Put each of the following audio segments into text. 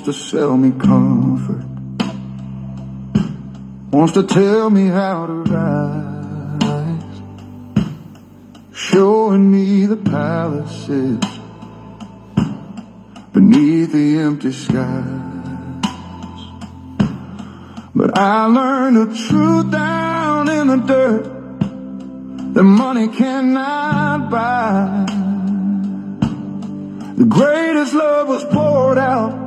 Wants to sell me comfort, wants to tell me how to rise, showing me the palaces beneath the empty skies. But I learned the truth down in the dirt that money cannot buy. The greatest love was poured out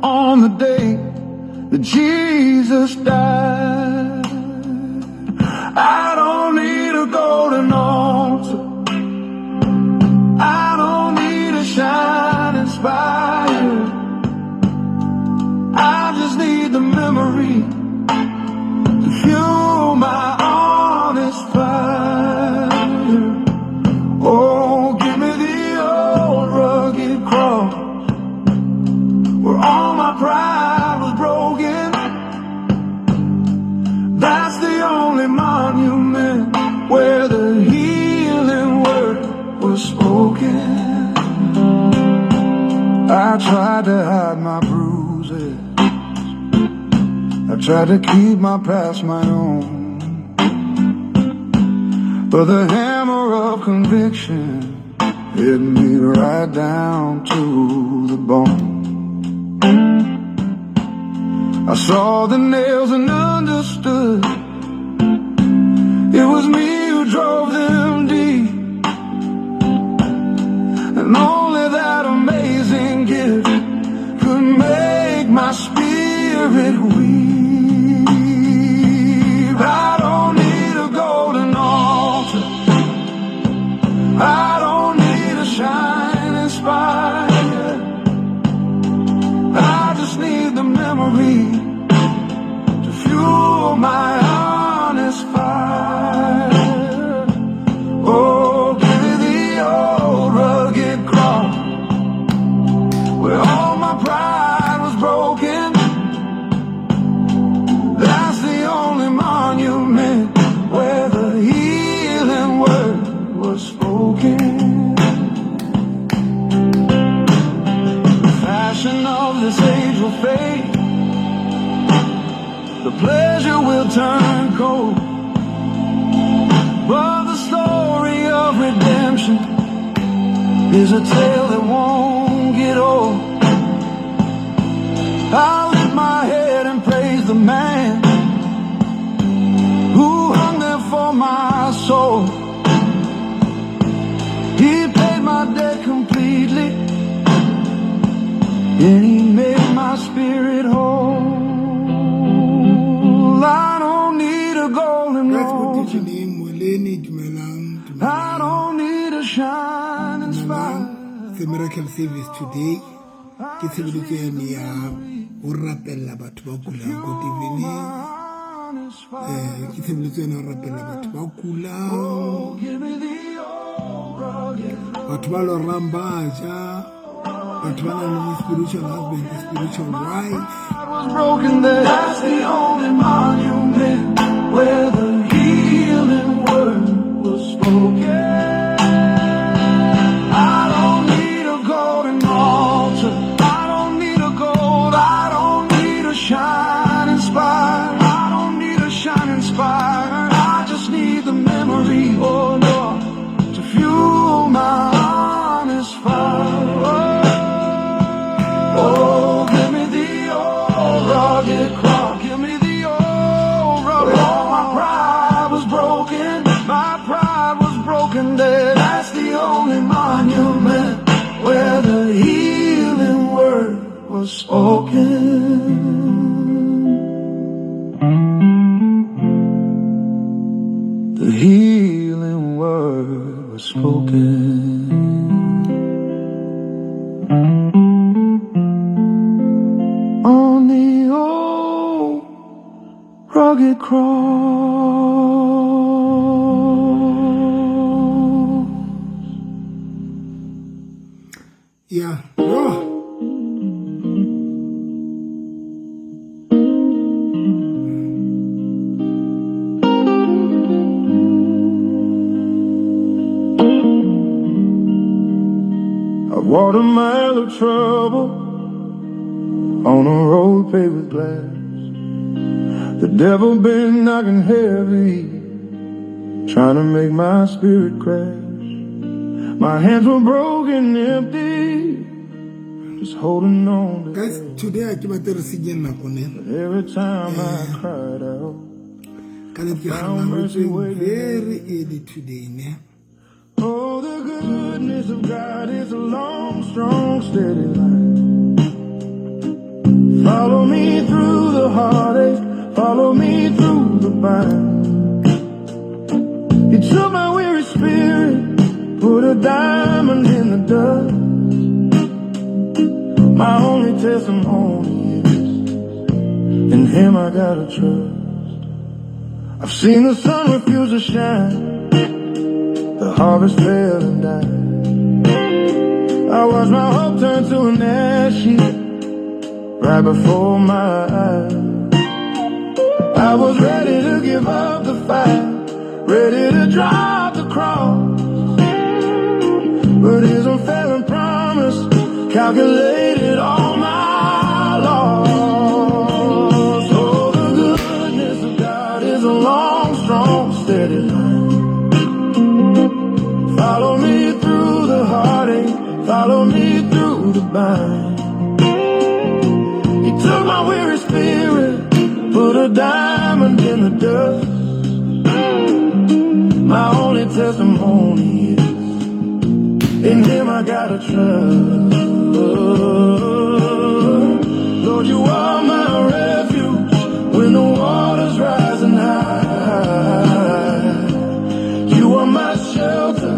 on the day that Jesus died. I don't need a golden altar, I don't need a shining spire. I just need the memory to fuel my honest fire. Oh, give me the old rugged cross where all my pride was broken. That's the only monument where the healing word was spoken. I tried to hide my bruises, I tried to keep my past my own, but the hammer of conviction hit me right down to the bone. I saw the nails and understood it was me who drove them deep, and only that amazing gift could make my spirit weep. I don't need a golden altar, I don't need a shining spire. I just need the memory to fuel my honest fire. Oh, give me the old rugged cross where all my pride was broken. That's the only monument where the healing word was spoken. The fashion of this age will fade, the pleasure will turn cold, but the story of redemption is a tale that won't get old. I lift my head and praise the man who hung there for my soul. He paid my debt completely, and he made my spirit whole. I don't need a golden Guys, good altar, evening. Molweni, dumelang, I dumelang. don't need a shining Dumelang. spire. It's a miracle service today. Ke tshebeletso yane ya ho rapella batho ba kulang. Good evening. Ke tshebeletso yane ya ho rapella batho ba kulang. Give me the old rugged Batho ba lorang ba ja. Batho ba nang le spiritual husband, spiritual wife. Was broken there. That's the only monument where the healing word was spoken. I don't need a golden altar, I don't need a gold, I don't need a shining spire, I don't need a shining spire. I just need the memory, oh Lord, to fuel my honest fire. Oh, give me the old rugged cross, give me the old rugged cross. My pride was broken, my pride was broken there. That's the only monument where the healing word was spoken. The healing word was spoken. On the old rugged cross. Yeah. Oh. I've walked a mile of trouble, On a road paved with glass. The devil been knocking heavy, trying to make my spirit crash. My hands were broken, empty, just holding on to Guys, today ke batle re senyeng nako ne. But every time I cried out, Ka le ke found kgana re mercy tsweng waiting. very early today ne. Oh, the goodness of God is a long, strong, steady line. Follow me through the heartache, follow me through the bind. He took my weary spirit, put a diamond in the dust. My only testimony is in him I gotta trust. I've seen the sun refuse to shine, the harvest fail and die. I watched my hope turn to an ash heap right before my eyes. I was ready to give up the fight, ready to drop the cross. But his unfailing promise calculated all my loss. Oh, the goodness of God is a long, strong, steady line. Follow me through the heartache, follow me through the bind. He took my weary spirit, put a diamond in the dust. My only testimony is in him I gotta trust. Lord, you are my refuge when the water's rising high. You are my shelter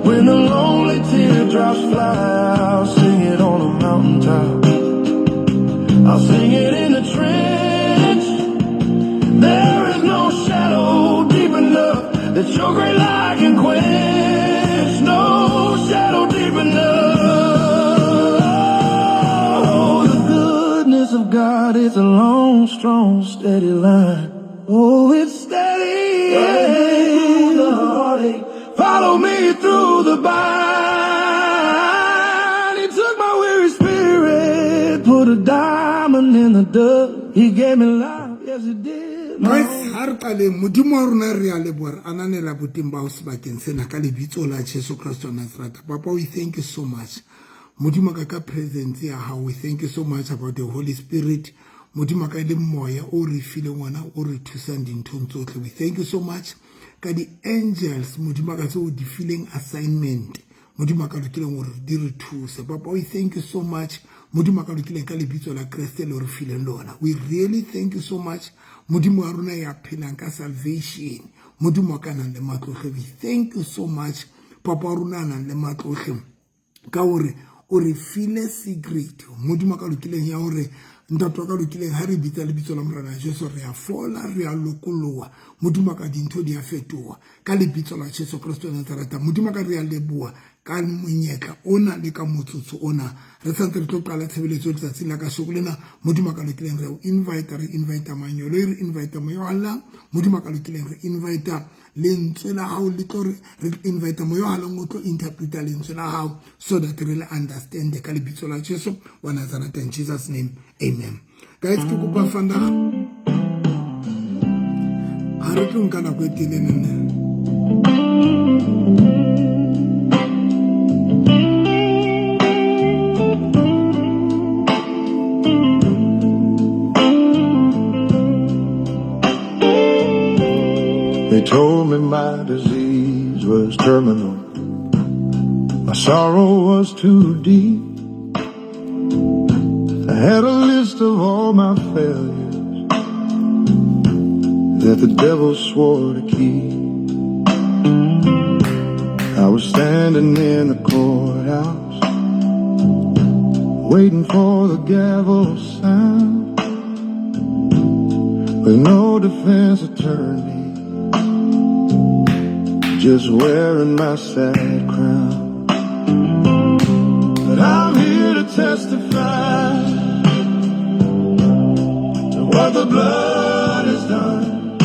when the lonely teardrops fly. I'll sing it on a mountaintop, I'll sing it in the trench. There is no shadow deep enough that your great light can quench. No shadow deep enough. Oh, the goodness of God is a long, strong, steady line. Oh, it's steady. Through the heartache, follow me through the bind. He took my weary spirit, put a diamond in the dust. He gave me life, yes he did. Guys, ha re qaleng Modimo wa rona re a leboha, re ananela boteng ba hao sebakeng sena ka lebitso la Jesu Christ wa Nazareth. Papa, we thank you so much. Modimo ka ka presence ya hao, we thank you so much about the Holy Spirit. Modimo ka le moya o re fileng ona o re thusang dinthong tsohle. We thank you so much ka di-angels, Modimo ka tseo di fileng assignment. Modimo ka lokileng hore di re thuse. Papa, we thank you so much. Modimo ka lokileng ka lebitso la Kreste le re fileng lona. We really thank you so much. Modimo wa rona ya phelang ka salvation. Modimo ka nang le matlohle. We thank you so much. Papa wa rona a nang le matlohle. Ka hore o re file secret. Modimo ka lokileng ya hore ntate wa ka lokileng ha re bitsa lebitso la Morena Jesu re a fola, re a lokoloha. Modimo ka dintho di a fetoha ka lebitso la Jesu Christ wa Nazareth. Modimo ka re a leboha ka monyetla ona le ka motsotso ona. Re santse re tlo qala tshebeletso letsatsing la kasheko lena. Modimo ka lokileng re o invite, re invite manyolo, re invite moya wa Allah. Modimo ka lokileng re invite lentswe la hao le tlo re invite moya wa Allah o tlo interpreta lentswe la hao so that re le understand ka lebitso la Jesu wa Nazareth, in Jesus name, amen. Guys, ke kopa vandag ha re tlo nka nako e telele nne. They told me my disease was terminal, my sorrow was too deep. I had a list of all my failures that the devil swore to keep. I was standing in the courthouse, waiting for the gavel sound, with no defense attorney, just wearing my sad crown. But I'm here to testify to what the blood has done.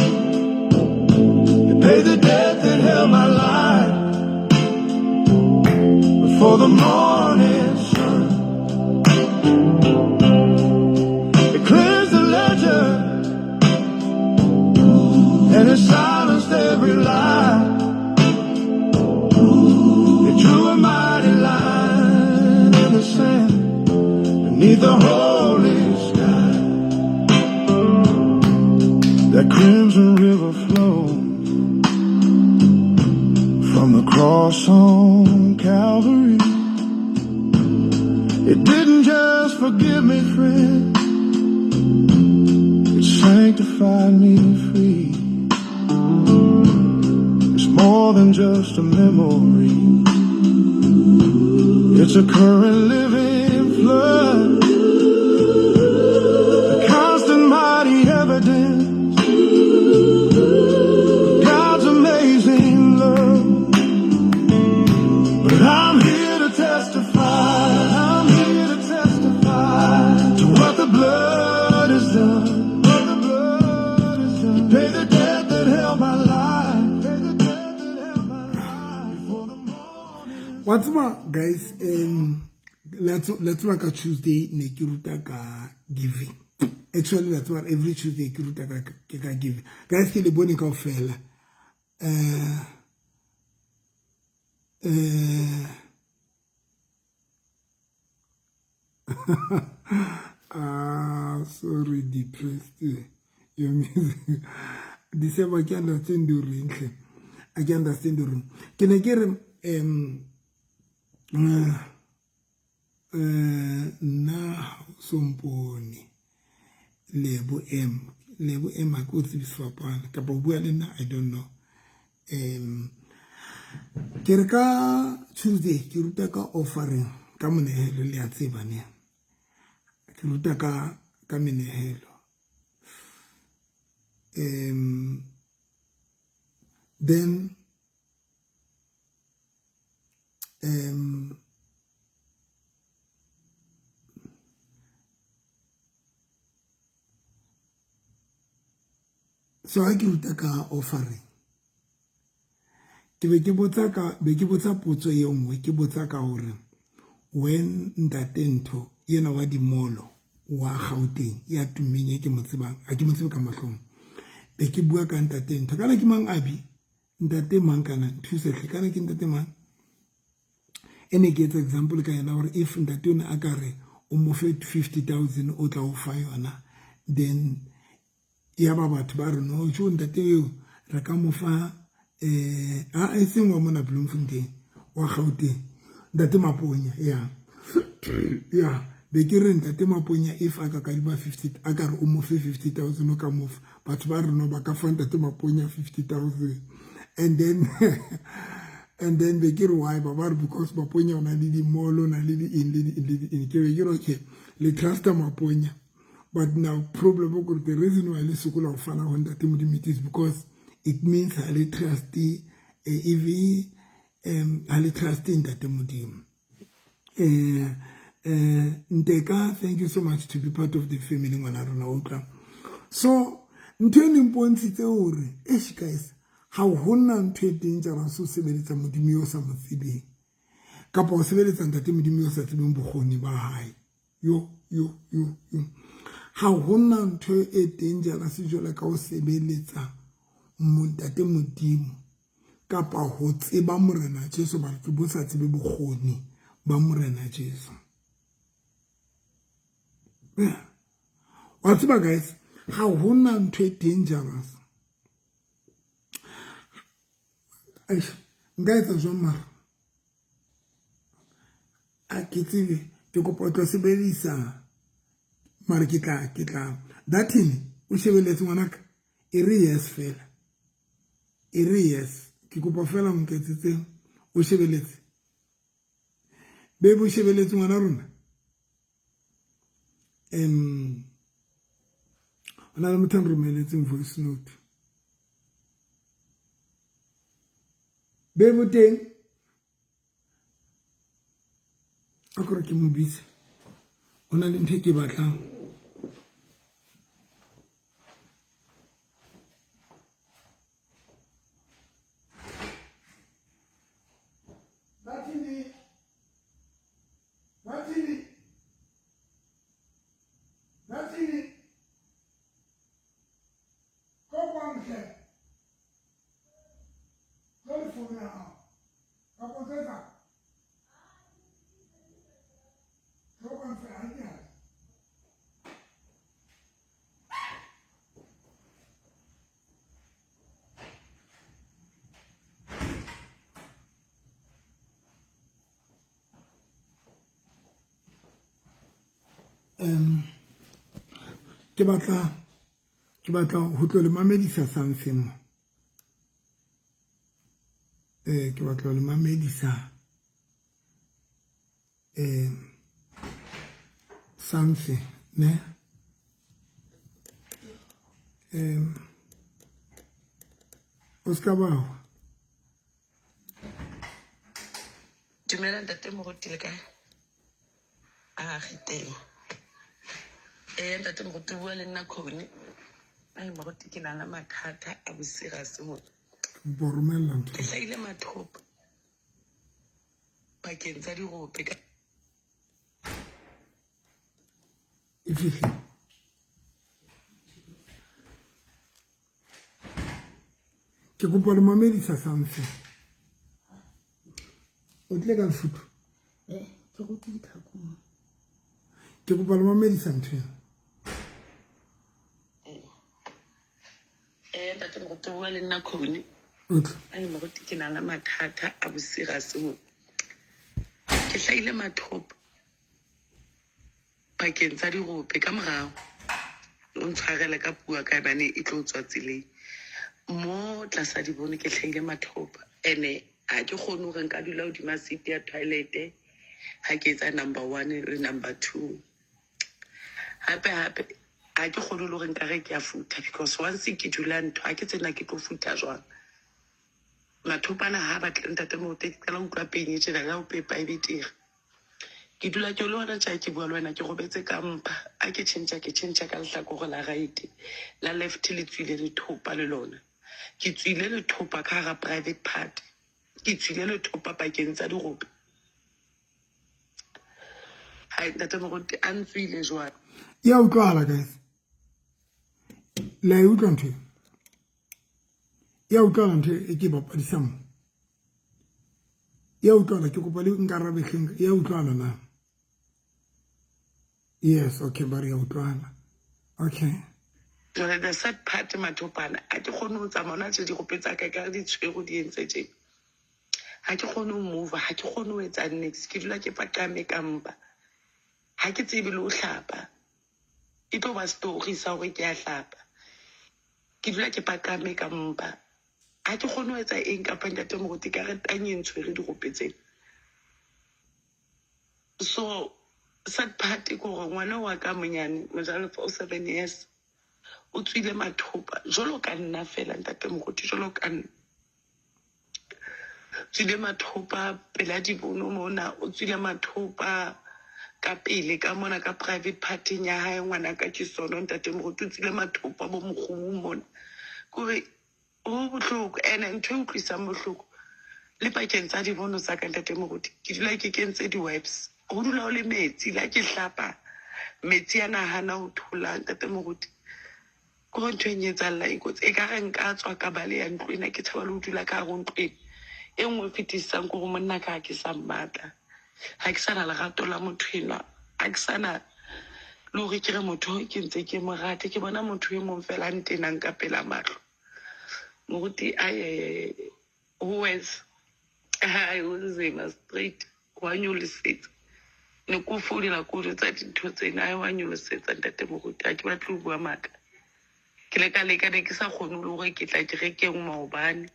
It paid the debt that held my life before the morning sun. Beneath the holy sky, that crimson river flowed from the cross on Calvary. It didn't just forgive me, friend, it sanctified me free. It's more than just a memory, it's a current living flood, a constant mighty evidence of God's amazing love. But I'm here to testify, I'm here to testify to what the blood has done, what the blood has done. To pay the debt that held my life, pay the debt that held my life before the morning. Wa tseba guys, la tseba ka Tuesday ne ke ruta ka giving. Actually, la tseba every Tuesday ke ruta ka giving. Guys, ke le bone kaofela. Sorry, depressed. Your music. December, I can't understand the ring. I can't understand the room. Ke ne ke re, nna sompone Lebo M, Lebo M ha ke o tsebe sefapano kapa o bua le nna, I don't know. Ke re ka Tuesday ke ruta ka offering, ka monehelo, le a tseba ne. Ke ruta ka menehelo. Then so ha ke ruta ka offering, ke be ke botsa ka, be ke botsa potso e nngwe, ke botsa ka hore when ntate Ntho yena wa dimolo wa Gauteng ya tummeng e ke mo tsebang, ha ke mo tsebe ka mahlong, be ke bua ka ntate Ntho, kana ke mang Abi, ntate mang kana nthuse hle, kana ke ntate mang? E ne ke etsa example ka yena hore if ntate o ne a ka re o mo fe 50,000 o tla o fa yona, then ya ba batho ba re no tjo ntate eo re ka mo fa, a e seng wa mona Bloemfontein wa Gauteng, ntate Maponya, ya ya be ke re ntate Maponya if a ka kadima 50, a ka re o mo fe 50,000 o ka mo fa, batho ba re no ba ka fa ntate Maponya 50,000, and then and then be ke re why, ba ba re because Maponya o na le di-mall, o na le di-eng, le di-eng, le di-eng. Ke be ke re okay, le trusta Maponya, but now problem o kore the reason why le sokola ho fana ho ntate Modimo it is because it means ha le trust, even, ha le trust ntate Modimo. Nteka, thank you so much to be part of the family ngwana rona, o utlwa. So ntho e neng mpontshitse hore eish guys, ha hona ntho e dangerous ho sebeletsa Modimo yo sa mo tsebeng, kapa ho sebeletsa ntate Modimo yo sa tsebeng bokgoni ba hae. Yo, yo, yo, yo. Ha hona ntho e dangerous jwalo ka ho sebeletsa ntate Modimo kapa ho tseba Morena Jesu, ba re bo sa tsebe bokgoni ba Morena Jesu. Yeah. Wa tseba guys, ha hona ntho e dangerous. Eish, nka etsa jwang mara? A ke tsebe, ke kopa o tlo sebedisa mara ke tla, ke tla. That thing, o shebeletse ngwanaka, e re yes fela. E re yes. Ke kopa fela o nketsetse, o shebeletse. Baby, o shebeletse ngwana rona? Ho na le motho a nromeletseng voice note. Baby, o teng? A kore ke mo bitse. Ho na le ntho e ke e batlang. Um ke batla ke batla ho tlo le mamedisa something mo. Eh ke batla ho le mamedisa eh something ne. Um o ska ba Dumela ntate Moruti le kae? A re teng. Ee ntate Moruti bua le nna Khone. Ai Moruti ke na le mathata a boserious mo. Bo romella ntho. Ke hlahile mathopa pakeng tsa dirope ka E fihle. Ke kopa le mamedisa something. O tlile ka lefuthu? Eh, ke rotse ditlhakong. Ke kopa le mamedisa ntho ena. Eh, ntate Moruti bua le nna Khone. Ai Moruti ke na le mathata a boserious mo. Ke hlahile mathopa pakeng tsa dirope ka morao. O ntshwarele ka puo ka bane e tlo tswa tseleng. Mo tlasa dibono ke hlahile mathopa ene ha ke kgone hore nka dula hodima seat ya toilet ha ke etsa number one le number two. Hape hape ha ke kgone le hore nka re ke a futha because once ke dula ntho ha ke tsena ke tlo futha jwang. Mathopana ha batle ntate Moruti ke qala ho utlwa pain e tjena ya ho pepa e betere. Ke dula ke le hona tja ke bua le wena ke robetse ka mpa a ke tjhentjha ke tjhentjha ka lehlakore la right la left le tswile lethopa le lona ke tswile lethopa ka hara private part ke tswile lethopa pakeng tsa dirope hai ntate Moruti a ntswile jwale. Ya utlwahala guys. La e utlwa ntho e? Ya utlwahala ntho e ke bapadisang mo? Ya utlwahala ke kopa le nkarabe hleng ya utlwahala na? Yes, okay ba re ya utlwahala. Okay. Jwale the sad part mathopana a ke kgone ho tsamaya hona tje dirope tsa ka ekare di tshwere di entse tjena. Ha ke kgone ho move, ha ke kgone ho etsa niks. Ke dula ke paqame ka mpa. Ha ke tsebe le ho hlapa. E tlo ba story sa hore ke a hlapa. Ke dula ke paqame ka mpa. Ha ke kgone ho etsa eng kapa ntate Moruti ka re tanye ntshwere dirope tsena. So sad part ke hore ngwana wa ka monyane Mojalefa o 7 years o tswile mathopa jwalo ka nna fela ntate Moruti jwalo ka nna. Tswile mathopa pela dibono mona o tswile mathopa ka pele ka mona ka private party ya hae ngwana ka ke sono ntate Moruti o tswile mathopa bo mokgubung mona. Kore ho bohloko ene ntho e utlwisang bohloko le pakeng tsa dibono tsa ka ntate Moruti ke dula ke kentse di-wipes ho dula ho le metsi la ke hlapa metsi a nahana ho thola ntate Moruti kore ntho e nyetsalla e kotsi e ka re nka tswa ka baleya ntlo ena ke tshaba le ho dula ka hare ho ntlo ena e nngwe e fetisisang ke gore monna ka ha ke sa mmatla ha ke sana lerato la motho enwa ha ke sana le hore ke re motho ke ntse ke mo rate ke bona motho e mong fela a ntenang ka pela mahlo moruti aye ho worse hai ho nzima straight wa nyolosetsa ne ke o founela ke o jwetsa dintho tsena ai wa nyolosetsa ntate moruti ha ke batle ho bua maka ke le ka leka ne ke sa kgone le hore ke tla kerekeng maobane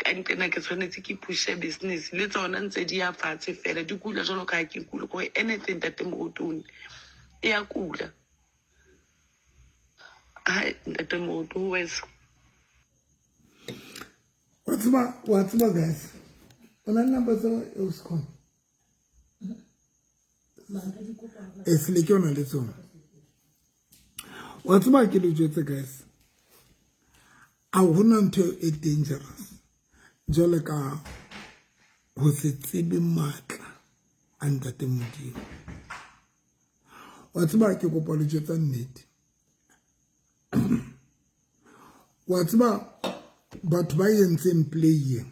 ka nqena ke tshwanetse ke pushe business le tsona ntse di ya fatshe fela di kula jwalo ka ha ke kula kore anything ntate moruti o nne e ya kula hai ntate moruti ho worse. Wa tseba, wa tseba guys. O na le number tsa o se E sele ke ona le tsona. Wa tseba ke le jwetse guys. A hona ntho e dangerous. Jwale ka ho se tsebe matla a ntate Modimo. Wa tseba ke kopa le jwetsa nnete. Wa tseba batho ba entseng play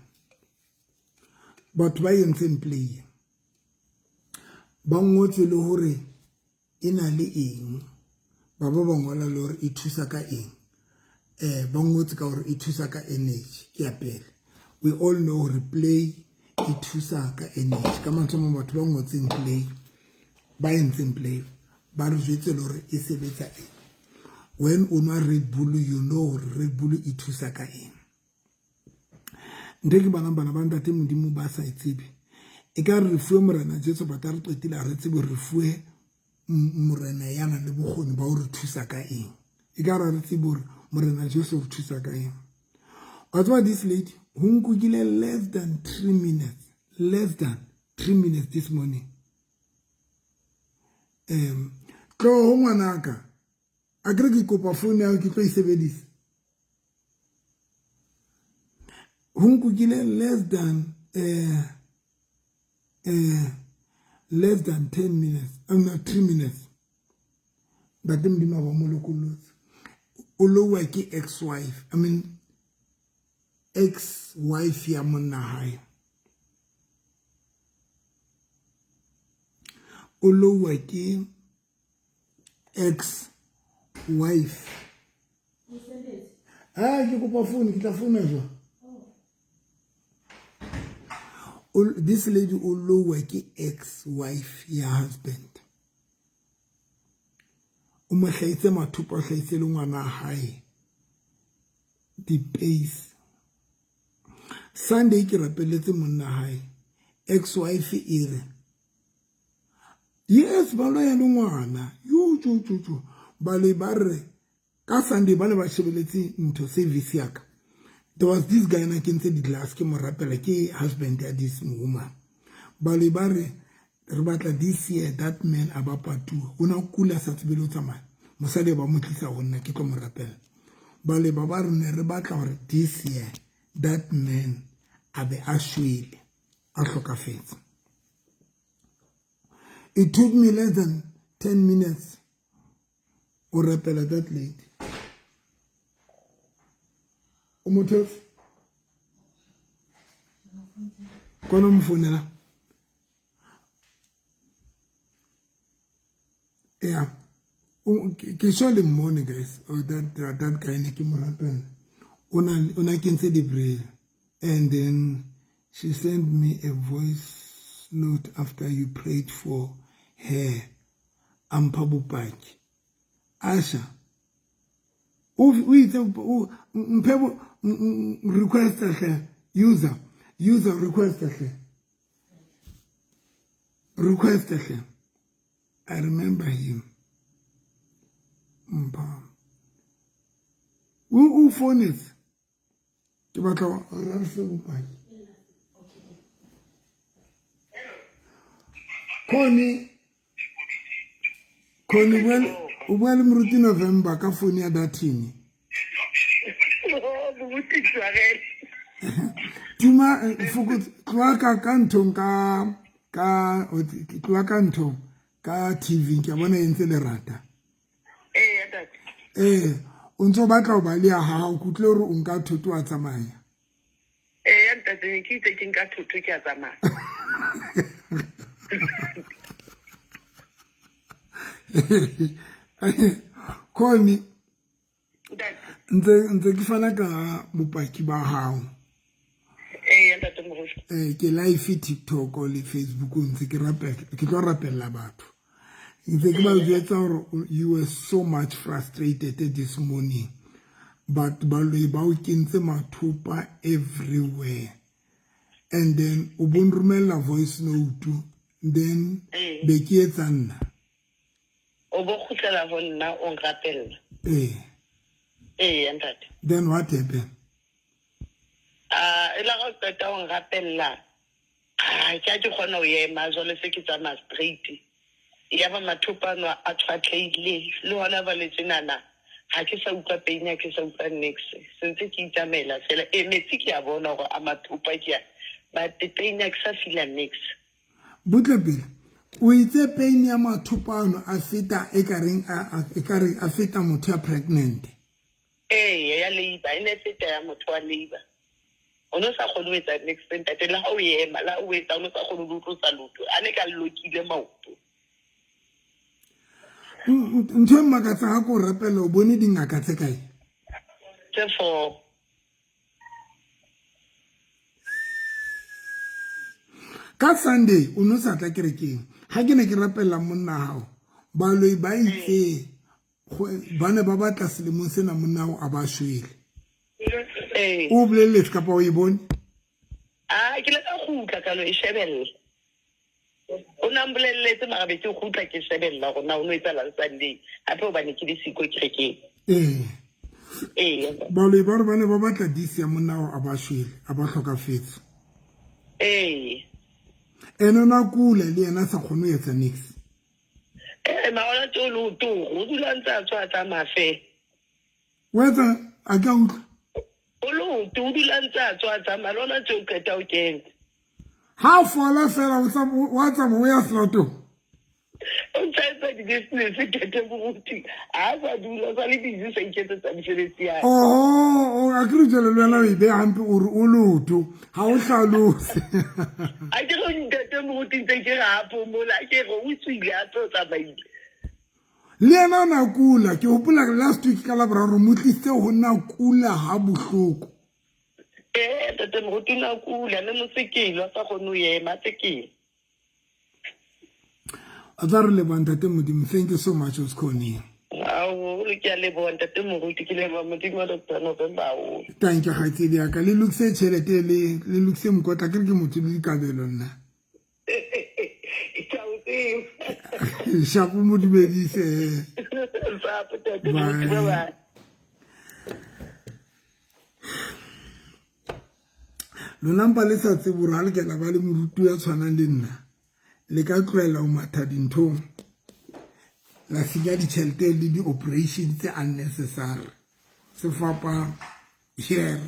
batho ba entseng play ba ngotse le hore e na le eng ba ba ba ngola le hore e thusa ka eng eh ba ngotse ka hore e thusa ka energy ke ya pele we all know hore play e thusa ka energy ka mantswe a mang batho ba ngotseng play ba entseng play Ba re jwetse le hore e sebetsa eng. When o nwa Red Bull, you know hore Red Bull e thusa ka eng. Ntho e ke bonang bana ba ntate Modimo ba sa e tsebe, e ka re re fuwe Morena Jesu, but ha re qetile ha re tsebe re fuwe Morena ya nang le bokgoni ba ho re thusa ka eng. E ka re re tsebe hore Morena Jesu o re thusa ka eng. Wa tseba this lady, ho nkukile less than 3 minutes, less than 3 minutes this morning. Tloho ngwanaka, a kere ke kopa phone ya ke tlo e sebedisa. Ho nkukile less than less than 10 minutes, no, 3 minutes. Ntate Modimo a ba mo lokollotse. O lowa ke ex-wife, I mean ex-wife ya monna hae. O lowa ke ex-wife. Ah, ke kopa phone, ke tla founa jwang? This lady o lowa ke ex-wife ya husband. O mo hlahitse mathopa, o hlahitse le ngwana hae di-pace. Sunday ke rapelletse monna hae, ex-wife e re yes, ba loya le ngwana yo jo jo jo. Ba le ba re ka Sunday ba ne ba shebeletse ntho service ya ka. There was this guy na kentse di-glass ke mo rapela, ke husband ya this woman. Ba le ba re re batla this year that man a ba patuwa. O na kula sa tsebe le ho tsamaya. Mosadi ba mo tlisa ho nna ke tlo mo rapela. Ba le ba ba re ne re batla hore this year that man a be a shwele, a hlokafetse. It took me less than 10 minutes o rapela that lady. O mo thotse? Kwana mo founela? Yeah. Ke sure le mmone guys. Oh, that guy ne ke mo rapela. O na kentse di-braille. And then she sent me a voice note after you prayed for her. A mpha bopaki. Asha, o itse mphe request hle, user request hle. Request hle. I remember him. Mpha. O phone Ke batla re fe bopaki. Connie, o bua le Moruti November ka phone ya Datini. Moruti tshwarele. Tuma fokotsa tloha ka nthong ka tloha ka nthong ka TV ke bona e ntse lerata. Eh o ntso batla ho ba le ya hao, ke utlwile hore o nka thoto wa tsamaya. Eh ntate, ne ke itse ke nka thoto ke a tsamaya. Connie, ntse ke fana ka bopaki ba hao. Eh ntate Moruti. Ke live TikTok le Facebook ntse ke rapela, ke tlo rapella batho. Ntse ke ba jwetsa hore you were so much frustrated this morning, but baloi ba o kentse mathopa everywhere. And then o bo nromella voice note, then be ke etsa nna. O bo kgutlela ho nna o nrapella. Eh. Ntate. Then what happened? E la ga o qeta ho nrapella, ke a ke kgona ho ema jwale se ke tsamaya straight. Ya ba mathopa ano a tshwatlehile le hona ba le tjenana ha ke sa utlwa pain, ha ke sa utlwa niks, se ntse ke itsamaela fela. Metsi ke a bona hore a mathopa ke a, but pain ha ke sa feel-a niks. Butle pele, o itse pain ya mathopa ano a feta e ka reng e ka re a feta motho ya pregnant. Ya labor, e ne feta ya motho wa labor. O no sa kgone ho etsa niks ntate, le ha o ema, le ha o etsa o no sa kgone ho tlosa leoto, a ne ka lokile maoto. Ntho e mmakatsang ha ko rapela o bone dingaka tse kae? Tse 4. Ka Sunday o no sa tla kerekeng. Ha ke ne ke rapella monna hao, Baloi ba itse ba ne ba batla selemong sena monna o a ba shwele. Ee. O boleletse kapa o e bone? A ke le ka kgutla ka lo e shebella. O na mboleletse mara be ke kgutla ke shebella gore na o no etsahalang Sunday. Hape hobane ke le siko kerekeng. Ee. Ee. Baloi ba re ba ne ba batla this ya monna o a ba shwele, a ba hlokafetse. Ee. Ene o na kula le yena a sa kgone ho etsa nix. Ee, mara ona tse o le o toro, o dula ntse a tswa a tsamaya fela. O etsa a ka utlwa. O loto, o dula ntse a tswa a tsamaya le ona tse o qeta o kena. Ha fola fela o wa tsamaya o ya selatong. O ntse a etsa di-business Ntate Moruti. Ha a sa dula, o sa le busy sa iketsetsa mesebetsi ya hae. Oho, a ke re jwale le wena o e beha hampe o re o loto, ha o hlalose. A ke re Ntate Moruti ntse ke re ha phomola, a ke re o tswile hape o tsamaile. Le yena o na kula, ke hopola last week ka Laboraro mo tlisitse ho nna kula ha bohloko. Ee, Ntate Moruti o na kula, le mosekelo a sa kgone ho ema, a tsekela. A tla re leboha Ntate Modimo. Thank you so much Oskhoni. Ao, ke a leboha Ntate Moruti, ke leboha Modimo wa Doctor November haholo. Thank you kgaitsedi ya ka. Le lokise tjhelete le le lokise mokotla ke re ke motho le dikabelo nna. Ke a o tseba. Shapo mo dumedise. Sapo Ntate Moruti, bye bye. Lona mpa le sa tsebe hore ha le ka la ba le moruti ya tshwanang le nna, le ka tlohela ho matha dinthong, la senya ditjhelete le di-operation tse unnecessary. Sefapano. Yeah.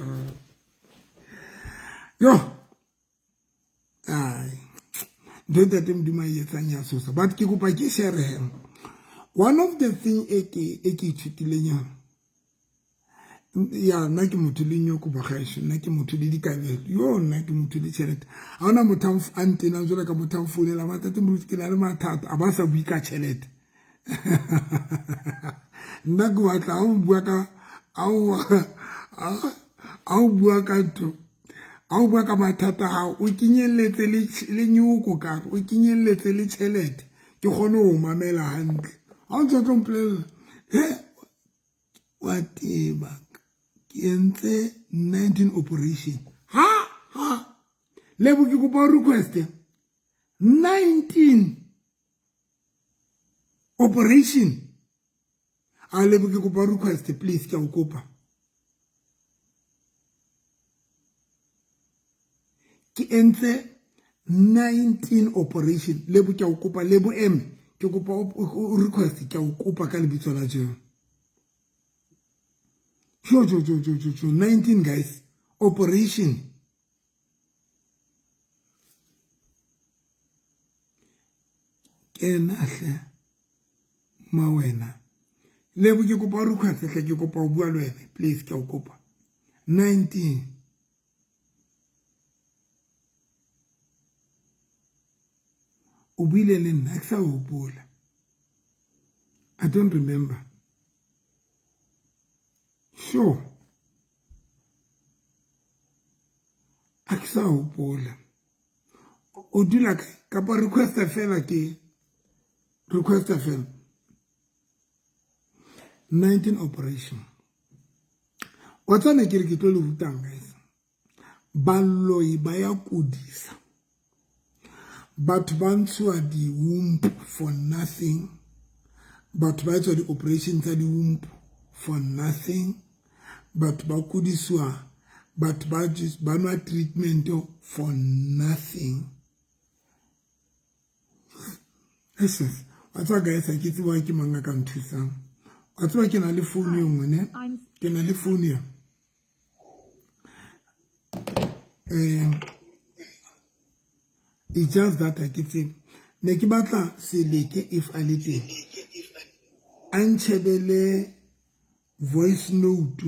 Yo. Ai. Ntho e Ntate Modimo a e etsang ya tshosa. But ke kopa ke share he. One of the thing e ke e ke ithutileng yona. Ya nna ke motho le nyoko bagaešo, nna ke motho le dikabelo, yo nna ke motho le tšhelete. Ha hona motho a ntenang jwalo ka motho a mfounela ba Ntate Moruti ke na le mathata, a ba sa bue ka tšhelete. Nna ke batla ha o bua ka ha o bua ka ntho, ha o bua ka mathata a hao, o kenyelletse le nyoko kare, o kenyelletse le tšhelete, ke kgone ho mamela hantle. Ha o ntso tlo mpolella, he wa teba ke entse 19 operation. Ha ha Lebo ke kopa request 19 operation. A Lebo ke kopa request please, ke a o kopa. Ke entse 19 operation. Lebo ke a o kopa, Lebo M ke kopa o request, ke a o kopa ka lebitso la Jesu. Jo jo jo jo jo jo 19 guys operation. Kena hle ma wena. Lebo ke kopa o request hle, ke kopa o bua le wena please, ke a o kopa. 19 o buile le nna ke sa hopola. I don't remember. Sure. A ke sa hopola. O dula kae? Kapa requesta fela ke requesta fela. 19 operation. Wa tsana ke re ke tlo le rutang guys. Baloi ba ya kudisa. Batho ba ntshuwa di-womb for nothing. Batho ba etswa di-operation tsa di-womb for nothing. Batho ba kudisiwa, batho ba nwa treatment for nothing. Yes. Wa tseba guys, ha ke tsebe ke mang a ka nthusang. Wa tseba ke na le phone e nngwe ne? Ke na le phone ya. It's just that ha ke tsebe. Ne ke batla Seleke if a le teng. A ntshebele voice note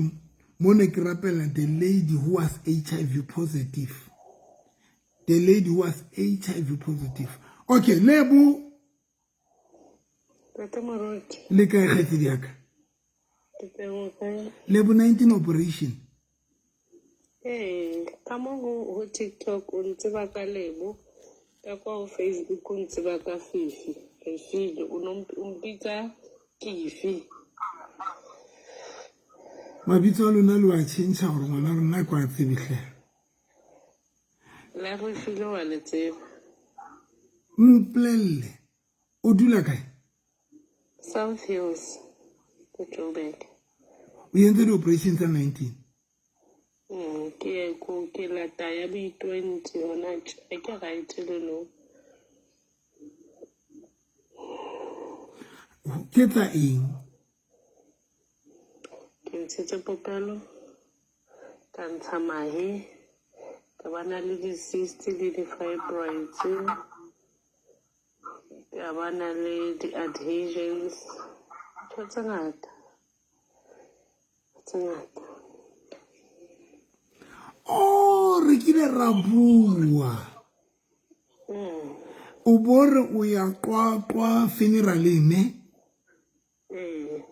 mo ne ke rapela the lady who was HIV positive. The lady who was HIV positive. Okay, Lebo. Ntate Moruti. Le kae kgaitsedi ya ka? Ke teng o kae? Lebo 19 operation. Ee, ka mo ho TikTok o ntseba ka Lebo, ka kwa ho Facebook o ntseba ka Fifi. Refilwe o no o mpitsa Kifi. Mabitso a lona le wa tjhentjha gore ngwana lona kwa tsebe hle. La Refilwe wa le tseba. Mpolelle, o dula kae? South Hills, ko Joburg. O entse di-operation tsa 19? Ke ye ko ke lata ya bo 20 hona tje. Ha ke right le no. Ke tsa eng? Ke ntshitse popelo, ka ntsha mahe, ka bana le di-cyst le di-fibroids, ka bana le di-adhesions, ntho tse ngata, tse ngata. Oh, re kile ra bua. O bo re o ya Qwaqwa funeraleng ne? Ee.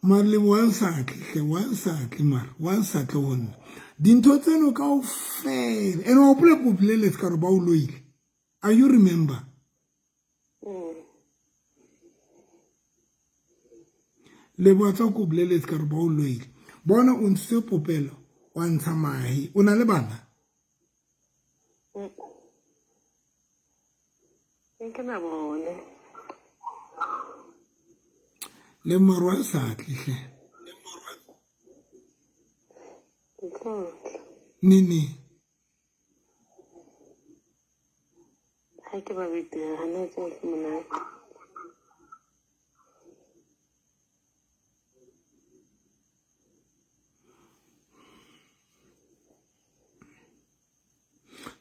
Mare le wa o sa tle hle, wa o sa tle mare, wa o sa tle ho nna. Dintho tseno kaofela. Ene wa hopola ke o boleletse ka hore ba o loile. Are you remember? Leboha tsa ko boleletse ka hore ba o loile. Bona o ntshitse popelo, wa ntsha mahe. O na le bana? Ke na bone. Le maro a sa tle hle. Ke tlo tla. Nene. Ha ke ba betere, hana tse ke monate.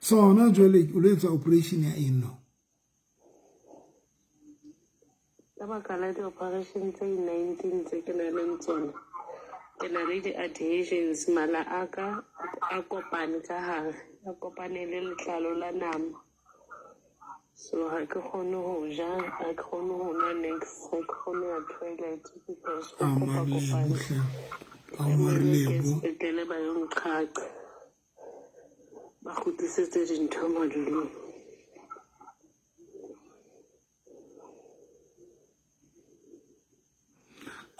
So hona jwale o lo etsa operation ya eng no? Ka baka la di-operation tse 19 tse ke nang le tsona, ke na le di-adhesions, mala a ka a kopane ka hare, a kopane le letlalo la nama. So ha ke kgone ho ja, ha ke kgone ho nwa niks, ha ke kgone ho ya toilet because ho A kopa-kopane. Marlebo hle. A Marlebo. Sepetlele ba yo nqhaqa. Ba kgutlisetse dintho madulong.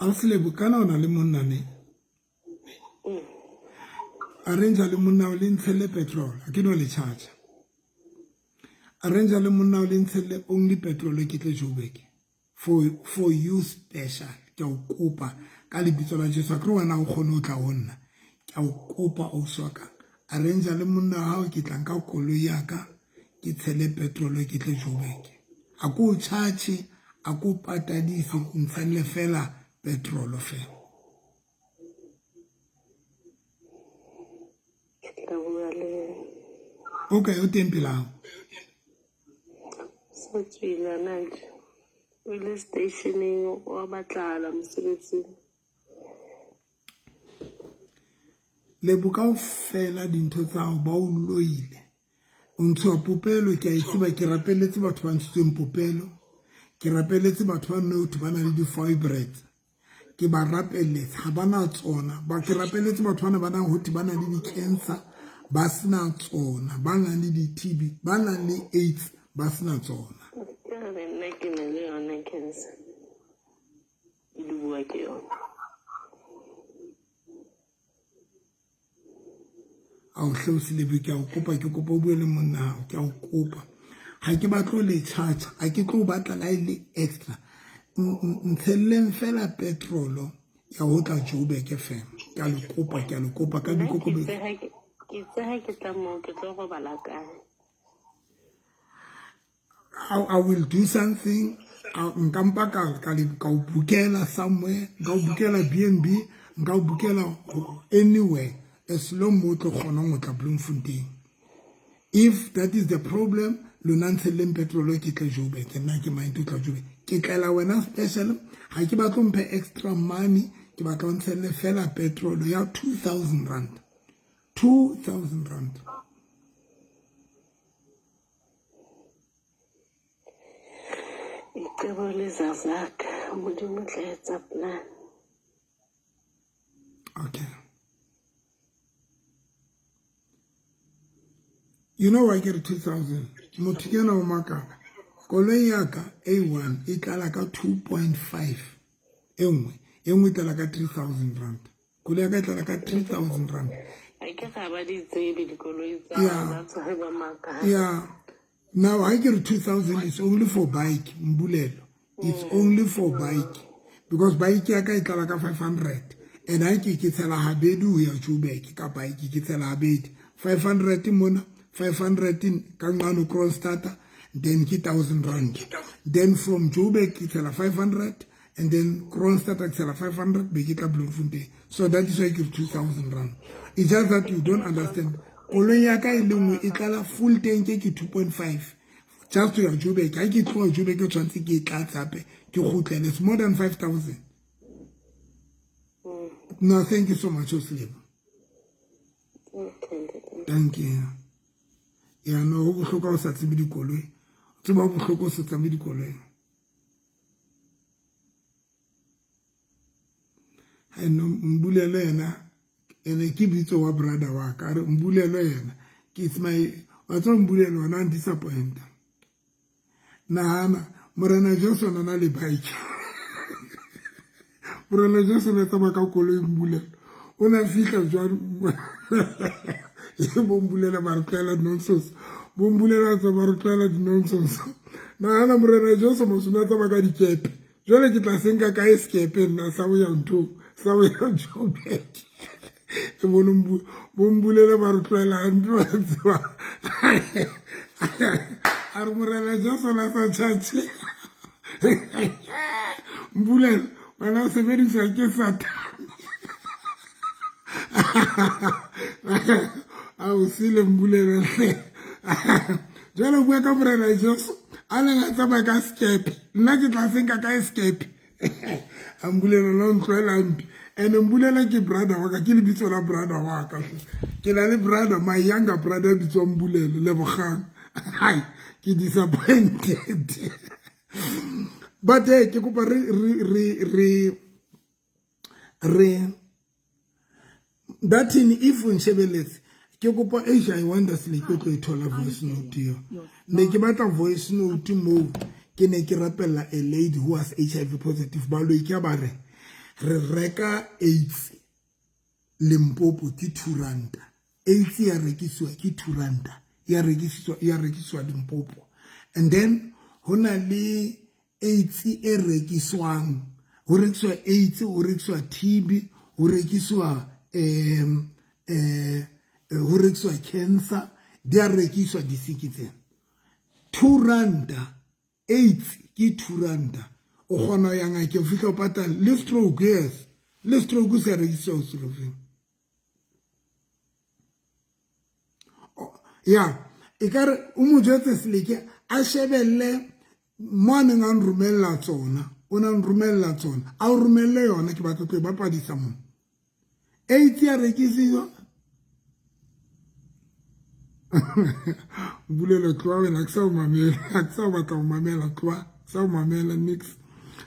Ausi Lebo, kana o na le monna ne? Arrange le monna o le ntshelle petrol, ha ke no le charge. Arrange le monna o le ntshelle only petrol ke tle Joburg. For you special. Ke a o kopa ka lebitso la Jesu. Akere wena o kgone ho tla ho nna. Ke a o kopa ausi wa ka. Arrange le monna wa hao, ke tla nka koloi ya ka, ke tshele petrol ke tle Joburg. A ko charge, a ko patadise, ntshelle fela petrol fela. Ke tla bua le yena. Okay, o teng pela hao? Sa tswile hona tje. O ile stationeng, wa batlahala mosebetsing. Lebo kaofela dintho tsa hao ba o loile. O ntshuwa popelo, ke a e tseba, ke rapelletse batho ba ntshitsweng popelo. Ke rapelletse batho ba nou ba na le di-fibroids. Ke ba rapelletse, ha ba na tsona. Ba ke rapelletse batho bana ba nang ho thwe ba na le di-cancer, ba sena tsona, ba nang le di-TB, ba nang le AIDS, ba sena tsona. Ke re nna ke na le yona cancer. Ke di bua ke yona. Ao hle o se lebe, ke a o kopa, ke kopa o bue le monna hao, ke a o kopa. Ha ke batle ho le charge, ha ke tlo batla la e le extra. Ntshelleng fela petrol ya ho tla Joburg fela. Ke a le kopa, ke a le kopa ka Nna ke boikokobetso. itse ha ke itse ha ke tla moo ke tlo robala kae. I will do something. Nka mpa ka o bookela somewhere, nka o bookela B&B, nka o bookela anywhere as long mo tlo kgonang ho tla Bloemfontein. If that is the problem, lona ntshelleng petrol ke tle Joburg. Nna ke mind ho tla Joburg. Ke tlela wena special, ha ke batle o mphe extra money, ke batla o ntshelle fela petrol ya 2000 rand. 2000 rand. Icebo lezazaka, Modimo tla etsa plan. Okay. You know why ke re 2000? Motho ke yena o makala. Koloi ya ka A1 e tlala ka 2.5 e nngwe e nngwe e tlala ka 3000 rand. Koloi ya ka e tlala ka 3000 rand. A ke ga ba di tsebe dikoloi tsa Yeah. tsa ba maka. Yeah. Now I get 2000 is only for bike, Mbulelo. It's only for bike. Because bike ya ka e tlala ka 500. And I ke ke tshela habedi ho ya Joburg ka bike ke tshela habedi. 500 mona, 500 ka nqano Kroonstad, then ke 1000 rand. Then from Joburg ke tshela 500 and then Kroonstad ke tshela 500 be ke tla Bloemfontein. So that is why I give 2000 rand. It's just that you don't understand. Koloi ya ka e le nngwe e tlala full tank ke 2.5 just to ya Joburg. Ha ke tloha Joburg ke tshwanetse ke e tlatse hape ke kgutlele. It's more than 5000. No, thank you so much, Oslebo. Okay. Thank you. Ya no, ho bohlokwa ho sa tsebe dikoloi. O tseba ho bohlokwa ho sa tsebe dikoloi. Ha no Mbulelo yena ene ke bitso wa brother wa ka re Mbulelo yena ke it's my wa tswa Mbulelo wena a disappoint. Nahana Morena Jesu o na le bike. Morena Jesu o ne tsamaya ka koloi Mbulelo. O ne a fihla jwang e bo Mbulelo ba re tlohela nonsense. Bo Mbulelo ba tsa ba re tlohela di-nonsense. Nahana Morena Jesu mos o ne a tsamaya ka dikepe. Jwale ke tla se nka kae sekepe nna sa ho ya nthong, sa ho ya Joburg. E bo Mbulelo ba re tlohela hantle wa tseba. A re Morena Jesu o ne a sa tjhatjhe. Mbulelo wena o sebediswa ke Satane. A o sile Mbulelo hle. Jwale o bua ka Morena Jesu a neng a tsamaya ka sekepe. Nna ke tla se nka kae sekepe? A Mbulelo la o ntlohela hampe. And Mbulelo ke brother wa ka, ke lebitso la brother wa ka. Ke na le brother, my younger brother bitswang Mbulelo, Lebogang. Hai, ke disappointed. But hey, ke kopa re that in if o nshebeletse ke kopa Asia I wonder sele ke tlo e thola voice note eo. Ne ke batla voice note moo ke ne ke rapella a lady who was HIV positive. Baloi ke ba re re reka AIDS Limpopo ke 2 ranta. AIDS ya rekisiwa ke 2 ranta. Ya rekisiwa Limpopo. And then hona le AIDS e rekiswang. Ho rekiswa AIDS, ho rekiswa TB, ho rekiswa ho rekiswa cancer, di a rekiswa disiki tsena. 2 ranta AIDS ke 2 ranta. O kgona ho ya ngakeng o fihla o patala le stroke, yes. Le stroke se rekiswa o. Ya, e ka re o mo jwetse Seleke a shebelle mo a neng a nromella tsona. O na nromella tsona. A o romelle yona ke batla tlo e bapadisa mo. AIDS ya rekisiwa. Mbulelo tloha wena, ke sa o mamela, ha ke sa o batla ho mamela, tloha, ke sa o mamela nix.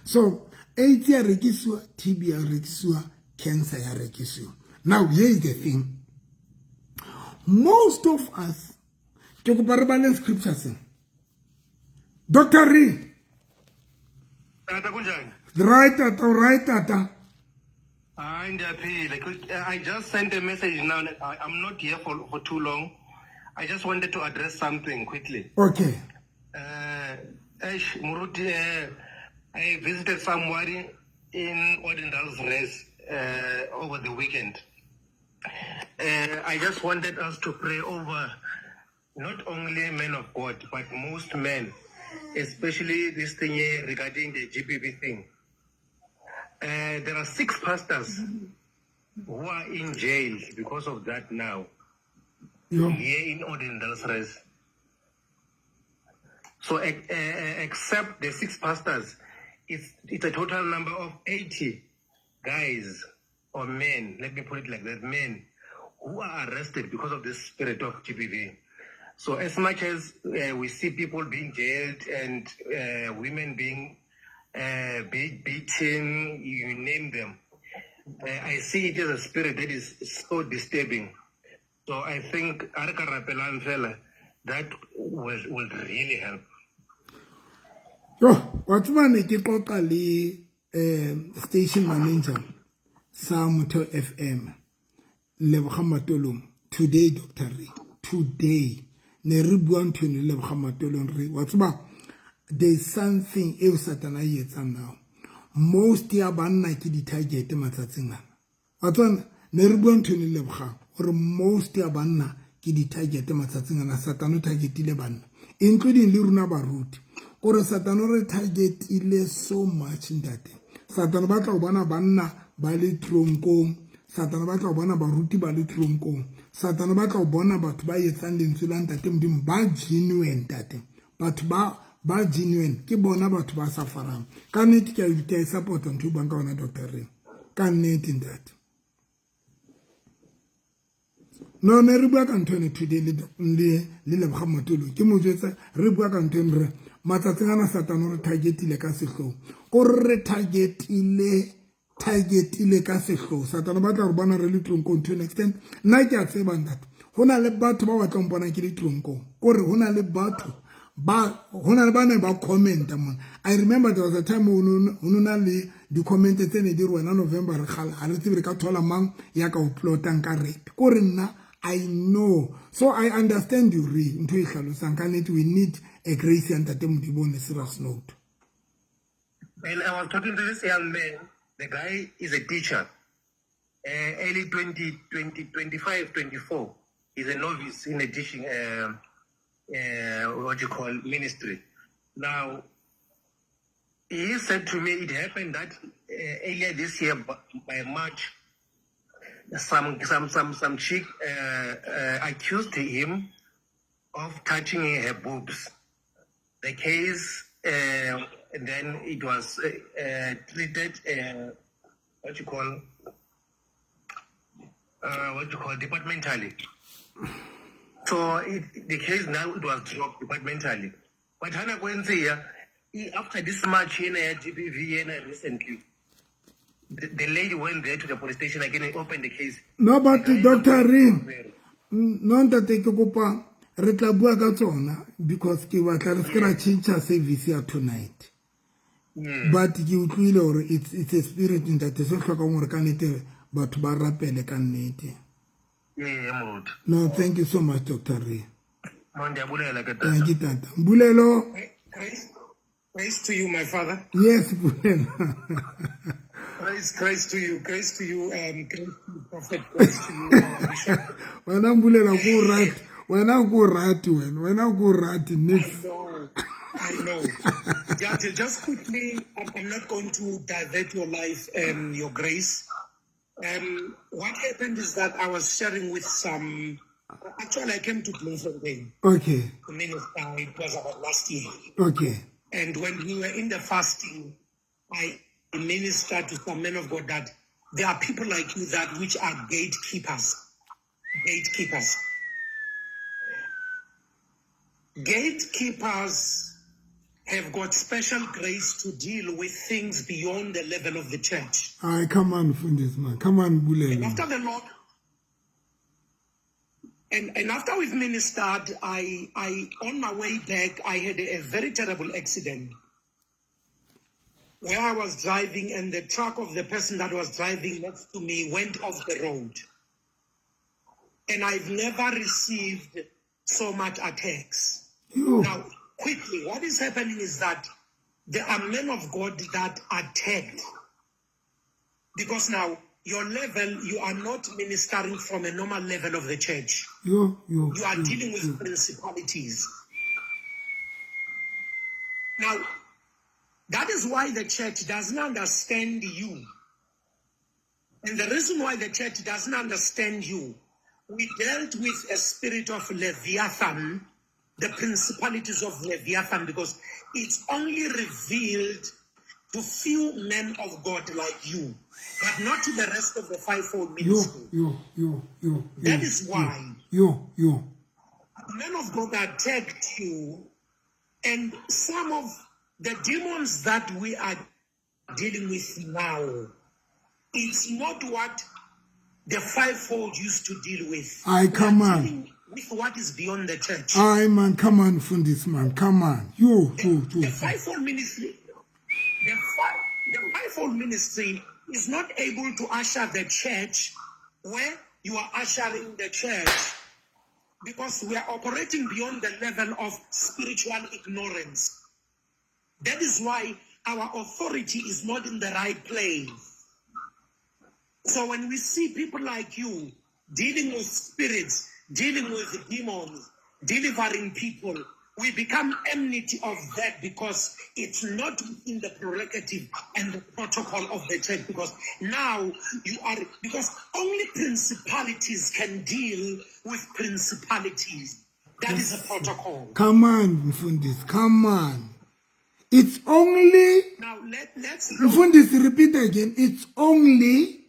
So AIDS ya rekisiwa, TB ya rekisiwa, cancer ya rekisiwa. Now here is the thing. Most of us, ke kopa re bale scripture sena. Dr. Ree. Tata kunjani? Right tata, right tata. Hayi ndiyaphila. I just sent a message now. I'm not here for too long. I just wanted to address something quickly. Okay. Eish, Moruti, I visited somebody in Odendaalsrus over the weekend. I just wanted us to pray over not only men of God, but most men, especially this thing here regarding the GBV thing. There are 6 pastors who are in jail because of that now. Yeah. Here in Odendaalsrus. So except the 6 pastors, it's a total number of 80 guys or men, let me put it like that, men who are arrested because of this spirit of GBV. So as much as we see people being jailed and women being beaten, you name them, I see it as a spirit that is so disturbing. So I think that will really help. Yo, wa tseba ne ke qoqa le station manager sa Motheo FM Leboga Matolong today, Dr. Ray. Today ne re bua ntho eno le Leboga Matolong, re wa tseba there's something eo Satana e etsang now. Most ya banna ke di-target matsatsing ana. Wa tseba ne re bua ntho eno le Lebogang gore most ya banna ke di-target matsatsing ana. Satana o targetile banna, including le rona baruti, kore Satana o re targetile so much, ntate. Satana o batla ho bona banna ba le tronkong. Satana o batla ho bona baruti ba le tronkong. Satana o batla ho bona batho ba etsang lentswe la ntate Modimo ba genuine, ntate. Batho ba genuine ke bona batho ba sa farang. Ka nnete ke a e support-a ntho e buang ka yona, Dr. Ray. Ka nnete, ntate. No, ne re bua ka ntho eno today le Leboga Matolo. Ke mo jwetsa re bua ka ntho eno, re matsatsing ana Satana o re targetile ka sehloho. Kore re targetile ka sehloho. Satana o batla re bona re le tronkong to an extent. Nna ke a tseba, ntate. Ho na le batho ba batlang bona ke le tronkong. Kore ho na le batho ba ho na le ba ne ba commenta mona. I remember there was a time ho no na le di-comment tse ne di re wena November re kgala ha re tsebe re ka thola mang ya ka o plotang ka rape. Kore nna I know. So I understand you, re ntho e hlalosang. Ka nnete we need a grace ya ntate Modimo on a serious note. And I was talking to this young man. The guy is a teacher. Early 20, 20, 25, 24. He's a novice in the teaching, what you call ministry. Now, he said to me, it happened that earlier this year, by March, some chick accused him of touching her boobs. The case, and then it was treated, what you call departmentally. So the case now, it was dropped departmentally. But hana kwenziya, after this March yena ya GBV yena recently, the lady went there to the police station again and opened the case. No, but The guy Dr. Ray, no ntate, ke kopa re tla bua ka tsona because ke batla re se ra tjhentjha service ya tonight. But ke utlwile hore it's a spirit, ntate, se hlokang hore ka nnete batho ba rapele ka nnete. Yeah, moruti. No, thank you so much, Dr. Ray. No, ndiyabulela ke Thank you, tata. tata. Mbulelo. Grace, grace to you, my father. Yes, Mbulelo. Grace, grace to you, grace to you, prophet, grace to you, our bishop. Wena Mbulela ko right. Wena ko right wena. Wena ko right I next. know, I know. Jate, just quickly, I'm not going to divert your life, your grace. What happened is that I was sharing with some. Actually, I came to Bloemfontein to minister. It was about last year. And when we were in the fasting, I ministered to some men of God that there are people like you that which are gatekeepers. Gatekeepers. Gatekeepers have got special grace to deal with things beyond the level of the church. Ay, come on, Mfundisi man. Come on, And Mbulelo. after the Lord, and after we've ministered, I on my way back, I had a very terrible accident where I was driving and the truck of the person that was driving next to me went off the road. And I've never received so much attacks. Yo. Now, quickly, what is happening is that there are men of God that attacked. Because now, your level, you are not ministering from a normal level of the church. Yo, yo. You are yo, dealing with yo. principalities. Now, that is why the church doesn't understand you. And the reason why the church doesn't understand you, we dealt with a spirit of Leviathan, the principalities of Leviathan, because it's only revealed to few men of God like you, but not to the rest of the fivefold Yo, ministry. yo, yo, yo, That yo, is why yo, yo. men of God attacked you, and some of the demons that we are dealing with now, it's not what the fivefold used to deal with. Ay, We come are on. dealing with what is beyond the church. Ai man, come on mfundisi man, come on. Yo, yo, yo. The fivefold ministry, the fivefold ministry is not able to usher the church where you are ushering the church, because we are operating beyond the level of spiritual ignorance. That is why our authority is not in the right place. So when we see people like you dealing with spirits, dealing with demons, delivering people, we become enmity of that, because it's not in the prerogative and the protocol of the church. Because now you are, because only principalities can deal with principalities. That is a protocol. Come on, mfundisi, come on. It's only... Now, let's look. Mfundisi, repeat again. It's only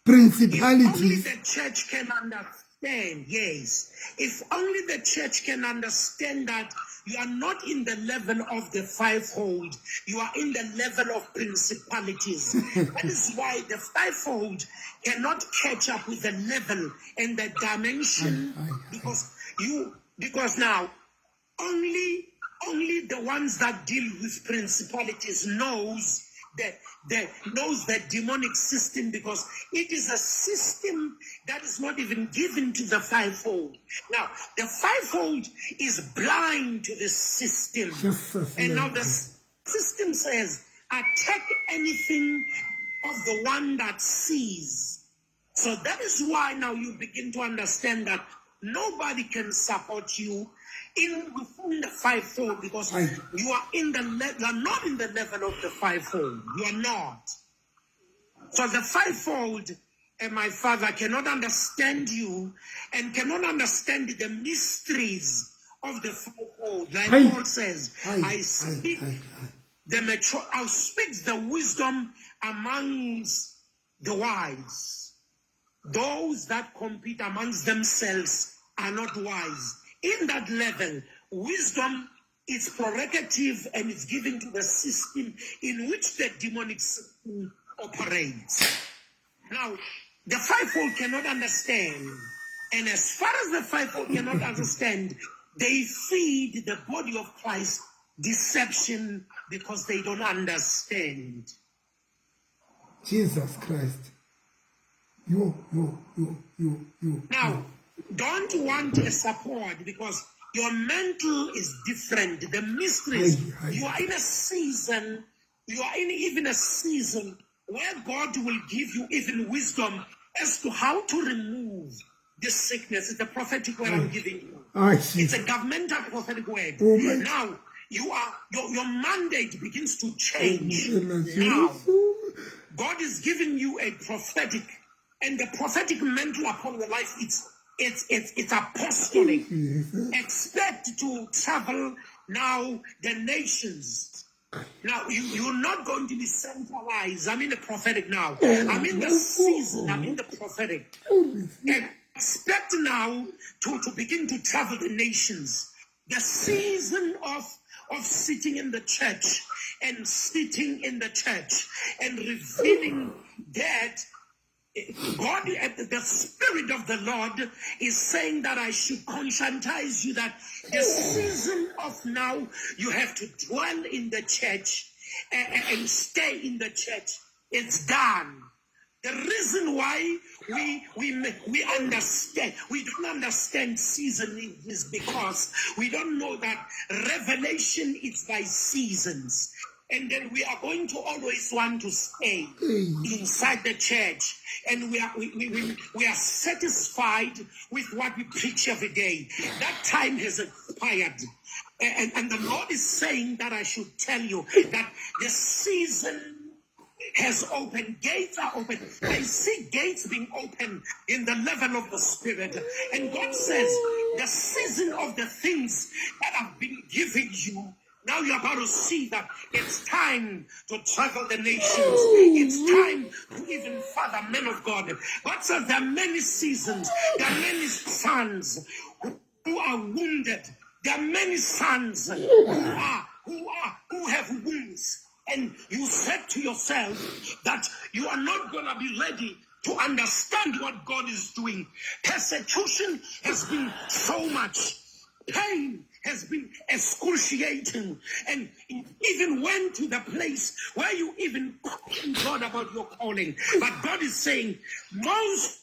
principalities. If only the church can understand, yes. If only the church can understand that you are not in the level of the fivefold, you are in the level of principalities. That is why the fivefold cannot catch up with the level and the dimension, because now only the ones that deal with principalities knows knows the demonic system, because it is a system that is not even given to the fivefold. Now, the fivefold is blind to the system. And now the system says, attack anything of the one that sees. So that is why now you begin to understand that nobody can support you in within the fivefold, because you are in the you are not in the level of the fivefold. You are not. So the fivefold, and my father, cannot understand you and cannot understand the mysteries of the fivefold. Like Paul says, I speak the mature, I speak the wisdom amongst the wise. Those that compete amongst themselves are not wise. In that level, wisdom is prerogative and it's given to the system in which the demonic system operates. Now, the fivefold cannot understand. And as far as the fivefold cannot understand, they feed the body of Christ deception because they don't understand. Jesus Christ. Yo, yo, yo, yo, yo. Now, don't want a support, because your mental is different. The mysteries, you are in a season, you are in even a season where God will give you even wisdom as to how to remove this sickness. It's a prophetic word I'm giving you. It's a governmental prophetic word. Oh, now, you are your mandate begins to change. Now, God is giving you a prophetic, and the prophetic mantle upon your life, it's apostolic. Expect to travel now the nations. Now, you're not going to be centralized. I'm in the prophetic now. I'm in the season. I'm in the prophetic. Expect now to begin to travel the nations. The season of sitting in the church and sitting in the church and revealing that God, the Spirit of the Lord is saying that I should conscientize you that the season of now, you have to dwell in the church and stay in the church. It's done. The reason why we understand, we don't understand seasoning is because we don't know that revelation is by seasons. And then we are going to always want to stay inside the church. And we are satisfied with what we preach every day. That time has expired. And the Lord is saying that I should tell you that the season has opened. Gates are open. I see gates being opened in the level of the Spirit. And God says, the season of the things that have been given you, now you're about to see that it's time to travel the nations. It's time to even father men of God. God says there are many seasons. There are many sons who are wounded. There are many sons who have wounds. And you said to yourself that you are not going to be ready to understand what God is doing. Persecution has been so much. Pain has been excruciating. And it even went to the place where you even questioned God about your calling. But God is saying, most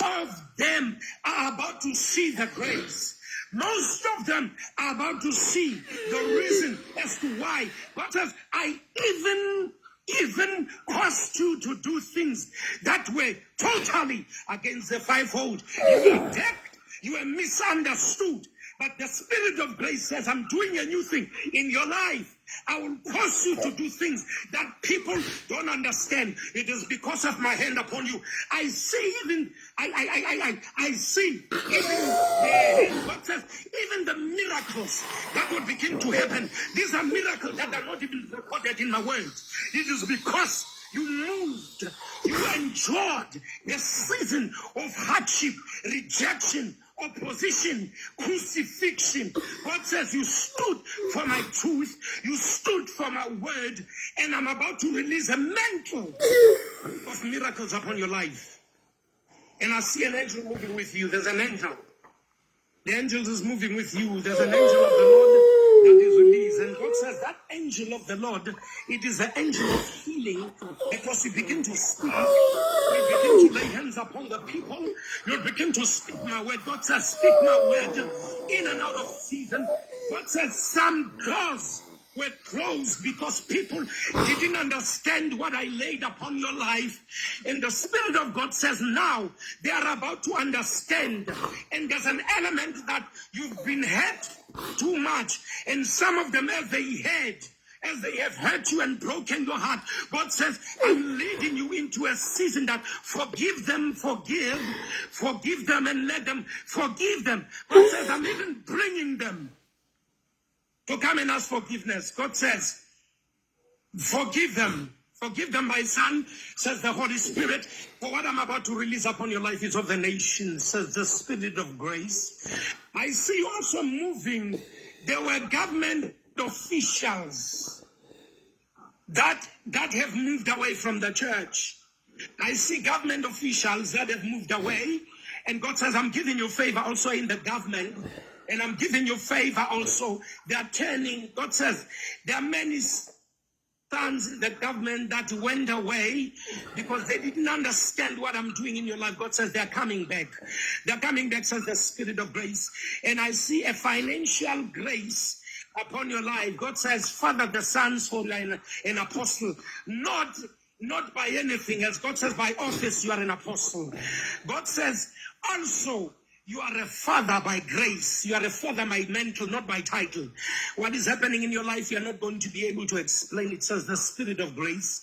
of them are about to see the grace. Most of them are about to see the reason as to why. God says, I even caused you to do things that were totally against the fivefold. You were attacked, you were misunderstood. But the Spirit of grace says, I'm doing a new thing in your life. I will cause you to do things that people don't understand. It is because of my hand upon you. I see even, I see even, God says, even the miracles that will begin to happen. These are miracles that are not even recorded in my words. It is because you moved, you endured the season of hardship, rejection, opposition, crucifixion. God says you stood for my truth, you stood for my word, and I'm about to release a mantle of miracles upon your life. And I see an angel moving with you. There's an angel. The angel is moving with you. There's an angel of the Lord that is released. And God says that angel of the Lord, it is the angel of healing, because you begin to speak. You begin to lay hands upon the people. You begin to speak my word. God says, speak my word in and out of season. God says, some doors were closed because people didn't understand what I laid upon your life. And the Spirit of God says now they are about to understand. And there's an element that you've been hurt too much. And some of them, as they heard, as they have hurt you and broken your heart, God says, I'm leading you into a season that forgive them, forgive them and let them forgive them. God says, I'm even bringing them to come and ask forgiveness. God says, forgive them. Forgive them, my son, says the Holy Spirit. For what I'm about to release upon your life is of the nation, says the Spirit of grace. I see you also moving. There were government officials that have moved away from the church. I see government officials that have moved away. And God says, I'm giving you favor also in the government. And I'm giving you favor also. They are turning. God says, there are many sons in the government that went away because they didn't understand what I'm doing in your life. God says they're coming back. They're coming back, says the Spirit of grace. And I see a financial grace upon your life. God says, Father, the sons for an apostle, not by anything else. God says, by office, you are an apostle. God says, also, you are a father by grace. You are a father by mantle, not by title. What is happening in your life, you are not going to be able to explain. It says the Spirit of grace.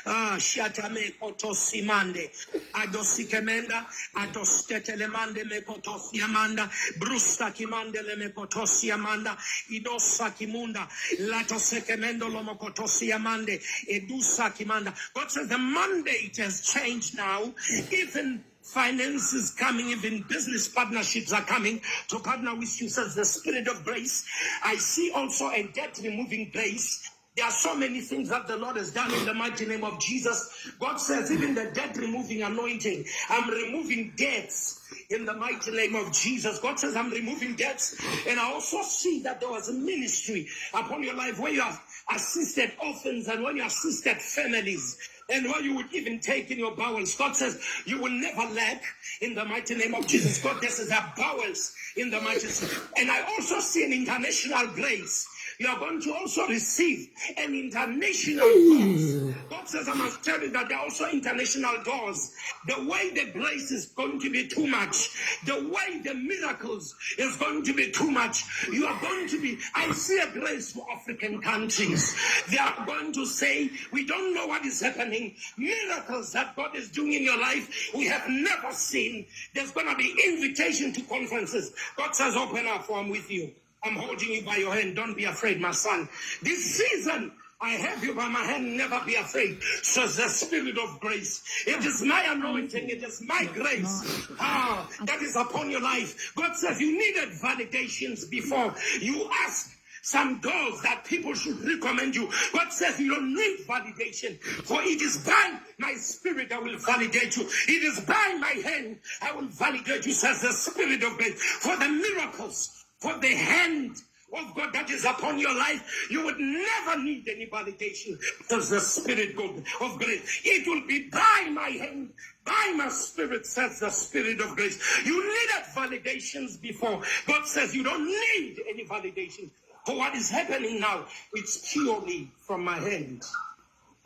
Shatame kotosimande, adosikemenda, adostetelemande mekotosiamanda, brustakimande lemekotosiamanda, idosakimunda, latosekemendo lomokotosiamande, edusakimanda. God says the mandate has changed now. Even finances coming, even business partnerships are coming to partner with you, says the Spirit of grace. I see also a debt removing grace. There are so many things that the Lord has done in the mighty name of Jesus. God says, even the debt removing anointing, I'm removing debts in the mighty name of Jesus. God says, I'm removing debts. And I also see that there was a ministry upon your life where you have assisted orphans and when you assisted families. And what you would even take in your bowels. God says, you will never lack in the mighty name of Jesus. God, this is our bowels in the mighty name. And I also see an international grace. You are going to also receive an international doors. God says, I must tell you that there are also international doors. The way the grace is going to be too much. The way the miracles is going to be too much. You are going to be, I see a grace for African countries. They are going to say, we don't know what is happening. Miracles that God is doing in your life, we have never seen. There's going to be invitation to conferences. God says, open up, for I'm with you. I'm holding you by your hand. Don't be afraid, my son. This season, I have you by my hand. Never be afraid, says the Spirit of grace. It is my anointing. It is my grace that is upon your life. God says you needed validations before. You asked some doors that people should recommend you. God says you don't need validation, for it is by my spirit I will validate you. It is by my hand I will validate you, says the Spirit of God. For the miracles, for the hand of God that is upon your life, you would never need any validation, says the Spirit of grace. It will be by my hand, by my spirit, says the Spirit of grace. You needed validations before. God says you don't need any validation. For what is happening now, it's purely from my hand.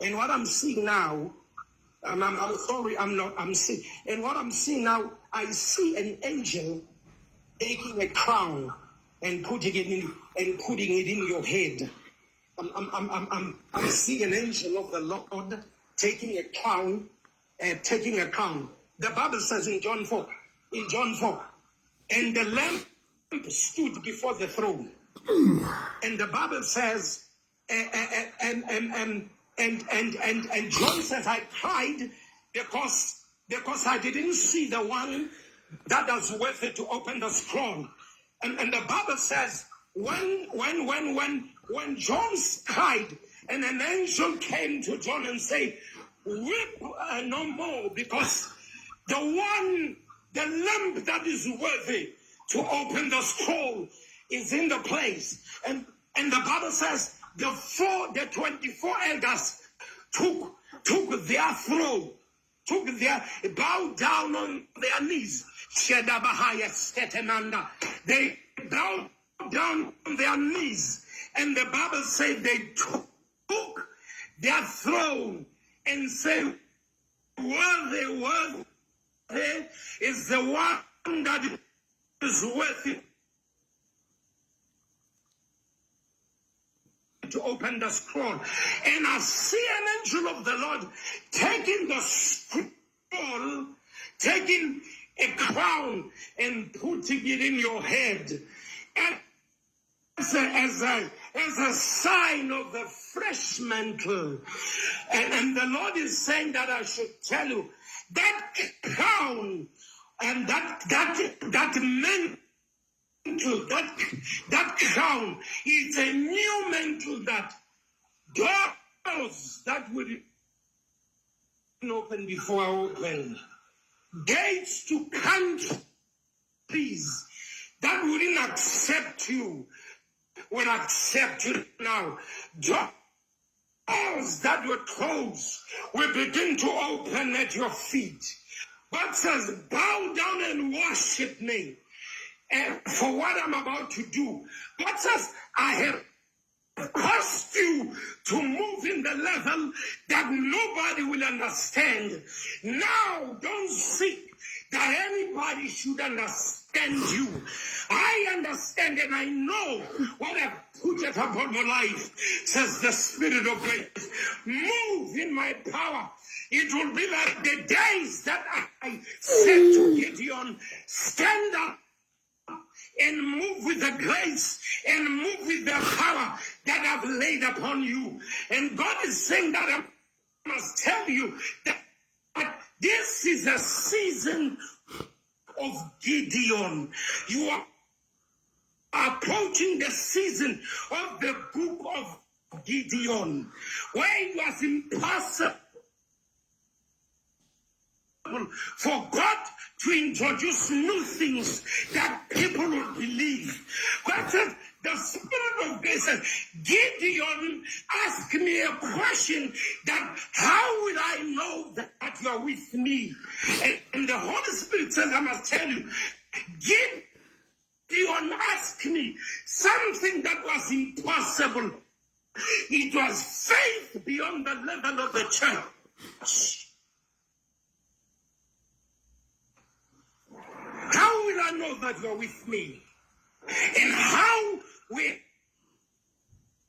And what I'm seeing now, I'm sorry, I'm seeing. And what I'm seeing now, I see an angel taking a crown and putting it in your head. I'm seeing an angel of the Lord taking a crown, taking a crown. The Bible says in John 4, and the Lamb stood before the throne. And the Bible says, and John says, I cried because I didn't see the one that was worth it to open the scroll. And the Bible says, when John cried, and an angel came to John and said, weep no more, because the one, the lamb that is worthy to open the scroll is in the place. And the Bible says the 24 elders took their throne, bowed down on their knees. They bowed down on their knees, and the Bible said they took their throne and said, worthy, worthy is the one that is worthy to open the scroll. And I see an angel of the Lord taking the scroll, taking a crown and putting it in your head as a sign of the fresh mantle. And the Lord is saying that I should tell you that crown and that mantle, that crown is a new mantle that doors that would open before I open, gates to countries that wouldn't accept you will accept you now. Doors that were closed will begin to open at your feet. God says, bow down and worship me for what I'm about to do. God says, I have caused you to move in the level that nobody will understand. Now, don't seek that anybody should understand you. I understand and I know what I've put it upon your life, says the Spirit of grace. Move in my power. It will be like the days that I said to Gideon, stand up and move with the grace and move with the power that I've laid upon you. And God is saying that I must tell you that this is a season of Gideon. You are approaching the season of the book of Gideon, where it was impossible for God to introduce new things that people will believe. God says, the Spirit of grace says, Gideon asked me a question that how will I know that you are with me? And the Holy Spirit says, I must tell you, Gideon asked me something that was impossible. It was faith beyond the level of the church. How will I know that you are with me? And how will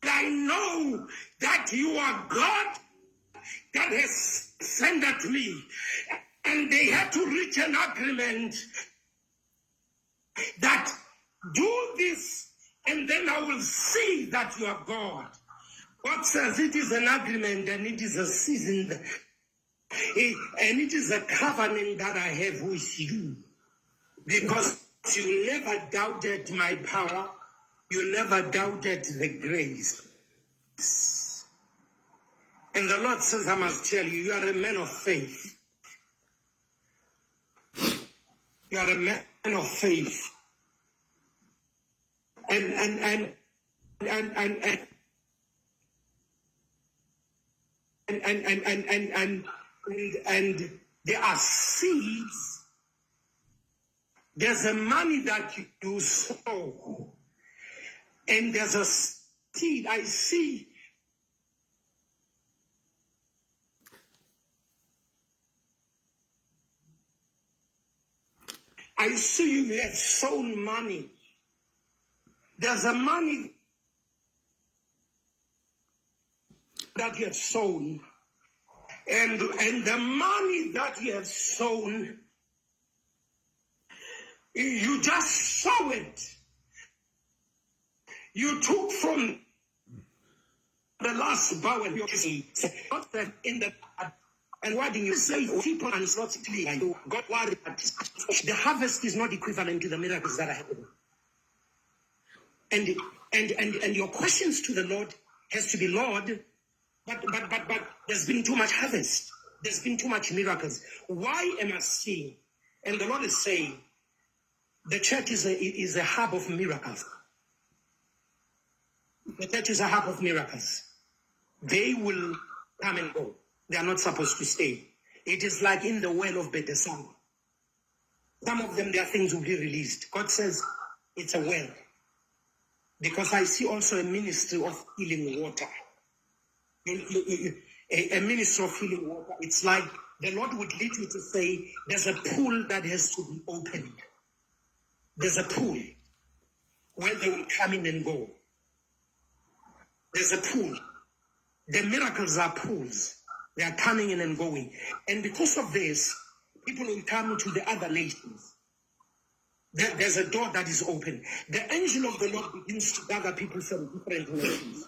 I know that you are God that has sent me? And they had to reach an agreement that do this and then I will see that you are God. God says it is an agreement and it is a season and it is a covenant that I have with you. Because you never doubted my power. You never doubted the grace. And the Lord says, I must tell you, you are a man of faith. You are a man of faith. And and and and and and and and and and and, and, and there are seeds. There's a money that you sow, and there's a seed. I see. I see you have sown money. There's a money that you have sown. And the money that you have sown, you just sow it. You took from the last bow and you not that in the and why did you say people and it's not clear? You got worried. The harvest is not equivalent to the miracles that are happening. And your questions to the Lord has to be, Lord, but there's been too much harvest. There's been too much miracles. Why am I seeing? And the Lord is saying, the church is a hub of miracles. The church is a hub of miracles. They will come and go. They are not supposed to stay. It is like in the well of Bethesda. Some of them, their things will be released. God says it's a well. Because I see also a ministry of healing water. A ministry of healing water. It's like the Lord would lead you to say, there's a pool that has to be opened. There's a pool where they will come in and go. There's a pool. The miracles are pools. They are coming in and going. And because of this, people will come to the other nations. There's a door that is open. The angel of the Lord begins to gather people from different nations.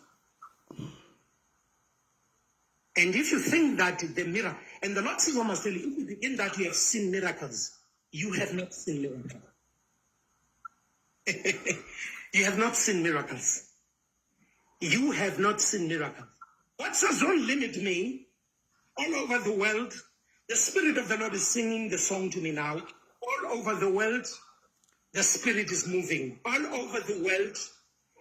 And if you think that the miracle, and the Lord says, I must tell you, if you begin that you have seen miracles, you have not seen miracles. You have not seen miracles. You have not seen miracles. God says, don't limit me. All over the world, the Spirit of the Lord is singing the song to me now. All over the world, the Spirit is moving. All over the world,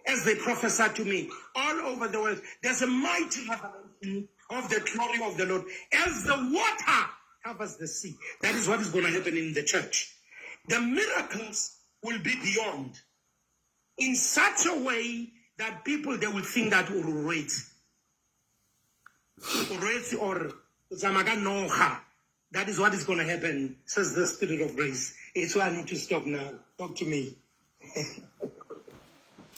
as they prophesy to me, all over the world, there's a mighty revelation of the glory of the Lord. As the water covers the sea. That is what is going to happen in the church. The miracles will be beyond. In such a way that people, they will think that Urureti or Zamaga Noha. That is what is going to happen, says the Spirit of Grace. It's why I need to stop now. Talk to me.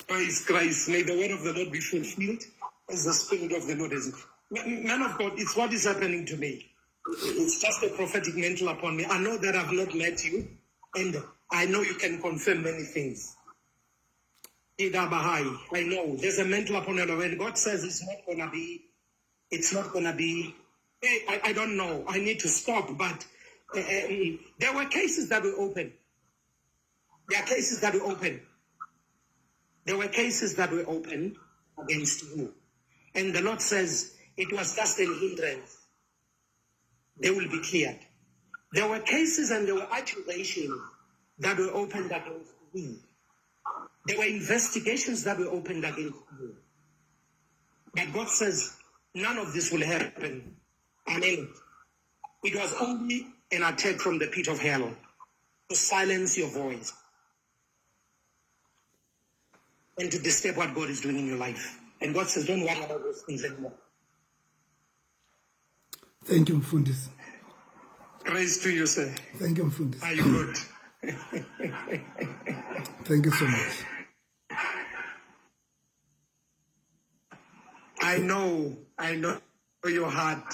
Praise Christ. May the word of the Lord be fulfilled as the Spirit of the Lord is. Man of God, it's what is happening to me. It's just a prophetic mantle upon me. I know that I've not met you, and I know you can confirm many things. I know there's a mantle upon you. When God says it's not going to be, it's not going to be. Hey, I don't know. I need to stop. But there were cases that were open. There are cases that were open. There were cases that were open against you. And the Lord says it was just an hindrance. They will be cleared. There were cases and there were accusations that were opened against you. There were investigations that were opened against you. But God says, none of this will happen. Amen. It was only an attack from the pit of hell to silence your voice and to disturb what God is doing in your life. And God says, don't worry about those things anymore. Thank you, Mfundisi. Praise to you, sir. Thank you, Mfundisi. Are you good? Thank you so much. I know your heart.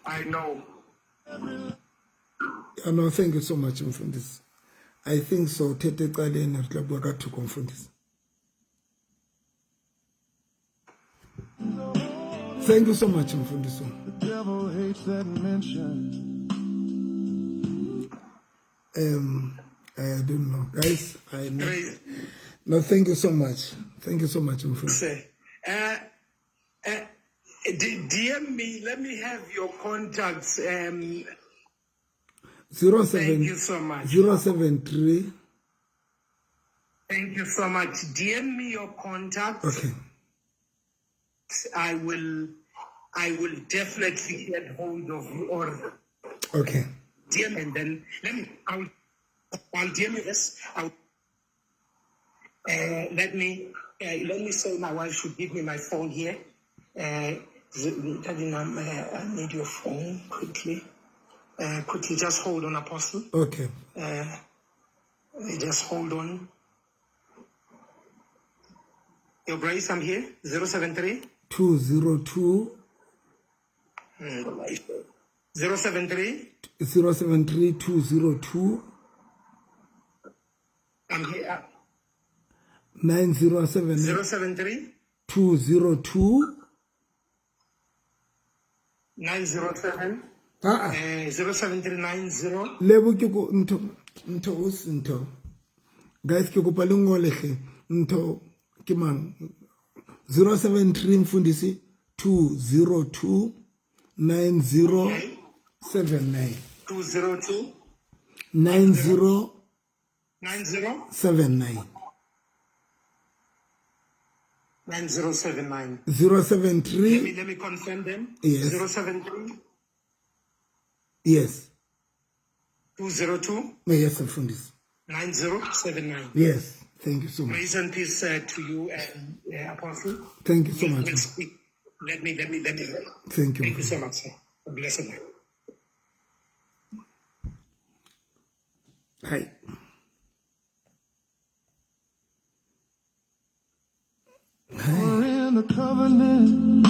I know. I know, thank you so much, Mfundisi. I think so. Tete qaleni re tla bua ka thoko, Mfundisi. Thank you so much, Mfundisi. The devil hates that mention. I don't know, guys. I know. No, thank you so much. Thank you so much, Mfundisi. DM me. Let me have your contacts. 07 Thank you so much. 073. Thank you so much. DM me your contacts. Okay. I will definitely get hold of you or okay. DM, and then let me. I'll DM you this. Let me say my wife should give me my phone here. I need your phone quickly. Quickly, just hold on, Apostle. Okay. Just hold on. Your Grace, I'm here. 073 202 073 073 202. I'm here. 907 073 202 907 07390. Lebo ke ko ntho ntho o se ntho. Guys, ke kopa le ngole hle. Ntho ke mang? 073 Mfundisi 202 9079. 202 90 90 79. 9079. 073. Let me confirm them. Yes. 073. Yes. 202. Yes, Mfundisi. 9079. Yes. Thank you so much. Grace and peace to you, and Apostle. Thank you so much. Let me. Thank you. Thank you so much, sir. Bless you. Hi. We're in the covenant.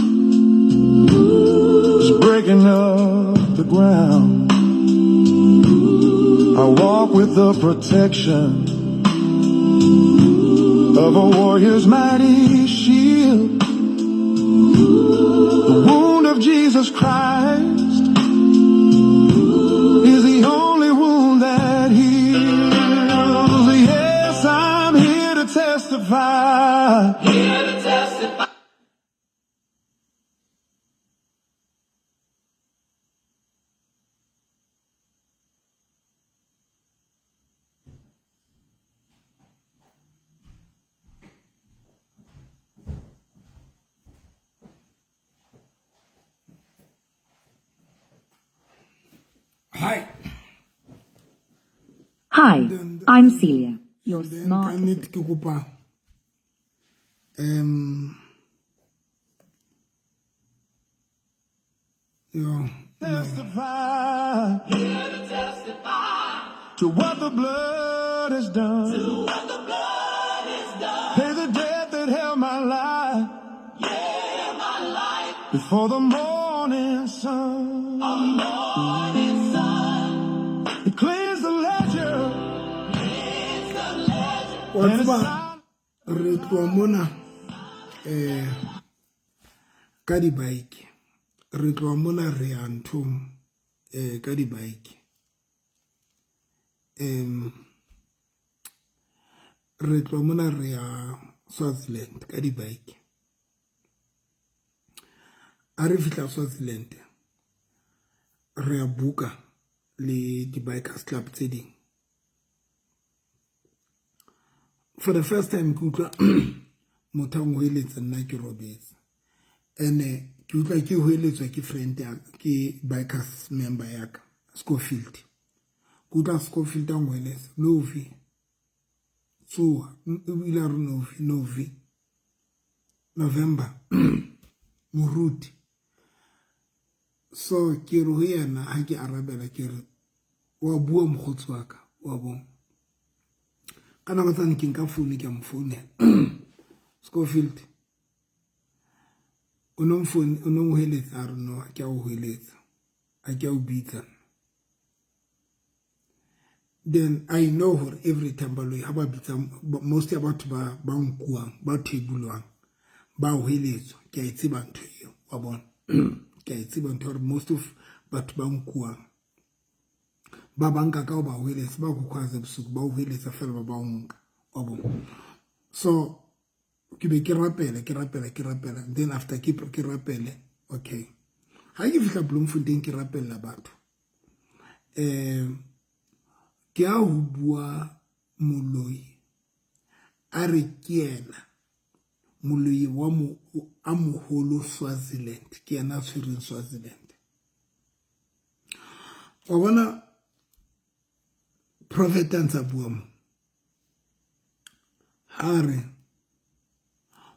It's breaking up the ground. I walk with the protection of a warrior's mighty shield. The wound of Jesus Christ is the only wound that heals. Yes, I'm here to testify. Here to testify. Hi. Hi, I'm Celia, your smart assistant. Testify. Here to testify to what the blood has done. To what the blood has done. Pay the debt that held my life. Yeah, my life. Before the morning sun. The morning sun. It clears the ledger. Clears the ledger. What's re tloha mona ka di-bike, re tloha mona re ya nthong ka di-bike, re tloha mona re ya Swaziland ka di-bike. A re fihla Swaziland re ya buka le di-bikers club tse ding. For the first time ke utlwa motho a nhoeletsa, nna ke robetse, ene ke utlwa ke hoeletswa ke friend ya ke bikers member ya ka Schofield. Ke utlwa Schofield a nhoeletsa, Novi tsoha, o ile a re Novi, Novi November moruti. So ke re ho yena ha ke arabela ke re wa bua mokgotsi wa ka wa bona. Ka nako tsane ke nka founu ke a mo founela. Schofield o no nhoeletsa, a re no, ha ke a o hoeletsa, ha ke a o bitsa. Then I know hore every time baloi ha ba bitsa, most ya batho ba nkuwang ba thebulwang ba hoeletswa. Ke a e tseba ntho eo wa bona. Ke a e tseba ntho hore most of batho ba nkuwang Ba ba nka ka ho ba hweletsa, ba kukhwaza bosigo, ba o hweletsa fela ba ba o nka. Wa bona? So ke be ke rapela, ke rapela, ke rapela. Then after ke ke rapele, okay. Ha ke fihla Bloemfontein ke rapella batho. Ke a ho bua moloi a re ke yena moloi wa mo a moholo Swaziland, ke yena a tshwereng Swaziland. Wa bona prophet a ntsa bua mo, ha re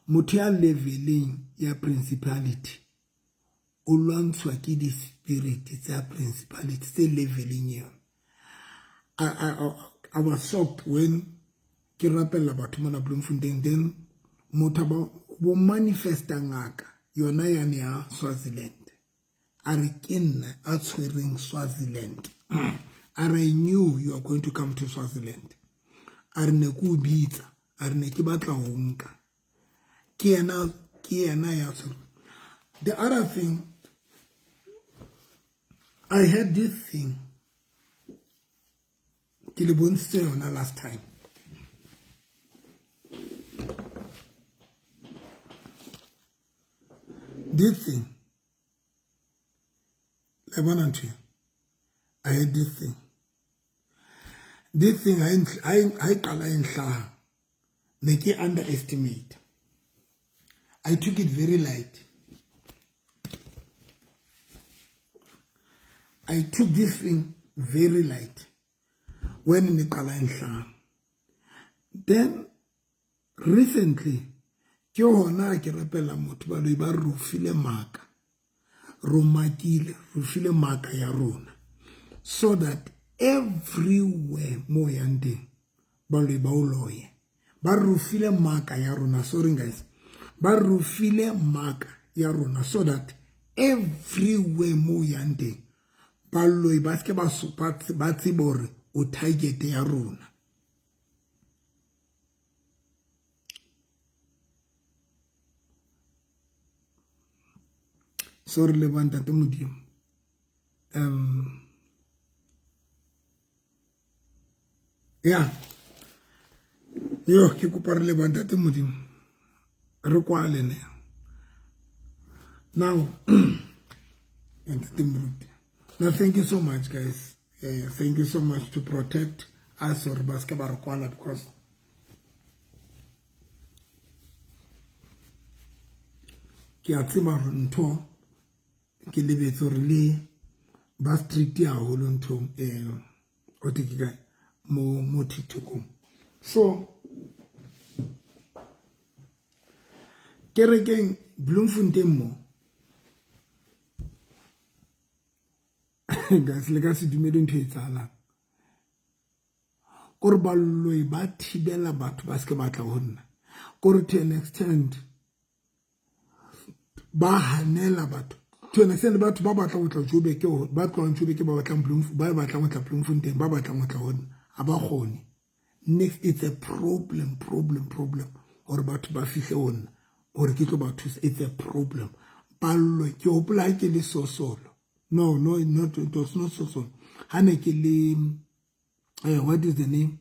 motho ya leveleng ya principality o lwantshwa ke di-spirit tsa principality tse leveleng eo. I was shocked when ke rapella batho mona Bloemfontein, then motho ba bo manifesta ngaka yona yane ya Swaziland, a re ke nna a tshwereng Swaziland. A re I knew you are going to come to Swaziland. A re ne ke o bitsa, a re ne ke batla ho nka. Ke yena ya tshwereng. The other thing, I had this thing ke le bontshitse yona last time. This thing, le bona ntho e? I had this thing. This thing ha e qala e nhlaha, ne ke underestimate. I took it very light. I took this thing very light when ne qala e nhlaha. Then recently ke hona ke rapela motho baloi ba re file maka, romakile, re file maka ya rona, so that everywhere mo yang teng baloi ba o loye. Ba re file maka ya rona, sorry guys, ba re file maka ya rona so that everywhere mo yang teng baloi ba seke ba tsebe hore o target ya rona. Sorry le ba ntate Modimo. Yeah. Yo ke kopa re le ba ntate Modimo. Re kwale ne. Now ntate Moruti. Now thank you so much guys. Thank you so much to protect us or ba ska ba re kwala, because ke a tseba hore ntho ke lebetse hore le ba strict haholo nthong o te ke kae mo TikTokong. So kerekeng Bloemfontein mo guys, le ka se dumele ntho e etsahalang. Kore baloi ba thibela batho ba seke batla ho nna. Kore to an extent ba hanela batho. To an extent batho ba batlang ho tla Joburg, ba tlohang Joburg, ba batlang Bloemfontein, ba batlang ho tla Bloemfontein, ba batlang ho tla ho nna, ha ba kgone. Next, it's a problem hore batho ba fihle ho nna hore ke tlo ba thusa. It's a problem. Baloi ke hopola ha ke le Sosolo. No, not, it was not Sosolo. Ha ne ke le what is the name?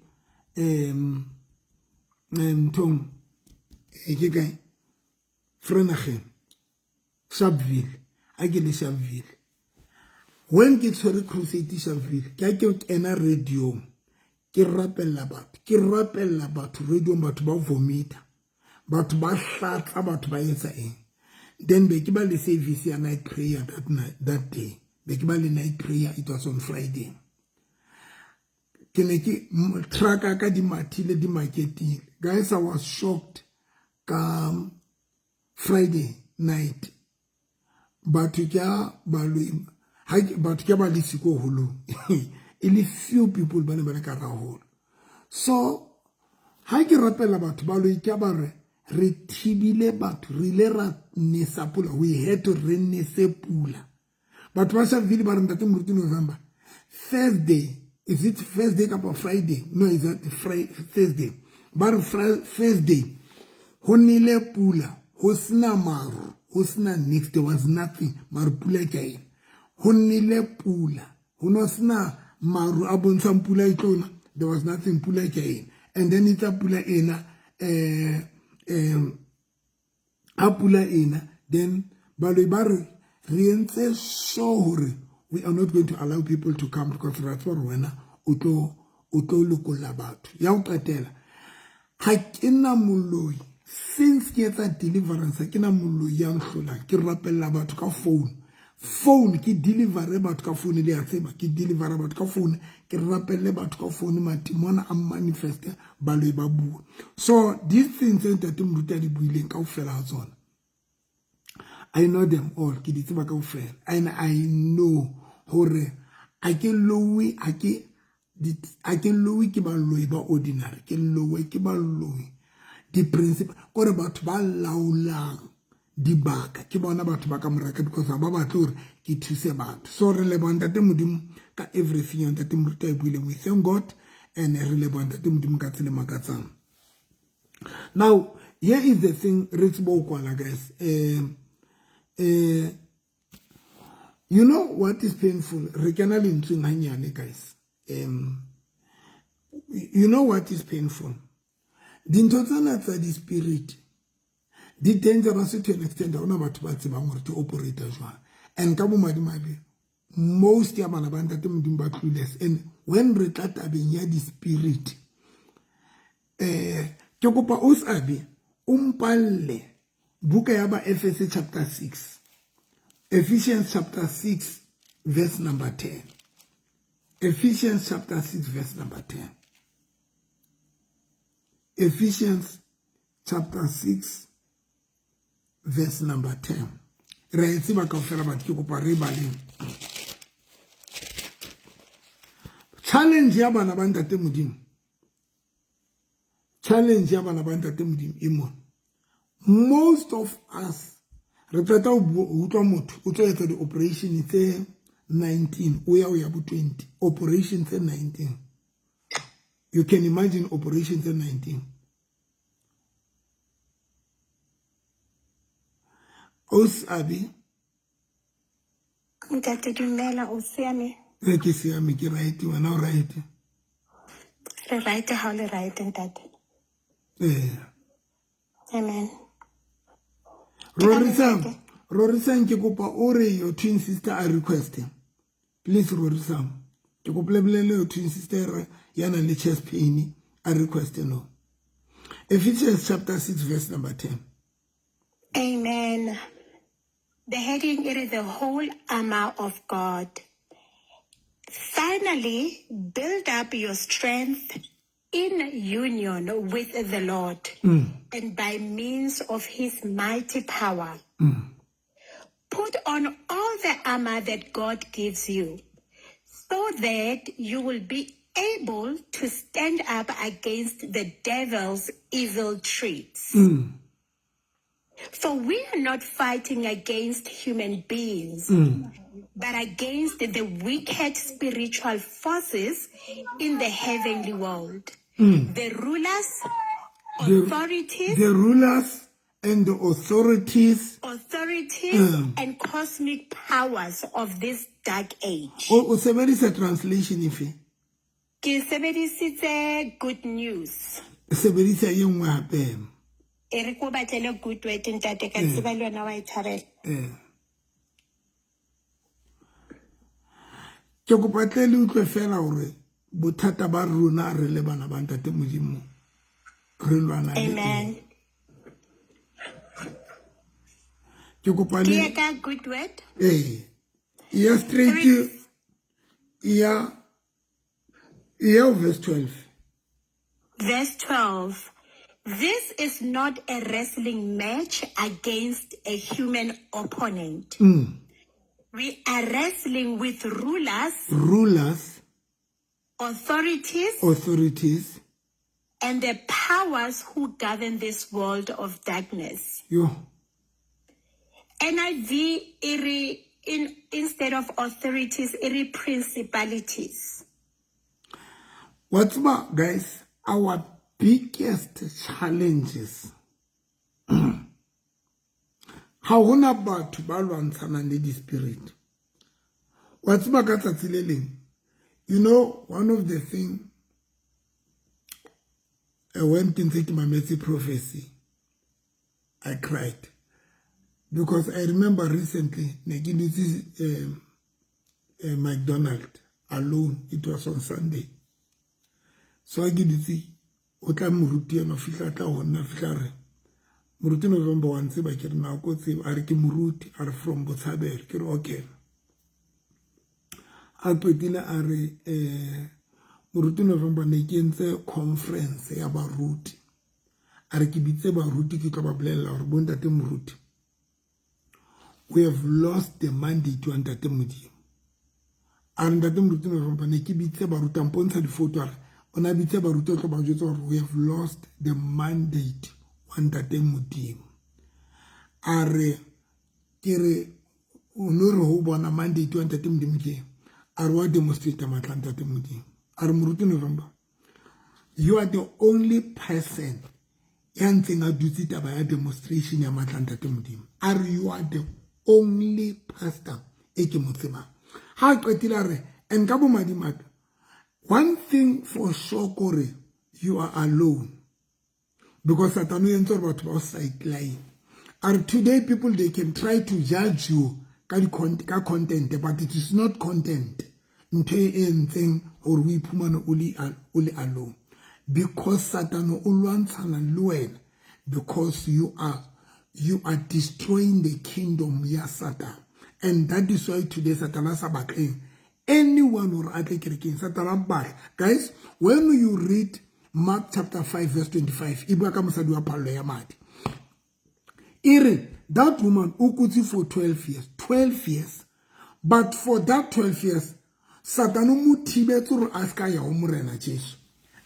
Nthong ke kae? Vereeniging, Sharpeville. Ha ke le Sharpeville. When ke tshwere crusade Sharpeville, ke ha ke kena radio, ke rapella batho, radio, batho ba vomita, batho ba hlatsa, batho ba etsa eng. Then be ke ba le service ya night prayer that night, that day. Be ke ba le night prayer, it was on Friday. Ke ne ke truck ka di mathile di marketile. Guys, I was shocked ka Friday night. Batho ke ba lo ha batho ke ba le siko holong. E le few people ba ne ba le ka haholo. So ha ke rapela batho ba lo ke ba re re thibile batho, re ile ra nesa pula, we had to re nese pula. Batho ba Sharpeville ba re ntate Moruti November Thursday, is it Thursday kapa Friday? No, is that Thursday? Ba re Thursday ho nele pula, ho sena maru, ho sena next, there was nothing. Maru pula ke eng? Ho nele pula, ho no sena maru a bontshang pula e tlo na. There was nothing, pula ke ena. And then itsa pula ena ha pula ena, then baloi ba re re entse so hore we are not going to allow people to come because re a tseba hore wena o tlo lokolla batho. Ya ho qetela, ha ke na moloi. Since ke etsa deliverance, ha ke na moloi ya nhlolang. Ke rapella batho ka phone. Phone ke delivere batho ka phone, le a tseba ke delivere batho ka phone, ke rapelle batho ka phone, matimona a manifeste, baloi ba bua. So these things tse ntate Moruti a di buileng kaofela ha tsona, I know them all, ke di tseba kaofela. And I know hore ha ke lowe, ha ke lowe ke baloi ba ordinary, ke lowe ke baloi di-principle, kore batho ba laolang dibaka ke bona batho ba ka moraka, because ha ba batle hore ke thuse batho. So re leboha ntate Modimo ka everything ya ntate Moruti a e buileng. We thank God and re leboha ntate Modimo ka tsela e makatsang. Now here is the thing re tsebo ho kwala, guys. You know what is painful? Re kena lentsweng hanyane, guys. You know what is painful? Dintho tsena tsa di-spirit di dangerous to an extent. Ha hona batho ba tsebang hore di operate jwang. And ka bomadimabe, most ya bana ba ntate Modimo ba clueless. And when re tla tabeng ya di-spirit, ke kopa o sabe o mpalle buka ya ba Efese chapter 6, Ephesians chapter 6 verse number 10. Ephesians chapter 6 verse number 10. Ephesians chapter 6 verse number 10. Re a tseba kaofela batho, ke kopa re baleng. Challenge ya bana ba ntate Modimo. Challenge ya bana ba ntate Modimo e mona. Most of us re qeta ho utlwa motho o tlo etsa di-operation tse 19, o ya bo 20, operation tse 19. You can imagine operation tse 19. Osabi Ntate dumela, o siame? Re ke siame, ke right, wena o right? Re right, ha o le right ntate. Amen. Rorisang, ke kopa o re your twin sister a request. Please Rorisang, ke kopa le bolelle your twin sister ya nang le chest pain a request no. Ephesians chapter 6 verse number 10. Amen. The heading, it is the whole armor of God. Finally, build up your strength in union with the Lord and by means of his mighty power. Put on all the armor that God gives you so that you will be able to stand up against the devil's evil tricks. For we are not fighting against human beings, but against the wicked spiritual forces in the heavenly world. The rulers, authorities, the rulers and the authorities, and cosmic powers of this dark age. O sebedisa translation efe? Ke sebedisitse Good News. Sebedisa e nngwe hape. E re ko batlele Good Word ntate, ka tseba le wena wa e thabela. Ke kopa tle le utlwe fela hore bothata ba rona re le bana ba ntate Modimo re lwana le. Amen. Ke kopa le ke ka Good Word. Ya straight ya verse 12. Verse 12. This is not a wrestling match against a human opponent. We are wrestling with rulers, authorities, and the powers who govern this world of darkness. Yo. NIV instead of authorities, iri principalities. What's more, guys? Our biggest challenges. Ha hona batho ba lwantshanang le di-spirit. Wa tseba ka tsatsi le leng, You know, one of the thing when ke ntse ke mametse prophecy, I cried because I remember recently ne ke dutse McDonald alone. It was on Sunday. So I ke dutse, o tla moruti ena, fihla tla ho nna, fihla re, "Moruti November, wa ntseba?" Ke re, "Na ko tseba." A re, "Ke moruti," a re, "from Botshabelo." Ke re, "Okay." A qetile a re, "Moruti November, ne ke entse conference ya baruti," a re, "ke bitse baruti, ke tlo ba bolella hore bontate moruti, we have lost the mandate wa ntate Modimo." A re, "Ntate moruti November, ne ke bitse baruti," a mpontsha difoto, a re o na bitse baruti, o tlo ba jwetsa hore we have lost the mandate wa ntate Modimo. A re, ke re, o no re ho bona mandate wa ntate Modimo ke? A re, wa demonstrate matla ntate Modimo. A re, "Moruti November, you are the only person ya ntseng a dutse taba ya demonstration ya matla ntate Modimo." A re, "You are the only pastor e ke mo tsebang." Ha a qetile a re, and ka bomadimabe, one thing for sure kore you are alone, because Satan o entse gore batho ba o sideline. A re, today people, they can try to judge you ka content, but it is not content ntho e entseng gore o iphumane o le alone, because Satan o lwantshana le wena because you are destroying the kingdom ya Satan. And that is why today Satan a sa batleng anyone or a tle kerekeng. Satan a batla. Guys, when you read Mark chapter 5 verse 25, e bua ka mosadi wa phallo ya madi. E re that woman o kutse for 12 years, 12 years, but for that 12 years Satan o mo thibetse gore a se ka ya ho Morena Jesu.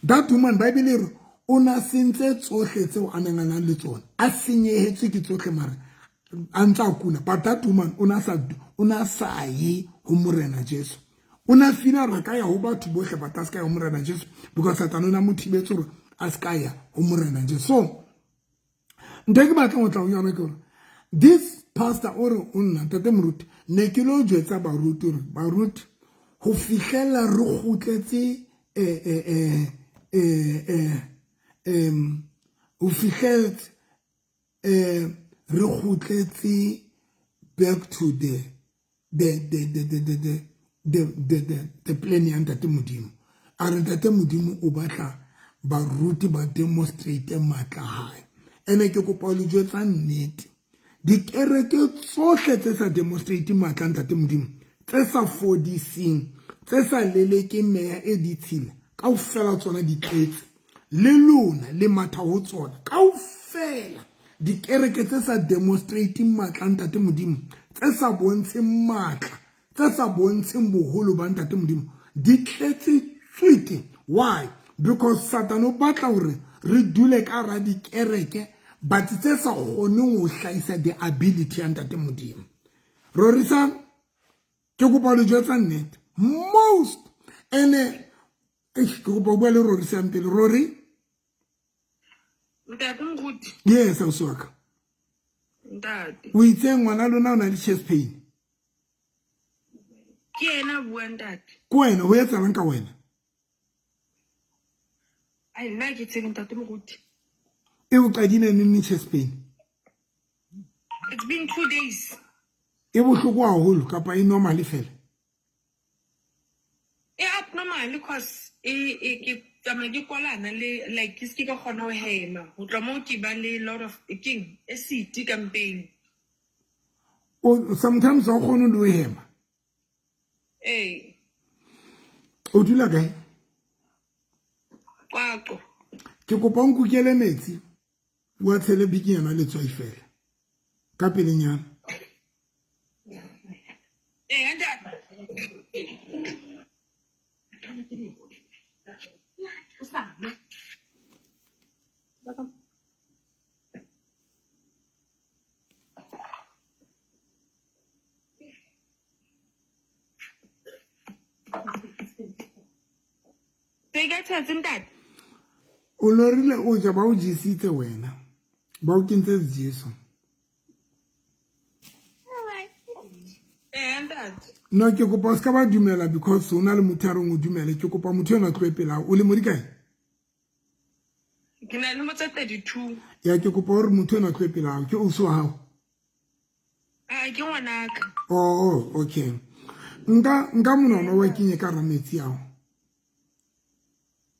That woman, Bible e re o na sentse tsohle tseo a neng a na le tsona, a senyehetswe ke tsohle, mare a ntse a kula. But that woman o na sa ye ho Morena Jesu. O na feel re ka ya ho batho bohle, but a se ka ya ho Morena Jesu, because Satan o na mo thibetse gore a se ka ya ho Morena Jesu. So ntho e ke batlang ho tla ho yona ke gore this pastor o re o nna, "Ntate moruti, ne ke lo jwetsa baruti hore baruti, ho fihlela re kgutletse ho fihletse re kgutletse back to the plan ya ntate Modimo." A re ntate Modimo o batla baruti ba demonstrate matla hae. Ene ke kopa ho le jwetsa nnete, dikereke tsohle tse sa demonstrate matla ntate Modimo, tse sa fodiseng, tse sa lelekeng meya e ditshila, kaofela tsona di tletse, le lona le matha ho tsona kaofela. Dikereke tse sa demonstrating matla ntate Modimo, tse sa bontsheng matla, tse sa bontsheng boholo ba ntate Modimo, di tletse tswete. Why? Because Satan o batla hore re dule ka hara dikereke, but tse sa kgoneng ho hlahisa the ability ya ntate Modimo. Rorisang, ke kopa le jwetsa nnete most ene ke kopa ho bua le Rorisang pele. Rori. Ntate Moruti. Yes, ausi wa ka. Ntate. O itseng ngwana lona o na le chest pain? Ke yena a buang, ntate. Ke wena? Ho etsahalang ka wena? Ai, nna ke tsebe, ntate Moruti. E o qadile neng chest pain? It's been 2 days. E bohloko haholo kapa e normal fela? E abnormal, cause e ke tsamaya ke kwalana le, like, ke se ka kgona ho hema. Ho tloha moo ke ba le lot of keng, acid ka mpeng. O sometimes ha o kgone le ho hema? Ee. O dula kae? Qwaqwa. Ke kopa o nkukele metsi, wa tshele bikinyana letswai fela ka pelenyana. Ee, ntate. O sa nwa. Se ka tshetse, ntate. O lorile o ja, ba o jesitse wena, ba o kentse sejeso. Ee, ntate. No, ke kopa o se ka ba dumela because o na le motho a reng o dumele. Ke kopa motho ena tloe pela. O le mo di kae? Ke na le motse 32. Ya ke kopa hore motho ena tloe pela. Ke ausi wa hao? A ke ngwanaka. Oh, okay. Nka nka monwana wa kenye ka hara metsi ao.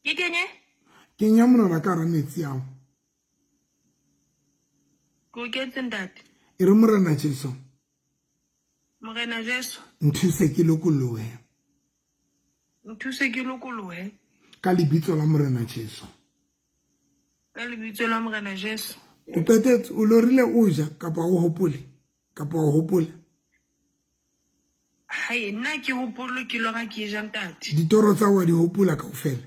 Ke kenye? Kenya monwana ka hara metsi ao. Ke o kentse ntate. E re Morena Jesu. Morena Jesu. Nthuse ke lokolohe. Nthuse ke lokolohe. Ka lebitso la Morena Jesu. Ka lebitso la Morena Jesu. O qetetse o lorile o ja kapa o hopole kapa o hopola. Hai nna ke hopolo ke lora ke ja ntate. Ditoro tsa wa di hopola kaofela.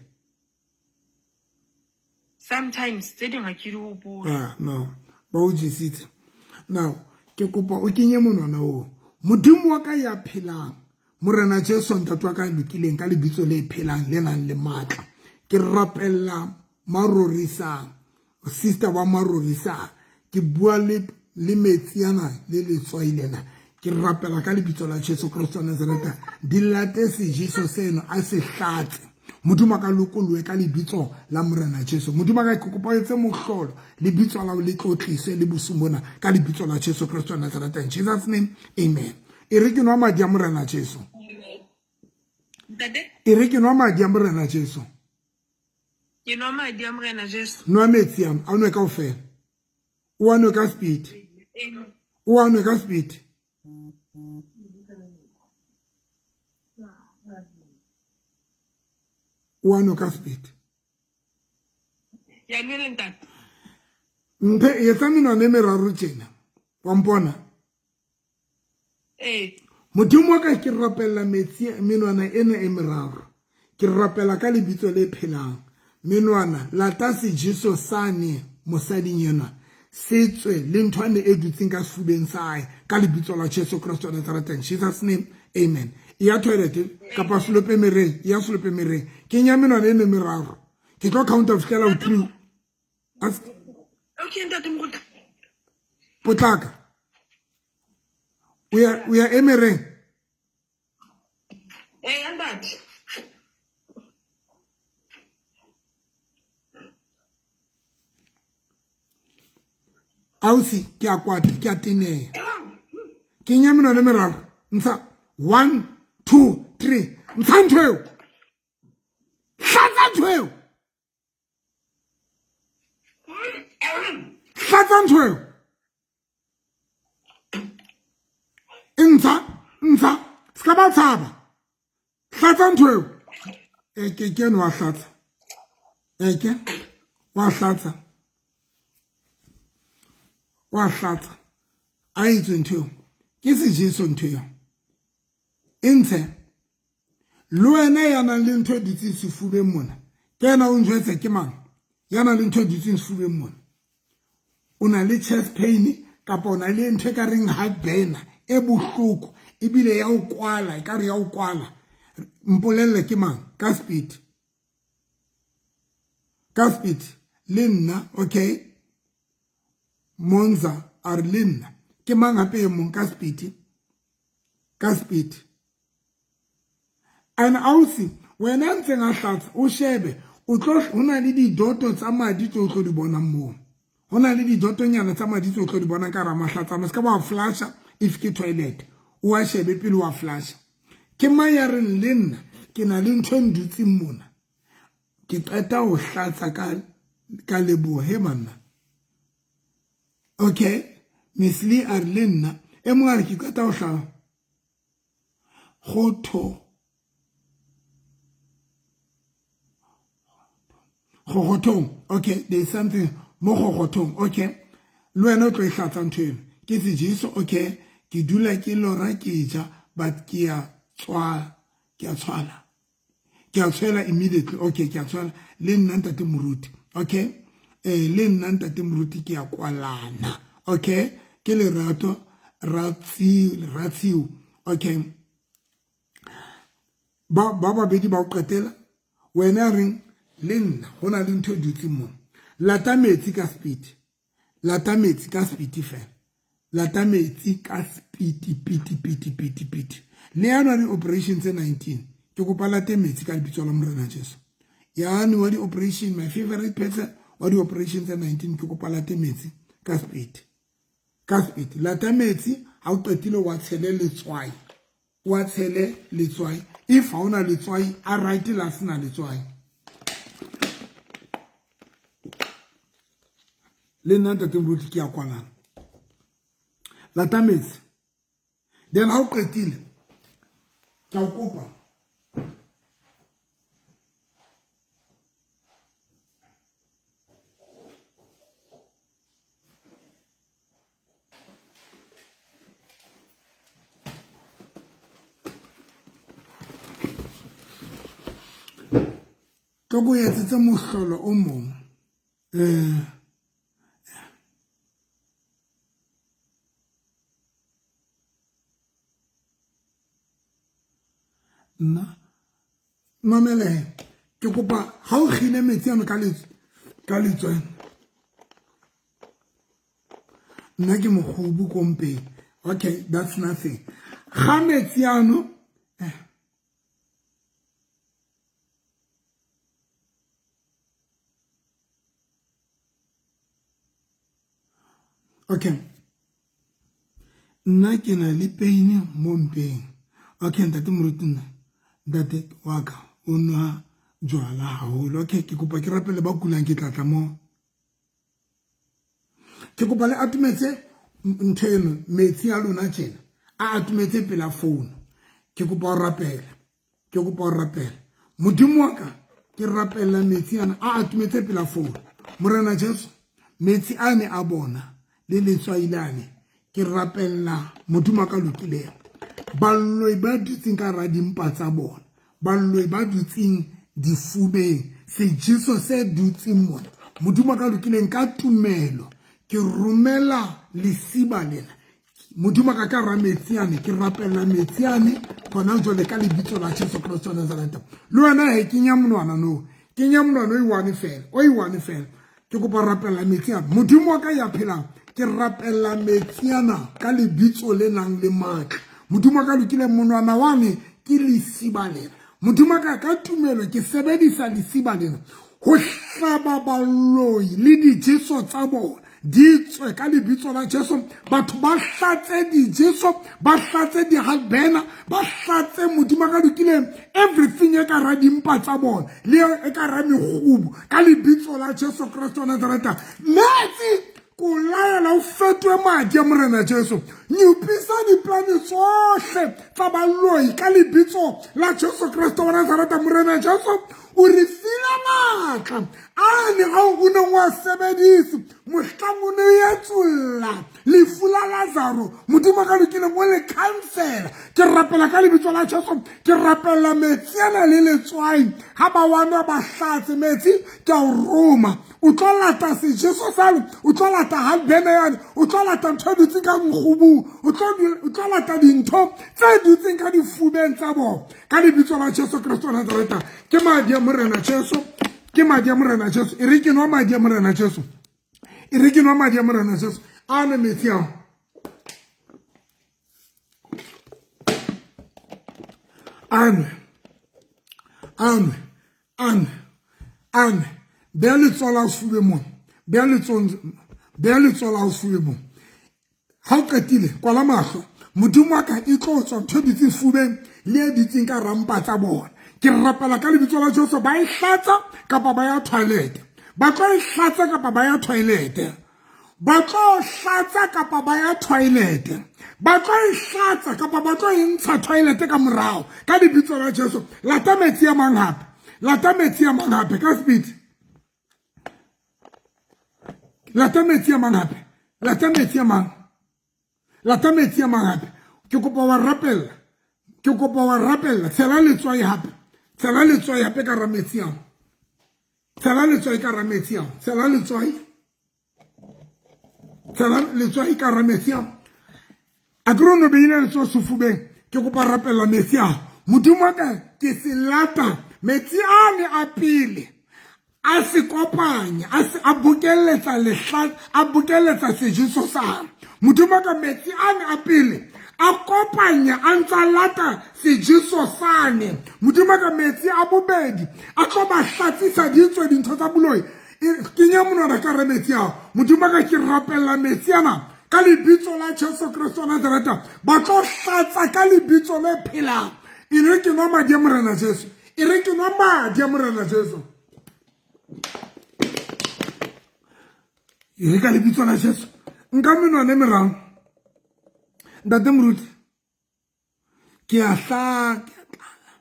Sometimes tse ding ha ke di hopole. Ah no, ba o jesitse. Now ke kopa o kenye monwana oo. Modimo wa ka ya phelang, Morena Jesu ntate wa ka lokileng ka lebitso le phelang le nang le matla. Ke rapella marorisang, sister wa marorisang. Ke bua le le metsi ana le letswai lena. Ke rapela ka lebitso la Jesu Kristo wa Nazareta. Di late sejeso seno a se hlatse. Modimo a ka lokolohe ka lebitso la Morena Jesu. Modimo a ka ke kopa etse mohlolo. Lebitso la le tlotliswe le bosung bona ka lebitso la Jesu Kristo wa Nazareta. In Jesus name, amen. E re ke nwa madi a Morena Jesu. E re ke nwa madi a Morena Jesu. Ke nwa madi a Morena Jesu. Nwa metsi a a nwe kaofela. O a nwe ka speed. O a nwe ka speed. O a nwe ka speed. Ya nwele ntate. Mphe etsa menwana e meraro tjena. Wa mpona? Ee. Modimo wa ka ke rapella metsi menwana ena e meraro. Ke rapela ka lebitso le phelang. Menwana lata sejeso sane mosading enwa se tswe le nthwane e dutseng ka sefubeng sa hae ka lebitso la Jesu Kristo wa Nazareta. In Jesus name, amen. E ya toilet kapa selope mereng, e ya selope mereng. Kenya menwana eno e meraro. Ke tlo count ho fihlela ho 3. Okay, ntate Moruti. Potlaka. O ya o ya emereng. Ee, ntate. Ausi, ke a kwata, ke a teneha. Kenya menwana e meraro. Ntsha 1 2 3. Ntsha ntho eo. Hlatsa ntho eo. Hlatsa ntho eo. E ntsha, ntsha. Se ka ba tshaba. Hlatsa ntho eo. Eke ke eno wa hlatsa. Eke wa hlatsa. Wa hlatsa. A etswe ntho eo. Ke sejeso ntho eo. E ntshe. Le wena ya nang le ntho e dutseng sefubeng mona. Ke ena o njwetse ke mang? Ya nang le ntho e dutseng sefubeng mona. O na le chest pain kapa o na le ntho e ka reng heartburn e bohloko ebile ya o kwala, e ka re ya o kwala. Mpolelle ke mang? Ka speed. Ka speed. Le nna, okay. Monza a re le nna. Ke mang hape e mong ka speed? Ka speed. And ausi, wena ntseng a hlatsa, o shebe, o tlo ho na le didoto tsa madi tse o tlo di bonang moo. Ho na le didotonyana tsa madi tse o tlo di bonang ka hara mahlatsana. Se ka ba flasha if ke toilet. O a shebe pele wa flasha. Ke mang ya reng le nna ke na le ntho e ndutseng mona. Ke qeta ho hlatsa ka leboha he manna. Okay, Miss Lee a re le nna. E mong a re ke qeta ho hlaba. Gotho. Gogothong. Okay, there is something mo gogothong. Okay. Le wena o tlo e hlatsa ntho eno. Ke sejeso, okay. Ke dula ke lora ke ja, but ke a tswa, ke a tshwala. Ke a tshwela immediately. Okay, ke a tshwela. Le nna ntate Moruti. Okay. Le nna ntate Moruti ke a kwalana. Okay. Ke lerato Ratsiu. Okay. Ba babedi ba o qetela. Wena reng le nna ho na le ntho e dutseng mona. Lata metsi ka speed. Lata metsi ka speed fela. Lata metsi ka speed piti piti piti piti. Le yana di-operation tse 19 ke kopa late metsi ka lebitso la Morena Jesu. Yane wa di-operation, my favorite person wa di-operation tse 19, ke kopa late metsi ka speed. Ka speed. Lata metsi ha o qetile wa tshele letswai. Wa tshele letswai. If ha ona letswai, a right la sena letswai. Le nna ntate Moruti ke ya kwalana. Lata metsi. Then ha o qetile, ke a kopa. Tlo ko etsetse mohlolo o mong. Nna mamele ke kopa ha o kgile metsi ano ka letswai. Nna ke mokgobu ko mpeng. Okay, that's nothing. Ga metsi ano okay. Nna ke na le pain mo mpeng. Okay, ntate Moruti nna. Ntate wa ka o nwa jwala haholo. Okay, ke kopa ke rapele ba kulang ke tlatla mo. Ke kopa le atumetse ntho eno metsi a lona tjena. A atumetse pela phone. Ke kopa o rapela. Ke kopa o rapela. Modimo wa ka ke rapela metsi ana a atumetse pela phone. Morena Jesu, metsi a ne a bona le letswai lane ke rapella Modimo ka lokileng. Baloi ba dutseng ka hara dimpa tsa bona, baloi ba dutseng difubeng, sejeso se dutseng mona, Modimo ka lokileng ka tumelo ke romela lesiba lena. Modimo ka ka hara metsi ane, ke rapella metsi ane hona jwale ka lebitso la Jesu Kristo wa Nazareth. Le wena he kenya monwana no, kenya monwana o i-one fela, o i-one fela. Ke kopa rapella metsi ana. Modimo wa ka ya phelang, ke rapella metsi ana ka lebitso le nang le matla. Modimo wa ka lokile monwana wa me ke lesiba lena. Modimo wa ka ka tumelo ke sebedisa lesiba lena ho hlaba baloi le dijeso tsa bona. Di tswe ka lebitso la Jesu. Batho ba hlatse dijeso, ba hlatse dihalbena, ba hlatse Modimo ka lokileng everything e ka ra dimpa tsa bona le e ka ra mekgubu ka lebitso la Jesu Kristo wa Nazareth. Metsi ko laela o fetohe madi a Morena Jesu. Nyopisa diplane tsohle tsa baloi ka lebitso la Jesu Kristo wa Nazareth. Morena Jesu o re file matla ane ao o neng wa sebedise mohlang o ne etsolla lefu la Lazaro. Modimo ka lokileng o le cancela. Ke rapela ka lebitso la Jesu, ke rapela metsi ana le letswai. Ha ba wa nwa ba hlatse metsi, ke a o roma. O tlo lata sejeso sale, o tlo lata halbene yane, o tlo lata ntho e dutseng ka mokgubung, o tlo lata dintho tse dutseng ka difubeng tsa bona. Ka lebitso la Jesu Kristo wa Nazareth. Ke madi a Morena Jesu, ke madi a Morena Jesu. E re ke nwa madi a Morena Jesu. E re ke nwa madi a Morena Jesu. A nwe metsi ao. A nwe. A nwe. A nwe. A nwe. Beha letsoho la hao sefubeng mona. Beha letsoho la hao sefubeng mona. Ha o qetile, kwala mahlo. Modimo wa ka e tlo tswa ntho e dutseng sefubeng le e dutseng ka rampa tsa bona. Ke rapela ka lebitso la Jesu, ba e hlatsa kapa ba ya toilet. Ba tlo e hlatsa kapa ba ya toilet. Ba tlo hlatsa kapa ba ya toilet. Ba tlo e hlatsa kapa ba tlo e ntsha toilet ka morao. Ka lebitso la Jesu. Lata metsi a mang hape. Lata metsi a mang hape ka speed. Lata metsi a mang hape. Lata metsi a mang. Lata metsi a mang hape. Ke kopa wa rapella. Ke kopa wa rapella. Tshela letswai hape. Tshela letswai hape ka hara metsi ao. Tshela letswai ka hara metsi ao. Tshela letswai. Tshela letswai ka hara metsi ao. A ke re no beile letsoho sefubeng. Ke kopa rapella metsi ao. Modimo wa ka ke se lata metsi ane a pele. A se kopanya, a bokelletsa lehla, a bokelletsa sejeso sa. Modimo wa ka metsi ane a pele A kopanya a ntsa lata sejeso sane. Modimo ka metsi a bobedi a tlo ba hlatsisa ditswe dintho tsa boloi. Kenya monwana ka re metsi ao. Modimo ka ke rapella metsi ana ka lebitso la Jesu Kristo wa Nazareta. Ba tlo hlatsa ka lebitso le phelang. E re ke nwa madi a Morena Jesu. E re ke nwa madi a Morena Jesu. E re ka lebitso la Jesu. Nka menwana e meraro. Ntate Moruti, ke a hla, ke a tlala.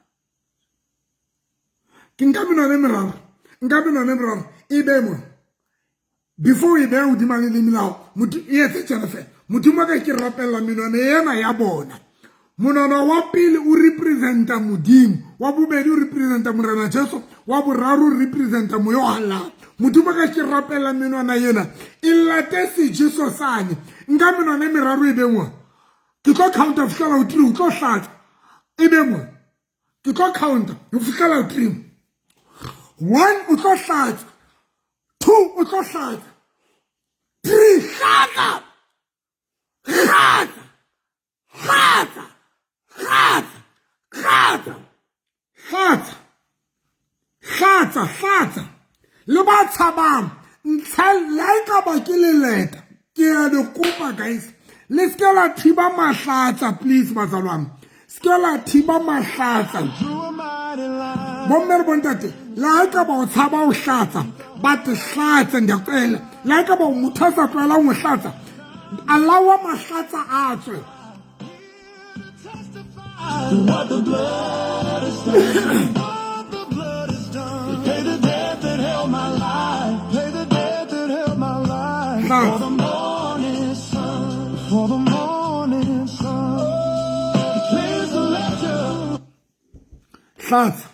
Ke nka menwana e meraro. Nka menwana e meraro. E be mo. Before e beha hodima leleme la hao, motho e etse tjena fela. Modimo wa ka ke rapella menwana ena ya bona. Monwana wa pele o representa Modimo, wa bobedi o representa Morena Jesu, wa boraro o representa moya o halalelang. Modimo wa ka ke rapella menwana ena e late sejeso sane. Nka menwana e meraro e be nngwe. Ke tlo counta ho fihlela ho 3, o tlo hlatsa. E be nngwe. Ke tlo counta ho fihlela ho 3. 1 o tlo hlatsa. 2 o tlo hlatsa. 3 hlatsa. Hlatsa. Hlatsa. Hlatsa. Hlatsa. Hlatsa. Hlatsa, hlatsa. Le ba tshabang, ntsha la e ka ba ke leleta. Ke a le kopa guys. Le se ke la thiba mahlatsa please bazalwane. Se ke la thiba mahlatsa. Bomme le bontate, le ha e ka ba o tshaba ho hlatsa, but hlatsa ngiyacela. Le ha e ka ba motho a sa tlwaelang ho hlatsa, allow mahlatsa a tswe. What the blood has done. What the blood has done. Pay the debt that held my life. Pay the debt that held my life. For the morning sun. For the morning sun. He clears the ledger. Hlatsa.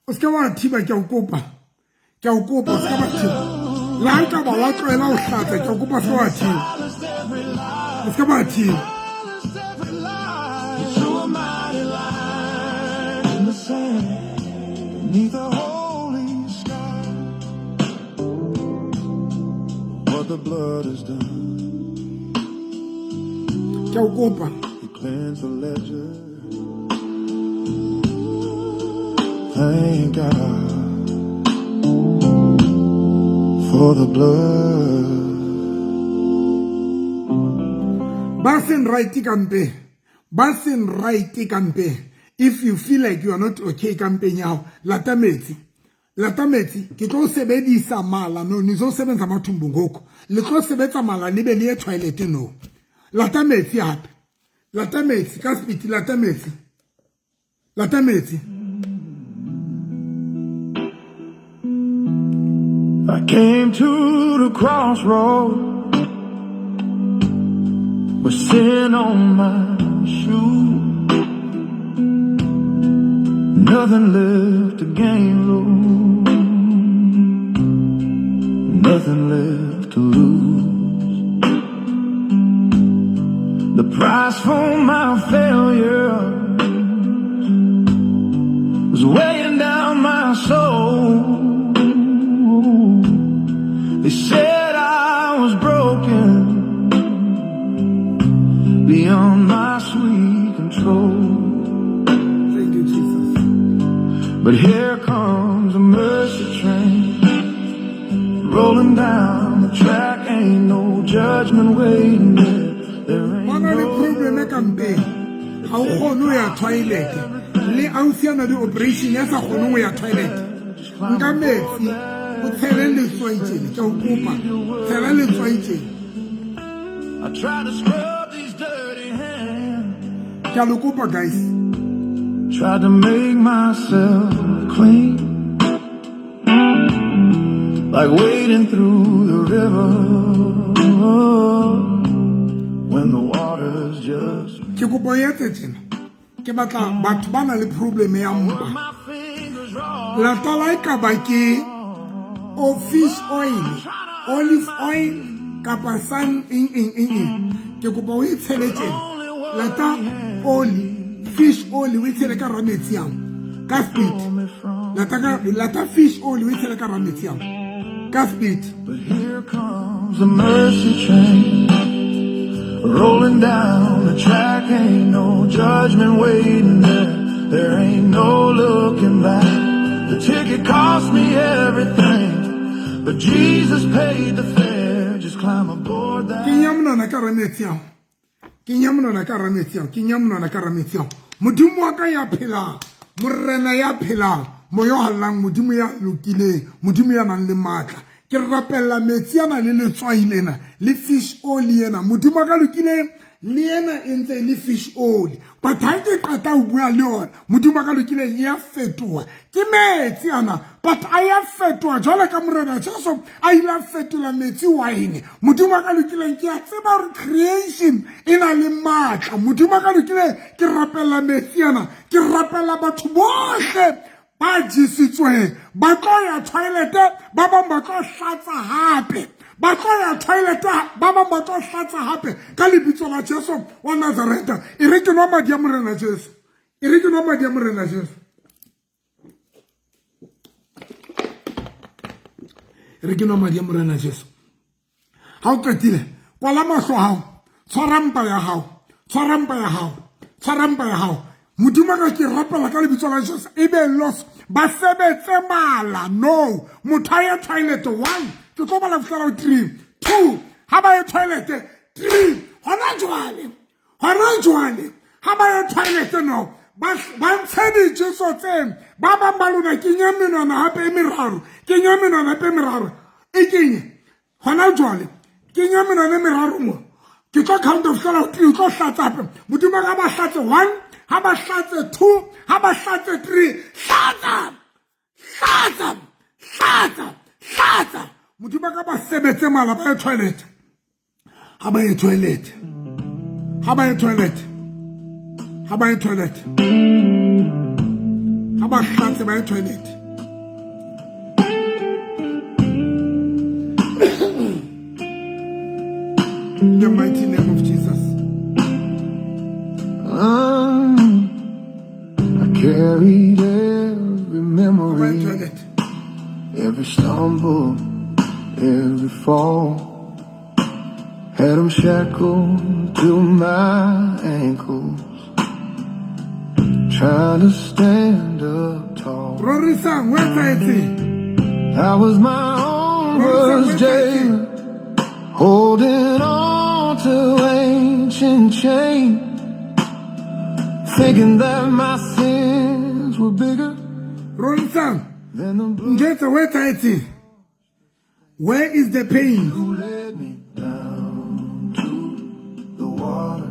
O se ke wa thiba, ke a o kopa. Ke a o kopa, o se ke wa thiba. Le ha e ka ba wa tlohela ho hlatsa, ke a o kopa, o se ke wa thiba. O se ke wa thiba. Drew a mighty line in the sand beneath the holy sky. What the blood has done. Ke a o kopa. He cleansed the ledger. Thank God for the blood. Ba seng right ka mpeng. Ba seng right ka mpeng. If you feel like you are not okay ka mpeng ya hao, lata metsi. Lata metsi, ke tlo sebedisa mala no, nizosebenzisa mathumbu ngoku. Le tlo sebetsa mala le be le ye toilet no. Lata metsi hape. Lata metsi ka speed, lata metsi. Lata metsi. I came to the crossroad with sin on my shoe. Nothing left to gain, Lord. Nothing left to lose. The price for my failure was weighing down my soul. They said I was broken beyond my sweet control. Thank you, Jesus. But here comes a mercy train rolling down the track. Ain't no judgment waiting there. There ain't Ba na le no problem ka mpeng. Ha o kgone ho ya toilet. Le ausi a na le operation ya sa kgoneng ho ya toilet. Nka metsi, o tshele letswai tjena, ke a o kopa. Tshela letswai tjena. I tried to scrub these dirty hands. Ke a le kopa guys. Tried to make myself clean, like wading through the river when the water's just. Ke kopa o etse tjena. Ke batla batho ba na le problem ya mpa. My fingers raw. Lata la e ka ba ke o fish oil, olive oil kapa sun eng eng eng eng. Ke kopa o e tshele tjena. Lata oli, fish oil o e tshele ka hara metsi ao. Ka speed. Lata ka lata fish oil o e tshele ka hara metsi ao. Ka speed. But here comes the mercy train rolling down on the track, ain't no judgment waiting there. There ain't no looking back. The ticket cost me everything, but Jesus paid the fare. Just climb aboard that. Kenya monwana ka hara metsi ao. Kenya monwana ka hara metsi ao. Kenya monwana ka hara metsi ao. Modimo wa ka ya phelang, Morena ya phelang, moya o hallang, Modimo ya lokileng, Modimo ya nang le matla. Ke rapella metsi ana le letswai lena, le fish oil ena. Modimo wa ka lokileng, le ena e ntse e le fish oil. But ha ke qeta ho bua le yona, Modimo wa ka lokileng, e ya fetoha. Ke metsi ana, but a ya fetoha jwalo ka Morena Jesu a ile a fetola metsi wine. Modimo wa ka lokileng, ke a tseba hore creation e na le matla. Modimo wa ka lokileng, ke rapella metsi ana, ke rapella batho bohle ba jesitsweng, ba tlo ya toilet, ba bang ba tlo hlatsa hape. Ba tlo ya toilet, ba bang ba tlo hlatsa hape ka lebitso la Jesu wa Nazareta. E re ke nwa madi a Morena Jesu. E re ke nwa madi a Morena Jesu. E re ke nwa madi a Morena Jesu. Ha o qetile, kwala mahlo a hao, tshwara mpa ya hao, tshwara mpa ya hao, tshwara mpa ya hao. Modimo ka ke rapela ka lebitso la Jesu, e be los ba sebetse mala. No, motho a ye toilet 1, ke tlo bala fihlela 3, 2, ha ba ye toilet 3, hona jwale, hona jwale, ha ba ye toilet no, ba ntshe dijeso tse, ba bang ba lona kenya menwana hape e meraro, kenya menwana hape e meraro, e kenye, hona jwale, kenya menwana e meraro mo, ke tlo count of fihlela 3, o tlo hlatsa hape. Modimo ka ba hlatse 1, ha ba hlatse 2, ha ba hlatse 3, hlatsa, hlatsa, hlatsa, hlatsa. Modimo ka ba sebetse mala, ba ye toilet. Ha ba ye toilet. Ha ba ye toilet. Ha ba ye toilet. Ha ba hlatse ba ye toilet. In the mighty name of Jesus. I carried every memory, every stumble, every fall. Had them shackled to my ankles, trying to stand up tall. Rorisang, where's it? I was my own worst jailer, holding on to ancient chains, thinking that my sins were bigger. Rorisang, where's it? Where is the pain? Who led me down to the water,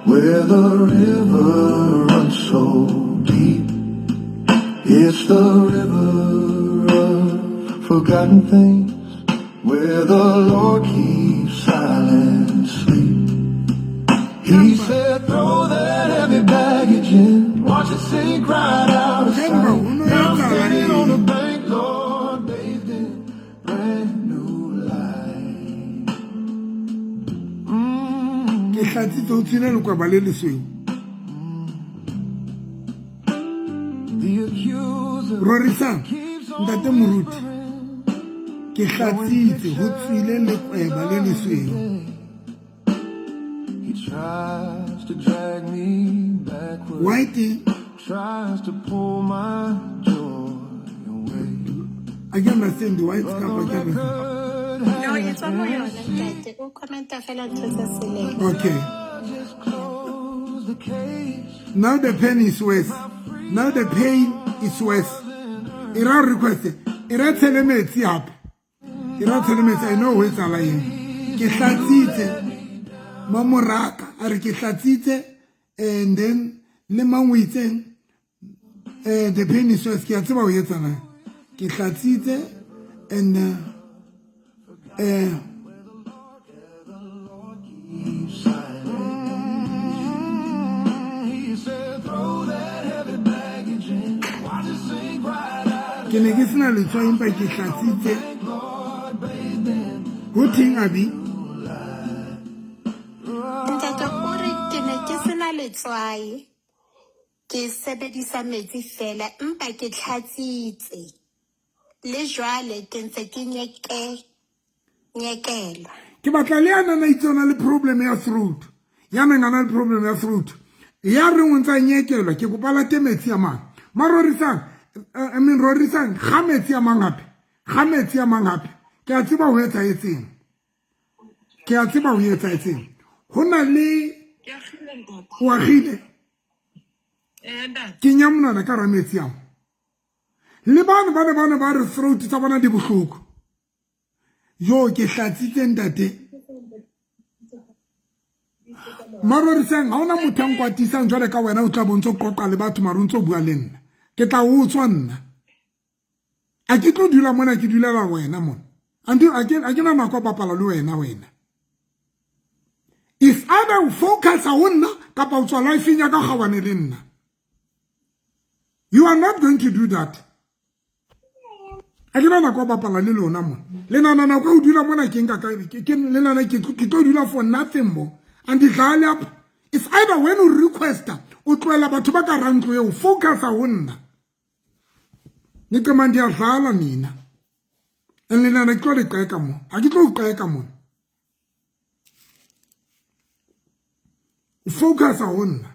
where the river runs so deep. It's the river of forgotten things, where the Lord keeps silent sleep. He said, throw that heavy baggage in, watch it sink right out of sight. Now I'm standing on the bank, Lord, bathed in brand new light. Ke hlatsitse o tswile lekwaba le lesweu. The accuser Rorisang, keeps on Ntate Moruti, whispering, ke hlatsitse ho tswile lekweba le lesweu. He tries to drag me backward. Why teng? Tries to pull my joy away. I can understand why it's But the kapa ke re. record No, e has tswa mo been yona ntate. O commenta fela ntho tsa seleng. Okay. just close the case. Now the pain is worse. Now the pain is worse. E ra request. E ra tshele metsi hape. E ra tshele metsi. I know ho etsahala eng. Ke hlatsitse mamoraka a re ke hlatsitse, and then le mang o itseng, the pain is worse. Ke a tseba ho etsana. Ke hlatsitse and He said, throw that heavy baggage in. Watch it sink right out. Ke ne ke sena letswai empa ke hlatsitse. Lord, bathed in Ho theng, Abi? Ntate o re ke ne ke sena letswai, ke sebedisa metsi fela empa ke tlhatsitse. Le jwale ke ntse ke nyekela. Ke batla le yana na itse o na le problem ya throat. Ya neng a na le problem ya throat, ya reng o ntse a nyekelwa, ke kopa late metsi a mang. Marorisang, I mean rorisang, ga metsi a mang hape, ga metsi a mang hape. Ke a tseba ho etsahetseng, ke a tseba ho etsahetseng. Ho na le o agile, kenya monwana ka hara metsi ao. Le bane ba ne ba ne ba re throat tsa bona di bohloko. Yo ke hlatsitse ntate. Marorisang, ha ona motho a nkwatisang jwale ka wena, o tla bo ntso qoqa le batho mare o ntso bua le nna. Ke tla o tswa nna. A ke tlo dula mona, ke dulela wena mona. Anti a ke na nako ya bapala le wena wena. If either o focus ho nna kapa o tswa life-eng ya ka kgawane le nna. You are not going to do that. A ke na nako ya bapala le lona mona. Le nana nako ya ho dula mona ke nka ka ke le nana ke tlo dula for nothing mo. And dlale up. It's either when o requesta o tlohela batho ba ka rantlo eo, focus ho nna. Niqema ndiyadlala nina. And le nana ke tlo le qeka mo. Ha ke tlo o qeka mona. Focus ho nna.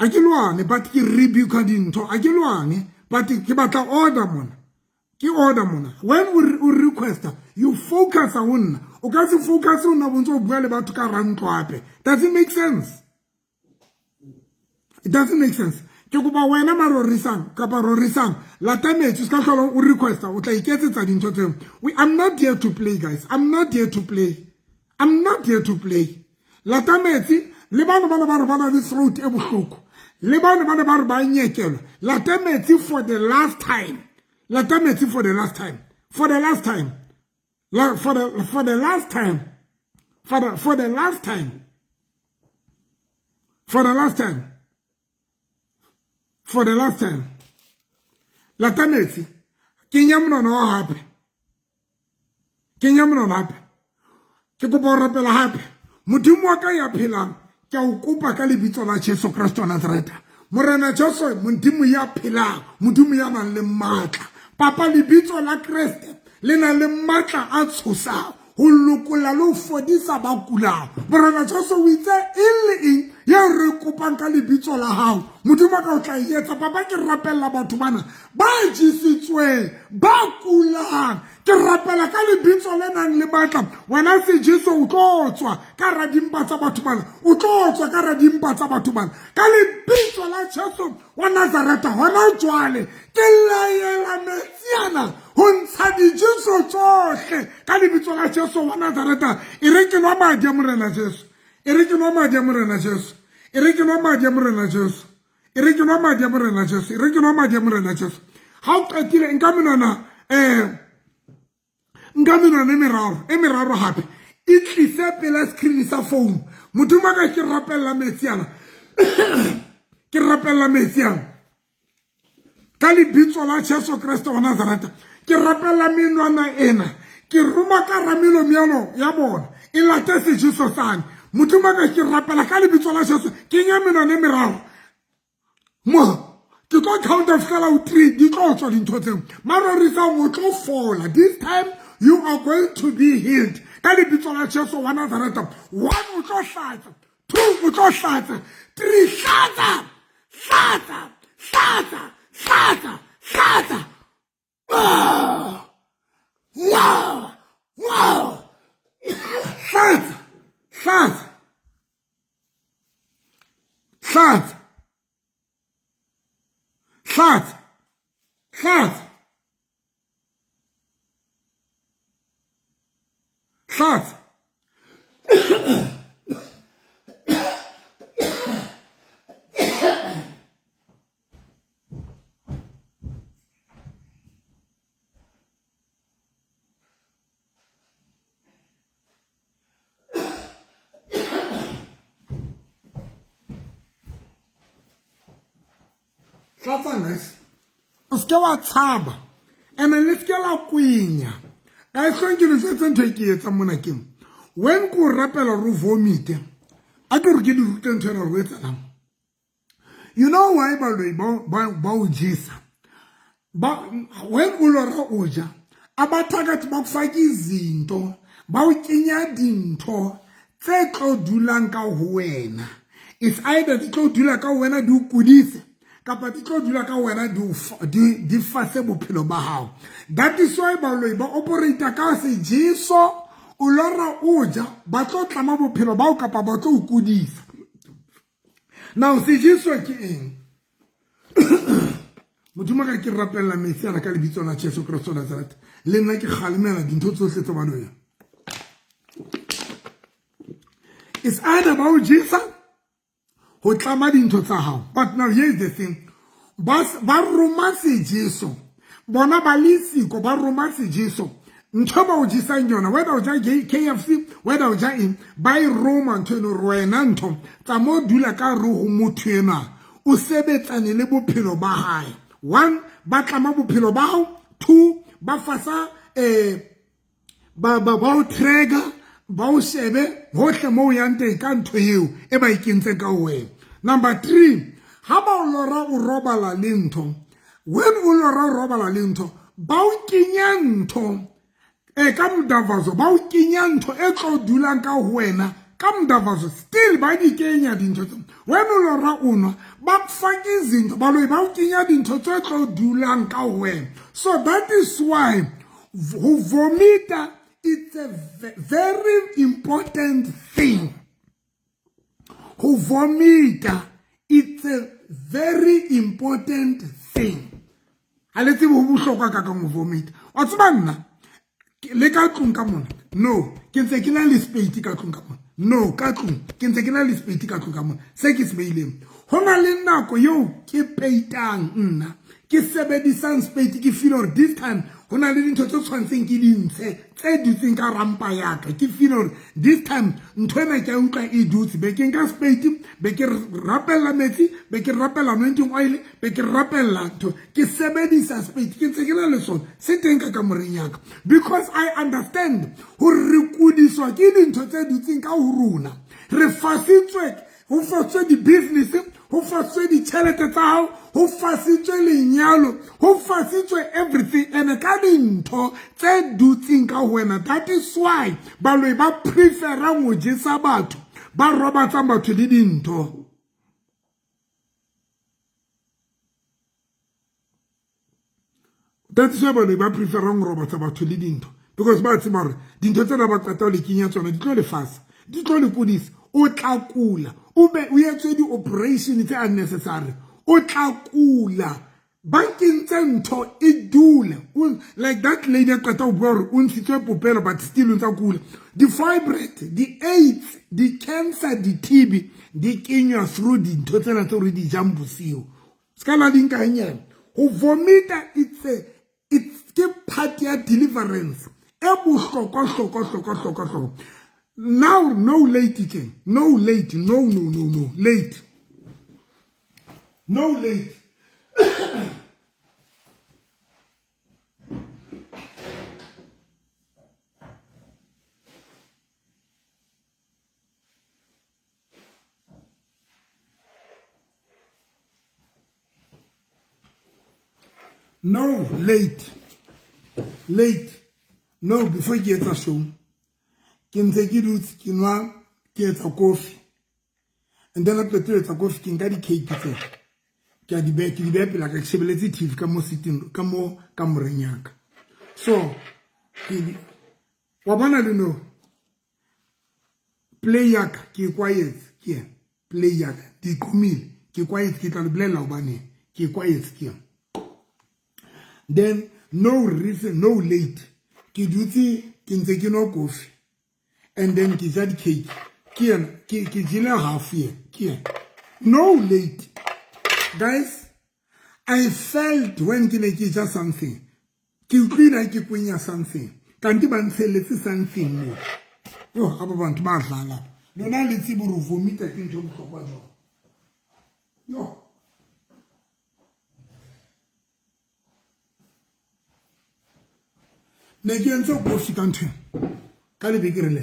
A ke lwane but ke rebuke dintho. A ke lwane but ke batla order mona. Ke order mona. When o requesta, you focus ho nna. O ka se focus ho nna bo ntso o bua le batho ka rantlo hape. Does it make sense? It doesn't make sense. Ke kopa wena marorisang kapa rorisang, lata metsi, o ska hlola o requesta, o tla iketsetsa dintho tseo. I'm not here to play, guys. I'm not here to play. I'm not here to play. Lata metsi, le bana ba ba re ba na le throat e bohloko. Le bana ba ba re ba nyekelwa. Lata metsi for the last time. Lata metsi for the last time. For the last time. La, for the, for the last time. For the, for the last time. For the last time. For the last time. Lata metsi. Kenya monwana wa hape. Kenya monwana hape. Ke kopa ho rapela hape. Modimo wa ka ya phelang, ke a o kopa ka lebitso la Jesu Kreste wa Nazareta. Morena Jesu, Modimo ya phelang, Modimo ya nang le matla. Papa, lebitso la Kreste le na le matla a tshosang ho lokolla le ho fodisa ba kulang. Morena Jesu o itse eng le eng eo re kopang ka lebitso la hao, Modimo wa ka o tla e etsa. Papa, ke rapella batho bana ba jesitsweng, ba kulang. Ke rapela ka lebitso le nang le matla. Wena se Jesu o tlo tswa ka hara dimpa tsa batho bana, o tlo tswa ka hara dimpa tsa batho bana. Ka lebitso la Jesu wa Nazareta, hona jwale ke laela metsi ana ho ntsha dijeso tsohle ka lebitso la Jesu wa Nazareta. E re ke nwa madi a Morena Jesu. E re ke nwa madi a Morena Jesu. E re ke nwa madi a Morena Jesu. E re ke nwa madi a Morena Jesu. E re ke nwa madi a Morena Jesu. Ha o qetile nka menwana, nka menwana e meraro, e meraro hape. E tlise pela screen sa phone. Modimo wa ka, ke rapella metsi ana. Ke rapella metsi ana. Ka lebitso la Jesu Kreste wa Nazareta. Ke rapella menwana ena. Ke roma ka ramelomealo ya bona. E late sejeso sane. Modimo wa ka, ke rapela ka lebitso la Jesu. Kenya menwana e meraro. Mo ke tlo count of fela o 3, di tlo tswa dintho tseo. Marorisang o tlo fola. This time you are going to be healed. Ka lebitso la Jesu wa Nazareta. 1 o tlo hlatsa, 2 o tlo hlatsa, 3 hlatsa, hlatsa, hlatsa, hlatsa, hlatsa. Wow! Wow! Hlatsa, hlatsa, hlatsa, hlatsa, hlatsa, hlatsa. Tlatsa guys. O seke wa tshaba. Ene le seke la kwenya. Ka e hlong ke le jwetse ntho e ke e etsang mona keng. When ko rapela ro vomite, a ke re ke di rute ntho ena re o etsalang. You know why baloi ba o jesa? Ba, when o lora o ja, abathakathi ba kufaka izinto, Ba o kenya dintho tse tlo dulang ka ho wena. It's either di tlo dula ka ho wena di o kudise kapa di tlo dula ka wena di fase bophelo ba hao. That is why baloi ba operate ka sejeso, o lora o ja, ba tlo tlama bophelo bao kapa ba tlo o kudisa. Now sejeso ke eng? Modimo ka ke rapella metsi ana ka lebitso la Jesu Kristo wa Nazareth. Le nna ke kgalemela dintho tsohle tse ba loya. It's either ba o jesa ho tlama dintho tsa hao. But now here is the thing. Ba roma sejeso. Bona ba le siko ba roma sejeso. Ntho ba o jesang yona, whether o ja KFC, whether o ja eng, ba e roma ntho eno re wena ntho tsa mo dula ka re ho motho enwa o sebetsane le bophelo ba hae. One, ba tlama bophelo ba hao. Two, ba fasa ba o trigger, ba o shebe hohle mo o yang teng ka ntho eo e ba e kentseng ka ho wena. Number three, ha ba o lora o robala le ntho, when o lora o robala le ntho, ba o kenya ntho ka modavazo, ba o kenya ntho e tlo dulang ka ho wena ka modavazo, still ba di kenya dintho tse. When o lora o nwa, ba fake izinto, baloi ba o kenya dintho tse tlo dulang ka ho wena. So that is why ho vomita, it's a very important thing. Ho vomita, it's a very important thing. Ha le tsebe ho bohlokwa ka kang ho vomita. Wa tseba nna, le ka tlung ka mona. No, ke ntse ke na le spade ka tlung ka mona. No, ka tlung, ke ntse ke na le spade ka tlung ka mona. Se ke se beileng. Ho na le nako eo ke peitang nna, ke sebedisang spade, ke feel hore this time ho na le dintho tse tshwantseng ke di ntshe tse dutseng ka rampa ya ka. Ke feel hore this time ntho ena ke a utlwa e dutse. Be ke nka spade, be ke rapella metsi, be ke rapella anointing oil, be ke rapella ntho. Ke sebedisa spade, ke ntse ke na le sona se teng ka kamoreng ya ka. Because I understand hore re kudiswa ke dintho tse dutseng ka ho rona. Re fasitswe, ho fasitswe di-business, ho fasitswe ditjhelete tsa hao, ho fasitswe lenyalo, ho fasitswe everything. And ka dintho tse dutseng ka ho wena. That is why baloi ba preferang ho jesa batho, ba robatsang batho le dintho. That is why baloi ba preferang ho robatsa batho le dintho. Because ba tseba hore dintho tsena ba qeta ho le kenya tsona di tlo le fasa, di tlo le kudisa, o tla kula, o be o etswe di-operation tse unnecessary, o tla kula. Ba kentse ntho e dule. Like that lady a qeta ho bua hore o ntshitswe popelo but still o ntsa kula. Di-fibroid, di-AIDS, di-cancer, di-TB di kenywa through dintho tsena tseo re di jang bosiu. Ska la di nka hanyane. Ho vomita, it's ke part ya deliverance e bohlokwa, hlokwa, hlokwa, hlokwa, hlokwa. Now, no late again. No late. No, no, no, no. Late. No late. No late. Late. No, before ke etsa show, ke ntse ke dutse ke nwa, ke etsa kofi. And then after ke etsa kofi, ke nka di-cake tse. Ke a di beha, ke di beha pela ka, ke shebeletse TV ka mo sitting, ka mo kamoreng ya ka. So, ke di, wa bona le no, play ya ka, ke e kwayetse, ke ena, play ya ka, di qhomile, ke kwayetse, ke tla le bolella hobaneng, ke e kwayetse, ke ena. Then, no reason, no late. Ke dutse, ke ntse ke nwa kofi. And then ke ja di-cake. Ke ena, ke jele half ye, ke ena. No late. Guys, I felt when ke ne ke ja something. Ke utlwile ha ke kwenya something. Kanti ba ntshelletse something mo. Yo, ha ba batho ba dlala. Lona le tsebe hore ho vomita ke ntho e bohlokwa jwang. Yo. Ne ke entse kofi ka ntho ka lebekere le.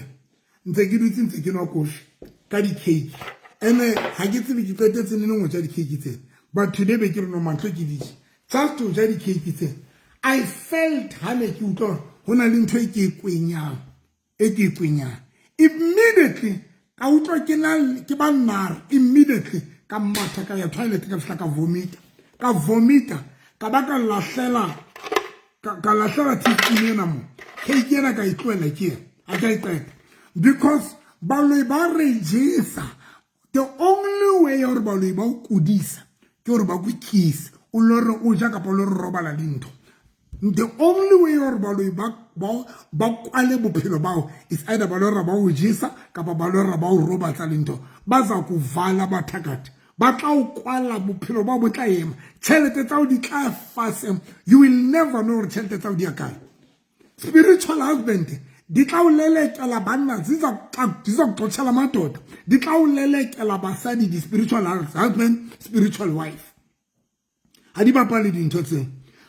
Ntse ke dutse ntse ke nwa kofi ka di-cake. Ene ha ke tsebe ke qetetse neng ho ja di-cake tsena. But today be ke re no mantlo ke di je. Just to ja di-cake tsena. I felt ha ne ke utlwa hore ho na le ntho e ke e kwenyang. e ke e kwenyang immediately ka utlwa ke na ke ba nare immediately ka matha ka ya toilet ka fihla ka vomita ka vomita ka ba ka lahlela ka lahlela teaspoon ena mo cake ena ka e tlohela ke ena ga ke a e qeta because baloi ba re jesa the only way ya gore baloi ba o kodisa ke gore ba ko kise o lo re o ja kapa o lo re robala dintho the only way ya gore baloi ba kwale bophelo bao is either ba lo ra ba o jesa kapa ba lo ra ba o robatsa lintho ba za kuvala bathakathi ba tla o kwala bophelo bao bo tla ema tšhelete tsa o di tla fase you will never know gore tšhelete tsa o di ya kae spiritual husband di tla o lelekela banna di za kuxotshela madoda di tla o lelekela basadi di-spiritual husband spiritual wife ga di bapale dintho tseo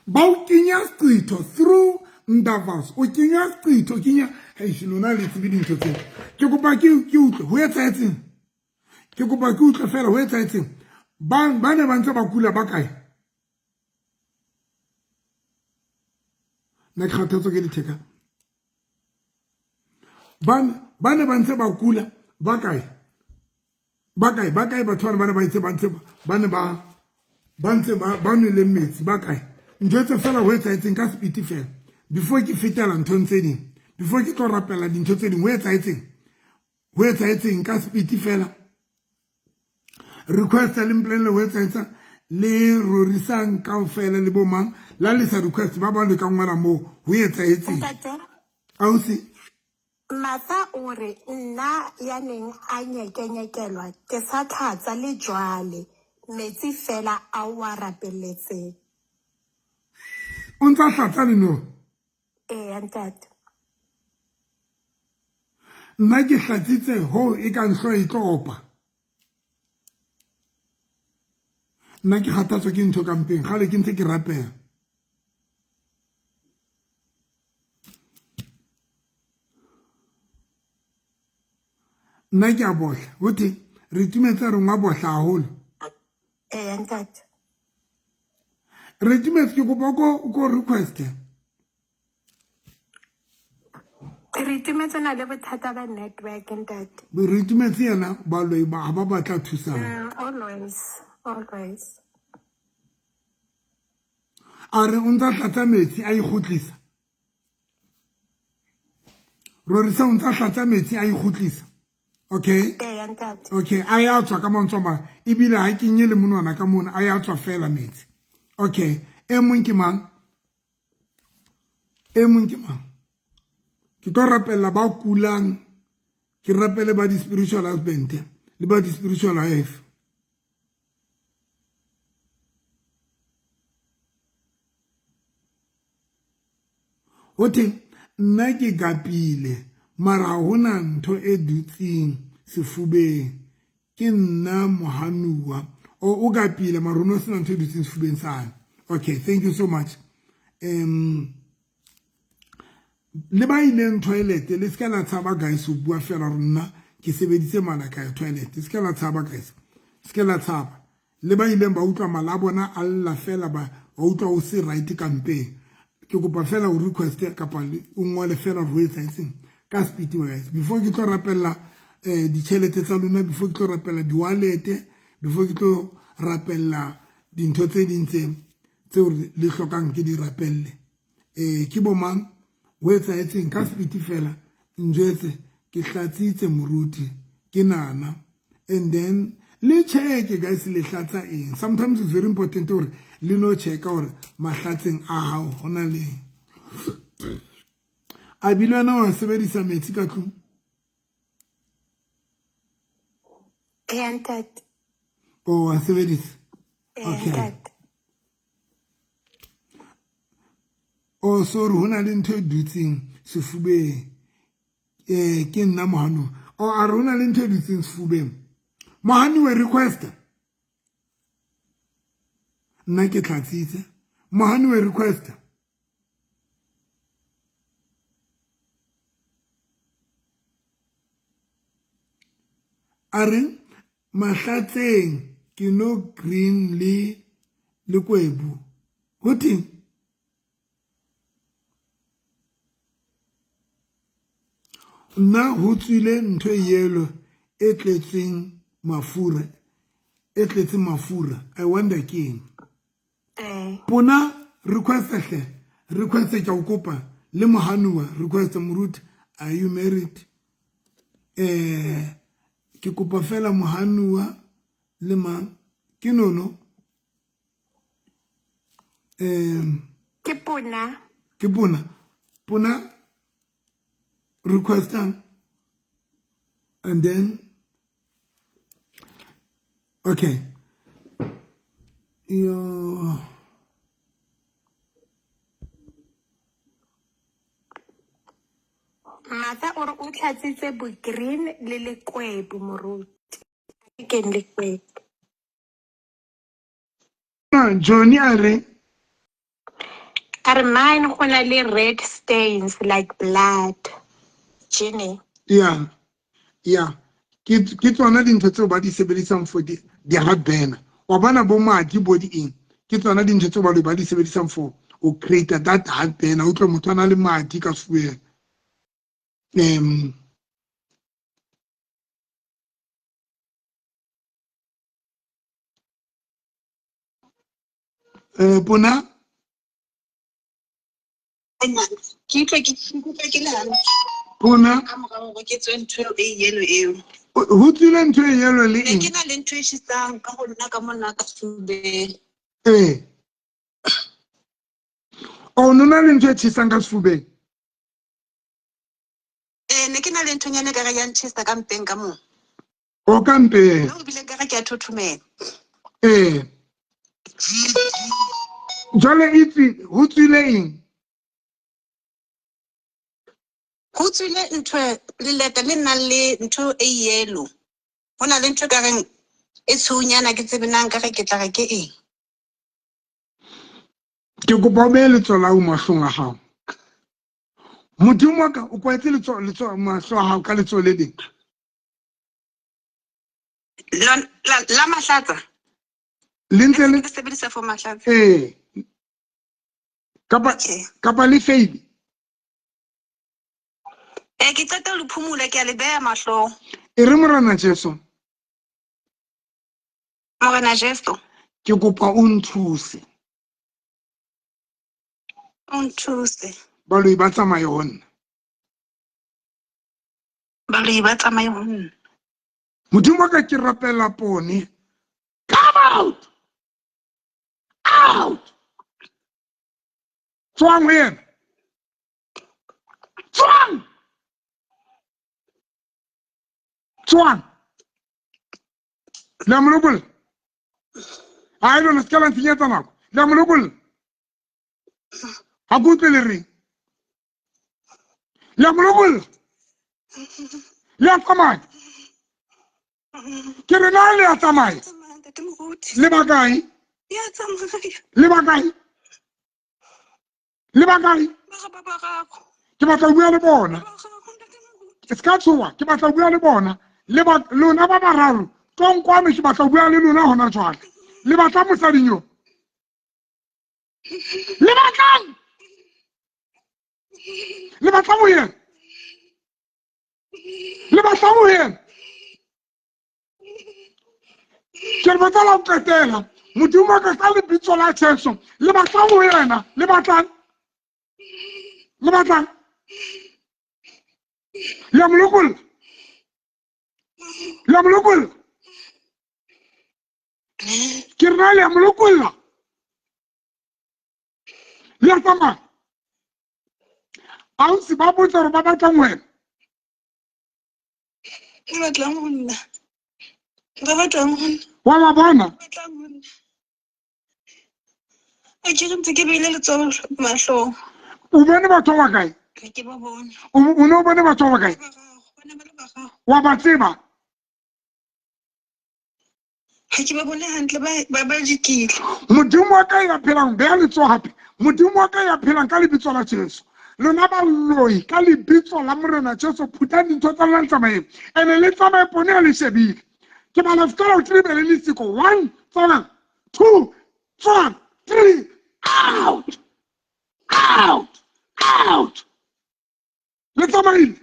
ba o kenya seqitho through ndavas o kenya seqitho kenya eish lona le tsebe dintho tseo ke kopa ke utlwe ho etsahetseng ke kopa ke utlwe fela ho etsahetseng ba ne ba ntse ba kula ba kae nna ke kgathatswa ke letheka ba ne ba ntse ba kula ba kae ba kae ba kae batho ba ne ba itse ba ntse ba ne ba ba ntse ba nweleng metsi ba kae ntho tse fela ho etsahetseng ka sepiti fela before ke fetela nthong tse ding before ke tlo rapela dintho tse ding ho etsahetseng ho etsahetseng ka sepiti fela request le mpolelle ho etsahetsa le rorisang kaofela le bo mang la le sa request ba ba le ka ngwala moo ho etsahetseng ausi Martha o re, Nna ya neng a nyekenyekelwa ke sa tlhatsa le jwale metsi feela a o a rapelletseng. O ntsa hlatsa le no? Eya ntate. Nna ke hlatsitse hoo e kang hlooho e tlo opa. Nna ke kgathatswa ke ntho ka mpeng kgale ke ntse ke rapela. Nna ke a bohla hothwe re itumetse re ngwa bohla haholo. Eya ntate. Re itumetse ke kopa ko request. Re itumetse na le bothata ba network ntate. Re itumetse yena baloi ba ha ba batla thusang. Always, always. A re o ntsa tlatsa metsi a ikgutlisa. Rorisa o ntsa tlatsa metsi a ikgutlisa. Okay? Eya ntate. Okay, a ya tswa ka mantswe a mang ebile ha kenye le monwana ka mona a ya tswa fela metsi. Okay, e mong ke mang? E mong ke mang? Ke tlo rapella ba kulang, ke rapele ba di-spiritual husband le ba di-spiritual wife. Ho thwe nna ke kapile mara ha hona ntho e dutseng sefubeng ke nna mohanuwa o o kapile mara o no sena ntho e dutseng sefubeng sa hae. Okay, thank you so much. Le ba ileng toilet le se la tshaba guys o bua fela gore nna ke sebeditse mala ka ya toilet se la tshaba guys se la tshaba le ba ileng ba utlwa mala a bona a lla fela ba utlwa o se right ka mpeng ke kopa fela o request kapa o ngole fela gore o etsahetseng ka speed guys before ke tlo rapella ditjhelete tsa lona before ke tlo rapella di-wallet before ke tlo rapella dintho tse ding tse tseo le hlokang ke di rapelle ke bo mang o etsahetseng ka speed fela njwetse ke hlatsitse moruti ke nana and then le check guys le hlatsa eng sometimes it's very important hore le no checka hore mahlatseng a hao hona le a bile wena wa sebedisa metsi ka tlung Eya ntate. O wa sebedisa? Eya Okay. ntate. Oh sorry ho na le ntho e dutseng sefubeng. Ke nna Mohanu. Oh a re ho na le ntho e dutseng sefubeng. Mohanu we request. Nna ke tlatsitse. Mohanu we request. A re mahlatseng ke no green le le kwebu. Ho theng? Nna ho tswile ntho e yellow e tletseng mafura, e tletseng mafura. I wonder ke eng. Pona request hle, request ke a o kopa le Mohanuwa request moruti, are you married? Eh ke kopa fela Mohanuwa le mang ke nono Ke Pona. Ke Pona. Pona requestang and then okay. Yo Martha o re o tlhatsitse bo green le lekwebu moruti. Ke lekwebu. Johnny a re A re mine go na le red stains like blood. Jenny. Yeah. Yeah. Ke ke tsona dintho tseo ba di sebedisang for di di heartburn. Wa bona bo madi bo di eng. Ke tsona dintho tseo ba di sebedisang for o create that heartburn. O utlwa motho a na le madi ka sefubeng. Pona Ke utlwa ke ikutlwa ke le hantle. Pona Ka mora hore ke tswe ntho eo e yellow eo. Ho tswile ntho e yellow le Ne eng? ke na le ntho e tjhesang ka ho nna ka mona ka sefubeng. Ee. O no na le ntho e tjhesang ka sefubeng? Ee, ne ke na le nthonyana e ka re ya ntjhesa ka mpeng ka moo. O ka mpeng. Le ebile ka re ke a thothomela. Ee. Jwale itse ho tswile eng? Ho tswile ntho leleta le nang le ntho e yellow. Ho na le ntho e ka reng e tshweunyana ke tsebe na nkare ke tla re ke eng. Ke kopa o behe letsoho la hao mahlong a hao. Modimo wa ka o kwetse letsoho letsoho mahlo a hao ka letsoho le leng. La mahlatsa. Le ntse le Le sebedisa for mahlatsa. Ee. Kapa kapa le feile. Eh ke qeta ho le phumula ke a le beha mahlong. E re Morena Jesu. Morena Jesu. Ke kopa o nthuse. O nthuse. Baloi ba tsamaye ho nna. Baloi ba tsamaye ho nna. Modimo wa ka ke rapela pone. Come out! Out! Tswang ho yena. Tswang! Tswang! Le a mo lokolla? Ai lona se ka la ntshenyetsa nako. Le a mo lokolla? Ha ke utlwe le reng. Le a mo lokolla? Le a tsamaya? Ke re na le a tsamaya? Le ba kae? Le ba kae? Le ba kae? Ke batla ho bua le bona. Ke se ka tshoha, ke batla ho bua le bona. Le ba lona ba bararo, tlong kwano ke batla ho bua le lona hona jwale. Le batla mosading yo? Le batlang? Le batla ho yena? Le batla ho yena? Ke re botsa la ho qetela. Modimo wa ka ka lebitso la Jesu. Le batla ho yena? Le batlang? Le batlang? Le a mo lokolla? Le a mo lokolla? Ke re na le a mo lokolla? Le a tsamaya? Ausi ba botsa hore ba batlang wena. Ba batlang ho nna. Ba batlang ho nna. Wa ba bona? Ba batlang ho nna. A ke re ntse ke beile letsoho mahlong. O bone batho ba bakae? Ha ke ba bone. O ne o bone batho ba bakae? Ba ne ba le bararo. Wa ba tseba? Ha ke ba bone hantle ba ba jikile. Modimo wa ka ya phelang, beha letsoho hape. Modimo wa ka ya phelang ka lebitso la Jesu. Lona baloi ka lebitso la Morena Jesu, phuthang dintho tsa lona le tsamayeng. Ene le tsamaye pone ya le shebile. Ke bala fela o three bele le siko. 1, tsamayang. 2, tsamayang. 3, out! Out! Out! Le tsamaile.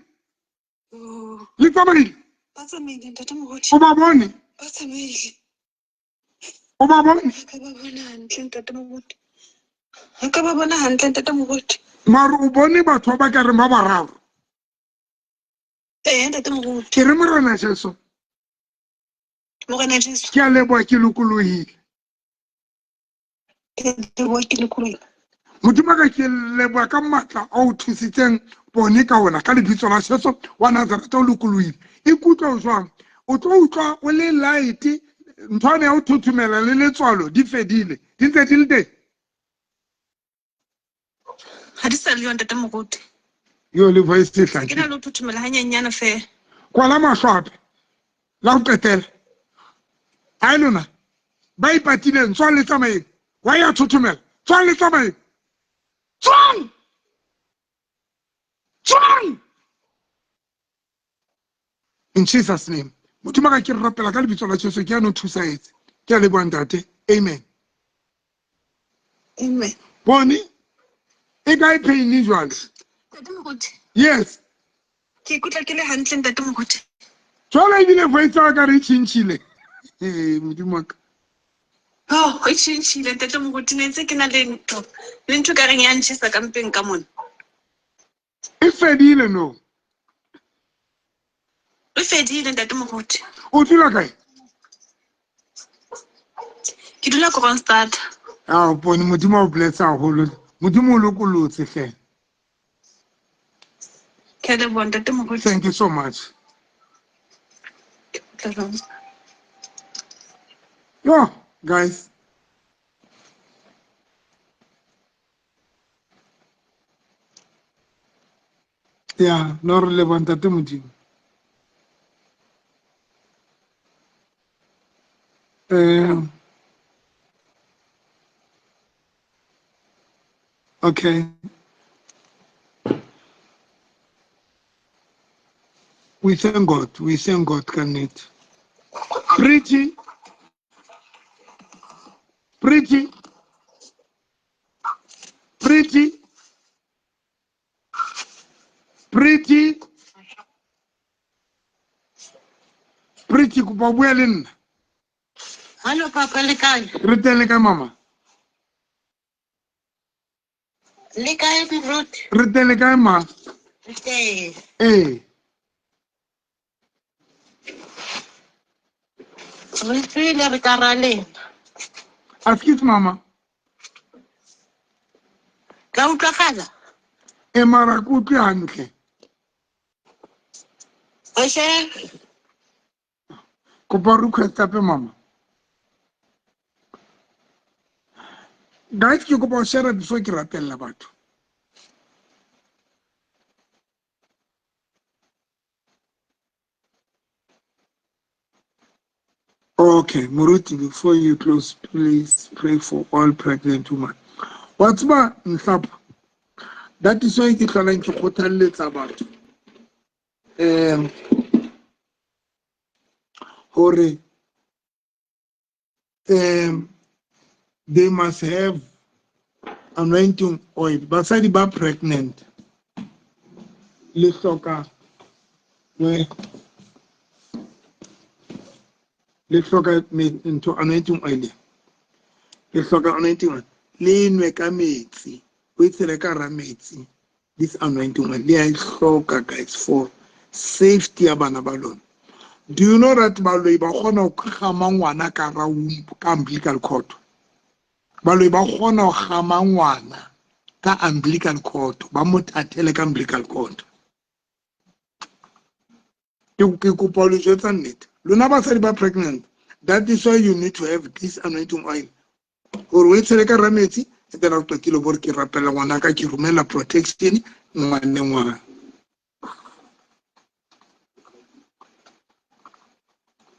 Le tsamaile? Ba tsamaile ntate Moruti. O ba bone? Ba tsamaile. O ba bone? Ha ka ba bona hantle ntate Moruti. Ha ka ba bona hantle ntate Moruti. Mare o bone batho ba ka reng ba bararo? Ee ntate Moruti. Ke re Morena Jesu. Morena Jesu. Ke a leboha ke lokolohile. Ke leboha ke lokolohile. Modimo ka ke leboha ka matla a o thusitseng bone ka ona ka lebitso la Jesu wa Nazareta o lokolohile. Ikutlwa o jwang? O tlo utlwa o le light, ntho ya ho thothomela le letswalo di fedile. Di ntse di le teng? Ha di sa le yo ntate Moruti. Yo le voice e Ke na hlakile. le ho thothomela hanyenyane feela. Kwala mahlo hape. La ho qetela. Ai lona ba ipatileng tswang le tsamayeng. Wa ya thothomela. Tswang le tsamayeng. Tswang! Tswang! In Jesus name. Modimo ka ke re rapela ka lebitso la Jesu ke ya no thusa etse. Ke a leboha ntate. Amen. Amen. Bone e kae pain jwale? Ntate Moruti. Yes. Ke ikutlwa ke le hantle ntate Moruti. Jwale ebile voice ya ka re tjhentjhile. Eh Modimo wa ka. Oh, e tjhentjhile ntate Moruti ne ntse ke na le ntho. Le ntho ka reng ya ntjhesa ka mpeng ka mona. E fedile no. E fedile ntate Moruti. O dula kae? Ke dula Kroonstad. Ah, bone Modimo o bless haholo. Modimo o lokolotse hle. Ke a leboha ntate Moruti. Thank you so much. Yo, guys. Yeah, no re leboha ntate Modimo. Okay. We thank God. We thank God, Kanit. Pretty. Pretty. Pretty. Pretty. Pretty, kopa bua le nna. Hello papa, le kae? Re teng le kae mama? Le kae Moruti? Re teng le kae ma? Re teng. Ee. Re tswile re ka ra lena. Excuse mama. Ka utlwagala? E mara ke utlwe hantle. Oshe. Kopa request hape mama. Guys, ke kopa ho share before ke rapella batho. Okay, Moruti, before you close, please pray for all pregnant women. Wa tseba Nhlapho, that is why ke hlolang ke kgothalletsa batho. Hore, they must have anointing oil. Basadi ba pregnant, le hloka, we, le hloka ntho anointing oil. Le hloka anointing oil. Le nwe ka metsi. O e tshele ka hara metsi. This anointing oil. Le a e hloka, guys, for safety ya bana ba lona. Do you know that baloi ba kgona ho kgama ngwana ka hara womb, ka umbilical cord? Baloi ba kgona ho kgama ngwana ka umbilical cord, ba mo thathele ka umbilical cord. Ke kopa ho le jwetsa nnete. Lona basadi ba pregnant, that is why you need to have this anointing oil. Hore o e tshele ka hara metsi, and then ha o qetile bo re ke rapela ngwana ka, ke romela protection ngwaneng wa ka.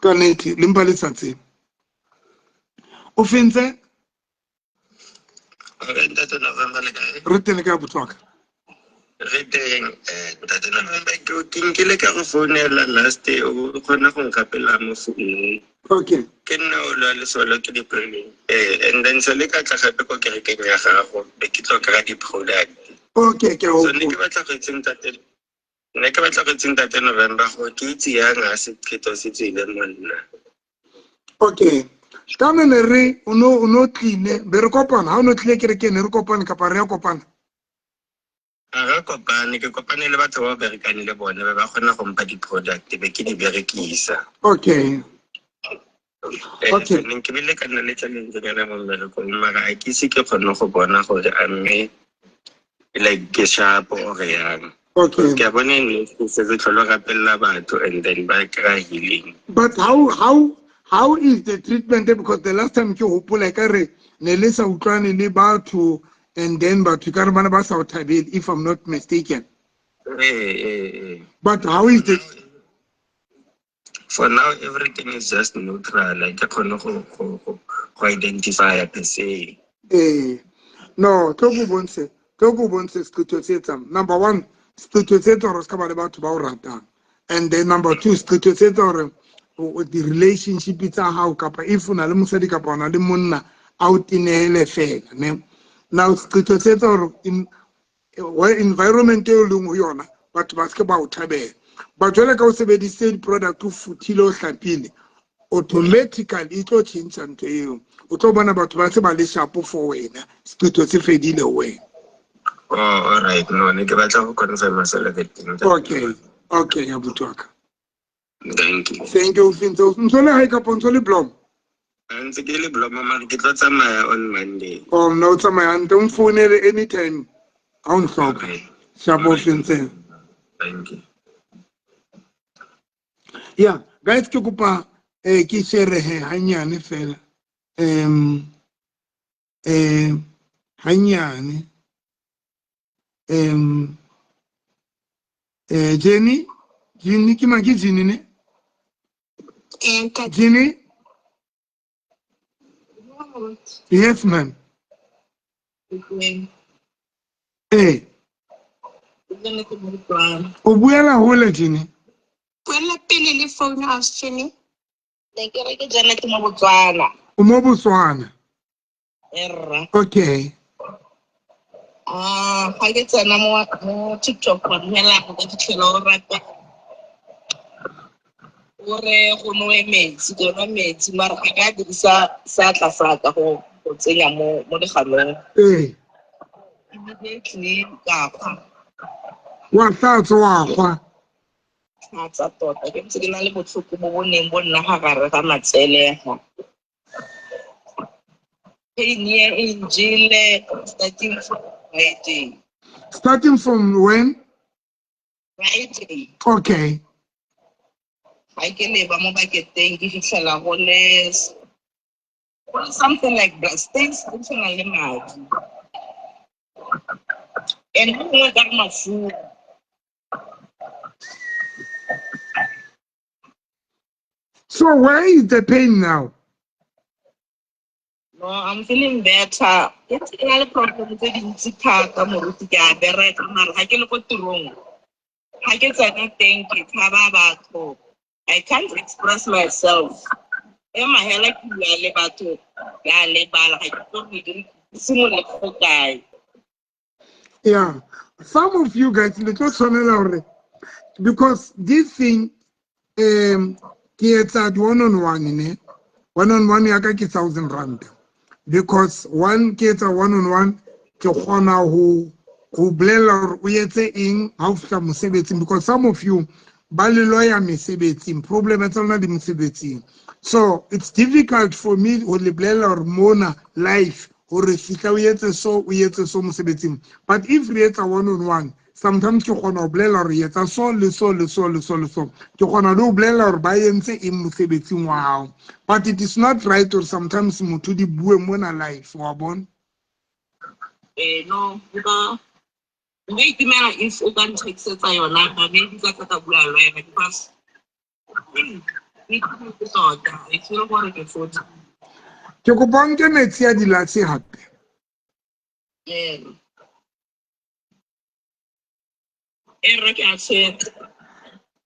Ka nnete, le mpa le sa tsebe. O fentse? Re ntate November le kae? Re teng le kae botswaka? Re teng. Ntate November, ke nkile ka go founela last day, o kgona go nkgapela mo founung. Okay. Ke nna o lwa lesolo ke di-planning. And then se le ka tla gape ko kerekeng ya gago, be ke tlo kry-a di-product. Okay, ke a So ne ke hopola. batla go itse ntate, Nna ke batla go itse ntate November gore ke itse yang ga sekgetho se tswile mo nna. Okay. Ka ne ne re o no o no tlile be re kopana ha o no tlile ke re ke ne re kopane kapa re ya kopana. Ga re kopane ke kopane le batho ba berekane le bone ba ba kgona go mpa di-product be ke di berekisa. Okay. Okay. Neng ke bile ka nna le challenge nyana mo mmerekong mara a ke ise ke kgone go bona gore a mme like ke sharp or yang. Okay. Ke a bone ne ke setse tlholo rapelela batho and then ba kry healing. But how is the treatment because the last time ke hopola ka re ne le sa utlwane le batho and then batho ka re bana ba sa o thabele if I'm not mistaken. Ee. But how is the For now everything is just neutral. Like ke kgone go identify per se. Eh. No, tlo go bontshe, tlo go bontshe seqetho se etsang. Number 1, seqetho se etsa hore se ka ba le batho ba o ratang. And then number 2, seqetho se etsa hore the relationship tsa hao kapa if o na le mosadi kapa o na le monna a o tenehele fela, ne. Now seqetho se etsa hore in environment e o leng ho yona batho ba se ba o thabela. But jwale ka o sebedisitse di-product o futhile o hlapile, automatically e tlo tjhentjha ntho eo. O tlo bona batho ba se ba le sharp for wena. Seqetho se fedile ho wena. Oh, all right. No, ne ke batla go confirm selo ke teng. Okay. Okay, ya abuti wa ka. Thank you. Thank you, Finso. Ntso le hae kapa ntso le Blom? Ntse ke le Blom, mara ke tlo tsamaya on Monday. Oh, no, o tsamaya hantle. O nfounele anytime ha o ntlhoka. Okay. Sharp, Finso. Thank you. Yeah, guys, ke kopa ke share he hanyane fela. Hanyane. Jenny, Jenny ke mang ke Jenny ne? Jenny? Yes, ma'am. Eh. O buela hole Jenny? Buela pele le phone house Jenny. Ne ke re ke jana ke mo Botswana. O mo Botswana? Erra. Okay. Ah, ga ke tsena mo TikTok wa dumela go ka fitlhela o rata. O re go nowe metsi, ke nwa metsi mara ga ka dirisa seatla sa ka go tsenya mo leganong. Ee. Immediately ka kgwa. Wa tlatsa wa kgwa. Tlatsa tota, ke ntse ke na le botlhoko bo bo neng bo nna ga gare ga matselega. Pain e njele starting from Friday. Starting from when? Friday. Okay. Ga ke leba mo baketeng ke fitlhela go le something like blood stains go tshwana le madi. And go gongwe ka re mafura. So where is the pain now? No, I'm feeling better. Ke ntse ke na le problem tse dintsi thata moruti ke a bereka mara ga ke le ko tirong. Ga ke tsena teng ke tshaba batho. I can't express myself. Ema hela ke bua le batho ke a lebala ga ke tlo re ke simolole go kae. Yeah, some of you guys le tlo tshwanela hore because this thing ke etsa di one on one ne. One on one ya ka ke 1,000 rand because one ke etsa one on one ke kgona ho bolella hore o etse eng ha o fihla mosebetsing because some of you ba le lawyer mesebetsing problem tsa lona di mosebetsing, so it's difficult for me ho le bolella hore mona life hore fihla o etse so mosebetsing, but if re etsa one on one sometimes ke kgona ho bolella hore etsa so le so le so le so le so, ke kgona le ho bolella hore ba entse eng mosebetsing wa hao, but it is not right or sometimes motho di bue mona life wa bona. No, nka itumela if o ka nthekisetsa yona ba maybe ka tla ka bua le wena because ke tota e feel gore ke fodile. Ke kopa o nke metsi a dilatse hape. Re ke a tshela.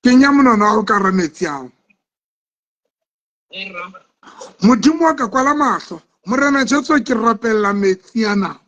Kenya monwana wa hao ka hara metsi ao. Modimo wa ka kwala mahlo. Morena Jesu ke rapella metsi ana.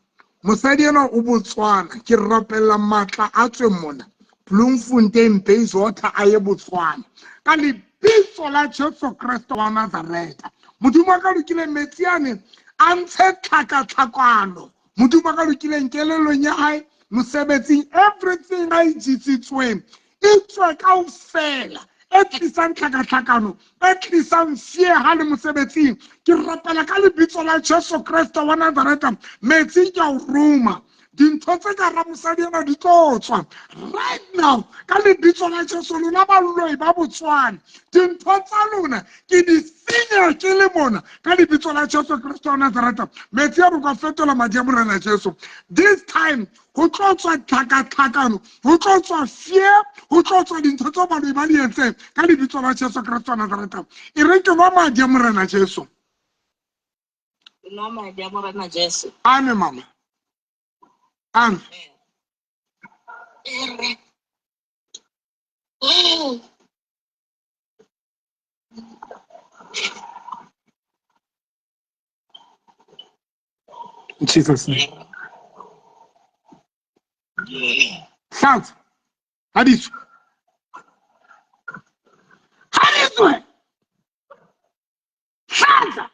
Mosadi ena o Botswana, ke rapella matla a tswe mona. Bloemfontein Bayswater a ye Botswana ka lebitso la Jesu Kreste wa Nazareta. Modimo wa ka lokileng metsi ane a ntshe tlhakatlhakano. Modimo wa ka lokileng kelellong ya hae, mosebetsing, everything a e jitsitsweng e tswe kaofela e tlisang tlhakatlhakano e tlisang fiega le mosebetsing. Ke rapela ka lebitso la Jesu Kreste wa Nazareta, metsi ke a o roma. Dintho tse ka ra mosadi ena di tlo tswa right now ka lebitso la Jesu. Lona baloi ba Botswana, dintho tsa lona ke di senya ke le mona ka lebitso la Jesu Kreste wa Nazareta. Metsi a boka fetola madi a Morena Jesu. This time ho tlo tswa tlhakatlhakano, ho tlo tswa fear, ho tlo tswa dintho tseo baloi ba di entseng ka lebitso la Jesu Kreste wa Nazareta. E re ke nwa madi a Morena Jesu. Nwa madi a Morena Jesu. Amen mama. Amen. In Jesus name. Hlatsa. Ha di tswe. Ha di tswe. Hlatsa.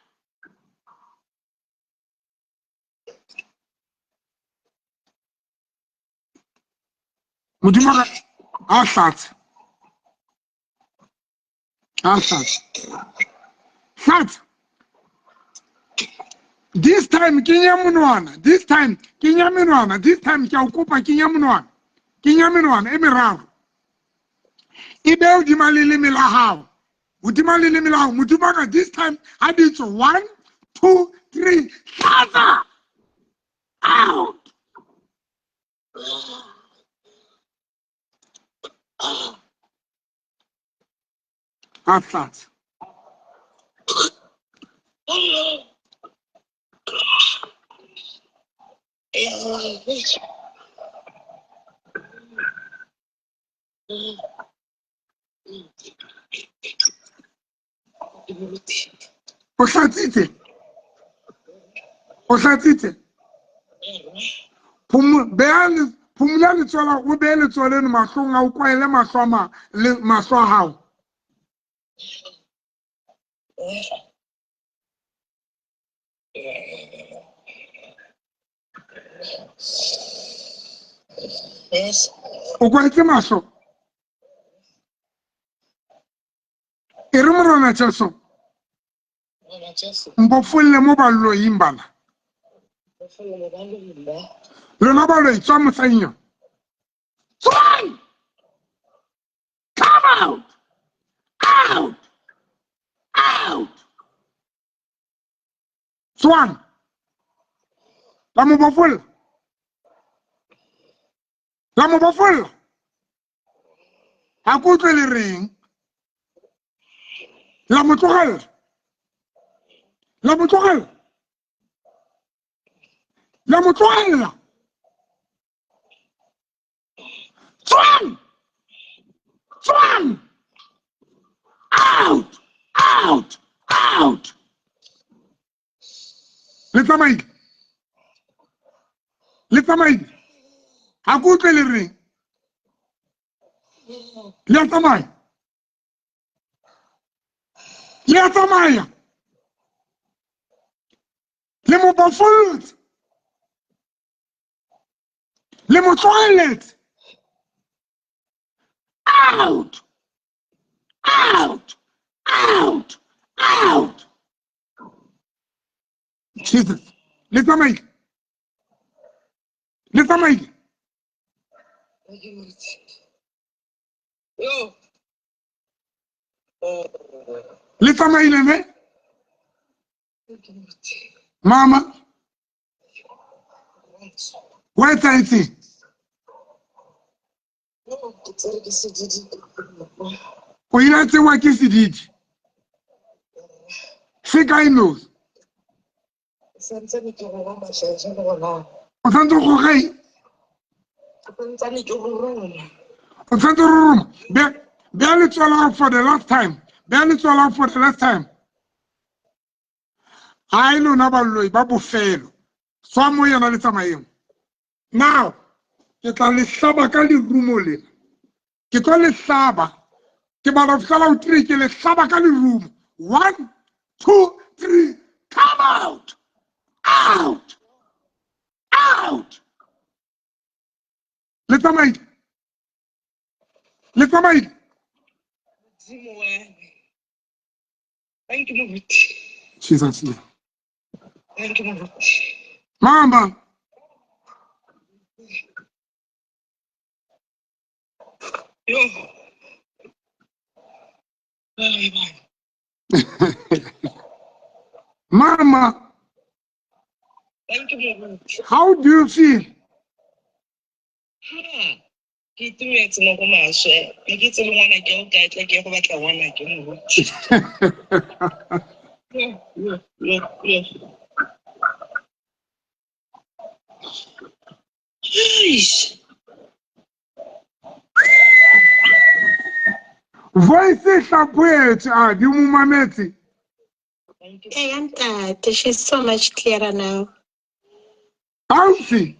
Modimo a hlatse. A hlatse. Hlatse. This time kenya monwana. This time kenya menwana. This time ke a o kopa kenya monwana. Kenya menwana e meraro. E be hodima leleme la hao. Hodima leleme la hao. Modimo ka this time ha di tswe 1 2 3 hlatsa. Out. A hlatsa. O hlatsitse. O hlatsitse. Phumula letsoho, o behe letsoho leno mahlong a o kwaele mahlo a mahlo a hao. O kwaetse mahlo. E re Morena Jesu. Mpofolle mo baloing bana. Lona baloi tswa mosading yo. Tswang! Come out! Out! Out! Tswang! La mo bofolla. La mo bofolla. Ha ke utlwe le reng. La mo tlogella. La mo tlogella. La mo tlogella. Tswang! Tswang! Out! Out! Out! Le tsamaile. Le tsamaile. Ha ke utlwe le reng. Le a tsamaya. Le a tsamaya. Le mo bofollotse. Le mo tlohelletse. Out! Out! Out! Out! Jesus. Le tsamaile. Le tsamaile. Le tsamaile ne? Mama. Wa etsahetseng? O ile a tsewa ke sedidi. Se kae no? O santse o goga eng? O santse o roroma. Bea letsoho la hao for the last time. Bea letsoho la hao for the last time. Hai lona baloi ba bofelo. Tswa mo yena le tsamayeng. Now, ke tla le hlaba ka lerumo lena. Ke tlo le hlaba. Ke bala ho fihlela ho 3 ke le hlaba ka lerumo. 1 2 3 come out. Out. Out. Le tsamaile. Le tsamaile. Modimo wa me. Thank you, Moruti. Jesus name. Thank you, Moruti. Mama. Yo. Ai, Mama. Thank you, Moruti. How do you feel? Ha. Ke itumetse mo go maswe. Ga ke itse le ngwana ke o kae tla ke go batla ngwana ke Moruti. Yo, yo, yo, yo. Eish. Voice e hlaphohetswe a di mo mametse. Hey, ntate, she's so much clearer now. Ausi.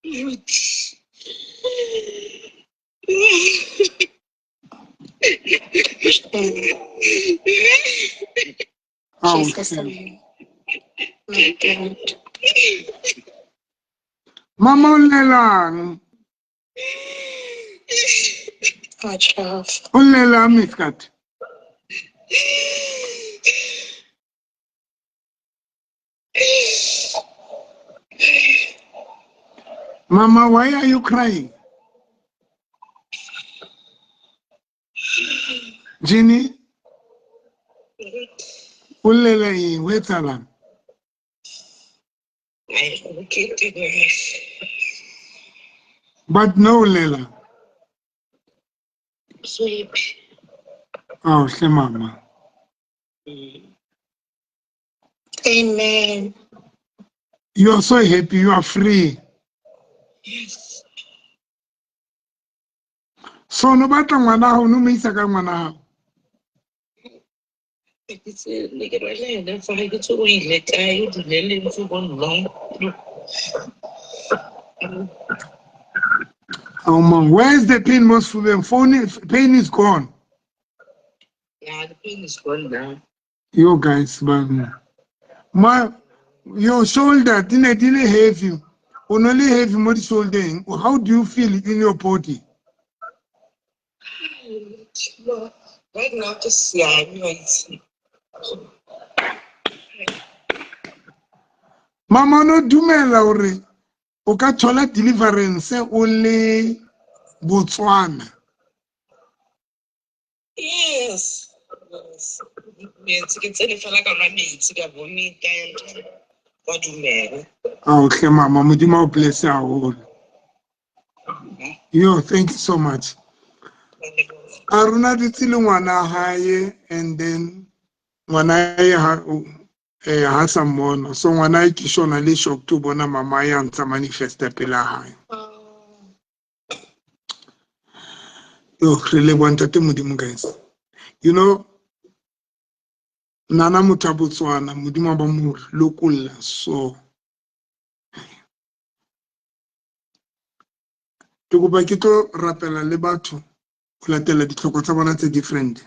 Moruti. Jesus. Ausi. My God. Mama o llelang? Oh, Jehova. O llelang Miskat? Mama, why are you crying? Jenny, o llela eng? Ho etsahalang? Ai, ke itumetse. But no o llela. So happy. Ao hle mama. Amen. You are so happy, you are free. Yes. So no batla ngwana hao, no mo isa ka ngwana hao. Ke tse ne ke rwele ene fa ga ke tse o ile kae o dule le ntse bo nna. Oh man, where is the pain most for Phone pain is gone. Yeah, the pain is gone now. You guys, man. My your shoulder didn't heavy. Only heavy mo shoulder. How do you feel in your body? No, right now just yeah, I'm Mama no dumela hore o ka thola deliverance o le Botswana. Yes. Yes. Metsi ke tsene fela ka nwa metsi ka vomita and kwa dumela. Ao hle mama, Modimo o bless haholo. Yo, thank you so much. A rona dutse le ngwana hae and then ngwana hae ha sa mmona. So ngwana hae ke shona le shock to bona mama ya ntsa manifesta pela hae. Yo, re leboha ntate Modimo guys. You know, nana motho a Botswana, Modimo a ba mo lokolla so. Ke kopa ke tlo rapela le batho ho latela ditlhoko tsa bona tse different.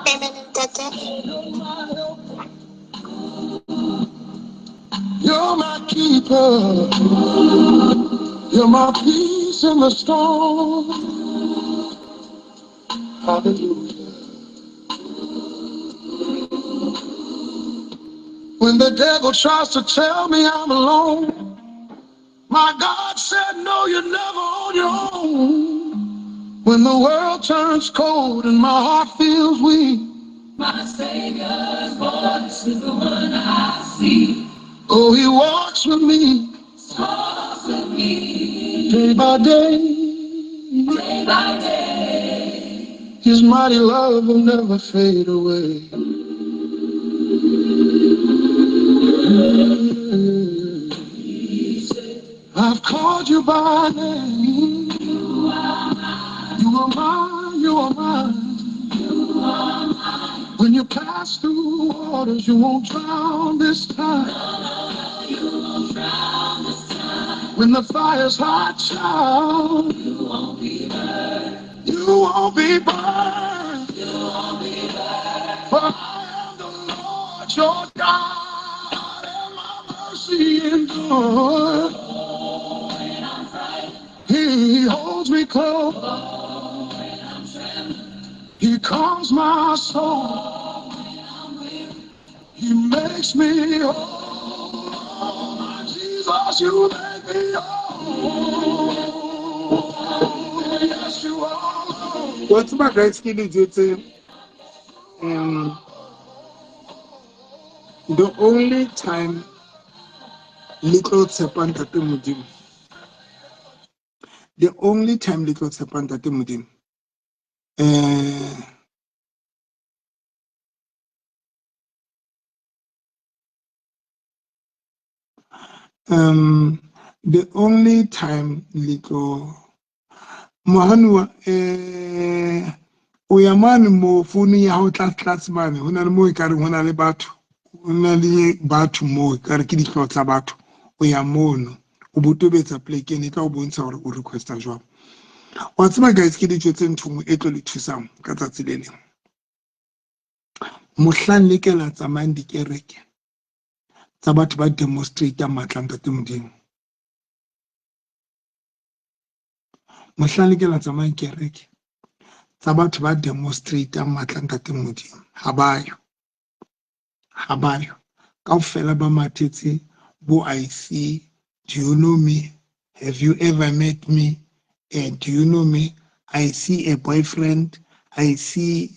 Amen, ntate. You're my keeper. You're my peace in the storm. Hallelujah. When the devil tries to tell me I'm alone, my God said, no, you're never on your own. When the world turns cold and my heart feels weak, my Savior's voice is the one I see. Oh, he walks with me, talks with me, day by day. Day by day. His mighty love will never fade away. I've called you by name. You are mine. You are mine. You are mine. You are mine. When you pass through waters, you won't drown this time. No, no, no, you won't When the fire's hot, child, you won't be burned. You won't be burned. You won't be burned. For I am the Lord your God, and my mercy endures. Oh, when I'm frightened, He holds me close. Oh, when I'm trembling, He calms my soul. Oh, when I'm weary, He makes me whole. Oh, my Jesus, you make me whole. Yes, you are. Wa tseba guys, ke dijo tse the only time le tlo tshepa Ntate Modimo, the only time le tlo tshepa Ntate Modimo, the only time le tlo mohanuwa o ya mane mo founung ya hao tlase tlase mane, ho na le moo ekareng ho na le batho, ho na le batho moo ekare ke dihlooho tsa batho. O ya mono, o bo tobetsa plekeng e tla o bontsha hore o requesta jwang. Wa tseba guys, ke dijo tse ntho nngwe e tlo le thusang ka tsatsi le leng. Mohlang le ke la tsamayang dikereke tsa batho ba demonstrate matla Ntate Modimo. Mohlang le ke la tsamayang kereke tsa batho ba demonstrate matla Ntate Modimo, ha ba yo. Ha ba yo. Kaofela ba mathetse bo I see, do you know me? Have you ever met me? Do you know me? I see a boyfriend. I see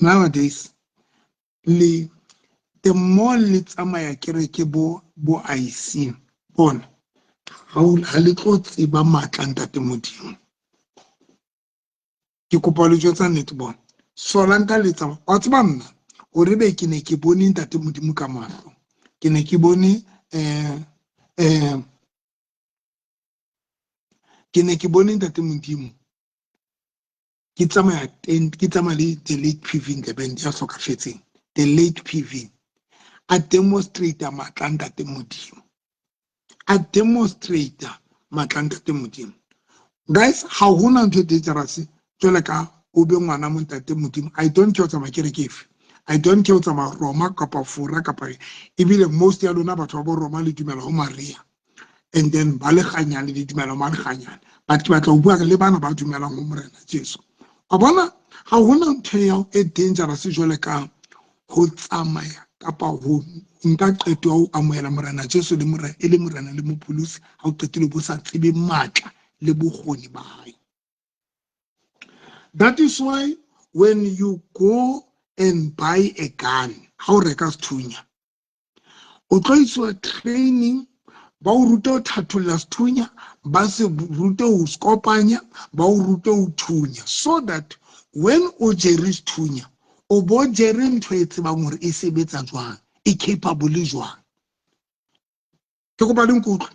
nowadays le the more le tsamaya kereke bo bo I see bona ha le tlo tseba matla Ntate Modimo. Ke kopa le jwetsa nnete bona. Solang ka le tsamaya. Wa tseba nna hore be ke ne ke bone Ntate Modimo ka mahlo. Ke ne ke bone ke ne ke bone Ntate Modimo. Ke tsamaya teng, ke tsamaya le the late PV Ndebele ya hlokafetseng. The late PV a demonstrate matla Ntate Modimo. A demonstrate matla Ntate Modimo. Guys, ha hona ntho e dangerous jwale ka o be ngwana mo Ntate Modimo. I don't care o tsamaya kereke efe. I don't care o tsamaya Roma kapa Fora kapa ebile most ya lona batho ba bo Roma le dumela ho Maria. And then ba le kganyane le dumela ho Malekganyane. But ke batla ho bua le bana ba dumelang ho Morena Jesu. Wa bona ha hona ntho ya e dangerous jwale ka ho tsamaya kapa ho nka qeto ya ho amohela Morena Jesu le Morena e le Morena le Mopholosi ha o qetile bo sa tsebe matla le bokgoni ba hae. That is why when you go and buy a gun, ha o reka sethunya, o tlo iswa training, ba o rute ho thatholla sethunya, ba se rute ho se kopanya, ba o rute ho thunya, so that when o jere sethunya, o bo jere ntho e tsebang hore e sebetsa jwang, e capable jwang. Ke kopa le nkutlwe.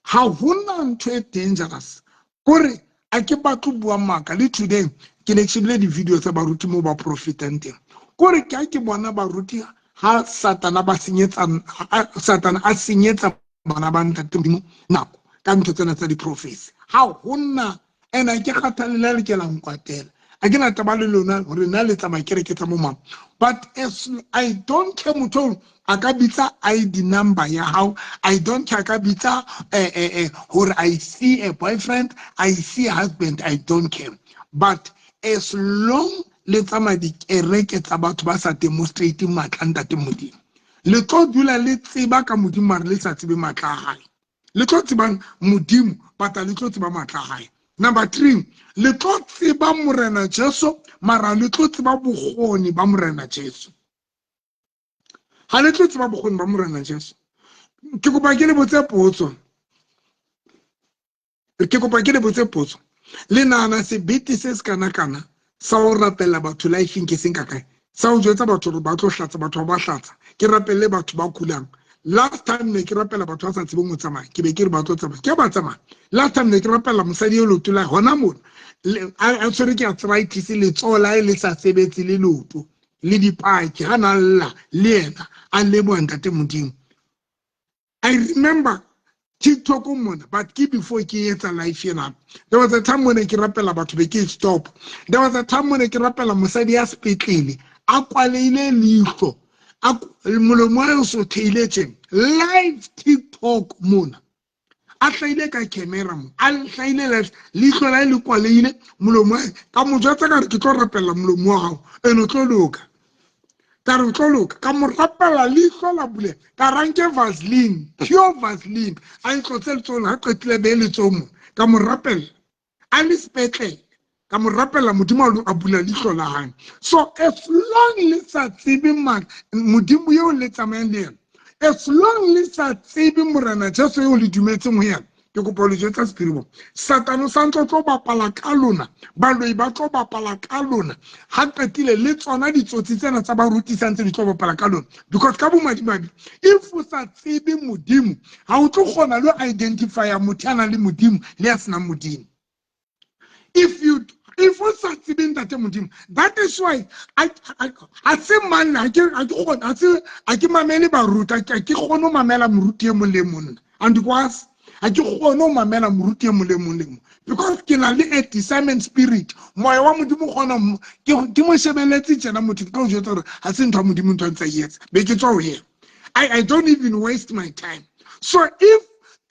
Ha hona ntho e dangerous. Kore a ke batle ho bua maka le today ke ne ke shebile di-video tsa baruti moo ba profitang teng. Kore ke ha ke bona baruti ha Satana ba senyetsa, ha Satana a senyetsa bana ba Ntate Modimo nako ka ntho tsena tsa di-prophecy. Ha hona ena ke kgathalle le ke la nkwatela. A ke na taba le lona hore na le tsamaya kereke tsa bo mang. But as I don't care motho a ka bitsa ID number ya hao, I don't care a ka bitsa hore I see a boyfriend, I see a husband, I don't care. But as long le tsamaya dikereke tsa batho ba sa demonstrate matla Ntate Modimo, le tlo dula le tseba ka Modimo mare le sa tsebe matla a hae. Le tlo tsebang Modimo but le tlo tseba matla a hae. Number 3, le tlo tseba Morena Jesu mara le tlo tseba bokgoni ba Morena Jesu. Ha le tlo tseba bokgoni ba Morena Jesu. Ke kopa ke le botse potso. Ke kopa ke le botse potso. Le nahana sebete se se kana kana sa ho rapella batho life-eng ke seng ka kae? Sa ho jwetsa batho hore ba tlo hlatsa, batho ba hlatsa. Ke rapelle batho ba kulang. Last time ne ke rapela batho ba sa tsebeng ho tsamaya, ke be ke re ba tlo tsamaya. Ke ba tsamaya. Last time ne ke rapela mosadi eo leoto la hona mona. A tshwere ke arthritis, letsoho la hae le sa sebetse le leoto, le dipaki, ha na lla le yena a leboha Ntate Modimo. I remember TikTok mona, but ke before ke etsa life ena. There was a time when ke rapela batho be ke stop. There was a time when ke rapela mosadi ya sepetlele a kwaleile leihlo, a molomo wa hae o sotheile tje. Live TikTok mona. A hlaile ka camera mo, a hlaile live, leihlo la hae le kwaleile, molomo wa hae. Ka mo jwetsa ka re ke tlo rapella molomo wa hao, ene o tlo loka. Ka re o tlo loka, ka mo rapela leihlo la buleha, ka ra nke Vaseline, pure Vaseline, a e tlotse letsohong, ha qetile behe letsoho mo, ka mo rapella, a le sepetlele, ka mo rapella Modimo a bula leihlo la hae. So as long le sa tsebe Modimo eo le tsamayang le yena, as long le sa tsebe Morena Jesu eo le dumetseng ho yena, ke kopa ho le jwetsa sephiri bo. Satane o santse o tlo bapala ka lona, baloi ba tlo bapala ka lona, ha qetile le tsona ditsotsi tsena tsa ba rutisang tse di tlo bapala ka lona. Because ka bomadimabe, if o sa tsebe Modimo, ha o tlo kgona le ho identifya motho ya nang le Modimo le ya senang Modimo. If you if o sa tsebe ntate Modimo, that is why ha se mang, ha ke, ha ke kgone, ha se, ha ke mamele baruti, ha ke kgone ho mamela moruti e mong le e mong nna. And because ha ke kgone ho mamela moruti e mong le e mong le mong, because ke na le a discernment spirit. Moya wa Modimo o kgona ke mo shebeletse tjena motho, ke tlo o jwetsa hore ha se ntho ya Modimo ntho a ntse a e etsa, be ke tswa ho yena. I don't even waste my time. So if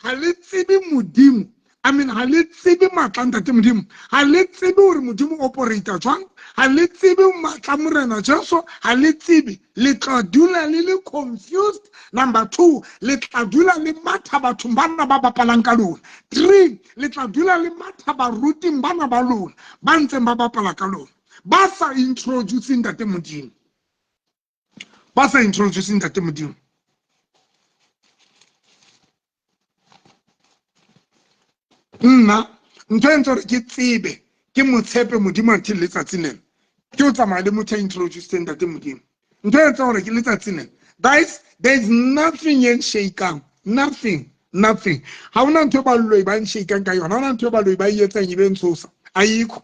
ha le tsebe Modimo, I mean, ha le tsebe matla ntate Modimo, ha le tsebe hore Modimo o operate jwang, ha le tsebe matla Morena Jesu, ha le tsebe, le tla dula le le confused. Number 2, le tla dula le matha bathong bana ba bapalang ka lona. 3, le tla dula le matha baruting bana ba lona ba ntseng ba bapala ka lona, ba sa introducing ntate Modimo, ba sa introducing ntate Modimo. Nna ntho e ntse hore ke tsebe ke mo tshepe Modimo until letsatsi lena, ke o tsamaya le motho a introducing ntate Modimo. Ntho e ntse hore ke letsatsi lena, guys, there is nothing e nshakang, nothing, nothing. Ha hona ntho e baloi ba nshakang ka yona, ha hona ntho e baloi ba e etsang e be ntshosa. Ayikho,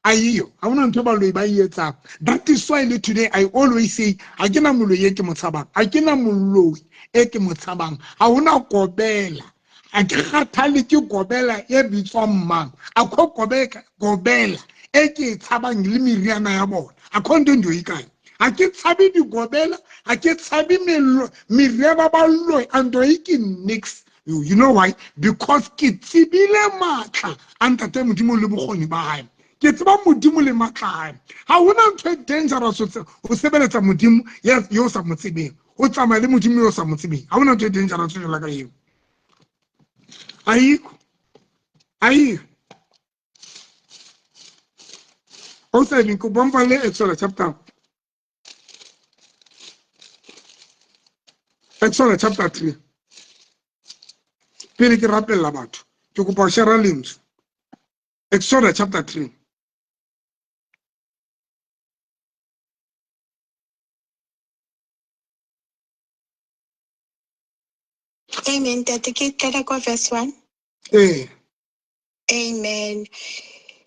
ayiyo, ha hona ntho e baloi ba e etsang. That is why le today I always say, ha ke na moloi e ke mo tshabang, ha ke na moloi e ke mo tshabang, ha hona kobela. Ha ke kgathale ke kobela e bitswang mang, a kho kobela e ke e tshabang le meriana ya bona, a kho ntho e ikae. Ha ke tshabe dikobela, ha ke tshabe meriana ba loi, a ntho e ke nix. You know why? Because ke tsebile matla a ntate Modimo le bokgoni ba hae. Ke tseba Modimo le matla a hae. Ha hona ntho e dangerous ho sebeletsa Modimo yo sa mo tsebeng, ho tsamaya le Modimo yo sa mo tsebeng. Ha hona ntho e dangerous jwalo ka eo. Ayikho, ayikho. O sa di kopa mpa le Exodus chapter, Exodus chapter 3. Pele ke rapella batho, ke kopa ho share lentswe. Exodus chapter 3. Amen, Ntate. Ke qala kwa verse 1. Ee. Amen.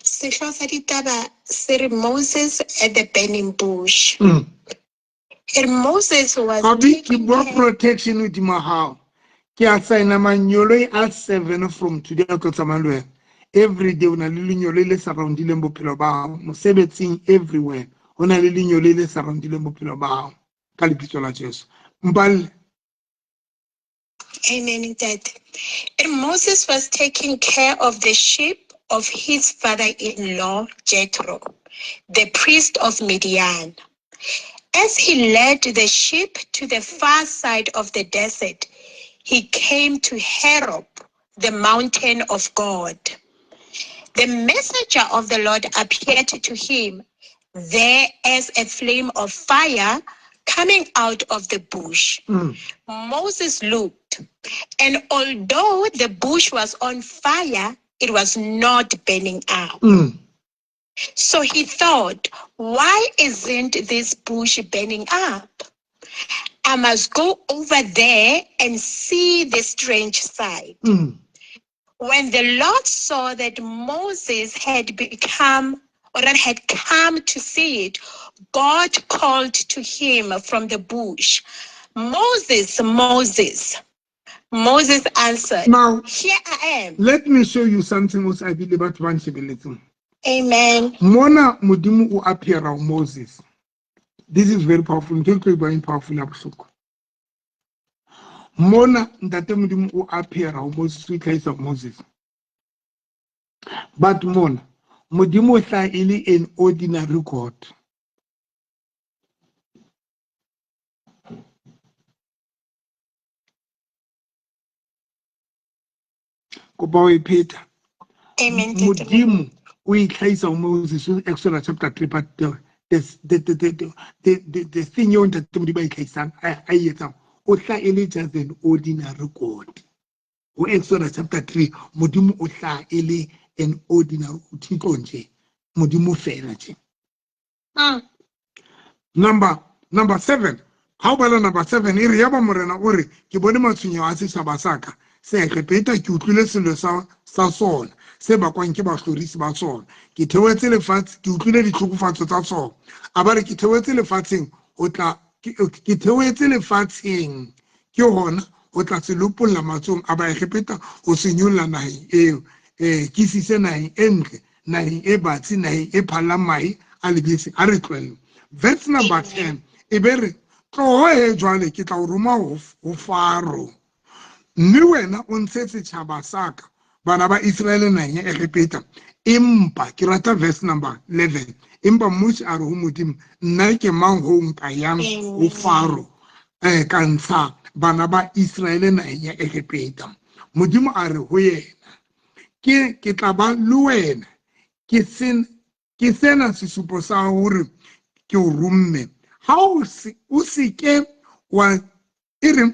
Sehlooho sa ditaba se re Moses at the burning bush. And Moses was Abi, ke taking bua care protection hodima hao. Ke a signa manyoloi a 7 from today a tlo tsamaya le wena. Every day o na le lenyoloi le surroundileng bophelo ba hao. Mosebetsing everywhere. Ho na le lenyoloi le surroundileng bophelo ba hao. Ka lebitso la Jesu. Mpalle. Amen, Ntate. And Moses was taking care of the sheep of his father-in-law, Jethro, the priest of Midian. As he led the sheep to the far side of the desert, he came to Horeb, the mountain of God. The messenger of the Lord appeared to him there as a flame of fire coming out of the bush. Moses looked, and although the bush was on fire, it was not burning up. So he thought, why isn't this bush burning up? I must go over there and see the strange sight. When the Lord saw that Moses had become, or that had come to see it, God called to him from the bush, Moses, Moses. Moses answered, Now, Here I am. Let me show you something o sa bile batho ba nshebeletseng. Amen. Mona Modimo o appear ho Moses. This is very powerful. Ntho e tlo e buang e powerful ya bohloko. Mona ntate Modimo o appear ho Moses, o itlhahisa ho Moses. But mona Modimo o hlaha e le an ordinary God. Kopa o e pheta. Amen. Ntate. Modimo o itlhahisa ho Moses ho Exodus chapter 3, but the thing eo ntate Modimo a itlhahisang, a e etsang, o hlaha e le just an ordinary God. Ho Exodus chapter 3, Modimo o hlaha e le an ordinary Thixo nje. Modimo fela nje. Number 7. Ha o bala number 7, e re ya ba morena o re ke bone matshwenyeho a setjhaba sa ka se Egepeta, ke utlwile sello sa sona se bakwang ke bahlorisi ba sona, ke theohetse lefatshe, ke utlwile ditlhokofatso tsa sona. A ba re ke theohetse lefatsheng ho tla, ke theohetse lefatsheng ke hona ho tla se lopolla matsohong a Baegepeta, ho se nyolla naheng eo, ke sise naheng e ntle, naheng e batsi, naheng e phallang mahe a lebese. A re tlohelle. Verse number 10, e be re tloho he jwale ke tla o roma ho Faro, mme wena o ntshe setjhaba sa ka bana ba Iseraele naheng ya Egepeta. Empa ke rata verse number 11, empa Moshe a re ho Modimo, nna ke mang ho nka yang ho Faro, ka ntsha bana ba Iseraele naheng ya Egepeta? Modimo a re ho yena, ke tla ba le wena, ke sena sesupo sa hore ke o romme. Ha o se, o se ke wa, e re,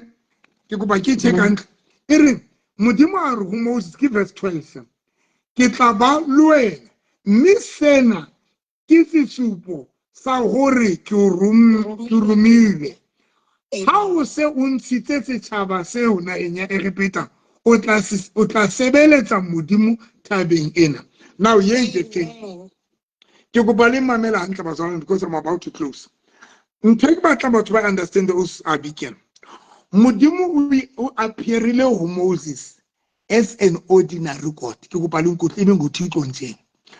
ke kopa ke check hantle. E re, Modimo a re ho Moses, ke verse 12, ke tla ba le wena, mme sena ke sesupo sa hore ke o romile. Ha o se o ntshitse setjhaba seo naheng ya Egepeta, o tla sebeletsa Modimo thabeng ena. Now here is the thing. Ke kopa le mamela hantle batswadi, because I'm about to close. Ntho e ke batlang batho ba understand o Abigail. Modimo o appearile ho Moses as an ordinary God. Ke kopa le nkutlwe, ebe nguThixo nje.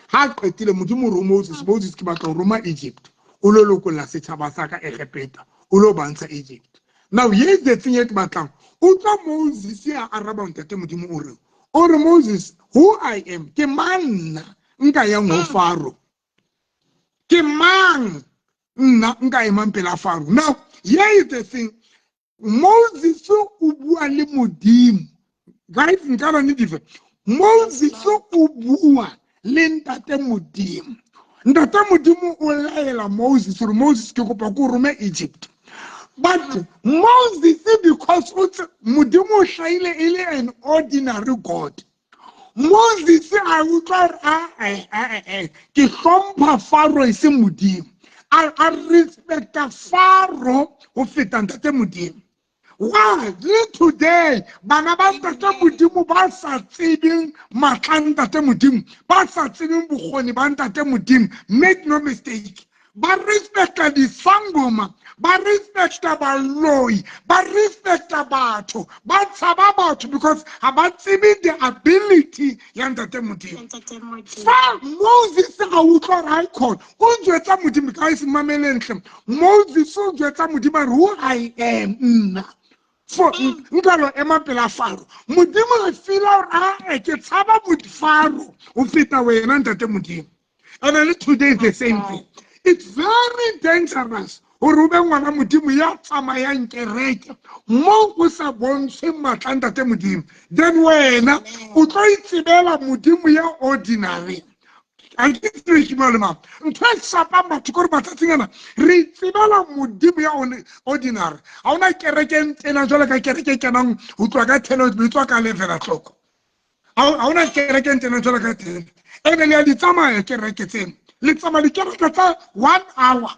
Ha qetile Modimo o re ho Moses, Moses ke batla ho roma Egypt. O lo lokolla setjhaba sa ka Egepeta. O lo ba ntsha Egypt. Now here is the thing e ke batlang. Utlwa Moses ya araba ntate Modimo o re, o re Moses, who I am, ke mang nna nka yang ho Faro? Ke mang nna nka emang pela Faro? Now here is the thing. Moses o bua le Modimo. Guys, nka ba ne dife. Moses o bua le ntate Modimo. Ntate Modimo o laela Moses hore Moses ke kopa ko rome Egypt. But Moses, because Modimo o hlahile e le an ordinary God. Moses a utlwa hore, ke hlompha Faro e se Modimo. A respecta Faro ho feta ntate Modimo. Why? Le today, bana ba ntate Modimo ba sa tsebeng matla a ntate Modimo, ba sa tsebeng bokgoni ba ntate Modimo, make no mistake. Ba respecta disangoma, ba respecta baloi, ba respecta batho, ba tshaba batho because ha ba tsebe the ability ya ntate Modimo. Fa Moses a utlwa hore ha e khona, o jwetsa Modimo, guys, mameleng hle. Moses o jwetsa Modimo a re, who I am nna. For nka lo ema pela Faro. Modimo a feel hore, ke tshaba Faro ho feta wena ntate Modimo. And then today is the same thing. It's very dangerous hore o be ngwana Modimo ya tsamayang kereke mo o sa bontsheng matla a ntate Modimo. Then wena o tlo itsebela Modimo ya ordinary. A ke tsebe ke bua le mang. Ntho e shapang batho ke hore matsatsing ana re itsebela Modimo ya ordinary. Ha hona kereke e ntenang jwalo ka kereke e kenang ho tloha ka 10 e tswa ka 11 o'clock. Ha hona kereke e ntenang jwalo ka 10. Ene le a di tsamaya kereke tseno. Le tsamaya dikereke tsa 1 hour.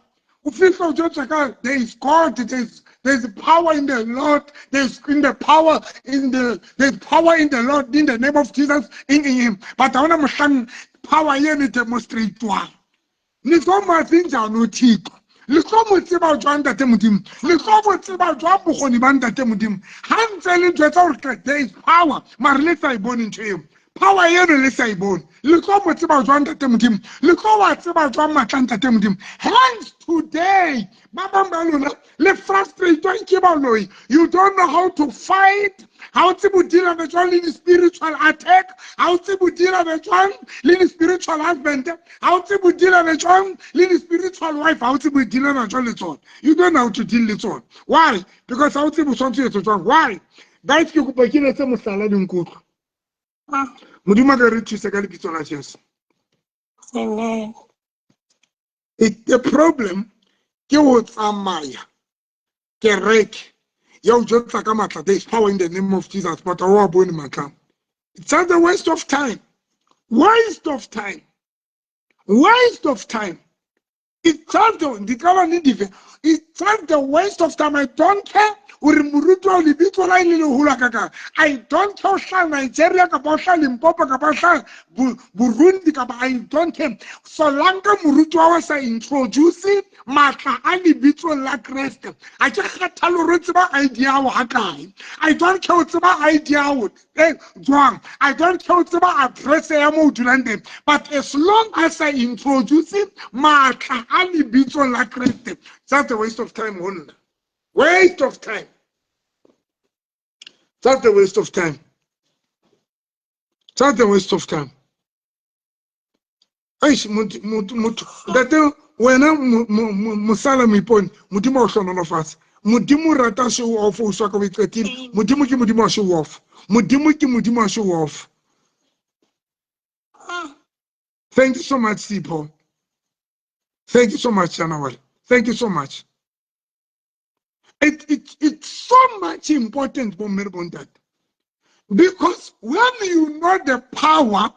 O fihla o jwetsa ka there is God, there is power in the Lord, there is in the power in the, there is power in the Lord in the name of Jesus in him. But ha hona mohlang power eno demonstrate-wang. Ni tlo matse njani uThixo? Le tlo mo tseba jwang ntate Modimo? Le tlo mo tseba jwang bokgoni ba ntate Modimo? Ha ntse le jwetsa hore there is power, mare le sa e bone ntho eo. Power eno le sa e bone. Le tlo mo tseba jwang ntate Modimo? Le tlo wa tseba jwang matla ntate Modimo? Hence today, ba bang ba lona le frustrated ke baloi. You don't know how to fight. Ha o tsebe ho dealana jwang le di-spiritual attack. Ha o tsebe ho dealana jwang le di-spiritual husband. Ha o tsebe ho dealana jwang le di-spiritual wife. Ha o tsebe ho dealana jwang le tsona. You don't know how to deal le tsona. Why? Because ha o tsebe o tshwanetse ho etsa jwang. Why? Guys, ke kopa ke letse mohlala le nkutlwa. Modimo a ka re thuse ka lebitso la Jesu. Amen. The problem ke ho tsamaya kereke ya o jwetsa ka matla, there is power in the name of Jesus, but ha o a bone matla. It's just a waste of time. Waste of time. Waste of time. It's just the, it's just the waste of time. I don't care hore moruti wa lebitso la le leholo ka. I don't care o hlaha Nigeria kapa o hlaha Limpopo kapa o hlaha Burundi kapa I don't care. Solanka moruti wa sa introduce matla a lebitsong la Kreste. Ha ke kgathale hore o tseba ID ya hao ha kae. I don't care o tseba ID ya hao jwang. I don't care o tseba address ya moo o dulang teng. But as long as I introduce matla a lebitsong la Kreste, that's a waste of time ho nna. Waste of time. That's a waste of time. That's a waste of time. Eish, motho ntate wena mosala moipone, Modimo o hlohonolofatse. Modimo o rata show off, o swa ka o iqetile. Modimo ke Modimo wa show off. Modimo ke Modimo wa show off. Thank you so much, Sipho. Thank you so much, January. Thank you so much. It's so much important, bomme le bontate. Because when you know the power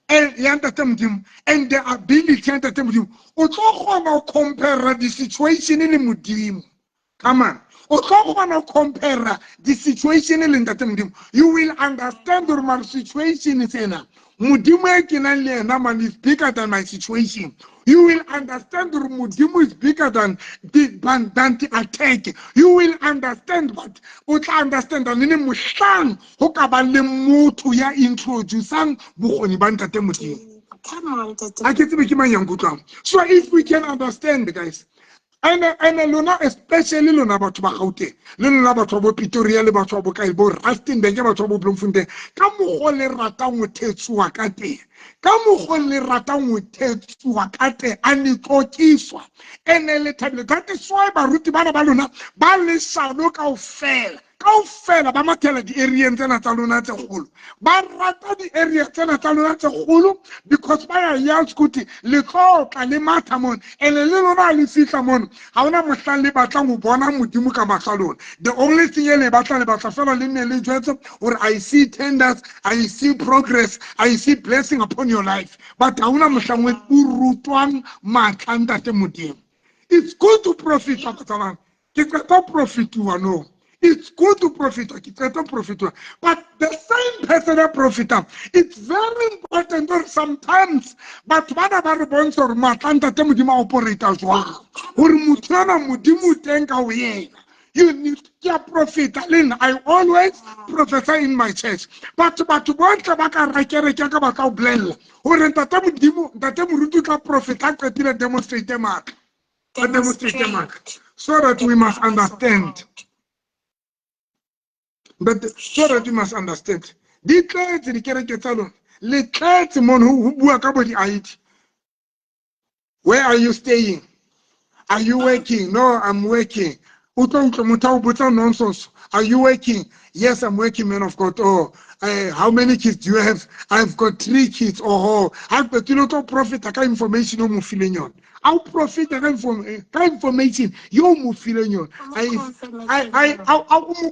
and ya ntate Modimo and the ability ya ntate Modimo, o tlo kgona ho compare the situation le Modimo. Come on. O tlo kgona ho compare the situation le ntate Modimo. You will understand hore my situation tsena. Modimo e ke nang le yena man is bigger than my situation. You will understand that Modimo is bigger than the attack. You will understand, but o tla understand that ne mohlang ho ka ba le motho ya introducing bokgoni ba ntate Modimo. Come on, ntate. Ha ke tsebe ke mang ya nkutlwang. So if we can understand, guys, and lona, especially lona batho ba Gauteng, le lona batho ba bo Pretoria, le batho ba bo kae, bo Rustenburg, batho ba bo Bloemfontein, ka mokgwa le ratang ho thetsuwa ka teng, ka mokgwa le ratang ho thetsuwa ka teng, a le tlokiswa, ene le thabile. That is why baruti bana ba lona ba leshano kaofela. Kaofela ba mathela di-area tsena tsa lona tse kgolo. Ba rata di-area tsena tsa lona tse kgolo because ba ya yazi ukuthi le tlo tla le matha mona, ene le lona le fihla mona, ha hona mohlang le batlang ho bona Modimo ka mahlo a lona. The only thing e le batlang, le batla fela le nne le jwetse hore I see tenders, I see progress, I see blessing upon your life. But ha hona mohlang o rutwang matla ntate Modimo. It's good to profit, batho ke qeta profitiwa no. It's good to profit, but the same person that profit, it's very important that sometimes, but bana ba re bontsha hore matla a ntate Modimo a operate jwang, hore motho ena Modimo o teng ka ho yena. You need to profit. I always prophesy in my church. But batho bohle ba ka ra kereke ka ba tla o bolella hore ntate Modimo, ntate Moruti o tla profit a qetile demonstrate matla. A demonstrate matla. So that we must understand. But so that you must understand. Di tletse dikereke tsa lona, le tletse mono ho bua ka bo di-ID. Where are you staying? Are you working? No, I'm working. O tlo utlwa motho a o botsa nonsense. Are you working? Yes, I'm working, man of God. Oh, how many kids do you have? I've got 3 kids. Oh, I've got to profit ka information o mo fileng yona. I'll profit ka information yo mo fileng yona. I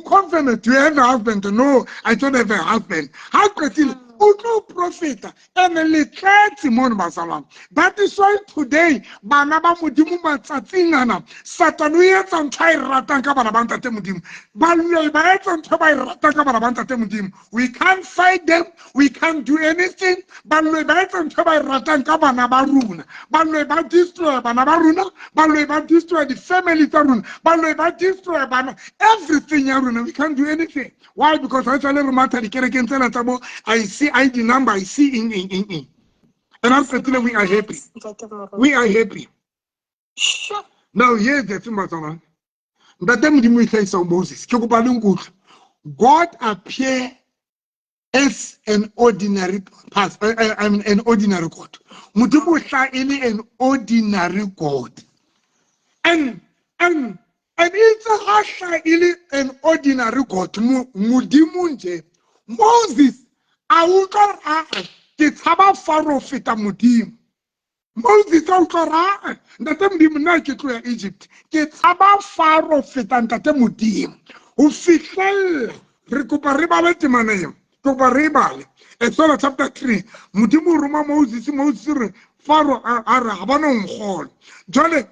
confirm it. Do you have a husband? No, I don't have a husband. How qetile? O tlo profeta ene le tletse mono bazalwane. That is why today bana ba Modimo matsatsing ana Satan o etsa ntho a e ratang ka bana ba ntate Modimo. Baloi ba etsa ntho ba e ratang ka bana ba ntate Modimo. We can't fight them, we can't do anything. Baloi ba etsa ntho ba e ratang ka bana ba rona. Baloi ba destroy bana ba rona, baloi ba destroy di-family tsa rona, baloi ba destroy bana everything ya rona. We can't do anything. Why? Because ha tsale re matha dikerekeng tsena tsa bo I see ID number, I see eng eng eng eng. And I'm qetile we are happy. We are happy. Sure. Now here's the thing, Batswana. Ntate Modimo o itlhahisa ho Moses. Ke kopa le nkutlwe. God appear as an ordinary person, I mean an ordinary God. Modimo o hla e le an ordinary God. And itse ha hla e le an ordinary God, Modimo nje. Moses a utlwa hore aa ke tshaba Faro ho feta Modimo. Moses a utlwa hore aa ntate Modimo nna ke tlo ya Egypt. Ke tshaba Faro ho feta ntate Modimo. Ho fihlella re kopa re bale temana eo. Ke kopa re e bale. Exodus chapter 3. Modimo o roma Moses, Moses re Faro a re ha ba no nkgolwa. Jwale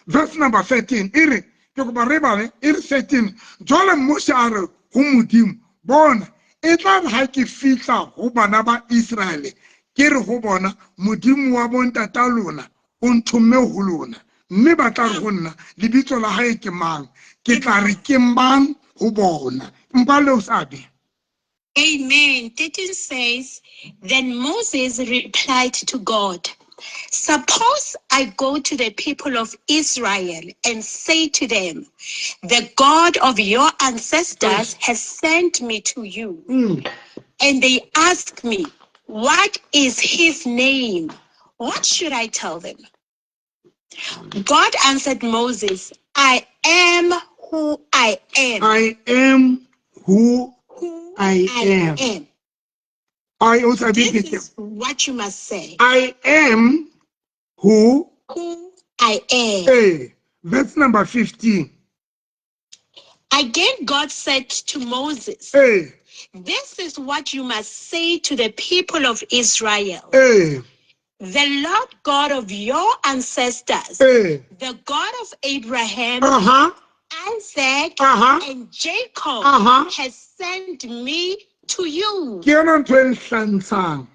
verse number 13 e re ke kopa re bale e re 13 jwale Moshe a re ho Modimo bona e tla re ha ke fihla ho bana ba Iseraele ke re ho bona Modimo wa bontata lona o nthomme ho lona mme ba tla re ho nna lebitso la hae ke mang ke tla re ke mang ho bona mpa leo sabe. Amen. 13 says, Then Moses replied to God, Suppose I go to the people of Israel and say to them, The God of your ancestors has sent me to you. And they ask me, What is his name? What should I tell them? God answered Moses, I am who I am. I am who I am. Am. I also This repeat is what you must say. I am who Who I am. Hey, verse number 15. Again, God said to Moses, Hey. This is what you must say to the people of Israel. Hey. The Lord God of your ancestors, Hey. the God of Abraham, Isaac, and Jacob, has sent me to you. Ke yona ntho e nhlantshang.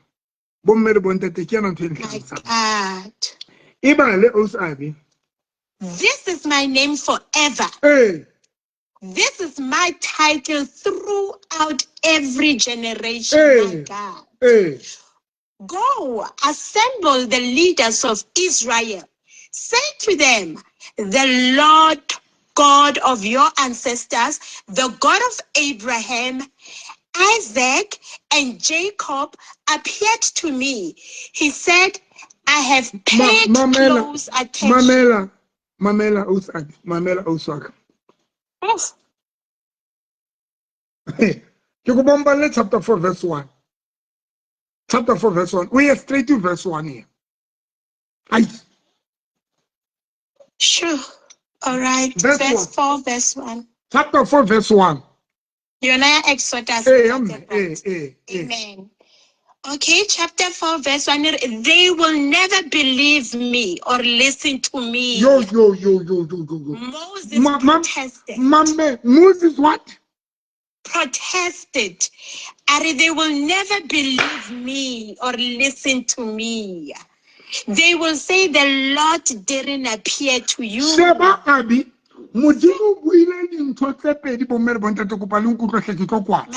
Bomme le bontate ke yona ntho e nhlantshang. God. E bale Osabi. This is my name forever. Hey. This is my title throughout every generation, Hey. my God. Hey. Go, assemble the leaders of Israel. Say to them, the Lord God of your ancestors, the God of Abraham, Isaac, and Jacob, appeared to me. He said, I have paid Mamela, close attention. mamela, mamela Osabi, mamela Osaka. Ke kopa o mpalle chapter 4 verse 1. Chapter 4 verse 1. We are straight to verse 1 here. Aye. Sure. All right. Verse Verse 1. 4, verse 1. Chapter 4 verse 1. Yona Exodus. Eh, amen. Eh, eh, eh. Amen. Okay, chapter 4, verse 1. They will never believe me or listen to me. Yo, yo, yo, yo, yo, yo, yo. Moses protested. Mame, Moses what? Protested. Are they will never believe me or listen to me. They will say the Lord didn't appear to you. Sheba Abi, Modimo o buile dintho tse pedi bomme le bontate kopa le nkutlwe hle ke tlo kwala.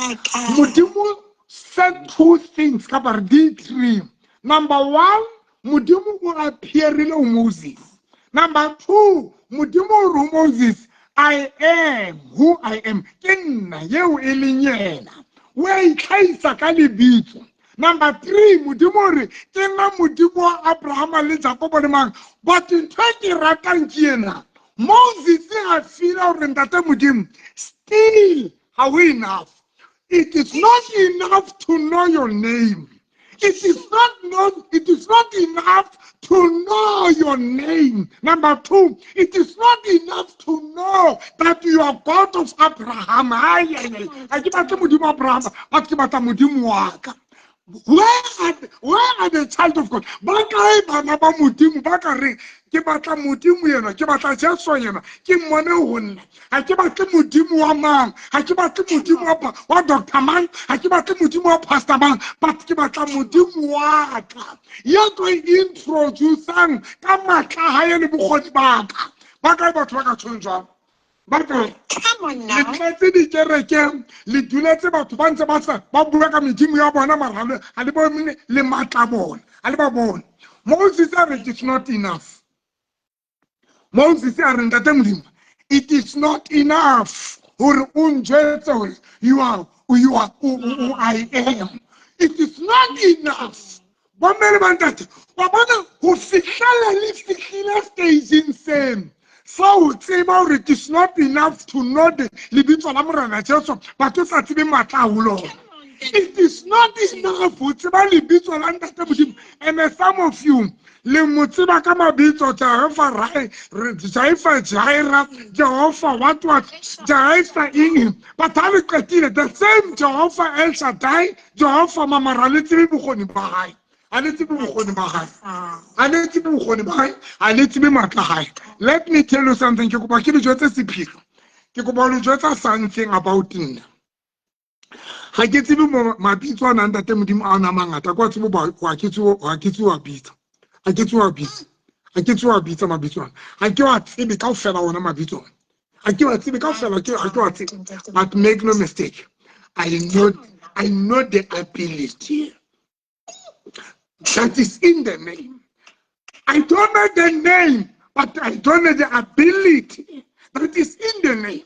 Modimo said two things kapa re di three. Number one, Modimo o appearile ho Moses. Number two, Modimo o re ho Moses, I am who I am. Ke nna eo e leng yena. O a itlhahisa ka lebitso. Number three, Modimo o re ke nna Modimo wa Abrahama le Jakobo le mang. But ntho e ke ratang ke ena. Moses a feel hore ntate Modimo still ha ho enough. It is not enough to know your name. It is not known, it is not enough to know your name. Number two, it is not enough to know that you are God of Abraham. Ai, ai, ai. Ha ke batle Modimo Abraham, but ke batla Modimo wa ka. Where are the child of God? Ba kae bana ba Modimo ba ka reng ke batla Modimo yena, ke batla Jesu yena, ke mmone ho nna. Ha ke batle Modimo wa mang, ha ke batle Modimo wa Doctor mang, ha ke batle Modimo wa Pastor mang, but ke batla Modimo wa ka. Ya tlo introduce-ang ka matla a hae le bokgoni ba ka. Ba kae batho ba ka tjhong jwalo? Ba kae? Come on Le now. tletse dikerekeng, le duletse batho ba ntse ba sa ba bua ka medimo ya bona, mara ha le bone le matla a bona, ha le ba bone. Moses a re it's not enough. Moses a re ntate Modimo, it is not enough hore o njwetse hore you are, you are, o, o, o, I am. It is not enough. Bomme le bantate, wa bona ho fihlela le fihlile stageng seno sa ho tseba hore it is not enough to know the lebitso la Morena Jesu, but o sa tsebe matla a ho lona. It is not enough ho tseba lebitso la Ntate Modimo. And some of you le mo tseba ka mabitso, Jehovah Rai, Jehovah Jireh, Jehovah what what, Jehovah eng, but ha le qetile the same Jehovah El Shaddai, Jehovah Mamara, le tsebe bokgoni ba hae. Ha le tsebe bokgoni ba hae. Ha le tsebe bokgoni ba hae, ha le tsebe matla hae. Let me tell you something, ke kopa ke le jwetse sephiri. Ke kopa ho le jwetsa something about nna. Ha ke tsebe mo mabitso a nang Ntate Modimo a ona a mangata, kwa tsebe ba, wa ke tsebe, wa ke tsebe wa bitsa. Ha ke tsebe wa bitsa. Ha ke tsebe wa bitsa mabitso ana. Ha ke wa tsebe kaofela ona mabitso ana. Ha ke wa tsebe kaofela, ha ke wa tsebe. But make no mistake, I know the ability that is in the name. I don't know the name, but I don't know the ability that is in the name.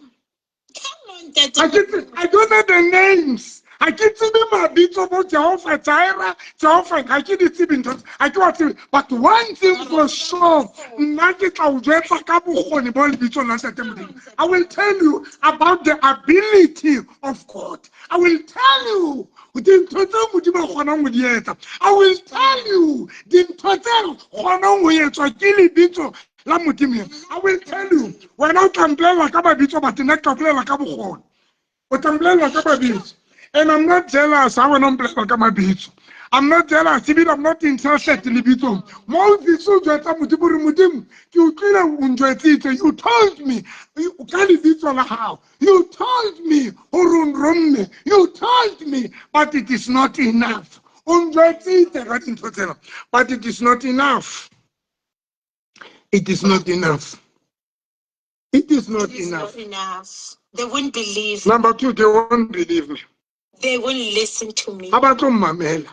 I don't know the names. Ha ke tsebe mabitso bo Jehovah Jireh, Jehovah, ha ke di tsebe ntho tse, ha ke wa tsebe. But one thing for sure, nna ke tla o jwetsa ka bokgoni bo lebitso la Ntate Modimo. I will tell you about the ability of God. I will tell you dintho tse Modimo a kgonang ho di etsa. I will tell you dintho tse kgonang ho etswa ke lebitso la Modimo. I will tell you, wena o tla mpolella ka mabitso, but nna ke tla bolela ka bokgoni. O tla mpolella ka mabitso. And I'm not jealous, ha wena o mpolella ka mabitso. I'm not jealous, ebile I'm not interested lebitsong. Moses o jwetsa Modimo hore Modimo, ke utlwile o njwetsitse, you told me ka lebitso la hao. You told me hore o nromme. You told me, but it is not enough. O njwetsitse ka dintho tsena, but it is not enough. It is not enough. It is not It is enough. not enough. They won't believe. Number two, they won't believe me. They won't listen to me. Ha ba tlo mmamela.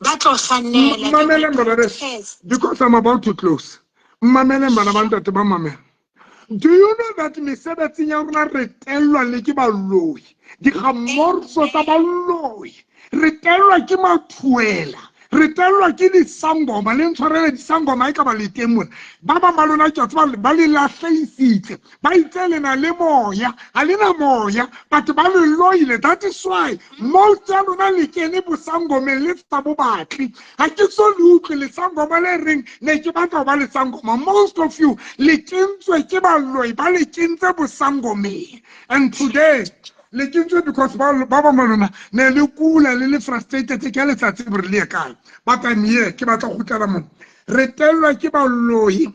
Ba tlo kganela, they Mmamela, will bana beso, protest. because I'm about to close. Mmamela, bana ba ntate ba mamela. Do you know that mesebetsing ya rona re tellwa le ke baloi? Dikgamorso tsa baloi. Re tellwa ke mathuela. Re tellwa ke disangoma, le ntshwarele disangoma e ka ba le teng mona. Ba bang ba lona ke a tseba ba le lahlehisitse. Ba itse le na le moya, ha le na moya, batho ba le loile. That is why most ya lona le kene bosangomeng le sa bo batle. Ha ke so le utlwe lesangoma le reng ne ke batla ho ba lesangoma. Most of you le kentswe ke baloi, ba le kentse bosangomeng. And today le kentswe because ba bang ba lona ne le kula le le frustrated ke letsatsi hore le ye kae. But I'm here, ke batla ho kgutlela mona. Re tellwa ke baloi,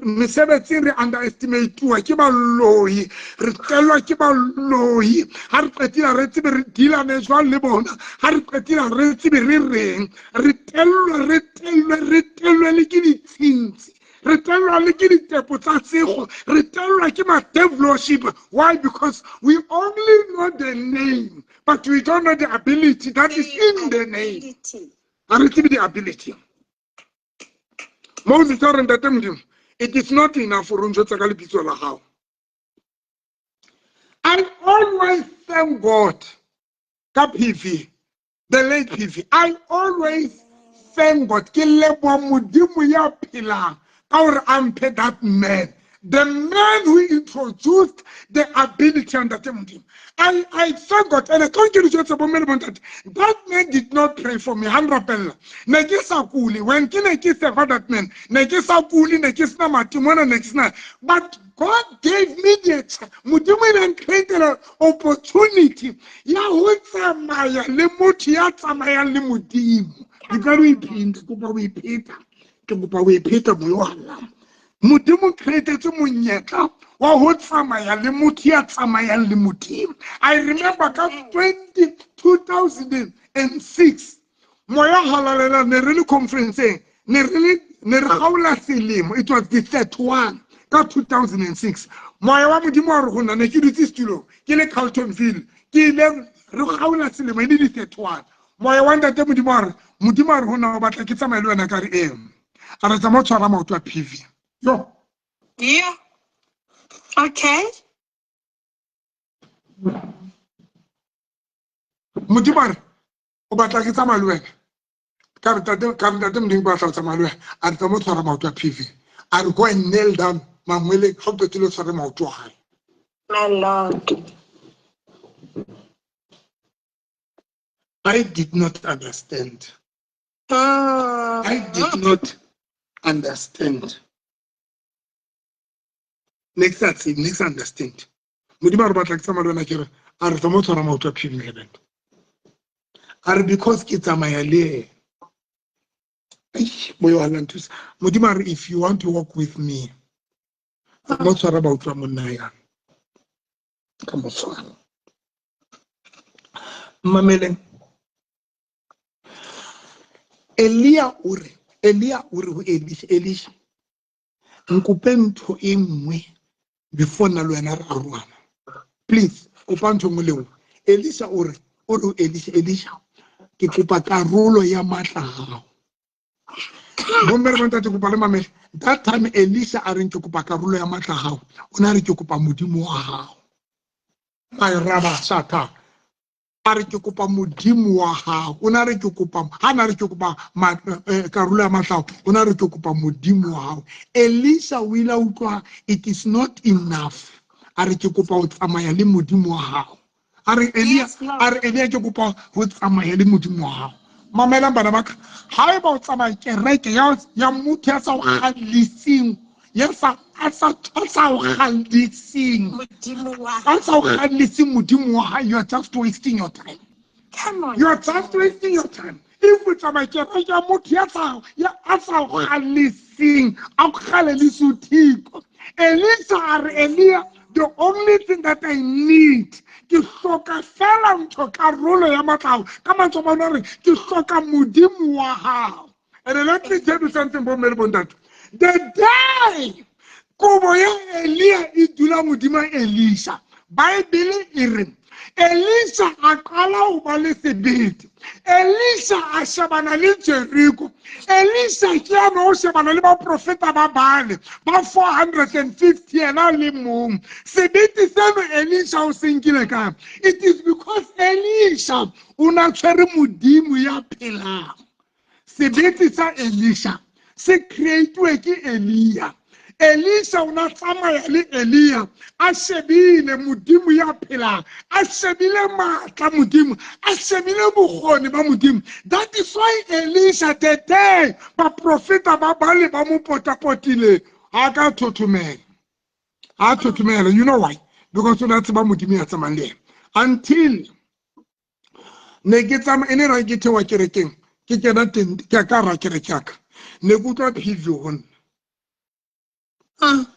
mesebetsing re underestimate-uwa ke baloi, re tellwa ke baloi. Ha re qetile re tsebe re dealane jwang le bona, ha re qetile re tsebe re reng. Re tellwa, re tellwe, re tellwe le ke ditshintshi. Re tellwa le ke ditepo tsa tsego, re tellwa ke ma-devilship. Why? Because we only know the name, but we don't know the ability that is in the name. Ha re tsebe the ability. Moses a re, Ntate Modimo, it is not enough for o njwetsa ka lebitso la hao. I always thank God ka PV, the late PV. I always thank God. Ke leboha Modimo ya phelang ka hore a mphe that man. The man who introduced the ability ntate Modimo. I thank God. And I can't get it that man did not pray for me. Ha nrapella. Ne ke sa kule. When ke ne ke serve that man, ne ke sa kule, ne ke sena matimona, ne ke sena. But God gave me the Modimo ile created an opportunity ya ho tsamaya le motho ya tsamayang le Modimo. Ke ka o iphinde, kopa o ipheta. Ke kopa o ipheta moyo wa Allah. Modimo createtse monyetla wa ho tsamaya le motho ya tsamayang le Modimo. I remember ka 2006 moya halalela ne re le conference ne re gaola selemo, it was the 31 ka 2006. Moya wa Modimo wa re go nna ne ke dutse setulong ke le Carltonville, ke ile re gaola selemo e le di 31. Moya wa ntate Modimo wa re, Modimo a re go nna o batla ke tsamaye le wena, ka re ee. A re tsamaya o tshwara maoto a PV. Yo. Yeah. Okay. Modimo a re o batla ke tsamaya le wena. Ka re tate Modimo batla o tsamaya le wena. A re tsamaya o tshwara maoto a PV. A re go and nail down mangwele ga o qetile o tshware maoto a hae. My Lord. I did not understand. I did not understand. Next next understand. Modimo a re batla ke tsamaya le wena, ke re a re tsamaya o tshwara maoto a PV Ngebende. A re because ke tsamaya le ena. Moya wa nthusa. Modimo a re if you want to walk with me, tsamaya o tshwara maoto a monna yana. Ka mo tshwara. Mmameleng. Elia o re ho Elisha, Elisha, nkope ntho e nngwe before nna le wena re arohana. Please, kopa ntho nngwe le nngwe. Elisha o re ho Elisha, Elisha, ke kopa karolo ya matla a hao. Bomme re bontate kopa le mamele. That time Elisha a reng ke kopa karolo ya matla a hao, o ne a re ke kopa Modimo wa hao. My raba shata. A re ke kopa Modimo wa hao. O ne a re ke kopa, ha na re ke kopa karolo ya matla, o ne a re ke kopa Modimo wa hao. Elisha o ile a utlwa it is not enough. A re ke kopa ho tsamaya le Modimo wa hao. A re Elia, a re Elia ke kopa ho tsamaya le Modimo wa hao. Mamelang bana ba ka, haeba o tsamaya kereke ya motho ya sa o kgalliseng, ya sa a sa o kgalliseng, a sa o kgalliseng Modimo wa hae, you are just wasting your time. Come on. You are just wasting your time. If o tsamaya kereke ya motho ya sa o kgalliseng, a o kgallise o thiko. Elisha a re Elia, the only thing that I need, ke hloka fela ntho karolo ya matla ao. Ka mantswe a mangwe a re ke hloka Modimo wa hao. And let me tell you something, bomme le bontate. The day kobo ya Elia e dula modimo Elisha, Bible e re Elisha a qala ho ba le sebete. Elisha a shebana le Jericho. Elisha ke yana o shebana le baprofeta ba bane ba 450 yena le mong. Sebete seno Elisha o se nkile kae? It is because Elisha o na tshwere Modimo ya phelang. Sebete sa Elisha se create-we ke Elia. Elisha o na tsamaya le Elia, a shebile Modimo ya phelang, a shebile matla Modimo, a shebile bokgoni ba Modimo. That is why Elisha the day baprofeta ba bale ba mo potapotile, ha ka thothomela. Ha thothomela, you know why? Because o na tseba Modimo ya tsamayang le yena. Until ne ke tsamaya, e ne ra ke thewa kerekeng, ke kena teng, ke ka ra kereke ya ka. Ne ke utlwa PV ho nna.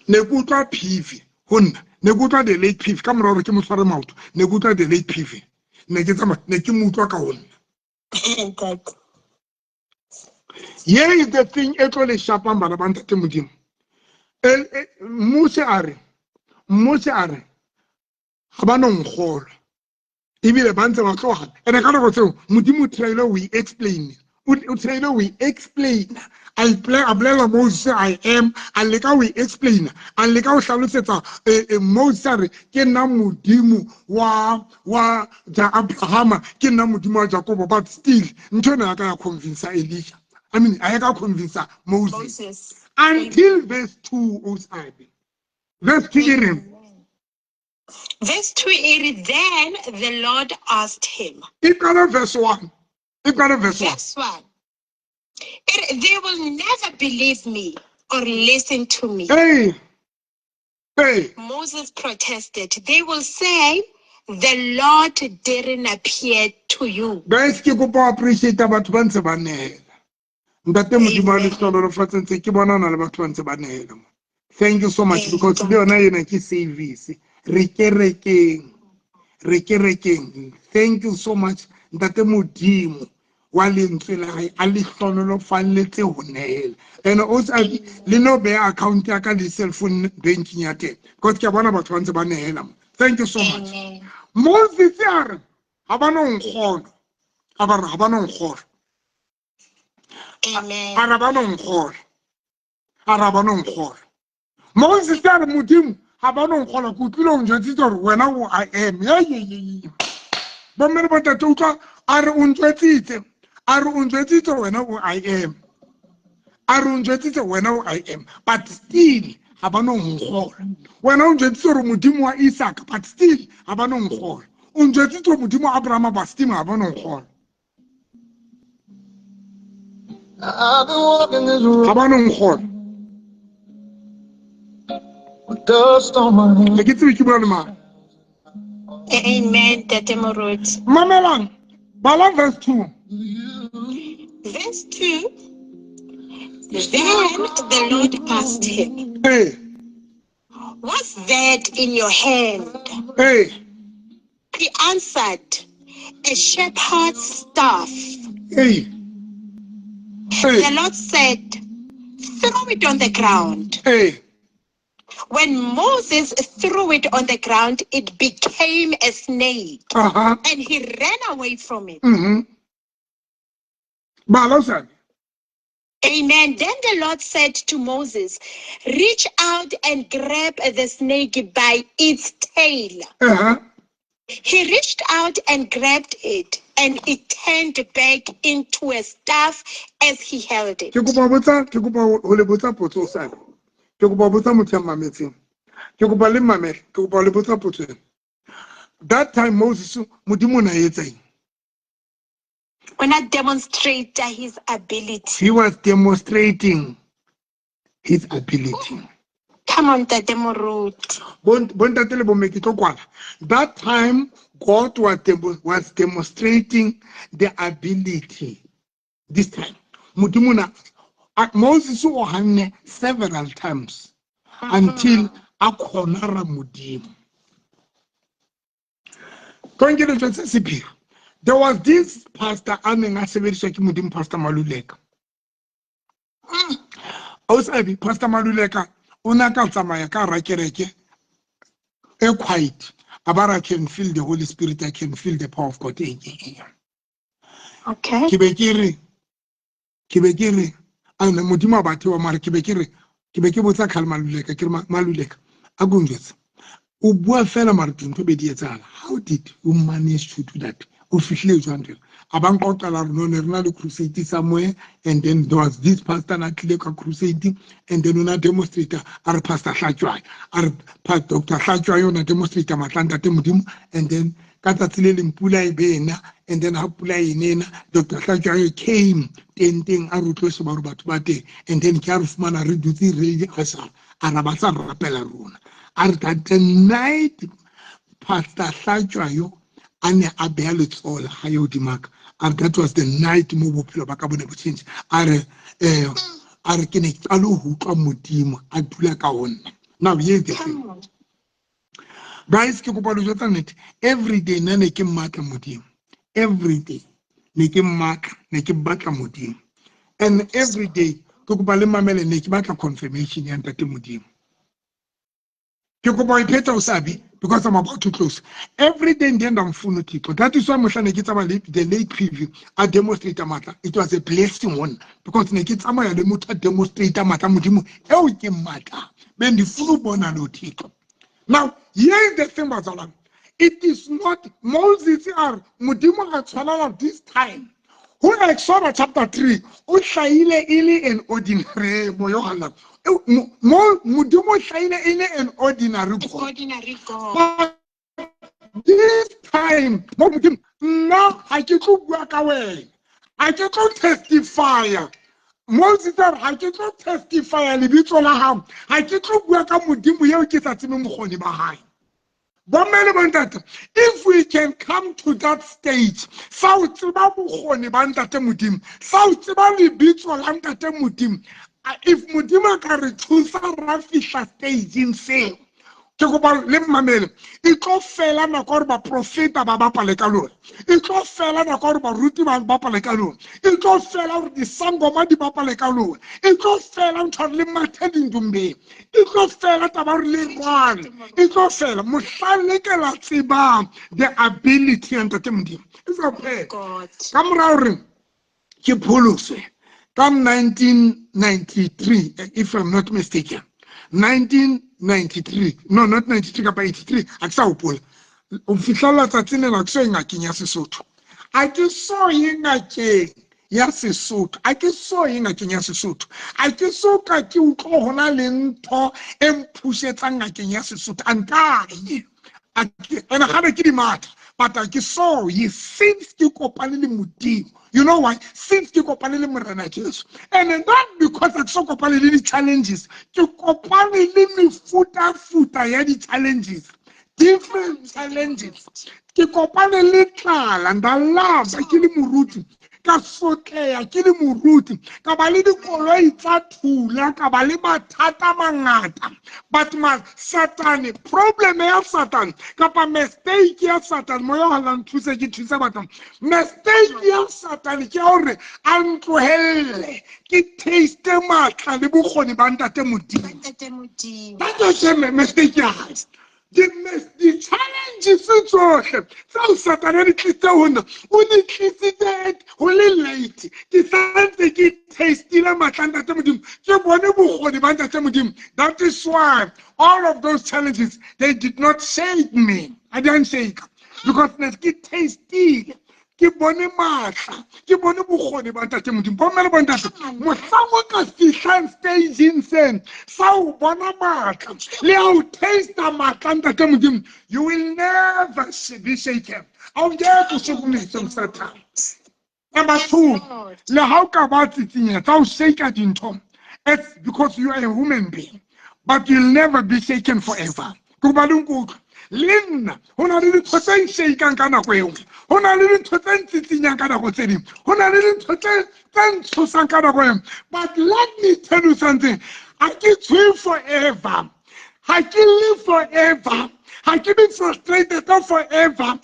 Ne ke utlwa PV ho nna. Ne ke utlwa the late PV ka mora hore ke mo tshware maoto. Ne ke utlwa the late PV. Ne ke tsamaya, ne ke mo utlwa ka ho nna. Here is the thing e tlo le shapang bana ba ntate Modimo. Mmusi a re ga ba no nkgolwa. Ebile ba ntse ba tloga. Ene ka nako tseo Modimo o try-ile ho explain. O try-ile ho explain. A bolela Moses I am, a leka ho explain, a leka ho hlalosetsa Moses a re ke nna Modimo wa Abrahama, ke nna Modimo wa Jakobo, but still ntho ena ya ka ya convince Elisha. I mean, a ya ka convince Moses. Until verse 2 o sabe. Verse 2 e reng? Verse 2 e re, Then the Lord asked him. E qala verse 1. E qala verse 1. Verse 1. E re, They will never believe me or listen to me. Hey. Hey. Moses protested. They will say, The Lord didn't appear to you. Guys, ke kopa appreciate batho ba ntse ba nehela. Ntate Modimo a le hlohonolofatse ntse ke bona na le batho ba ntse ba nehela. Thank you so much because le yona ena ke service. Re kerekeng. Re kerekeng. Thank you so much Ntate Modimo wa lentswe la hae a le hlohonolofalletse ho nehela. And also le no beha account ya ka le cell phone banking ya teng because ke a bona batho ba ntse ba nehela mo. Thank you so much. Moses a re ga ba no nkgolwa. A ba re ga ba no nkgolwa. A re ba no nkgolwa. A re ba no nkgolwa. Moses a re Modimo ga ba no nkgolwa ke utlwile o njwetsitse gore wena o I am. Ye. Bomme le bontate utlwa a re o njwetsitse. A re o njwetsitse wena o I am. A re o njwetsitse wena o I am. But still ga ba no nkgolwa. Wena o njwetsitse gore Modimo wa Isaka but still ga ba no nkgolwa. O njwetsitse gore Modimo wa Abrahama but still ga ba no nkgolwa. Ga ba no nkgolwa. Ga ke tsebe ke bua le mang. Amen, Ntate Moruti. Mamelang, bala verse 2. Verse 2. Then the Lord asked him, Hey. What's that in your hand? Hey. He answered, A shepherd's staff. Hey. Hey. The Lord said, Throw it on the ground. Hey. When Moses threw it on the ground, it became a snake. And he ran away from it. Mm-hmm. Amen. Then the Lord said to Moses, Reach out and grab the snake by its tail. He reached out and grabbed it, and it turned back into a staff as he held it. Ke kopa ho le botsa potso sa. Ke kopa botsa motho ya mametseng. Ke kopa le mamele, ke kopa le botsa potso ena. That time Moses Modimo na etseng? When I demonstrate his ability. He was demonstrating his ability. Come on, Ntate Moruti. Bontate le bomme ke tlo kwala. That time God was demonstrating the ability. This time. Modimo na Moses o hanne several times until a khonara Modimo. There was this pastor a neng a sebediswa ke Modimo, Pastor Maluleka. Ausabi Pastor Maluleka o na ka tsamaya ka ra kereke e quiet. Abara can feel the Holy Spirit, I can feel the power of God. Okay. Ke be ke re a ne Modimo a batho wa mare ke be ke botsa Khal Maluleka ke re Maluleka a go njwetsa o bua fela mare dintho be di etsahala. How did you manage to do that? O fihlile jwang teng? A ba nqoqela re no ne re na le crusade somewhere, and then there was this pastor na tlile ka crusade, and then ona demonstrator a re Pastor Hlatshwayo, a re Dr. Hlatshwayo ona demonstrator matla ntate Modimo, and then ka tsatsi le leng pula e be ena, and then ha pula e nena Dr. Hlatshwayo came tenteng a re utlwe sheba hore batho ba teng, and then ke a re fumana re dutse re le usher a ra ba sa rapela rona. A re that the night Pastor Hlatshwayo a ne a beha letsoho la hae hodima ka, a re that was the night mo bophelo ba ka bo ne bo change. A re ke ne ke qale ho utlwa Modimo a dula ka ho nna. Now here's the thing. Guys, ke kopa le jwetsa nnete. Every day nna ne ke mmatla Modimo. Every day ne ke mmatla, ne ke batla Modimo. And every day ke kopa le mamele ne ke batla confirmation ya ntate Modimo. Ke kopa o iphetha o sabi because I'm about to close. Every day in the end I'm full Thixo. That is why mohla ne ke tsamaya le the late preview a demonstrate matla. It was a blessing one because ne ke tsamaya le motho a demonstrate matla Modimo eo ke matla. Be ndifuna ubona lo Thixo. Now here is the thing bazalwane. It is not Moses are Modimo a tshwanela this time. Ho Exoda chapter 3 o hlahile e le an ordinary moya o halalelang. Mo Modimo o hlahile e le an ordinary God. Ordinary God. But this time mo Modimo nna ha ke tlo bua ka wena. Ha ke tlo testifya. Moses a re ha ke tlo testifya lebitso la hao. Ha ke tlo bua ka Modimo eo ke sa tsebeng bokgoni ba hae. Bomme le bontate, if we can come to that stage sa o tseba bokgoni ba ntate Modimo, sa o tseba lebitso la ntate Modimo, if Modimo a ka re thusa ra fihla stageng seo, ke kopa le mmamele, e tlo fela nako gore baprofeta ba bapale ka lona, e tlo fela nako gore baruti ba bapale ka lona, e tlo fela gore disangoma di bapale ka lona, e tlo fela ntho le mathe dindumbeng, e tlo fela taba gore le rwale, e tlo fela mohlang le ke la tsebang the ability ya ntate Modimo. E sa phela ka mora gore ke pholoswe ka 1993, if I'm not mistaken, 1993, no not 93 kapa 83, ha ke sa hopola. O fihlela tsatsing lena ke so ye ngakeng ya Sesotho, ha ke so ye ngakeng ya Sesotho, ha ke so ye ngakeng ya Sesotho, ha ke so ka ke utlwa hona le ntho e mphusetsang ngakeng ya Sesotho, a nkaye. Ene gabe ke di matha, but ha ke so ye since ke kopane le Modimo. You know why? Since ke kopane le Morena Jesu. And not because ha ke so kopane le di-challenges, ke kopane le mefutafuta ya di-challenges, different challenges. Ke kopane le tlala, nda lapa ke le moruti, ka sotleha ke le moruti, ka ba le dikoloi tsa thula, ka ba le mathata a mangata. But ma Satane, problem ya Satane kapa mistake ya Satane, moya o halalelang nthuse ke thuse batho. Mistake ya Satane ke ya hore a ntlohelle ke taste matla le bokgoni ba ntate Modimo. Ntate Modimo. That is the mistake ya hae. Di-challenges tsohle tseo Satane a di tlisitse ho nna, o di tlisitse ho le late. Ke santse ke tastile matla a ntate Modimo, ke bone bokgoni ba ntate Modimo. That is why all of those challenges, they did not shake me. I didn't shake because ne ke tastile, ke bone matla, ke bone bokgoni ba ntate Modimo. Bomme le bontate, mohlang o ka fihlang stageng seno sa o bona matla le a o tasta matla ntate Modimo, you will never be shaken. A o ngeke o sukumise Sathane. Number 2, le ha o ka ba tsitsinya tsa o shake dintho, it's because you are a human being, but you'll never be shaken forever. Ke kopa le nkutlwe. Le nna ho na le dintho tse nshakang ka nako e nngwe, ho na le dintho tse ntsitsinyang ka nako tse dingwe, ho na le dintho tse ntshosang ka nako e nngwe. But let me tell you something, ha ke tshohe forever, ha ke live forever, ha ke be frustrated forever.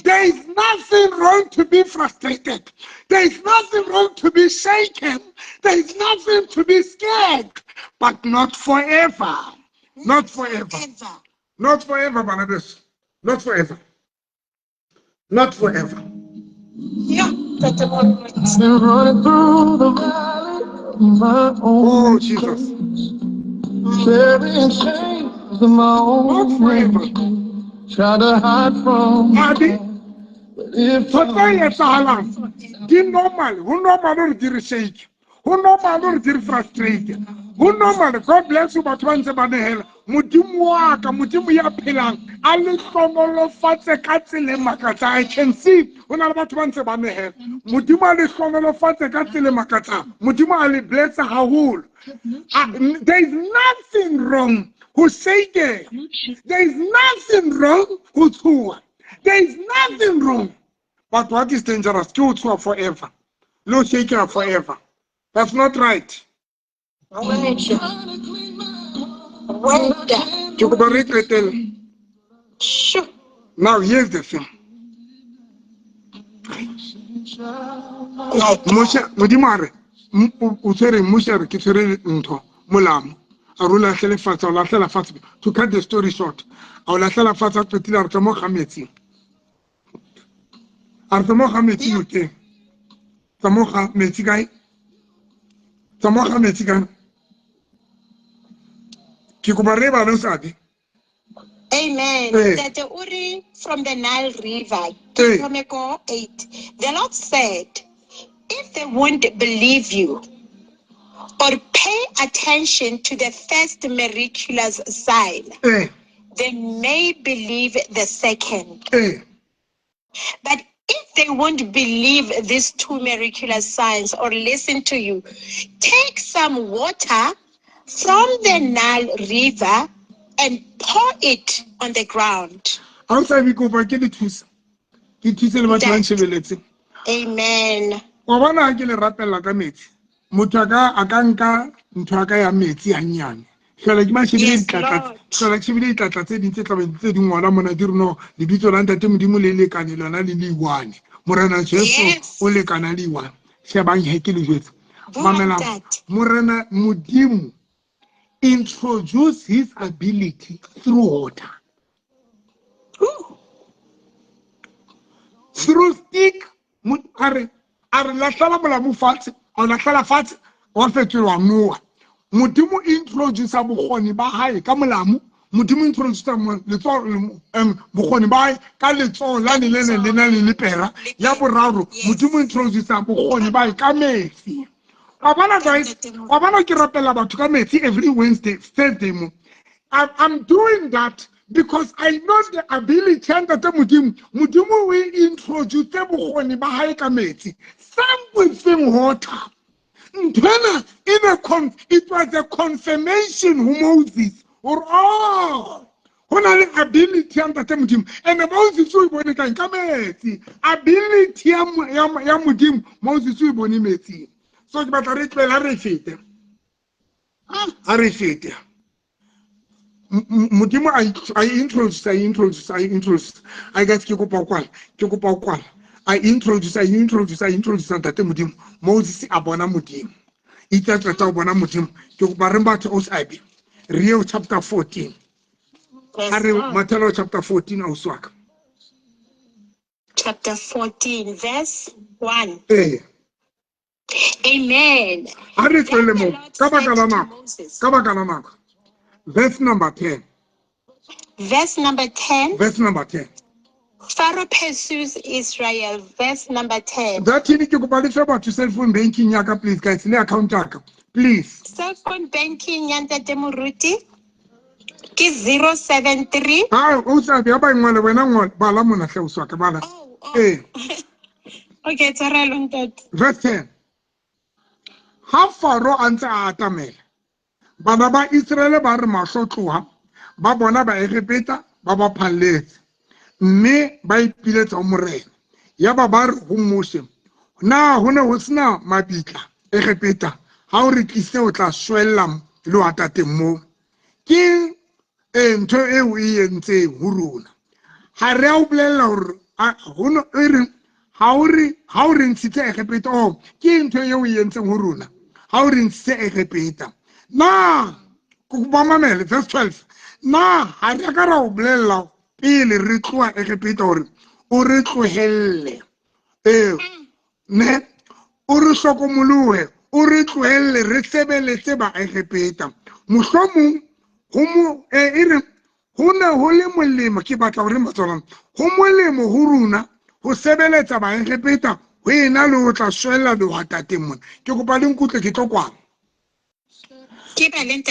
There is nothing wrong to be frustrated. There is nothing wrong to be shaken. There is nothing to be scared, but not forever. Not forever. Not forever, Barnabas. Not forever. Not forever. Yeah. Been running through the valley of my own. Oh, Jesus. Carrying chains of my own. Not forever. Try to hide from. Adi. But if Ntho tse etsahalang di normal. Ho normal hore di re shake. Ho normal hore di re frustrate. Ho normal. God bless you, batho ba ntse ba nehela. Modimo wa ka, Modimo ya phelang, a le hlonolofatse ka tsela e makatsang. I can see ho na le batho ba ntse ba nehela. Modimo a le hlonolofatse ka tsela e makatsang. Modimo a le bless haholo. There is nothing wrong ho shake. There is nothing wrong ho tshoha. There is nothing wrong. But what is dangerous? Ke ho tshoha forever. Le ho shake forever. That's not right. Ke kopa re qetelle. Now here's the thing. Moshe, Modimo a re, o tshwere Moshe a re ke tshwere ntho molamo. A re o lahlele fatshe, a o lahlela fatshe. To cut the story short, a o lahlela fatshe, a qetile a re tsamao ga metsi. A re tsamao ga metsi nokeng. Tsamao ga metsi kae? Tsamao ga metsi kae? Ke kopa re bale o sa be. Amen. Hey. Ntate Uri from the Nile River. Hey. Deuteronomy 8. The Lord said, If they won't believe you or pay attention to the first miraculous sign, they may believe the second. But if they won't believe these two miraculous signs or listen to you, take some water from the Nile River and pour it on the ground. Ha o sa be kopa ke le thusa. Ke thuse le batho ba ntshebeletseng. Amen. Wa bona ha ke le rapella ka metsi. Motho a ka nka ntho ya ka ya metsi hannyane. Hlola ke ba shebile ditlatla, hlola ke shebile ditlatla tse ding tse tlabeng tse di ngwala mona di re no lebitso la Ntate Modimo le lekane lona le le one. Morena Jesu o lekana le one. Shebang he ke le jwetsa. Mamela Morena Modimo introduce his ability through water. Through stick, a re lahlela molamu fatshe, a o lahlela fatshe, wa fetolwa noha. Modimo introduce bokgoni ba hae ka molamu, Modimo introduce bokgoni ba hae ka letsoho lane le neng le na le lepera. Ya boraro, Modimo introduce bokgoni ba hae ka metsi. Wa bona guys, wa bona ke rapela batho ka metsi every Wednesday, Thursday mo. I'm doing that because I know the ability ya Ntate Modimo. Modimo o introduce bokgoni ba hae ka metsi. Something water. Nthwena it was a confirmation ho Moses or oh ho na le ability ya Ntate Modimo. And Moses o e bone kae? Ka metsi. Ability ya Modimo Moses o e bone metsing. So ke batla re tlohela re fete. A re fete. Modimo I introduce. I guess ke kopa kwala. I introduce Ntate Modimo. Moses a bona Modimo. Itse tla o bona Modimo. Ke kopa re batho o sabe. Rio chapter 14. A re Matthew chapter 14 o swaka. Chapter 14 verse 1. Eh. Amen. A re tswele mo ka baka la nako. Verse number 10. Verse number 10. Verse number 10. Pharaoh pursues Israel. Verse number 10. That ke kopa le fe batho cell phone banking ya ka please guys, le account ya ka please. Cell phone banking ya Ntate Moruti ke 073. Ah, o sa ya ba ngwale wena ngwale bala mona hle o swa ka bala. Eh. Okay, tshwarelo ntate. Verse 10. Ha Pharaoh a ntse a atamela, bana ba Israele ba re mahlo tloha, ba bona ba Egepeta ba ba phalletse, mme ba ipiletsa ho Morena. Yaba ba re ho Moshe, na ho ne ho sena mabitla Egepeta, ha o re tlise o tla shwella lehwatateng moo? Ke ntho eo e entseng ho rona. Ha re a o bolella hore e re ha o re ntshitse Egepeta, oh ke ntho eo e entseng ho rona. Ha o re ntshitse Egepeta. Na ba mamele verse 12. Na ha re ka ra o bolella pele re tloha Egepeta hore o re tlohelle. Ne o re hlokomolohe, o re tlohelle re sebeletse ba Egepeta. Mohlomong ho mo e re ho ne ho le molemo, ke batla hore matswana ho molemo ho rona ho sebeletsa ba Egepeta ho ena le ho tla shwella lehwatateng mona. Ke kopa le nkutlwe ke tlo kwana.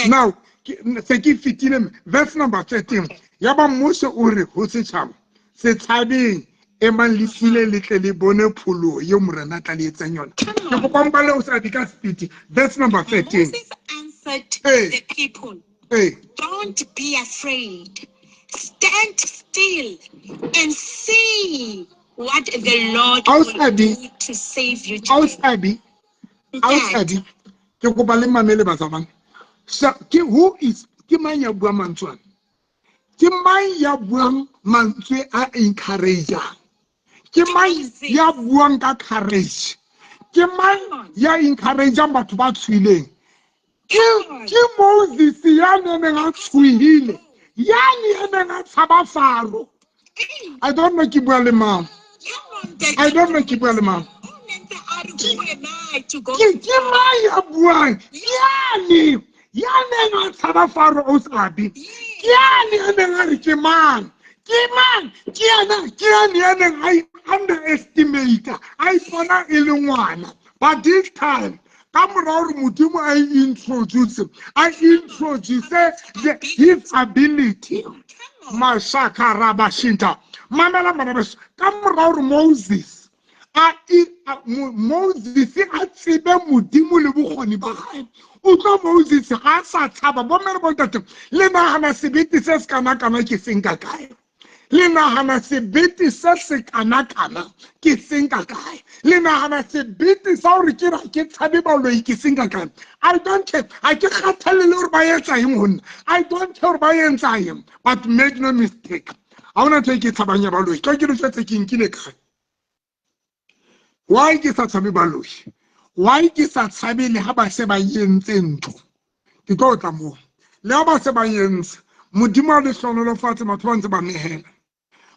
Now, se ke fetile verse number 13. Yaba Moshe o re ho setjhaba, se tshabeng, emang le file le tle le bone pholoho eo Morena a tla le etsang yona. Ke kopa mpale o sa di ka speed. Verse number 13. Moses answered the people, don't be afraid. Stand still and see what the Lord will do to save you today. Ausabi, ke kopa le mamele batsamang. Ke who is ke mang ya buang mantswe? Ke mang ya buang mantswe a encourage-ang? Ke mang ya buang ka courage? Ke mang ya encourage-ang batho ba tswileng? Ke Moses ya neng a tswile, ya neng a tshaba Faro. I don't know ke bua le mang. I don't know ke bua le mang. Ke mang ya buang? Yane ya neng a tshaba Faro o sabi. Ke yane a neng a re ke mang? Ke mang? Ke yane ya neng a underestimate, a ipona e le ngwana. But this time, ka mora hore Modimo a introduce his ability. Mashaka rabashinta. Mamela manabeso. Ka mora hore Moses a tsebe Modimo le bokgoni ba hae. Utlwa Moses ga a sa tshaba. Bomme le bontate, le nahana sebete se se kana-kana ke seng ka kae? Le nahana sebete se se kana-kana ke seng ka kae? Le nahana sebete sa hore ke ra ke tshabe baloi ke seng ka kae? I don't care. Ha ke kgathalle le hore ba etsa eng ho nna. I don't care hore ba entsa eng. But make no mistake. Ha hona ntho e ke tshabang ya baloi. Tlo ke le jwetse ke nkile kae. Why ke sa tshabe baloi? Why ke sa tshabe le ha ba se ba entse ntho? Ke tlo tla moo. Le ha ba se ba entse, Modimo a le hlohonolofatse batho ba ntse ba nehela.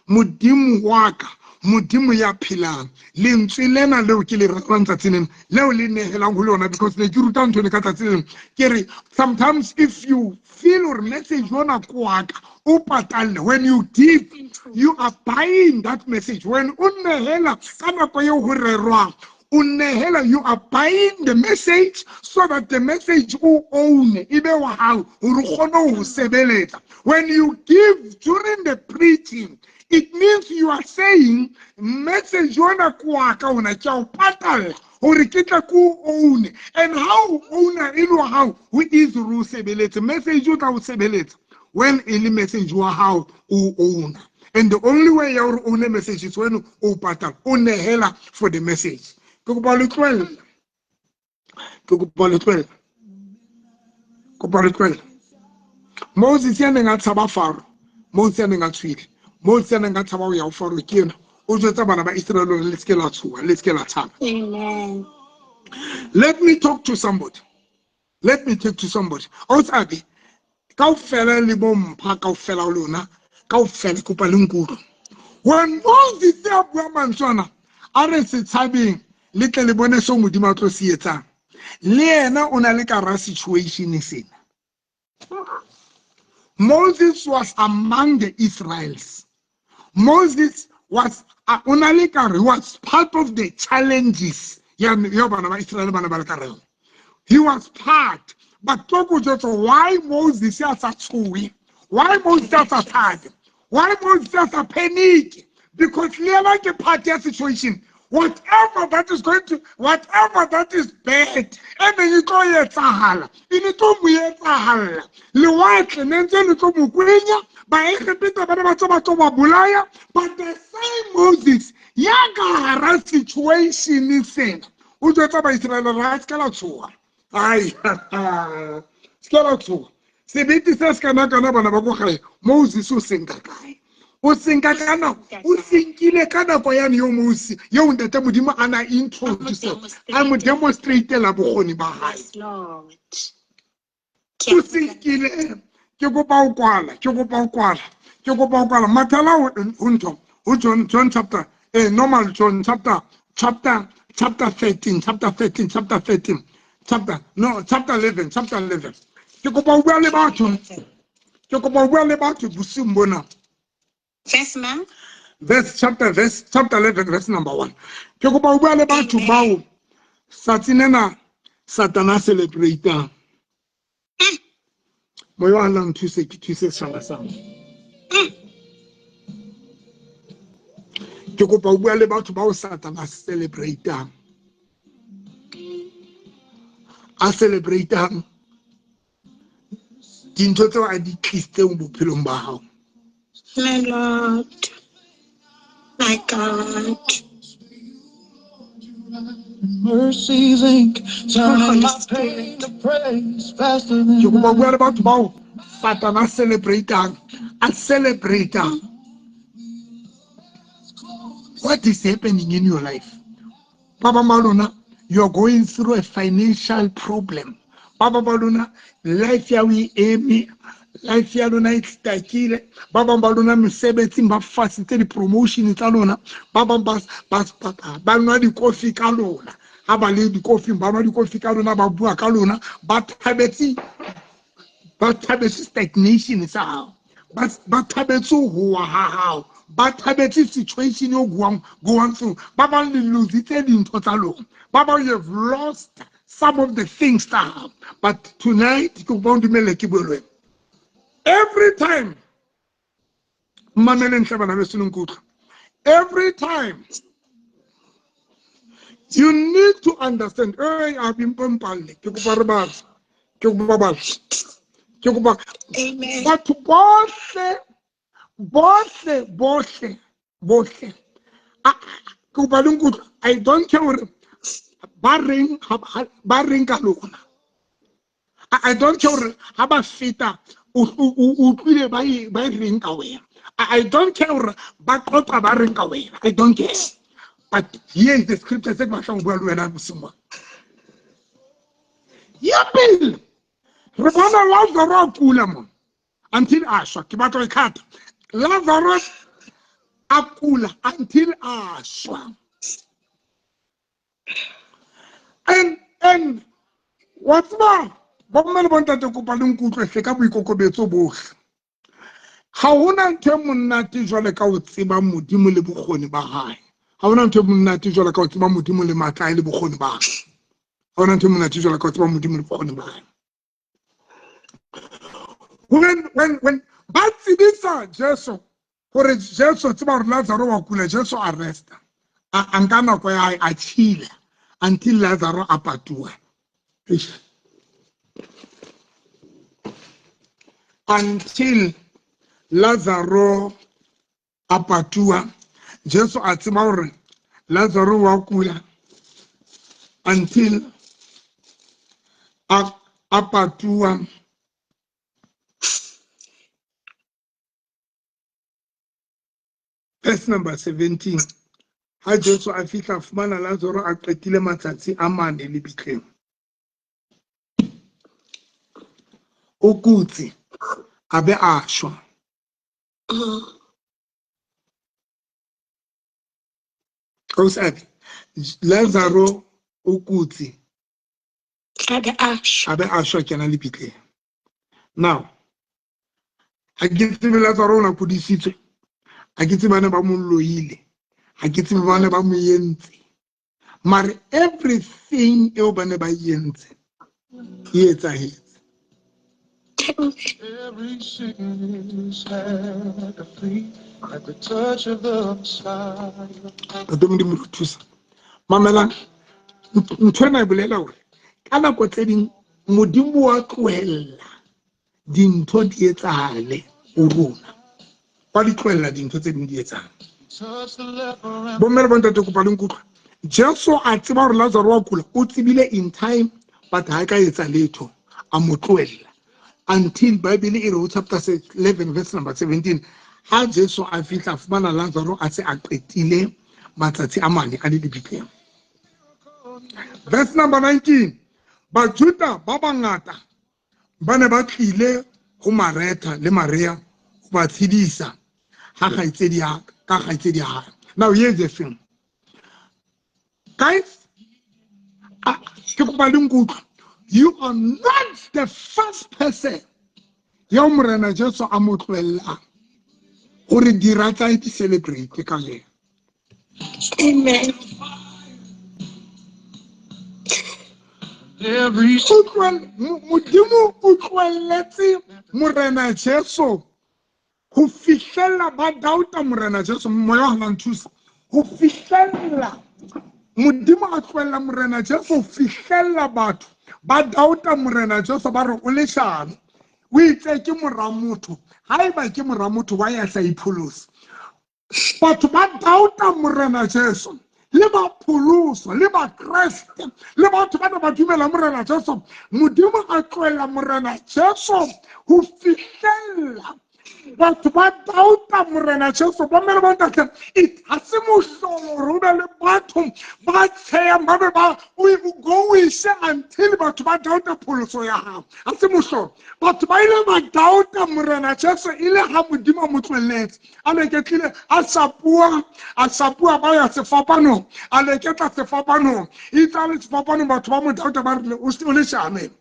Modimo wa ka, Modimo ya phelang. Lentswe lena leo ke le rerang tsatsi lena, leo le nehelang ho lona, because ne ke ruta ntho ena ka tsatsi lena. Ke re, sometimes if you feel or message ona ke wa ka, o patalle. When you give, you are buying that message. When o nehela ka nako eo ho rerwang, o nehela, you are buying the message so that the message o own e be wa hao hore o kgone ho sebeletsa. When you give during the preaching, it means you are saying message ona ke wa ka ona, ke a o patalla hore ke tle ke o own. And how o owner e le wa hao, ho easy hore o sebeletse. Message o tla o sebeletsa when e le message wa hao o owner. And the only way ya hore o own message is when o patala, o nehela for the message. Ke kopa le tlohelle. Ke kopa le tlohelle. Kopa le tlohelle. Moses ya neng a tshaba Faro, Moses ya neng a tshohile, Moses ya neng a tshaba ho ya ho Faro ke ena. O jwetsa bana ba Israel hore le se ke la tshoha, le se ke la tshaba. Amen. Let me talk to somebody. Let me talk to somebody. O tsabe, kaofela le bo mpha kaofela ho lona, kaofela kopa le nkutlwe. When Moses a bua mantswe ana, a re se tshabeng, le tle le bone seo Modimo a tlo se etsang. Le yena o na le ka hara situation sena. Moses was among the Israels. Moses was o na le ka hare, he was part of the challenges ya bana ba Israel bana ba le ka hare. He was part. But tlo ko jwetsa why Moses a sa tshohe? Why Moses a sa tshabe? Why Moses a sa panic? Because le yena ke part ya situation. Whatever that is going to, whatever that is bad, e neng e tlo etsahala, e ne tlo mo etsahala. Lewatle ne ntse le tlo mo kwenya, Baegepeta ba ne ba tswa ba tlo ba bolaya, but the same Moses ya ka hara situation sena, o jwetsa Baiseraele hore ha se ka la tshoha. Ai, se ka la tshoha. Sebete se se kana-kana bana ba ko gae, Moses o senka kae? O senka ka nako, o senkile ka nako yane eo Moses, eo Ntate Modimo a na introduce, a mo demonstratela bokgoni ba hae. O senkile, ke kopa ho kwala, ke kopa ho kwala, ke kopa ho kwala. Mathala ho ntho, ho John, John chapter, normal John chapter, chapter, chapter 13, chapter 13, chapter 13, chapter, no, chapter 11, chapter 11. Ke kopa ho bua le batho, ke kopa ho bua le batho bosiung bona. Verse, ma'am. Verse, chapter, verse, chapter 11, verse number 1. Ke kopa ho bua le batho bao tsatsi lena Satana celebrate-ang. Moya wa Allah nthuse, ke thuse setjhaba sa me. Ke kopa ho bua le batho bao Satana celebrate-ang. A celebrate-ang dintho tseo a di tlisitseng bophelong ba hao. My Lord, my God. Mercy's ink, turning Holy my Spirit. pain to praise faster than Ke kopa ho bua le batho bao Satana celebrate-ang, a celebrate-ang. What is happening in your life? Ba bang ba lona, you are going through a financial problem. Ba bang ba lona, life ya o e eme, life ya lona e stuckile. Ba bang ba lona mesebetsing ba fasitse di-promotion tsa lona. Ba bang ba nwa dikofi ka lona. Ha ba le dikofing, ba nwa dikofi ka lona, ba bua ka lona, ba thabetse, ba thabetse stagnation sa hao. Ba thabetse ho wa ha hao. ba thabetse situation eo going through. Ba bang le lositse dintho tsa lona. Ba bang you have lost some of the things tsa hao. But tonight ke kopa o ntumelle ke bue le wena. Every time, mmameleng hle bana beso le nkutlwa. Every time you need to understand, hey, a bimpompalle, ke kopa re bale, ke kopa bale, ke kopa. Amen. Batho bohle, bohle, bohle, bohle. Ke kopa le nkutlwa. I don't care hore ba reng, ba reng ka lona. I don't care hore ha ba feta, o utlwile ba e reng ka wena. I don't care hore ba qoqa ba reng ka wena. I don't care. But here is the scripture se ke batlang ho bua le wena bosiung bona. Ya pele, re bona Lazaro a kula mona until a shwa. Ke batla ho e cut. Lazarus a kula until a shwa. And wa tseba, bomme le bontate kopa le nkutlwe hle ka boikokobetso bohle. Ha hona ntho e monate jwale ka ho tseba Modimo le bokgoni ba hae. Ha hona ntho e monate jwale ka ho tseba Modimo le matla a hae le bokgoni ba hae. Ha hona ntho e monate jwale ka ho tseba Modimo le bokgoni ba hae. When ba tsebisa Jesu hore Jesu tseba hore Lazaro wa kula, Jesu a resta. A nka nako ya hae, a chila until Lazaro a patuwa. Eish. Until Lazaro a patuwa, Jesu a tseba hore Lazaro wa kula until a patuwa. Verse number 17. Ha Jesu a fihla a fumana Lazaro a qetile matsatsi a mane lebitleng. O kutse a be a shwa. Ausi, Lazaro o kutse a be a shwa. A be a shwa kena lebitleng. Now, ha ke tsebe Lazaro o na kudisitswe. Ha ke tsebe bana ba mo loile. Ha ke tsebe bana ba mo entse. Mare everything eo ba ne ba e entse, e etsahetse. Every sickness had to flee at the touch of the Messiah. Ntate Modimo re thusa. Mamelang, ntho ena e bolela hore ka nako tse ding Modimo wa tlohella dintho di etsahale ho rona. Wa di tlohella dintho tse ding di etsahale. Bomme le bontate kopa le nkutlwe. Jesu a tseba hore Lazaro wa kula, o tsebile in time, but ha ka etsa letho, a mo tlohella. Until Bible e re ho chapter 11 verse number 17, ha Jesu a fihla a fumana Lazaro a se a qetile matsatsi a mane a le lebitleng. Verse number 19, Bajuda ba bangata ba ne ba tlile ho Maretha le Maria ho ba tshedisa ha kgaitsedi ya ka kgaitsedi ya hae. Now here's the thing. Guys, ke kopa le nkutlwe. You are not the first person eo Morena Jesu a mo tlohellang hore dira tsa hae di celebrate ka yena. Amen. Modimo o tlohelletse Morena Jesu ho fihlella ba doubta Morena Jesu, moya wa hae nthusa. Ho fihlella Modimo a tlohella Morena Jesu ho fihlella batho ba doubta Morena Jesu ba re o leshano. O itse ke mora motho, haeba ke mora motho wa ya sa ipholose. Batho ba doubta Morena Jesu le ba pholoso le ba Kreste le batho ba ne ba dumela Morena Jesu. Modimo a tlohella Morena Jesu ho fihlella batho ba doubta Morena Jesu. Ba mmele ba ntate, it ha se mohlolo hore ho be le batho ba tshehang ba be ba o goise until batho ba doubta pholoso ya hao. Ha se mohlolo. Batho ba ile ba doubta Morena Jesu e le ha Modimo a mo tlohelletse. A leketlile, a sapuwa, a sapuwa ba ya sefapanong, a leketla sefapanong. Itse a le sefapanong batho ba mo doubta ba rile o leshano ena.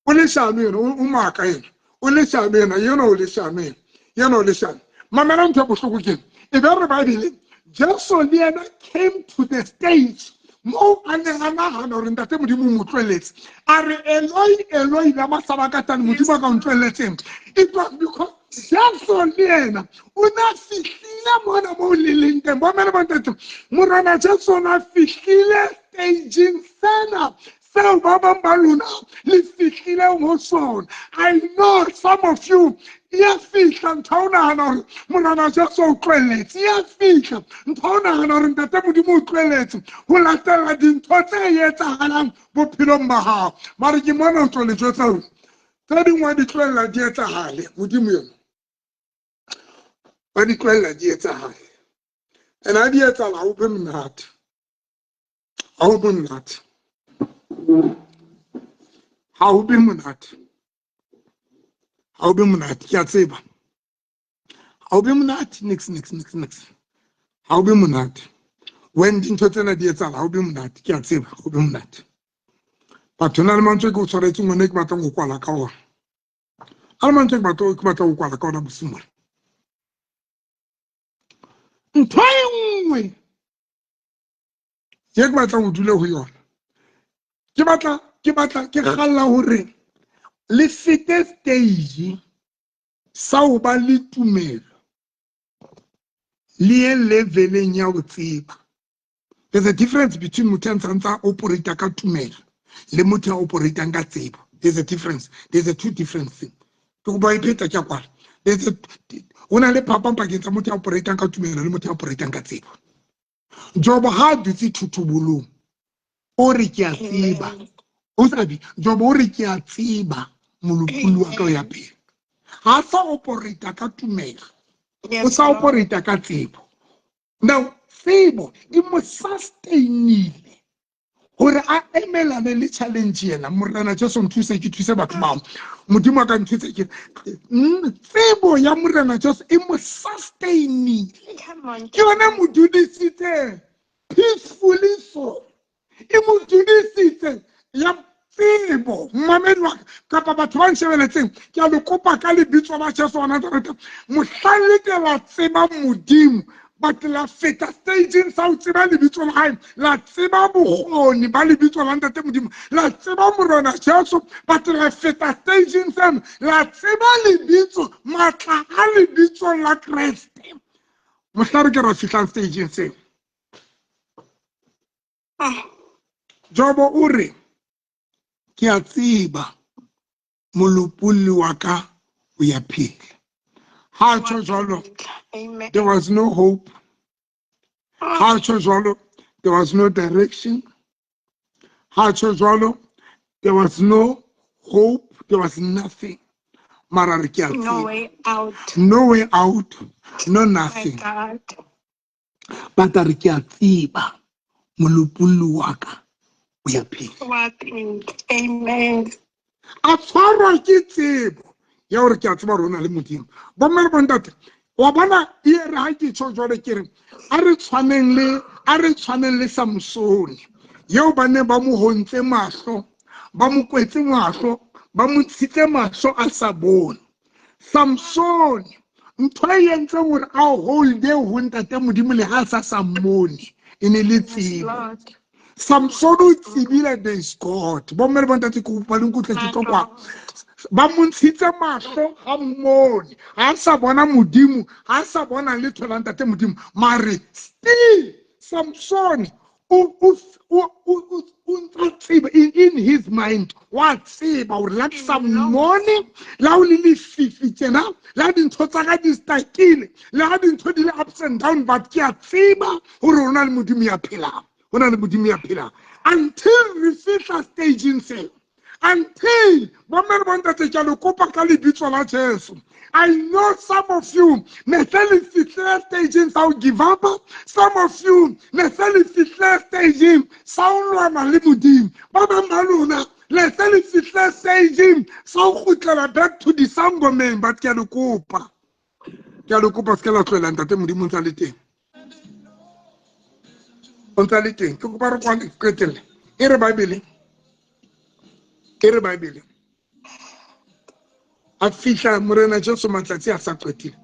O leshano ena, o maaka ena. O leshano ena, yena o leshano ena. Yena o leshano. Mamela ntho e bohloko ke ena. E be re Bible, Jesu le yena came to the stage moo a neng a nagana gore ntate Modimo o mo tlohelletse. A re, Eloi, Eloi, lama sabakatani, Modimo a ka o ntlohelletseng. It was because Jesu le yena o ne a fihlile mona moo le leng teng. Bomme le bontate, Morena Jesu o ne a fihlile stageng sena seo ba bang ba lona le fihlileng ho sona. I know some of you e a fihla ntho ya o nagana gore Morena Jesu o tlohelletse. E a fihla ntho ya o nagana gore ntate Modimo o tlohelletse ho latella dintho tse etsagalang bophelong ba gago. Mare ke mona o tlo le jwetsa gore tse dingwe di tlohella di etsagale, Modimo yona ba di tlohella di etsagale. And ha di etsala ha o be monate, ha o be monate, ha o be monate, ha o be monate. Ke a tseba ha o be monate, nix, nix, nix, nix. Ha o be monate when dintho tsena di etsala, ha o be monate. Ke a tseba ha o be monate. Batho na le mantswe ke o tshwaretseng one ke batlang go kwala ka ona. A le mantswe ke batlang go kwala ka ona bosiung bona. Ntho e nngwe ye ke batlang ho dule ho yona, ke kgalla hore le fete stage sa ho ba le tumelo le ye leveleng ya ho tseba. There's a difference between motho ya ntseng a operate ka tumelo le motho ya operatang ka tsebo. There's a difference. There's a two different thing. Ke kopa e pheta ke a kwala. There's a, ho na le phapang pakeng tsa motho ya operatang ka tumelo le motho ya operatang ka tsebo. Jobo ha a dutse thothobolong, o re ke a tseba. O sa bi, Jobo o re ke a tseba molopolli wa ka o ya pele. Ha sa operata ka tumelo, o sa operata ka tsebo. Now, tsebo e mo sustainile hore a emelane le challenge ena. Morena Jesu nthuse ke thuse batho bao. Modimo a ka nthuse ke. Tsebo ya Morena Jesu e mo sustainile. Ke yona mo dudisitse peacefully so. E mo dudisitse ya tsebo. Mmamedi wa ka, kapa batho ba nshebeletseng, ke a le kopa ka lebitso la Jesu wa Nazaretha, mohlang le ke la tseba Modimo, but la feta stageng sa ho tseba lebitso la hae, la tseba bokgoni ba lebitso la Ntate Modimo, la tseba Morena Jesu, but la feta stageng seno, la tseba lebitso, matla a lebitso la Kreste. Mohla re ke ra fihlang stageng seo. Jobo o re, ke a tseba molopolli wa ka o ya phela. Ha tjho jwalo, there was no hope. Ha tjho jwalo, there was no direction. Ha tjho jwalo, there was no hope, there was nothing. Mara re ke a No tseba. way out. No way out, no My nothing. God. But re ke a tseba molopolli wa ka o ya phela. Wa phela. Amen. A tshwarwa ke tsebo ya hore ke a tseba hore o na le Modimo. Bomme le bontate, wa bona e re ha ke tjho jwale ke re, a re tshwaneng le, a re tshwaneng le Samsone, eo ba ne ba mo hontse mahlo, ba mo kwetse mahlo, ba mo ntshitse mahlo a sa bone. Samsone, ntho e entseng hore a holde ho Ntate Modimo le ha sa sa mmone, e ne le tsebo. Samsone o tsebile there is God. Bomme le bontate, ke kopa le nkutlwe ke tlo kwa. Ba mo ntshitse mahlo ha mmone, ha sa bona Modimo, ha sa bona letho la Ntate Modimo. Mare still Samsone o ntsa tseba in his mind, wa tseba hore la ke sa mmone, la ho le lefifi tjena, la dintho tsa ka di stakile, le ha dintho di le ups and down, but ke a tseba hore ho na le Modimo ya phelang, ho na le Modimo ya phelang. Until re fihla stageng seo, until bomme le bontate, ke a le kopa ka lebitso la Jesu. I know some of you ne se le fihlile stageng sa ho give up. Some of you ne se le fihlile stageng sa ho lwana le Modimo. Ba bang ba lona le se le fihlile stageng sa ho kgutlela back to the sangomeng. But ke a le kopa, ke a le kopa, se ke la tlohela Ntate Modimo o ntsa le teng. O ntsa le teng. Ke kopa re kwale qetelle. E re Bible. E re Bible. A fihla Morena Jesu matsatsi a sa qetile.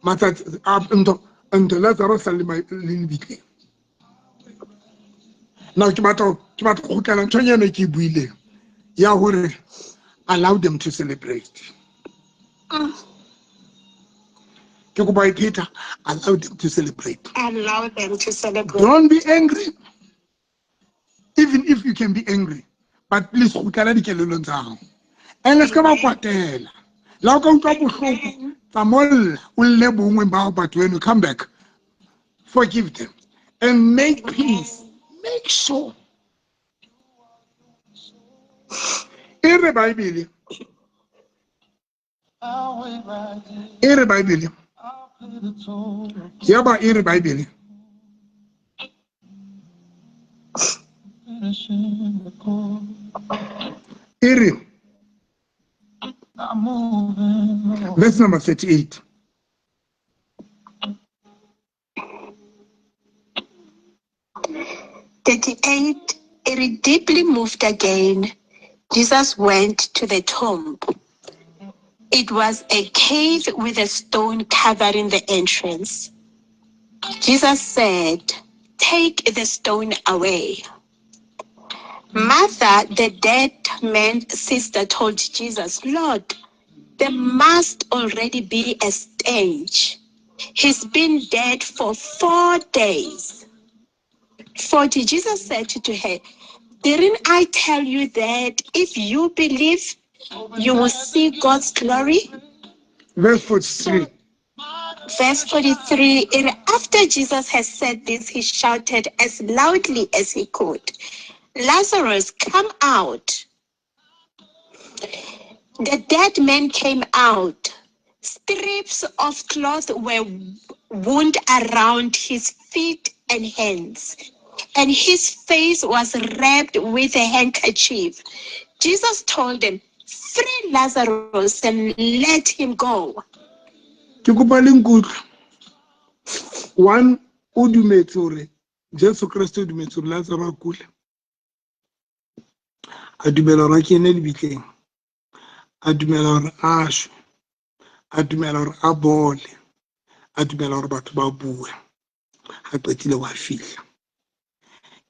Matsatsi a ntho And Lazarus sa le lebitleng. Now ke batla go kgutlela nthong eno ke e buileng ya hore allow them to celebrate. Ke kopa e pheta, allow them to celebrate. Allow them to celebrate. Don't be angry. Even if you can be angry, but please kgutlela dikelellong tsa hao. And le ska ba kwatela. La o ka utlwa bohloko, tsamolla o lle bongweng ba hao, but when you come back, forgive them and make peace. Make sure. E re Bible. E re Bible. Ya ba e re Bible. E re verse number 38. It deeply moved again. Jesus went to the tomb. It was a cave with a stone covering the entrance. Jesus said, "Take the stone away." Martha, the dead man's sister, told Jesus, "Lord, there must already be a stench. He's been dead for 4 days." 40, Jesus said to her, "Didn't I tell you that if you believe, you will see God's glory?" Verse 43. Verse 43, after Jesus had said this, he shouted as loudly as he could, "Lazarus, come out." The dead man came out. Strips of cloth were wound around his feet and hands, and his face was wrapped with a handkerchief. Jesus told them, "Free Lazarus and let him go." Ke kopa le nkutlwe. One, o dumetse hore Jesu Kreste o dumetse hore Lazarus a kula. A dumela hore a kene lebitleng. A dumela hore a shwe. A dumela hore a bole. A dumela hore batho ba bue. Ha qetile wa fihla.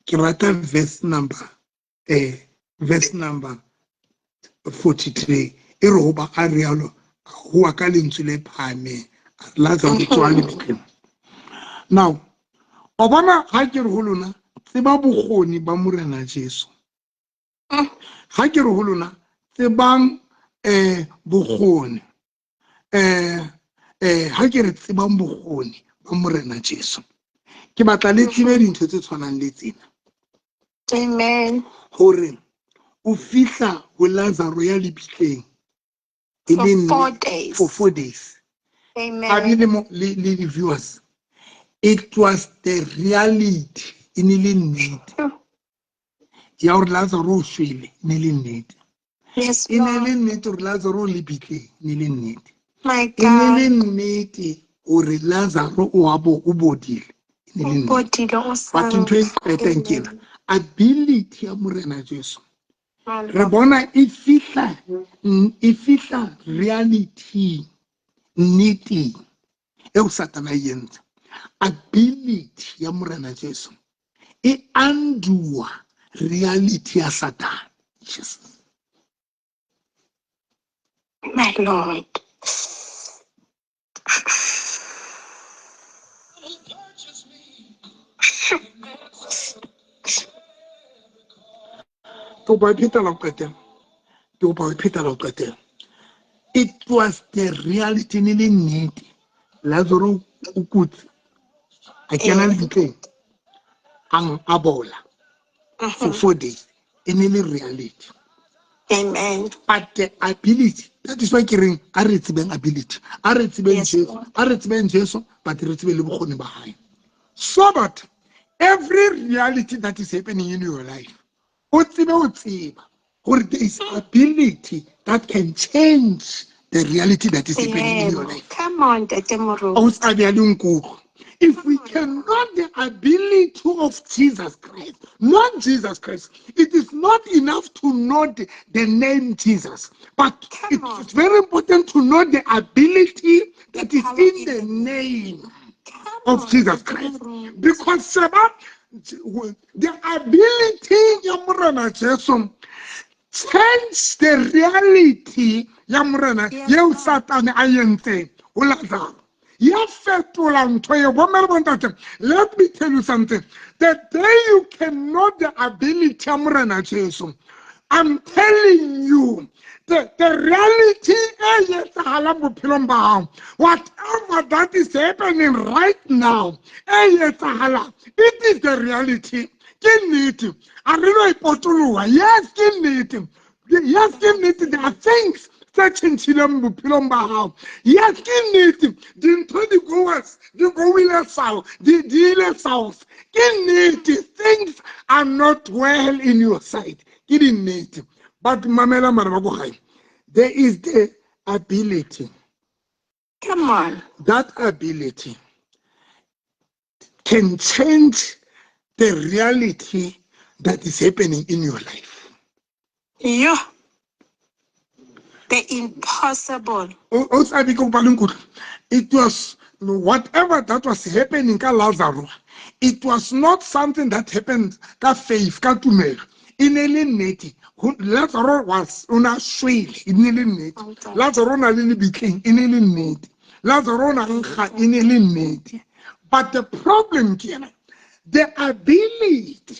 Ke rata verse number 43. E re hoba a rialo, ho wa ka lentswe le phahameng. Lazarus tswa lebitleng. Now, o bona ha ke re ho lona, tseba bokgoni ba Morena Jesu. Ha ke re ho lona, tsebang bokgoni. Ha ke re tsebang bokgoni ba Morena Jesu. Ke batla le tsebe dintho tse tshwanang le tsena. Amen. Hore o fihla ho Lazaro ya lebitleng for 4 days. For 4 days. Amen. Le viewers, it was the reality e ne le nnete. Ya hore Lazaro o shwele, e ne le nnete. Yes, E ne le nnete hore Lazaro o lebitleng, e ne le nnete. My E ne le God. nnete hore Lazaro o a bo o bodile, e ne le nnete. Bodile, o sa But ntho e qetang ke ena, ability ya Morena Jesu. Re bona e fihla reality, nnete eo Satana e entse. Ability ya Morena Jesu e undua reality ya Satana. Jesus. My Lord. Ke kopa e phetela ho qetela. Ke kopa e phetela ho qetela. It was the reality ne le nnete. Lazaro o kutse. A kena lebitleng. A bola. For 4 days. E ne le reality. Amen. But the ability, that is why ke reng a re tsebeng ability. A re tsebeng Jesu. A re tsebeng Jesu, but re tsebe le bokgoni ba hae. So that every reality that is happening in your life, o tsebe o tseba hore there is ability that can change the reality that is happening in your life. Come on, Ntate Moruti. O tsebe a le nkutlwe. If we cannot the ability of Jesus Christ, not Jesus Christ, it is not enough to know the name Jesus, but it's very important to know the ability that is in the name. of Jesus Christ. Because sheba the ability ya Morena Jesu change the reality ya Morena yeo Satane a entseng ho Lazaro. Ya fetola ntho eo. Bomme le bontate, let me tell you something. The day you cannot the ability ya Morena Jesu, I'm telling you, the reality e etsahalang bophelong ba hao, whatever that is happening right now, e etsahalang, it is the reality. Ke nnete. A re no ipotoloha. Yes, ke nnete. Yes, ke nnete. There are things tse tjhentjhileng bophelong ba hao. Yes, ke nnete. Dintho di goile south, di ile south. Ke nnete. Things are not well in your side. Ke dinnete. But mamela mara ba ko gae. There is the ability. Come on. That ability can change the reality that is happening in your life. Yeah. The impossible. It was whatever that was happening ka Lazarus, it was not something that happened ka faith, ka tumelo. E ne le nnete. Lazarus was o na shwele, e ne le nnete. Lazarus o na le lebitleng, e ne le nnete. Lazarus o na nkga, e ne le nnete. But the problem ke ena, the ability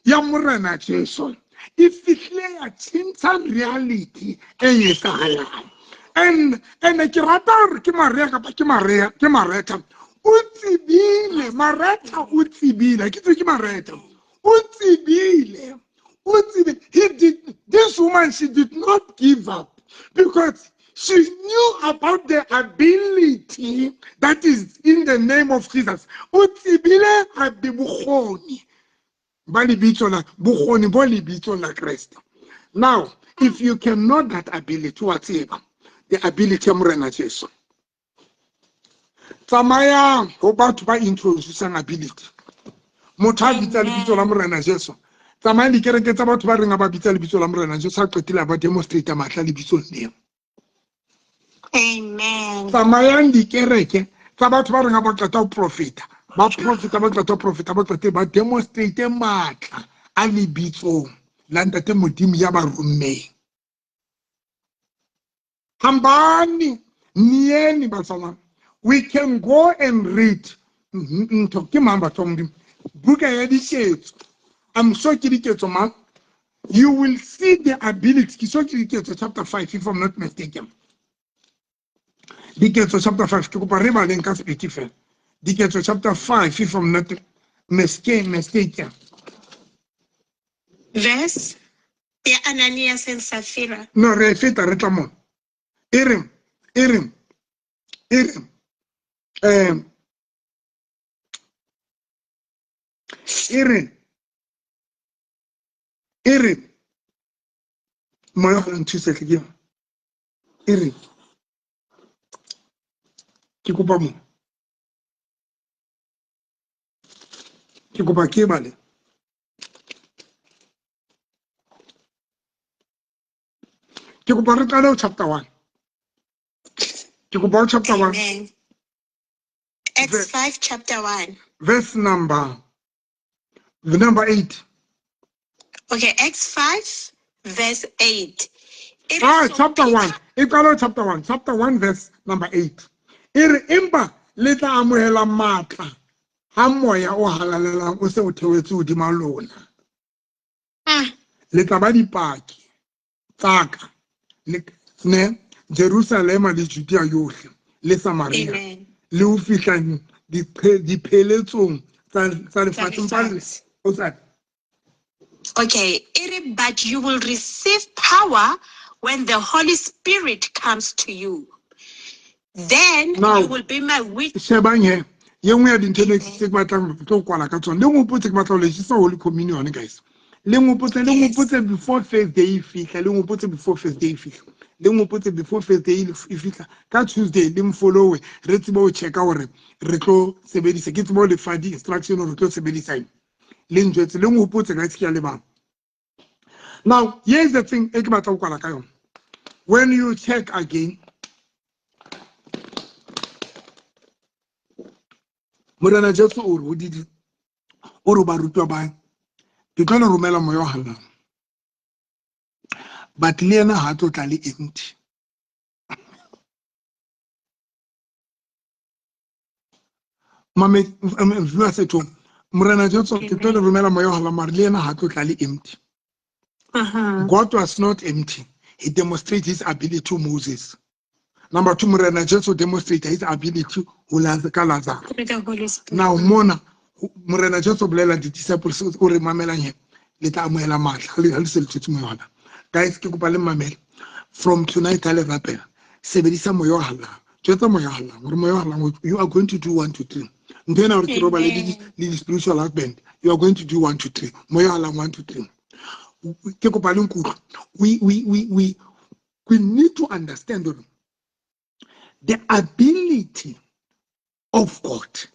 ya Morena Jesu e fihlile ya tjhentjha reality e etsahalang. And ke rata hore ke Maria kapa ke Maria, ke Maretha. O tsebile, Maretha o tsebile, ke tswe ke Maretha. O tsebile. He did, this woman, she did not give up because she knew about the ability that is in the name of Jesus. O tsebile a bokgoni ba lebitso la bokgoni bo lebitso la Kreste. Now, if you cannot that ability, wa tseba the ability ya Morena Jesu. Tsamayang ho batho ba introducing ability. Motho a bitsa lebitso la Morena Jesu. Tsamayang dikereke tsa batho ba reng a ba bitsa lebitso la Morena Jesu, a qetile ba demonstrate matla lebitsong leo. Amen. Tsamayang dikereke tsa batho ba reng a ba qeta ho profeta, ba profeta, ba qeta ho profeta, ba qete ba demonstrate matla a lebitsong la Ntate Modimo ya ba rommeng. Hambani niyeni bazalwane. We can go and read ntho ke mang batho ba Modimo, buka ya Diketso. I'm sure ke Diketso mang. You will see the ability. Ke sure ke Diketso chapter 5 if I'm not mistaken. Diketso chapter 5, ke kopa re baleng ka sepedi fela. Diketso chapter 5 if I'm not mistaken. Verse ya Ananias and Sapphira. No, re feta re tla mo. E re e re moya go nthuse ke ke e re ke kopa mo ke kopa ke bale. Ke kopa re qale ho chapter 1. Ke kopa ho chapter 1. Amen. Acts 5 chapter 1. Verse number 8. Okay, Acts 5 verse 8. Chapter 1. E qala chapter 1. Chapter 1 verse number 8. E re empa le tla amohela matla ha moya o halalelang o se o theohetse hodima lona. Le tla ba dipaki tsa ka ne Jerusalema le Judea yohle le Samaria le ho fihla dipheletsong tsa lefatshe. Okay, but you will receive power when the Holy Spirit comes to you. Then now, you will be my witness. Shebang he, ye nngwe ya dintho tse ke batlang tlo kwala ka tsona. Le ngopotse ke batla ho le jesa Holy Communion, guys. Le ngopotse before first day e fihla, le ngopotse before first day e fihla. Le ngopotse before first day e fihla. Ka Tuesday le mfollowe re tsebe ho checka hore re tlo sebedisa. Ke tsebe ho le fa di-instruction hore re tlo sebedisa eng. Le njwetse, le ngopotse guys, ke a lebala. Now, here's the thing e ke batla ho kwala ka yona. When you check again, Morena Jesu o re o di o re barutwa ba ke tlo le romela moya o halalelang but le yena ha tlo tla le empty. Mame viewer setho Morena Jesu ke tlo le romela moya o halalelang mare le yena ha tlo tla le empty. God was not empty. He demonstrated his ability to Moses. Number two, Morena Jesu demonstrated his ability ho ka Lazarus. Now mona Morena Jesu bolela di-disciples o re mamelang he le tla amohela matla ha le se le thotse moya wa Guys, ke kopa le mamele. From tonight ha le rapela, sebedisa moya o halalelang. Jwetsa moya o halalelang hore moya o halalelang you are going to do 1 2 3. Ntho ena hore ke robale le di-spiritual husband, you are going to do 1 2 3. Moya o halalelang 1 2 3. Ke kopa le nkutlwe. We need to understand the ability of God.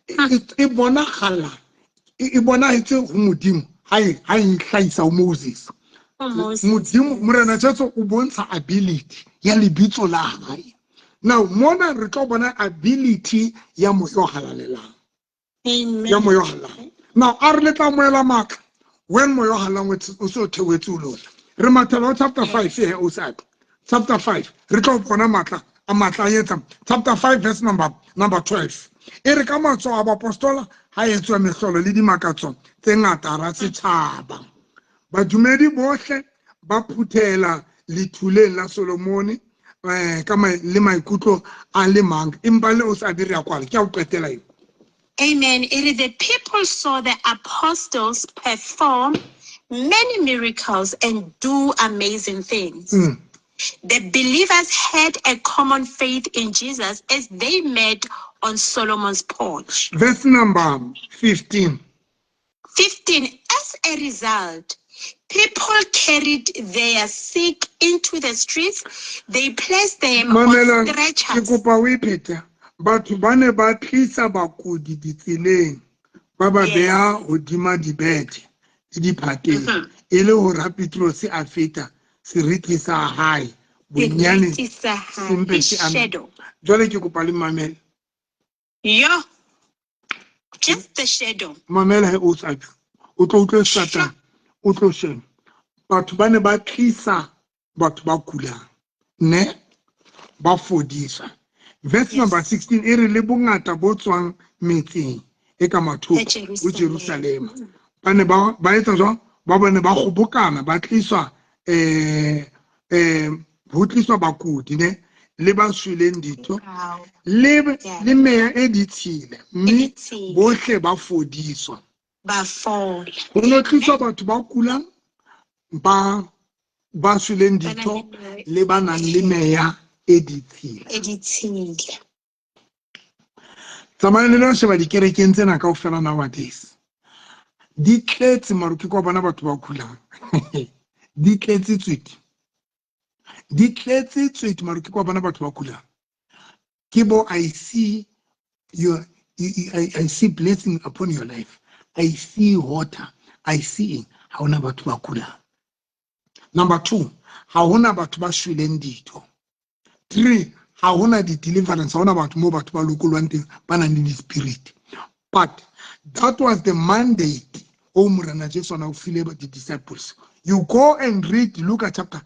E bonagala e bonahetse ho Modimo ha e hlahisa ho Moses. Modimo Morena Jesu o bontsha ability ya lebitso la hae. Now mona re tlo bona ability ya moya o halalelang. Ya moya o halalelang. Now a re le tla moela matla when moya o halalelang o se o theohetse o lona. Re mathela ho chapter 5 he o sa chapter 5 re tlo bona matla a matla a etsa chapter 5 verse number 12 e re ka matsoho a baapostola ha etswa mehlolo le dimakatso tse ngata hara setjhaba. Badumedi bohle ba phuthela lethuleng la Solomone ka le maikutlo a le mang empa le o sa dire ya kwala ke a o qetela eo. Amen. It is the people saw the apostles perform many miracles and do amazing things. The believers had a common faith in Jesus as they met on Solomon's porch. Verse number 15. 15. As a result, people carried their sick into the streets. They placed them on stretchers. Ke kopa o iphethe. Batho ba ne ba tlisa bakudi ditseleng ba ba beha hodima dibethe le diphateng e le hore ha Petrose a feta seriti sa hae bonyane sempe se ame. Jwale ke kopa le mamele. Yo, just the shadow. Mamela he o sa o tlo utlwe Satan o tlo sheba. Batho ba ne ba tlisa batho ba kulang ne ba fodiswa. Verse number 16 e re le bongata bo tswang metseng e ka mathoko ho Jerusalema. Ba ne ba etsa jwang? Ba bone ba kgobokana ba tliswa ho tliswa bakudi ne le ba shweleng ditho le meya e ditshila mme bohle ba fodiswa. Ba fola. Ho no tliswa batho ba kulang ba shweleng ditho le ba nang le meya e ditshila. E ditshila. Tsamayang le lo sheba dikerekeng tsena kaofela nowadays. Di tletse maro ke kwa bona batho ba kulang. Di tletse tswete. Di tletse tswete maro ke kwa bona batho ba kulang. Ke bo I see your I see blessing upon your life. I see water. I see ha hona batho ba kulang. Number 2, ha hona batho ba shweleng ditho. 3, ha hona di deliverance, ha hona batho mo batho ba lokolwang teng ba nang le di-spirit. But that was the mandate o Morena Jesu na o file the disciples. You go and read Luke chapter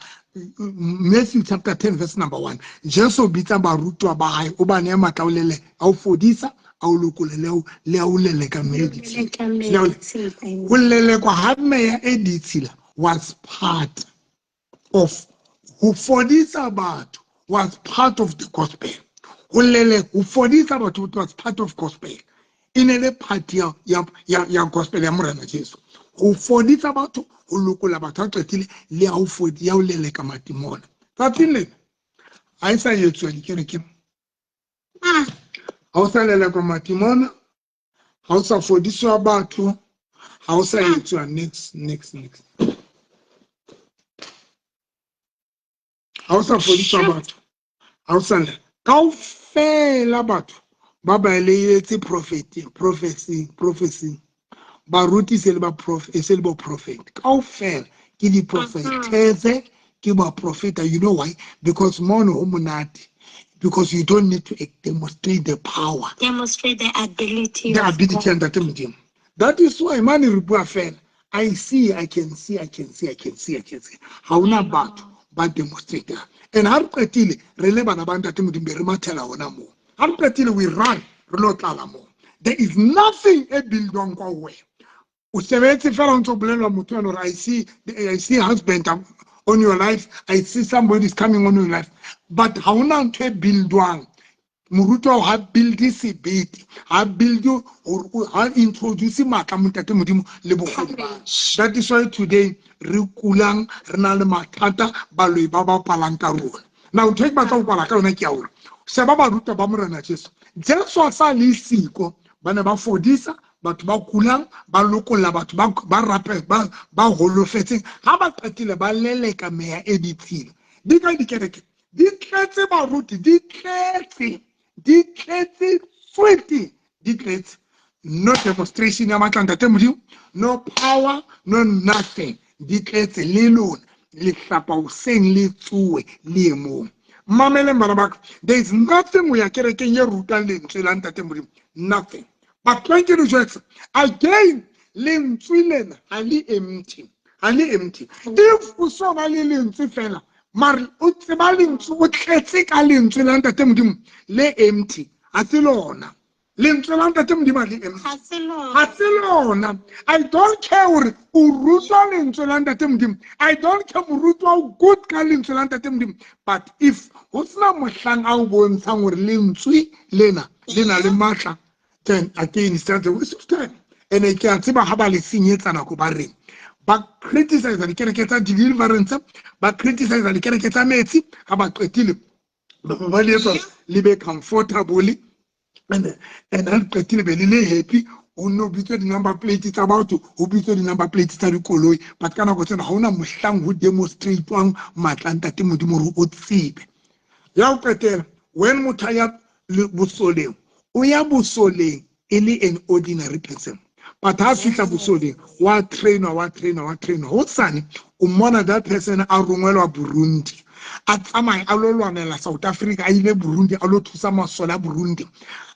Matthew chapter 10 verse number 1. Jesu bitsa barutwa ba hae o ba nea matla o lele a o fodisa a o lokolele le a o leleka meya e ditshila. Ho lelekwa ha meya e ditshila was part of ho fodisa batho, was part of the gospel. Ho lele ho fodisa batho was part of gospel. E ne le part ya gospel ya Morena Jesu. Ho fodisa batho, ho lokola batho a qetile le ha ho fodi ya ho leleka matimona. Tsatsing lena ha e sa etswa dikerekeng. Ha o sa lelekwa matimona, ha o sa fodiswa batho, ha o sa etswa next. Ha o sa fodiswa batho, ha o sa kaofela batho ba balehetse prophecy baruti se le ba se le bo prophet kaofela ke di prophetese ke ba profeta. You know why? Because mono ho monate. Because you don't need to demonstrate the power. Demonstrate the ability. The ability ya Ntate Modimo. That is why mane re bua fela. I see, I can see, I can see, I can see, I can see. Ha hona batho ba demonstrate. And ha re qetile re le bana ba Ntate Modimo be re mathela hona moo. Ha re qetile we run, re lo tlala moo. There is nothing e buildwang kwa wena. O sebetse fela o ntse o bolellwa motho ena hore I see husband on your life, I see somebody is coming on your life. But ha hona ntho e buildwang. Moruti wa ha build sebete, ha build or ha introduce matla Montate Modimo le bokgoni ba. That is why today re kulang, re na le mathata, baloi ba bapalang ka rona. Now ntho e ke batla ho kwala ka yona ke ya hore sheba barutwa ba Morena Jesu. Jesu a sa le siko, ba ne ba fodisa batho ba kulang, ba lokolla batho ba rape, ba holofetseng. Ha ba qetile ba leleka meya e ditshila. Di ka dikereke di tletse baruti, di tletse, di tletse tswete, di tletse. No demonstration ya matla Ntate Modimo, no power, no nothing. Di tletse le lona, le hlapa hoseng le tsoe le ye moo. Mameleng bana ba ka, there is nothing ho ya kerekeng e rutang lentswe la Ntate Modimo, nothing. But thank you, Jwetsa. Again, lentswe lena ha le empty, ha le empty. If o so ba le lentswe fela, mare o tseba lentswe, o tletse ka lentswe la Ntate Modimo, le empty, ha se lona. Lentswe la Ntate Modimo ha le empty. Ha se lona. Ha se lona. I don't care hore o rutwa lentswe la Ntate Modimo. I don't care morutwa o good ka lentswe la Ntate Modimo. But if ho sena mohlang a o bontshang hore lentswe lena le na le matla, then again it's just a waste of time. And ke a tseba ha ba le senyetsa nako ba reng. Ba criticize dikereke tsa deliverance, ba criticize dikereke tsa metsi, ha ba qetile ba le etsa le be comfortable. And ha le qetile be le le happy, o nno bitswe di-number plate tsa batho, ho bitswe di-number plate tsa dikoloi. But ka nako tsena ha hona mohlang ho demonstrate-wang matla a Ntate Modimo hore o tsebe. Ya ho qetela, when motho a ya bosoleng, o ya bosoleng e le an ordinary person. But ha fihla bosoleng, wa trainwa, wa trainwa, wa trainwa. Hosane, o mmona that person a rongwelwa Burundi. A tsamaya a lo lwanela South Africa, a ile Burundi, a lo thusa masole a Burundi.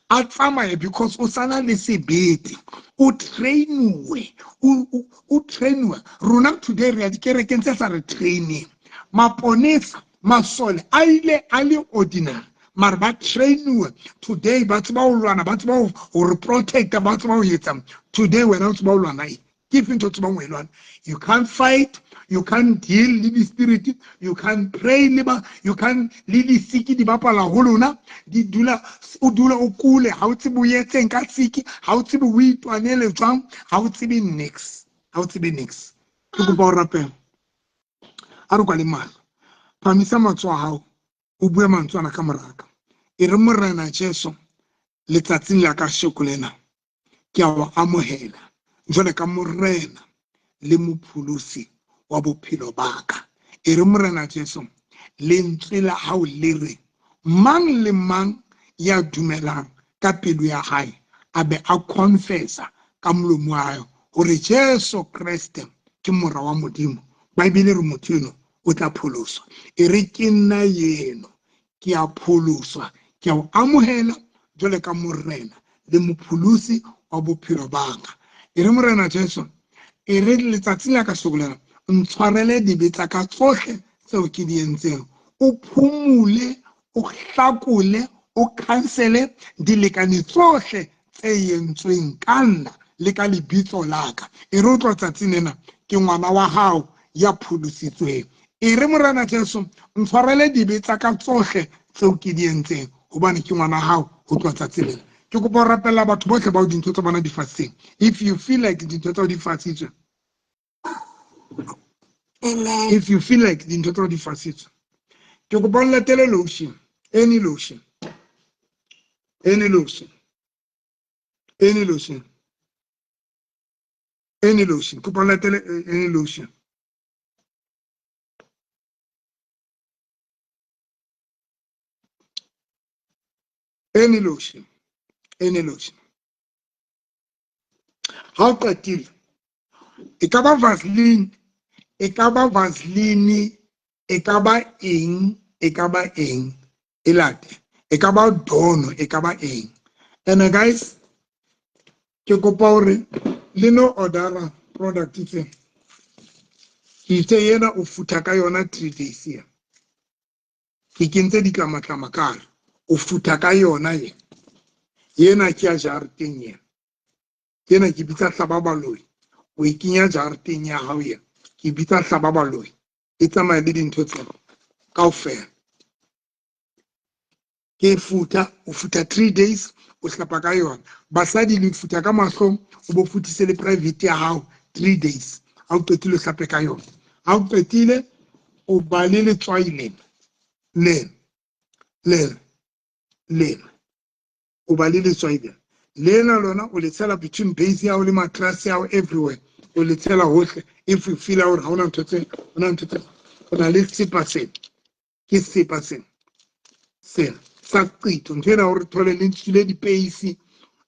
A tsamaye because o sana le sebete. O trainuwe. O trainuwe. Rona today re ya dikerekeng tse sa re training. Maponesa, masole, a ile a le ordinary. Mare ba trainuwe. Today ba tseba ho lwana, ba tseba ho re protecta, ba tseba ho etsa. Today wena o tseba ho lwana eng? Ke efe ntho o tsebang ho e lwana? You can't fight, you can't deal le di-spirit, you can't pray le ba, you can't le disiki di bapala ho lona, di dula, o dula o kule, ha o tsebe o etseng ka siki, ha o tsebe o itwanele jwang, ha o tsebe nix, ha o tsebe nix. Ke kopa ho rapela. A re kwale mahlo. Phamisa matsoho a hao, o bue mantswe ana ka moraka. E re Morena Jesu, letsatsing la kasheko lena, ke a o amohela jwale ka Morena le Mopholosi wa bophelo ba ka. E re Morena Jesu, lentswe la hao le re mang le mang ya dumelang ka pelo ya hae a be a confessa ka molomo wa hae hore Jesu Kreste ke mora wa Modimo, Bibele re motho eno o tla pholoswa. E re ke nna eno, ke a pholoswa, ke a o amohela jwale ka Morena le Mopholosi wa bophelo ba ka. E re Morena Jesu, e re letsatsing la ka lena, ntshwarele dibe tsa ka tsohle tseo ke di entseng. O phumule, o hlakole, o cancele dilekane tsohle tse entsweng ka nna le ka lebitso la ka. E re o tlo tsatsing lena, ke ngwana wa hao ya pholositsweng. E re Morena Jesu, ntshwarele dibe tsa ka tsohle tseo ke di entseng, hobane ke ngwana hao ho tloha tsatsi lena. Ke kopa ho rapella batho bohle bao dintho tsa bona di fasitseng. If you feel like dintho tsa di fasitswe, Amen. If you feel like dintho tsa di fasitswe, ke kopa o latele lotion, any lotion, any lotion, any lotion, any lotion. Kopa o latele any lotion. Any lotion, any lotion. Ha o qetile, e ka ba Vaseline, e ka ba Vaseline, e ka ba eng, e ka ba eng, e late. E ka ba dono, e ka ba eng. And guys, ke kopa hore le no ordera product tse. Ke itse yena o futha ka yona 3 days ya. Ke kentse ditlamatlama ka hare. O futha ka yona ye. Yena ke ya jareteng yena. Yena ke bitsa hlaba baloi. O e kenya jareteng ya hao yena. Ke bitsa hlaba baloi. E tsamaya le dintho tsena kaofela. Ke futha, o futha 3 days, o hlapa ka yona. Basadi le futha ka mahlong, o bo futhise le private ya hao 3 days. Ha o qetile o hlape ka yona. Ha o qetile o ba le letswai lena. Lena. Lena. Lena. O ba le letswai lena. Lena lona o le tshela between base ya hao le mattress ya hao everywhere. O le tshela hohle. If you feel hore ha hona ntho tse, hona ntho tse, o na le sepa sena. Ke sepa sena. Sena sa qito ntho ena hore thole le tswile dipeisi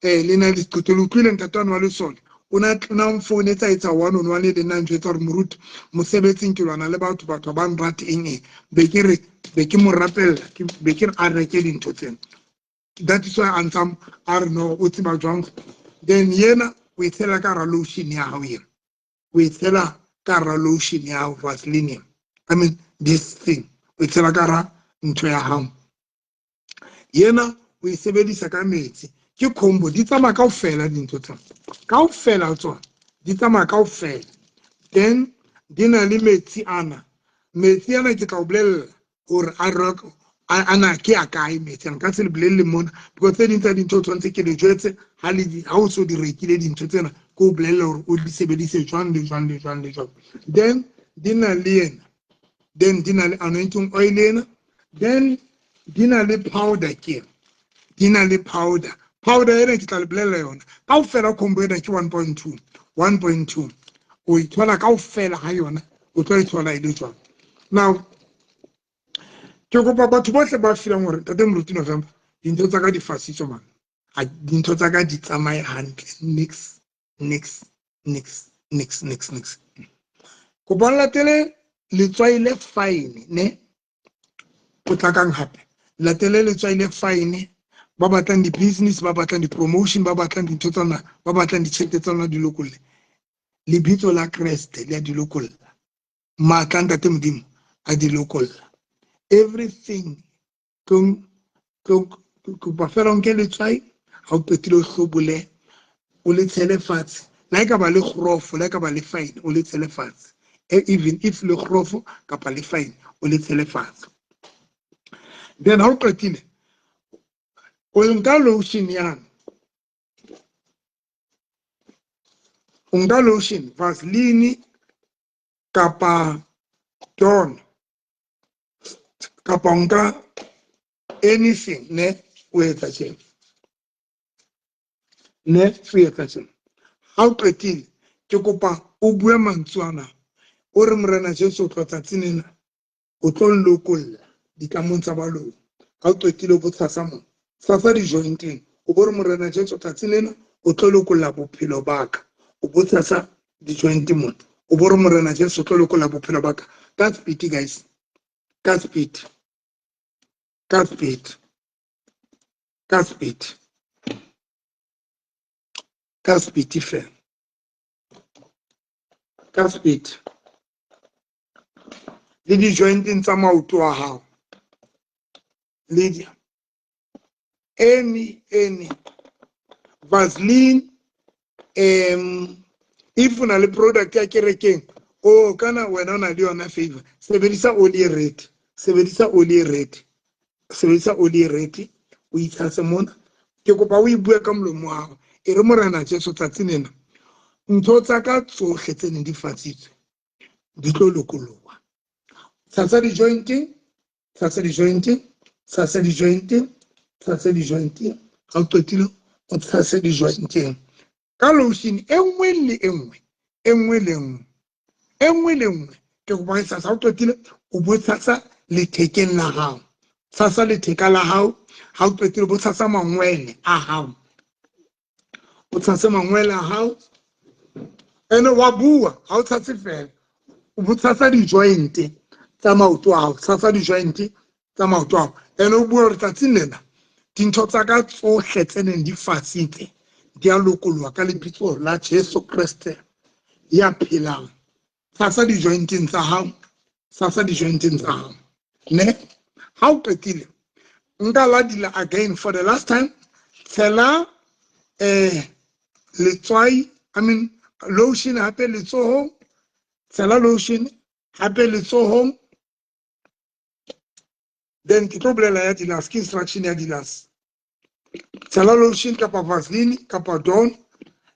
le na le seqito le utlwile ntate wa wa lesole o na na mfounetsa etsa one on one le nna ntho etsa hore moruti mosebetsing ke lwana le batho, batho ba nrate eng eng. Be ke re, be ke mo rapella, be ke re a reke dintho tsena. That is why a ntsa a re no o tseba jwang. Then yena o e tshela ka hara lotion ya hao yena. O e tshela ka hara lotion ya hao, Vaseline. I mean this thing. O e tshela ka hara ntho ya hao. Yena o e sebedisa ka metsi. Ke combo, di tsamaya kaofela dintho tsena. Kaofela tsona, di tsamaya kaofela. Then di na le metsi ana. Metsi ana ke tla o bolella hore a reka ana ke a kae metsi ana. Nka se le bolelle mona because tse ding tsa dintho o tshwanetse ke le jwetse ha le di, ha o so di rekile dintho tsena, ke o bolelle hore o di sebedise jwang le jwang le jwang le jwang. Then di na le ena. Then di na le anointing oil ena. Then di na le powder ke. Di na le powder. Powder ena ke tla le bolella yona. Kaofela combo ena ke 1.2. 1.2. O e thola kaofela ha yona, o tlo e thola e le jwang. Now, ke kopa batho bohle ba feelang hore Ntate Moruti November, dintho tsa ka di fasitswe man. Ha dintho tsa ka di tsamaye hantle. Nix, nix, nix, nix, nix, nix. Kopa le latele letswai le fine, ne? Potlakang hape. Latele letswai le fine. Ba batlang di-business, ba batlang di-promotion, ba batlang dintho tsa lona, ba batlang ditjhelete tsa lona di lokolle. Lebitso la Kreste le a di lokolla. Matla a Ntate Modimo a di lokolla. Everything tlong, tlong, kopa fela o nke letswai, ha o qetile o hlobole, o le tshele fatshe. Le ha e ka ba le kgorofo, le ha e ka ba le fine, o le tshele fatshe. Even if le kgorofo kapa le fine, o le tshele fatshe. Then ha o qetile, o nka lotion yane. O nka lotion, Vaseline kapa Dawn, kapa o nka anything, ne, o etsa tjena. Ne, o etsa tjena. Ha o qetile, ke kopa o bue mantswe ana. O re Morena Jesu o tlo tsatsing lena, o tlo nlokolla ditlamong tsa baloi. Ha o qetile o bo tshasa mona, tshasa di-jointeng. O bo re Morena Jesu tsatsing lena, o tlo lokolla bophelo ba ka. O bo tshasa di-joint mona. O bo re Morena Jesu o tlo lokolla bophelo ba ka. Ka speed, guys. Ka speed. Ka speed. Ka speed. Ka speed fela. Ka speed. Le di-jointeng tsa maoto a hao. Le di any Vaseline, if o na le product ya kerekeng, o kana wena o na le yona favor, sebedisa oli e red, sebedisa oli e red, sebedisa oli e red, o itshase mona. Ke kopa o e bue ka molomo wa hao. E re Morena Jesu tsatsi lena, ntho tsa ka tsohle tse neng di fatsitswe di tlo lokoloha. Tshasa di-jointeng, tshasa di-jointeng, tshasa di-jointeng, tshasa di-jointeng. Ha o qetile o tshase di-jointeng ka lotion e nngwe le e nngwe, e nngwe le nngwe, e nngwe le nngwe. Ke kopa e tshasa. Ha o qetile o bo tshasa lethekeng la hao, tshasa letheka la hao. Ha o qetile o bo tshasa mangwele a hao, o tshase mangwele a hao. Ene wa bua, ha o tshase fela, o bo tshasa di-joint tsa maoto a hao, tshasa di-joint tsa maoto a hao. Ene o bua hore tsatsing lena Dintho tsa ka tsohle tse neng di fasitse di a lokoloha ka lebitso la Jesu Kreste ya phelang. Tshasa di-jointeng tsa hao, tshasa di-jointeng tsa hao. Ne? Ha o qetile, nka ladila again for the last time. Tshela letswai, I mean lotion hape letsohong, tshela lotion hape letsohong. Then ke tlo bolela ya dilas, ke instruction ya dilas. Tshela lotion kapa Vaseline kapa Dawn.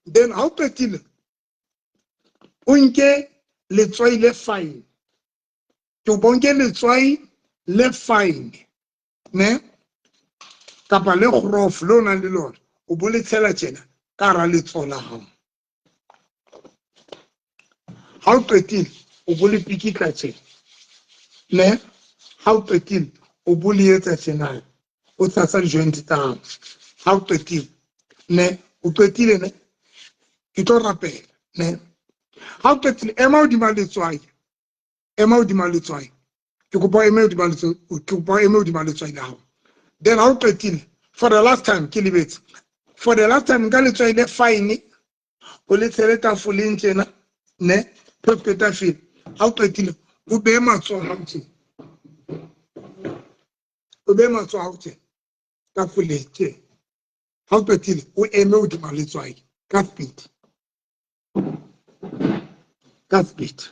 Then ha o qetile, o nke letswai le fine. Ke o bonke letswai le fine, ne? Kapa le grof le o nang le lona, o bo le tshela tjena ka hara letsoho la hao. Ha o qetile, o bo le pikitla tjena, ne? Ha o qetile, o bo le etsa tjena, o tshasa di-joint tsa hao. Ha o qetile, ne? O qetile, ne? Ke tlo rapela, ne? Ha o qetile, ema hodima letswai, ema hodima letswai. Ke kopa o eme hodima letswai, ke kopa o eme hodima letswai la hao. Then ha o qetile, for the last time, ke lebetse. For the last time, nka letswai le fine, o le tshele tafoleng tjena, ne? Phepo tafole. Ha o qetile, o behe matsoho hao tjena. O behe matsoho hao tjena, tafoleng tjena. Ha o qetile, o eme hodima letswai ka speed. Ka speed.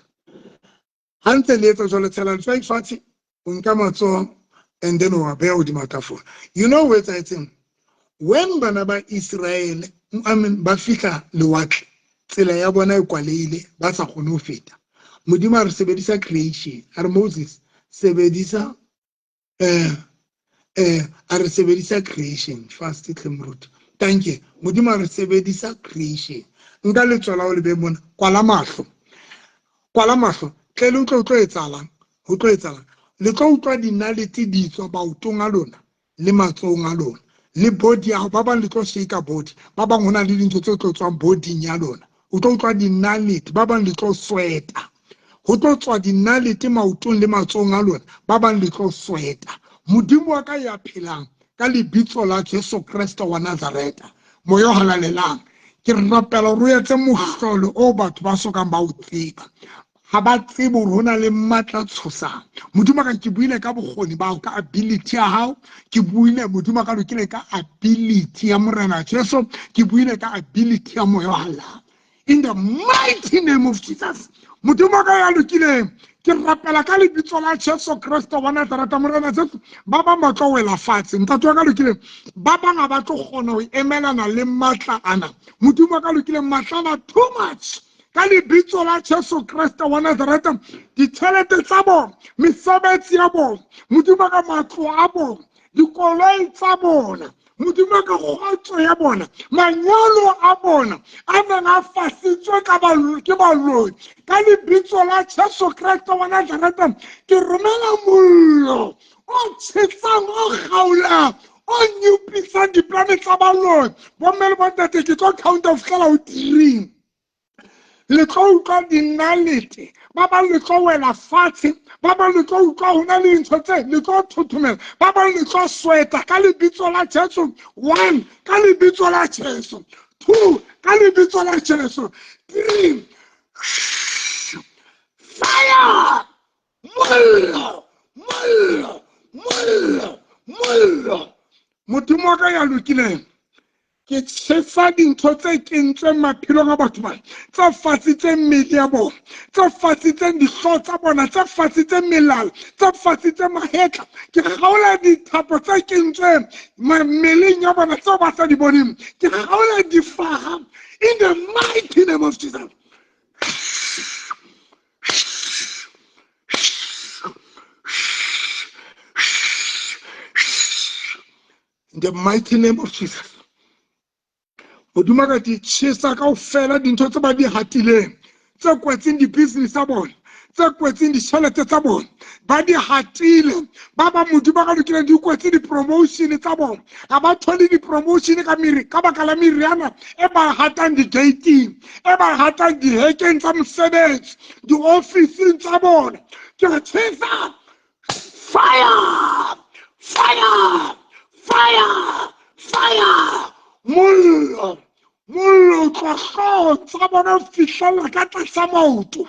Ha ntse le etsa jwalo, tshela letswai fatshe, o nka matsoho and then o a beha hodima tafole. You know ho etsahetseng? When bana ba Israel, I mean, ba fihla lewatle, tsela ya bona e kwalehile, ba sa kgone ho feta. Modimo a re sebedisa creation, a re Moses, sebedisa a re sebedisa creation fast tle moruti. Thank you. Modimo a re sebedisa creation. Nka letswai la ho le be mona, kwala mahlo. Kwala mahlo, tle le utlwe ho tlo etsahalang, ho tlo etsahalang. Le tlo utlwa dinalete di tswa maotong a lona le matsohong a lona. Le body ya hao, ba bang le tlo shake body, ba bang ho na le dintho tse tlo tswang bodyng ya lona. O tlo utlwa dinalete, ba bang le tlo sweata. Ho tlo tswa dinalete maotong le matsohong a lona, ba bang le tlo sweata. Modimo wa ka ya phelang ka lebitso la Jesu Kreste wa Nazareta, moya o halalelang, ke rapela hore o etse mohlolo o batho ba sokang ba o tseba. Ha ba tsebe hore ho na le matla a tshosang. Modimo ka ke buile ka bokgoni ba hao, ka ability ya hao, ke buile Modimo ka lokile ka ability ya Morena Jesu, ke buile ka ability ya moya wa halalelang. In the mighty name of Jesus. Modimo ka ya lokileng, ke rapela ka lebitso la Jesu Kreste wa Nazareta, Morena Jesu, ba bang ba tlo wela fatshe. Ntate wa ka lokileng, ba bang ha ba tlo kgona ho emelana le matla ana. Modimo wa ka lokileng, matla ana too much. Ka lebitso la Jesu Kreste wa Nazareta, ditjhelete tsa bona, mesebetsi ya bona, Modimo ka matlo a bona, dikoloi tsa bona, Modimo ka kgotso ya bona, manyalo a bona a neng a fasitswe ka ke baloi. Ka lebitso la Jesu Kreste wa Nazareta, ke romela mollo o tjhesang, o kgaolang, o nyupisang diplane tsa baloi. Bomme le bontate, ke tlo count ho fihlela ho 3. Le tlo utlwa dinalete, ba bang le tlo wela fatshe, ba bang le tlo utlwa ho na le dintho tse, le tlo thothomela, ba bang le tlo sweta ka lebitso la Jesu. 1, ka lebitso la Jesu. 2, ka lebitso la Jesu. 3, fire! Mollo, mollo, mollo, mollo. Modimo wa ka ya lokileng, ke tjhesa dintho tse kentsweng maphelong a batho bana, tse fasitseng mmele ya bona, tse fasitseng dihlooho tsa bona, tse fasitseng melala, tse fasitseng mahetla. Ke kgaola dithapo tse kentsweng mmeleng ya bona tseo ba sa di boneng. Ke kgaola difaha in the mighty name of Jesus. In the mighty name of Jesus. Modimo ka di tjhesa kaofela dintho tse ba di hatileng, tse kwetseng di-business tsa bona, tse kwetseng ditjhelete tsa bona, ba di hatile. Ba bang Modimo ka lokileng di kwetse di-promotion tsa bona, ha ba thole di-promotion ka meri, ka baka la meriana e ba hatang di-gating, e ba hatang dihekeng tsa mosebetsi, di-ofising tsa bona. Ke re tjhesa, fire, fire, Fire! Fire! Mollo! Mollo tloha hloohong tsa bona ho fihlella ka tlasa maoto.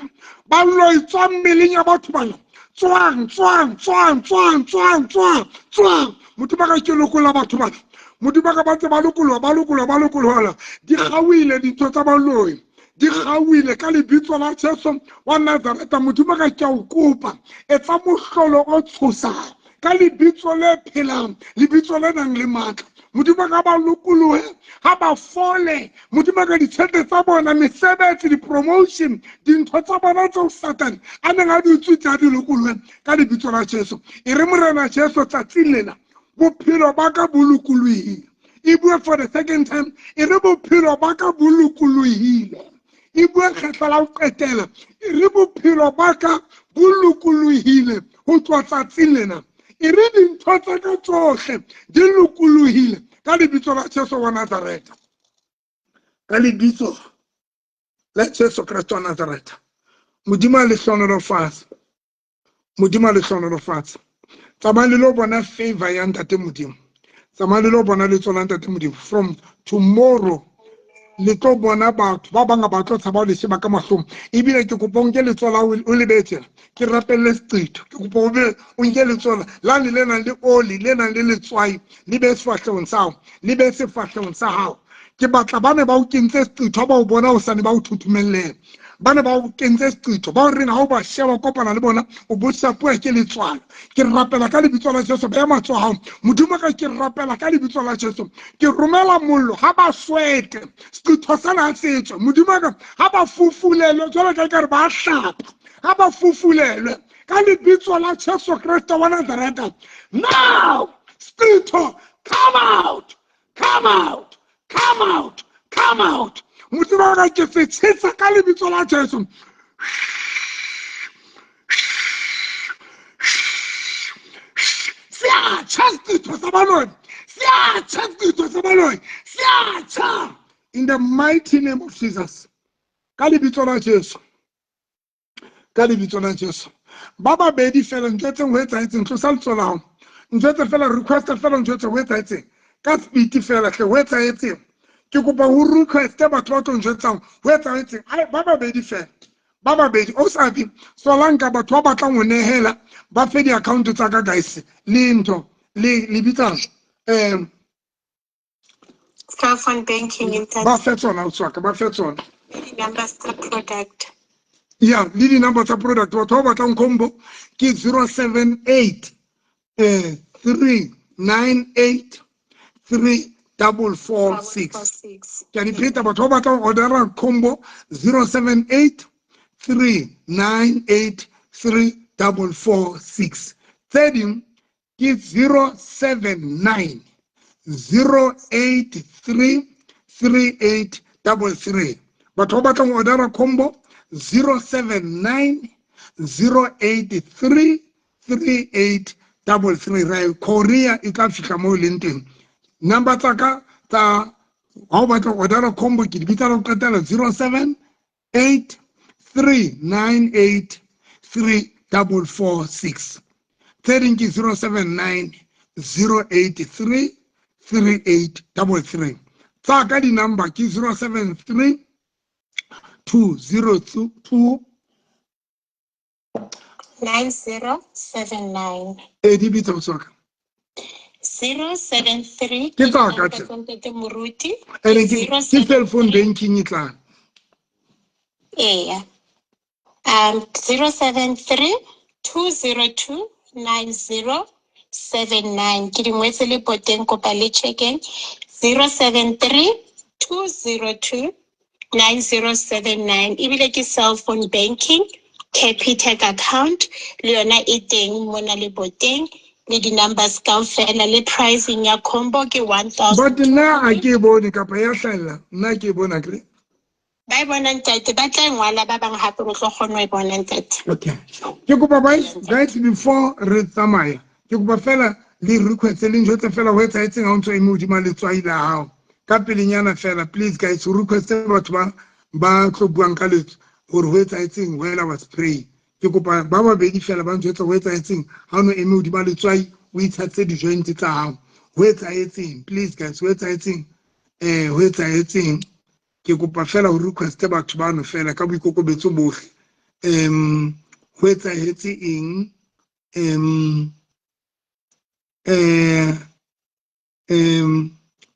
Baloi tswang mmeleng ya batho bana. Tswang, tswang, tswang, tswang, tswang, tswang, tswang. Modimo ka ke lokolla batho bana. Modimo ka ba ntse ba lokoloha, ba lokoloha, ba lokoloha. Di kgaohile dintho tsa baloi. Di kgaohile ka lebitso la Jesu wa Nazareta. Modimo ka ke a o kopa. Etsa mohlolo o tshosang ka lebitso le phelang, lebitso le nang le matla. Modimo ka ba lokolohe, ha ba fole. Modimo ka ditjhelete tsa bona, mesebetsi, di-promotion, dintho tsa bona tseo Satane a neng a di utswitse a di lokolohe ka lebitso la Jesu. E re Morena Jesu tsatsing lena bophelo ba ka bo lokolohile. E bue for the second time, e re bophelo ba ka bo lokolohile. E bue kgetlo la ho qetela, e re bophelo ba ka bo lokolohile ho tloha tsatsing lena. E re dintho tsa ka tsohle di lokolohile ka lebitso la Jesu wa Nazareta. Ka lebitso la Jesu Kreste wa Nazareta. Modimo a le hlohonolofatse. Modimo a le hlohonolofatse. Tsamayang le lo bona favor ya Ntate Modimo. Tsamayang le lo bona letsoho la Ntate Modimo. From tomorrow le tlo bona batho ba bang ba tlo tshaba ho le sheba ka mahlong. Ebile ke kopa o nke letsoho la o le behe tjena. Ke rapelle seqetho. Ke kopa o be o nke letsoho lane le nang le oli, le nang le letswai, le behe sefahlehong sa hao, le behe sefahlehong sa hao. Ke batla ba ne ba o kentse seqetho ha ba o bona hosane ba o thothomelle. Ba ne ba o kentse seqetho ba o reng ha o ba sheba kopana le bona o bo shapuwa ke letswalo. Ke rapela ka lebitso la Jesu, beha matsoho a hao. Modimo ka ke rapela ka lebitso la Jesu. Ke romela mollo ha ba swete. Seqetho sena ha se tswe. Modimo ka ha ba fufulelwe jwalo ka ekare ba hlapa. Ha ba fufulelwe ka lebitso la Jesu Kreste wa Nazareta. Now, seqetho, come out. Come out, come out, come out. Modimo ka ke se tshesa ka lebitso la Jesu. Se a tjha setho sa baloi. Se a tjha setho sa baloi. Se a tjha. In the mighty name of Jesus. Ka lebitso la Jesu. Ka lebitso la Jesu. Ba babedi fela ntho ho etsahetseng, tlosa letsoho la hao. Ntho tse fela request fela ntho tse ho etsahetseng. Ka speed fela hle ho etsahetseng. Ke kopa ho request batho ba tlo njwetsang ho etsahetseng. Ai ba babedi fela. Ba babedi o sa bi solanka batho ba batlang ho nehela ba fe di-account tsa ka guys le ntho le le bitsang Cell phone banking ba fe tsona o tswaka ba fe tsona di-numbers tsa product. Ya le di-number tsa product batho ba batlang combo ke 078 398 3446. Ke a di pheta batho ba batlang ordera combo 078 398 3446. Tse ding ke 079 083 3833. Batho ba batlang ho ordera combo 079 083 3833. Ra Korea e tla fihla moo leng teng. Number tsa ka tsa ha o batla ho ordera combo ke di bitsa la ho qetela 078 398 3446. Tse ding ke 079 083 3833. Tsa ka di-number ke 073 202 9079. E di bitsa botswaka. 073 Ke tsa ka tse. Ntate Moruti. Ene ke cell phone banking e tlang. Eya. 073 202 9079. Ke di ngwetse le poteng, kopa le checkeng. 073 202 9079. Ebile ke cell phone banking, Capitec account le yona e teng mona le boteng, le di-numbers kaofela le pricing ya combo ke 1000. But nna a ke e bone kapa ya hlahella, nna ke e bona kere. Ba e bona ntate, ba tla e ngwala ba bang hape re tlo kgona ho e bona ntate. Okay. Ke kopa guys before re tsamaya, ke kopa fela le request le ntho tse fela ho etsahetseng ha o ntso eme hodima letswai la hao. Ka pelenyana fela please guys, ho request batho ba tlo buang ka letswai hore ho etsahetseng while I was praying. Ke kopa ba babedi fela ba ntho tse ho etsahetseng ha o no eme hodima letswai o itshasitse di-joint tsa hao. Ho etsahetseng? Please guys, ho etsahetseng? Ho etsahetseng? Ke kopa fela ho requeste batho bano fela ka boikokobetso bohle. Ho etsahetse eng? Eh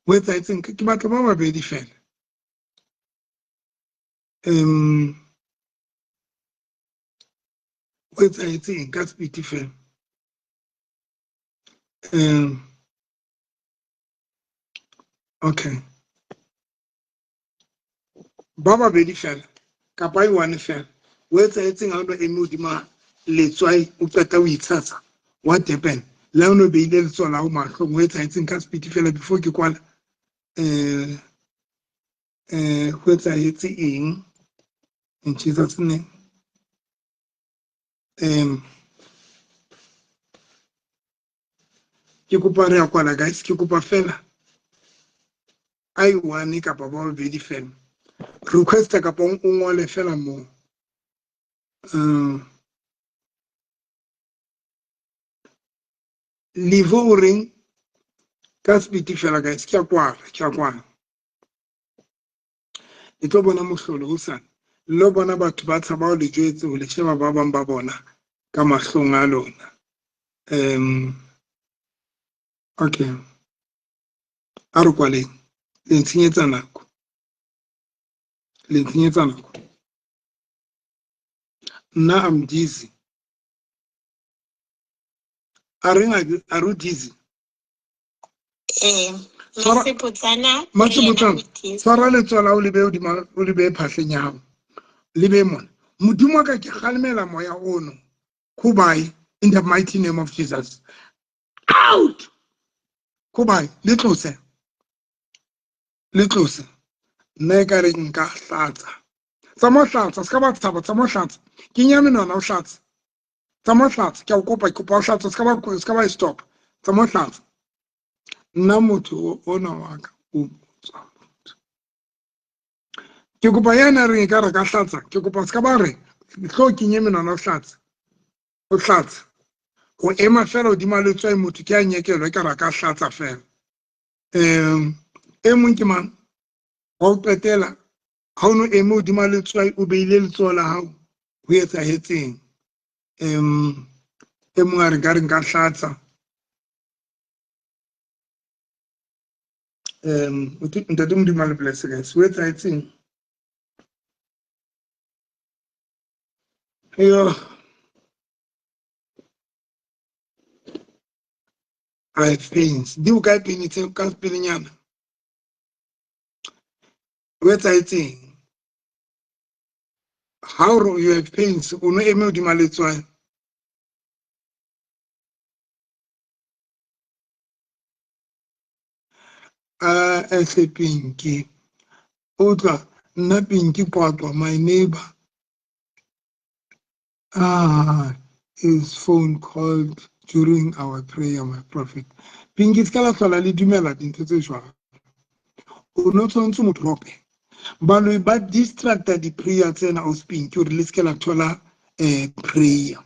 Ho etsahetseng? Ke batla ba babedi fela. Ho etsahetseng ka speed fela? Okay. Ba babedi fela kapa e one fela. O etsahetseng ha o no eme hodima letswai o qeta o itshasa wa Durban le ha o no beile letsoho la hao mahlong ho etsahetseng ka speed fela before ke kwala ho etsahetse eng in Jesus name ke kopa re ya kwala guys ke kopa fela a e one kapa ba babedi fela requesta kapa o ngole fela moo Livo o reng ka speed fela guys ke a kwala ke a kwala le tlo bona mohlolo hosane le lo bona batho ba tshaba ho le jwetse ho le sheba ba bang ba bona ka mahlong a lona okay a re kwaleng le ntshenyetsa nako le ntshenyetsa nako nna I'm dizzy a reng a re o dizzy Ee, Tshwara- Masipotsana Masipotsana, le yena o dizzy. tshwara letsoho la o le behe hodima o le behe phahleng ya hao le behe mona modimo wa ka ke kgalemela moya ono khubai in the mighty name of Jesus out khubai le tlose le tlose nna e ka re nka hlatsa tsamao hlatsa se ka ba tshaba tsamao hlatsa kenya menwana o hlatsa tsamao hlatsa ke a o kopa ke kopa o hlatsa se ka ba e stop tsamao hlatsa nna motho ona wa ka o botswa motho ke kopa yena reng e ka re ka hlatsa ke kopa se ka ba re tlo kenye menwana o hlatsa o hlatsa go ema fela hodima letswai motho ke a nyekelwa e ka re ka hlatsa fela e mong ke mang wa o qetela ha o no eme hodima letswai o beile letsoho la hao ho etsahetseng e mong a re nka re nka hlatsa ntate Modimo a le bless guys o etsahetseng yo I have pains di o kae pain tseo ka pelenyana o etsahetseng ha o re you have pains o no eme hodima letswai a ehle Pinky utlwa nna Pinky Qwaqwa my neighbor his phone called during our prayer my prophet Pinky se ka la hlola le dumela dintho tse jwalo o no tshwanetse mo drope baloi ba distracta di-prayer tsena o Pinky hore le se ke la thola prayer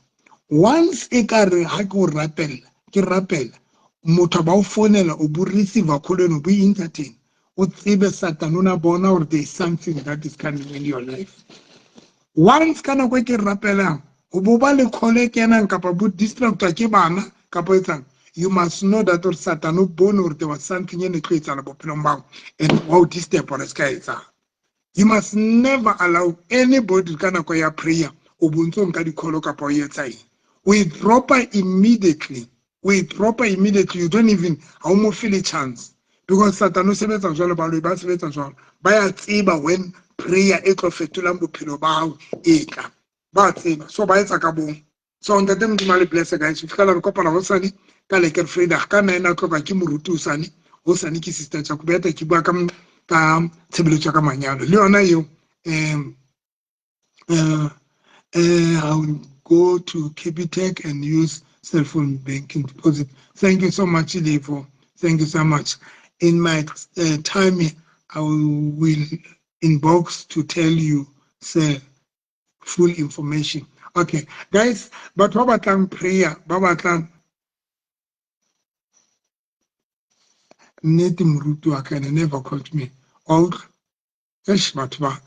once e ka re ha ke o rapella ke rapela motho ba o fonela o bo receive call eno bo entertain o tsebe Satan o na bona hore there is something that is coming in your life once ka nako e ke rapelang ho bo ba le call e kenang kapa bo distractwa ke bana kapa etsang you must know that or Satan o bone hore there was something e ne tlo etsahala bophelong ba hao and wa o disturb hore se ka etsahala you must never allow anybody ka nako ya prayer o bontse o nka di-call kapa o etsa eng o e dropa immediately o e dropa immediately you don't even ha o mo fe le chance because Satan o sebetsa jwalo baloi ba sebetsa jwalo ba ya tseba when prayer e tlo fetolang bophelo ba hao e tla ba tseba so ba etsa ka bong so ntate Modimo a le bless guys ho fihlela re kopana hosane ka lekker Vrydag ka 9 o'clock ke moruti hosane hosane ke sister Jacobeta ke bua ka tshebeletso ya ka manyalo le yona eo I will go to Capitec and use cell phone banking deposit. Thank you so much, Levo. Thank you so much. In my time, I will inbox to tell you, sir, full information. Okay, guys, but ba batlang prayer, ba batlang Nnete moruti wa ka ene never called me. Wa utlwa? Eish batho ba.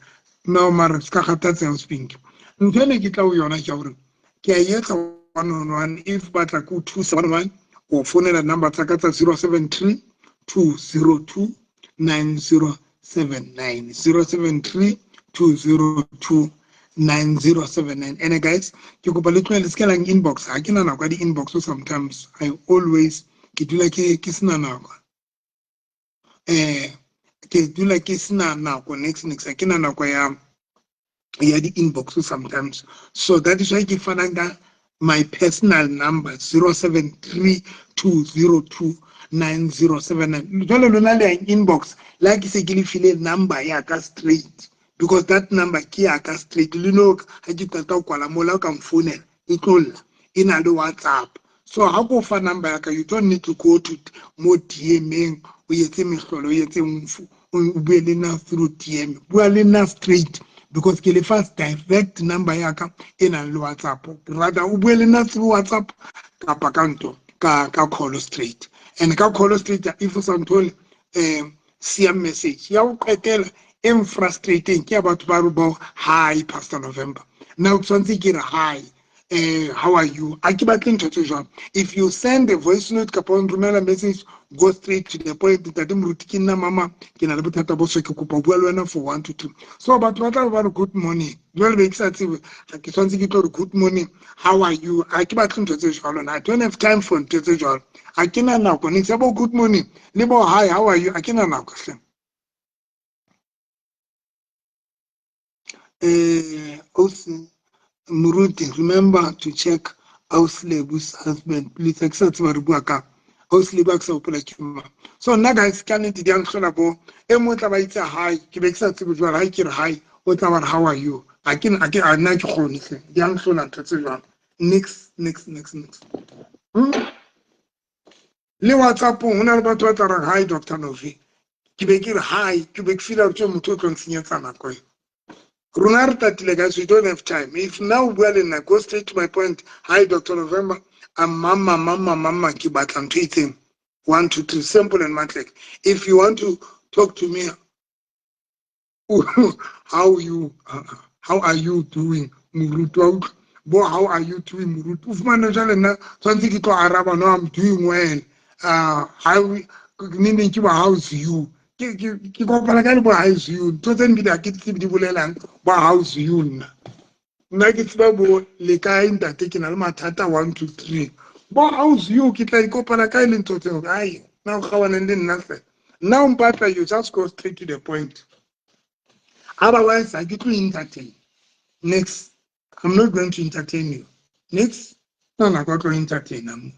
No mara se ka kgathatseha o Spinki. Ntho ene ke tla ho yona ke ya hore ke a e etsa one on one if batla ke o thusa one on one o founela number tsa ka tsa 073 202 9079 073 202 9079. Ene guys, ke kopa le tlohele se ke lang inbox. Ha ke na nako ya di-inbox sometimes. I always ke dula ke sena nako. Ke dula ke sena nako next next ha ke na nako ya di-inbox sometimes. So that is why ke fanang ka my personal number 073 202 9079. Jwale lona le yang inbox le ha ke se ke le file number ya ka straight, because that number ke ya ka straight. Le no ha ke qeta ho kwala mola o ka mfounela e tlo lla, e na le WhatsApp. So ha ko fa number ya ka, you don't need to go to mo DM-eng o etse mehlolo, o etse o bue le nna through DM. Bua le nna straight because ke le fa direct number ya ka e nang le WhatsApp. Rather o bue le nna through WhatsApp kapa ka ntho ka call straight. And ka call straight if o sa nthole siya message ya ho qetela e frustrating ke ya batho ba re bo hi Pastor November. Now tshwanetse ke re hi, how are you? A ke batle ntho tse jwalo. If you send a voice note kapa o nromela message, go straight to the point. Ntate moruti ke nna mama, ke na le bothata bo so, ke kopa ho bua le wena for 1 to 2. So batho ba tla ba re good morning, jwale be ke sa tsebe ha ke tshwanetse ke tlo re good morning, how are you? Ha ke batle ntho tse jwalo na. I don't have time for ntho tse jwalo. Ha ke na nako ne tsa bo good morning le bo hi, how are you? Ha ke na nako hle. Also, Moruti, remember to check Auslebu's husband. Please, ha ke sa tseba re bua ka Auslebu, ha ke sa hopola ke mang. So nna guys, ka nnete di a nhlola bo e mong o tla ba itse hi, ke be ke sa tsebe jwale ha ke re hi, o tla ba re how are you? Ha ke ha ke a nna ke kgone hle. Di a nhlola ntho tse jwalo. Next, next, next, next. Le WhatsApp-ong ho na le batho ba tla reng hi Dr. Novi. Ke be ke re hi, ke be ke feel hore motho o tlo ntshenyetsa nako e. Rona re tatile guys, we don't have time. If now bua le nna, go straight to my point. Hi Dr. November, I'm mama, mama, mama, ke batla ntho e itseng. 1, 2, 3, simple and matlek. If you want to talk to me, how are you doing, moruti wa utlwa? Bo, how are you doing, moruti? O fumane jwale nna tshwanetse ke tlo araba, no, I'm doing well. How neng ke ba how's you? Ke kopana ka le bo how's you. Ntho tse nbile ha ke tsebe di bolelang bo how's you nna. Nna ke tseba bo le kae ntate, ke na le mathata 1, 2, 3. Bo how's you ke tla ikopana kae le ntho tseo? Ai, nna o kgaohane le nna hle. Nna o mpatla, you just go straight to the point. Otherwise, ha ke tlo entertain. Next, I'm not going to entertain you. Next, nna nako ya tlo entertain mo.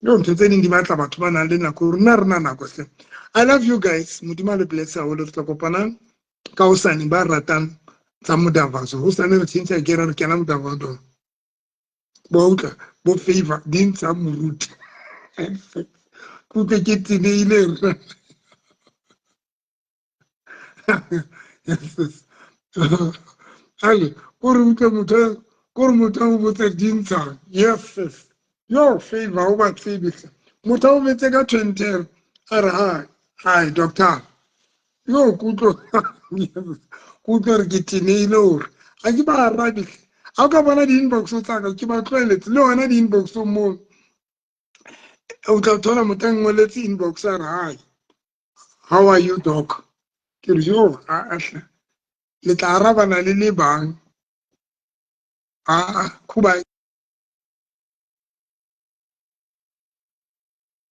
Yo ntho tse ding di batla batho ba nang le nako, rona re na nako hle. I love you guys. Modimo a le bless haholo. Re tla kopanang ka hosane ba ratang tsa Modavaso. Hosane re tjhentjha gear re kena Modavaso. Bo utlwa bo favor di ntsha moruti. Ke utlwe ke tenehile. Ale, ko re utlwe motho, ko re motho o botse di ntsha. Yes, yes. Yo favor o ba tsebe hle. Motho o betse ka 20 a re hi, hi doctor. Yo ke utlwe re ke tenehile hore ha ke ba arabe hle. Ha o ka bona di-inbox tsa ka, ke ba tlohelletse le hona di-inbox moo. O tla thola motho a ngoletse inbox a re hi, how are you doc? Ke re yo a hle. Le tla arabana le le bang. A khuba.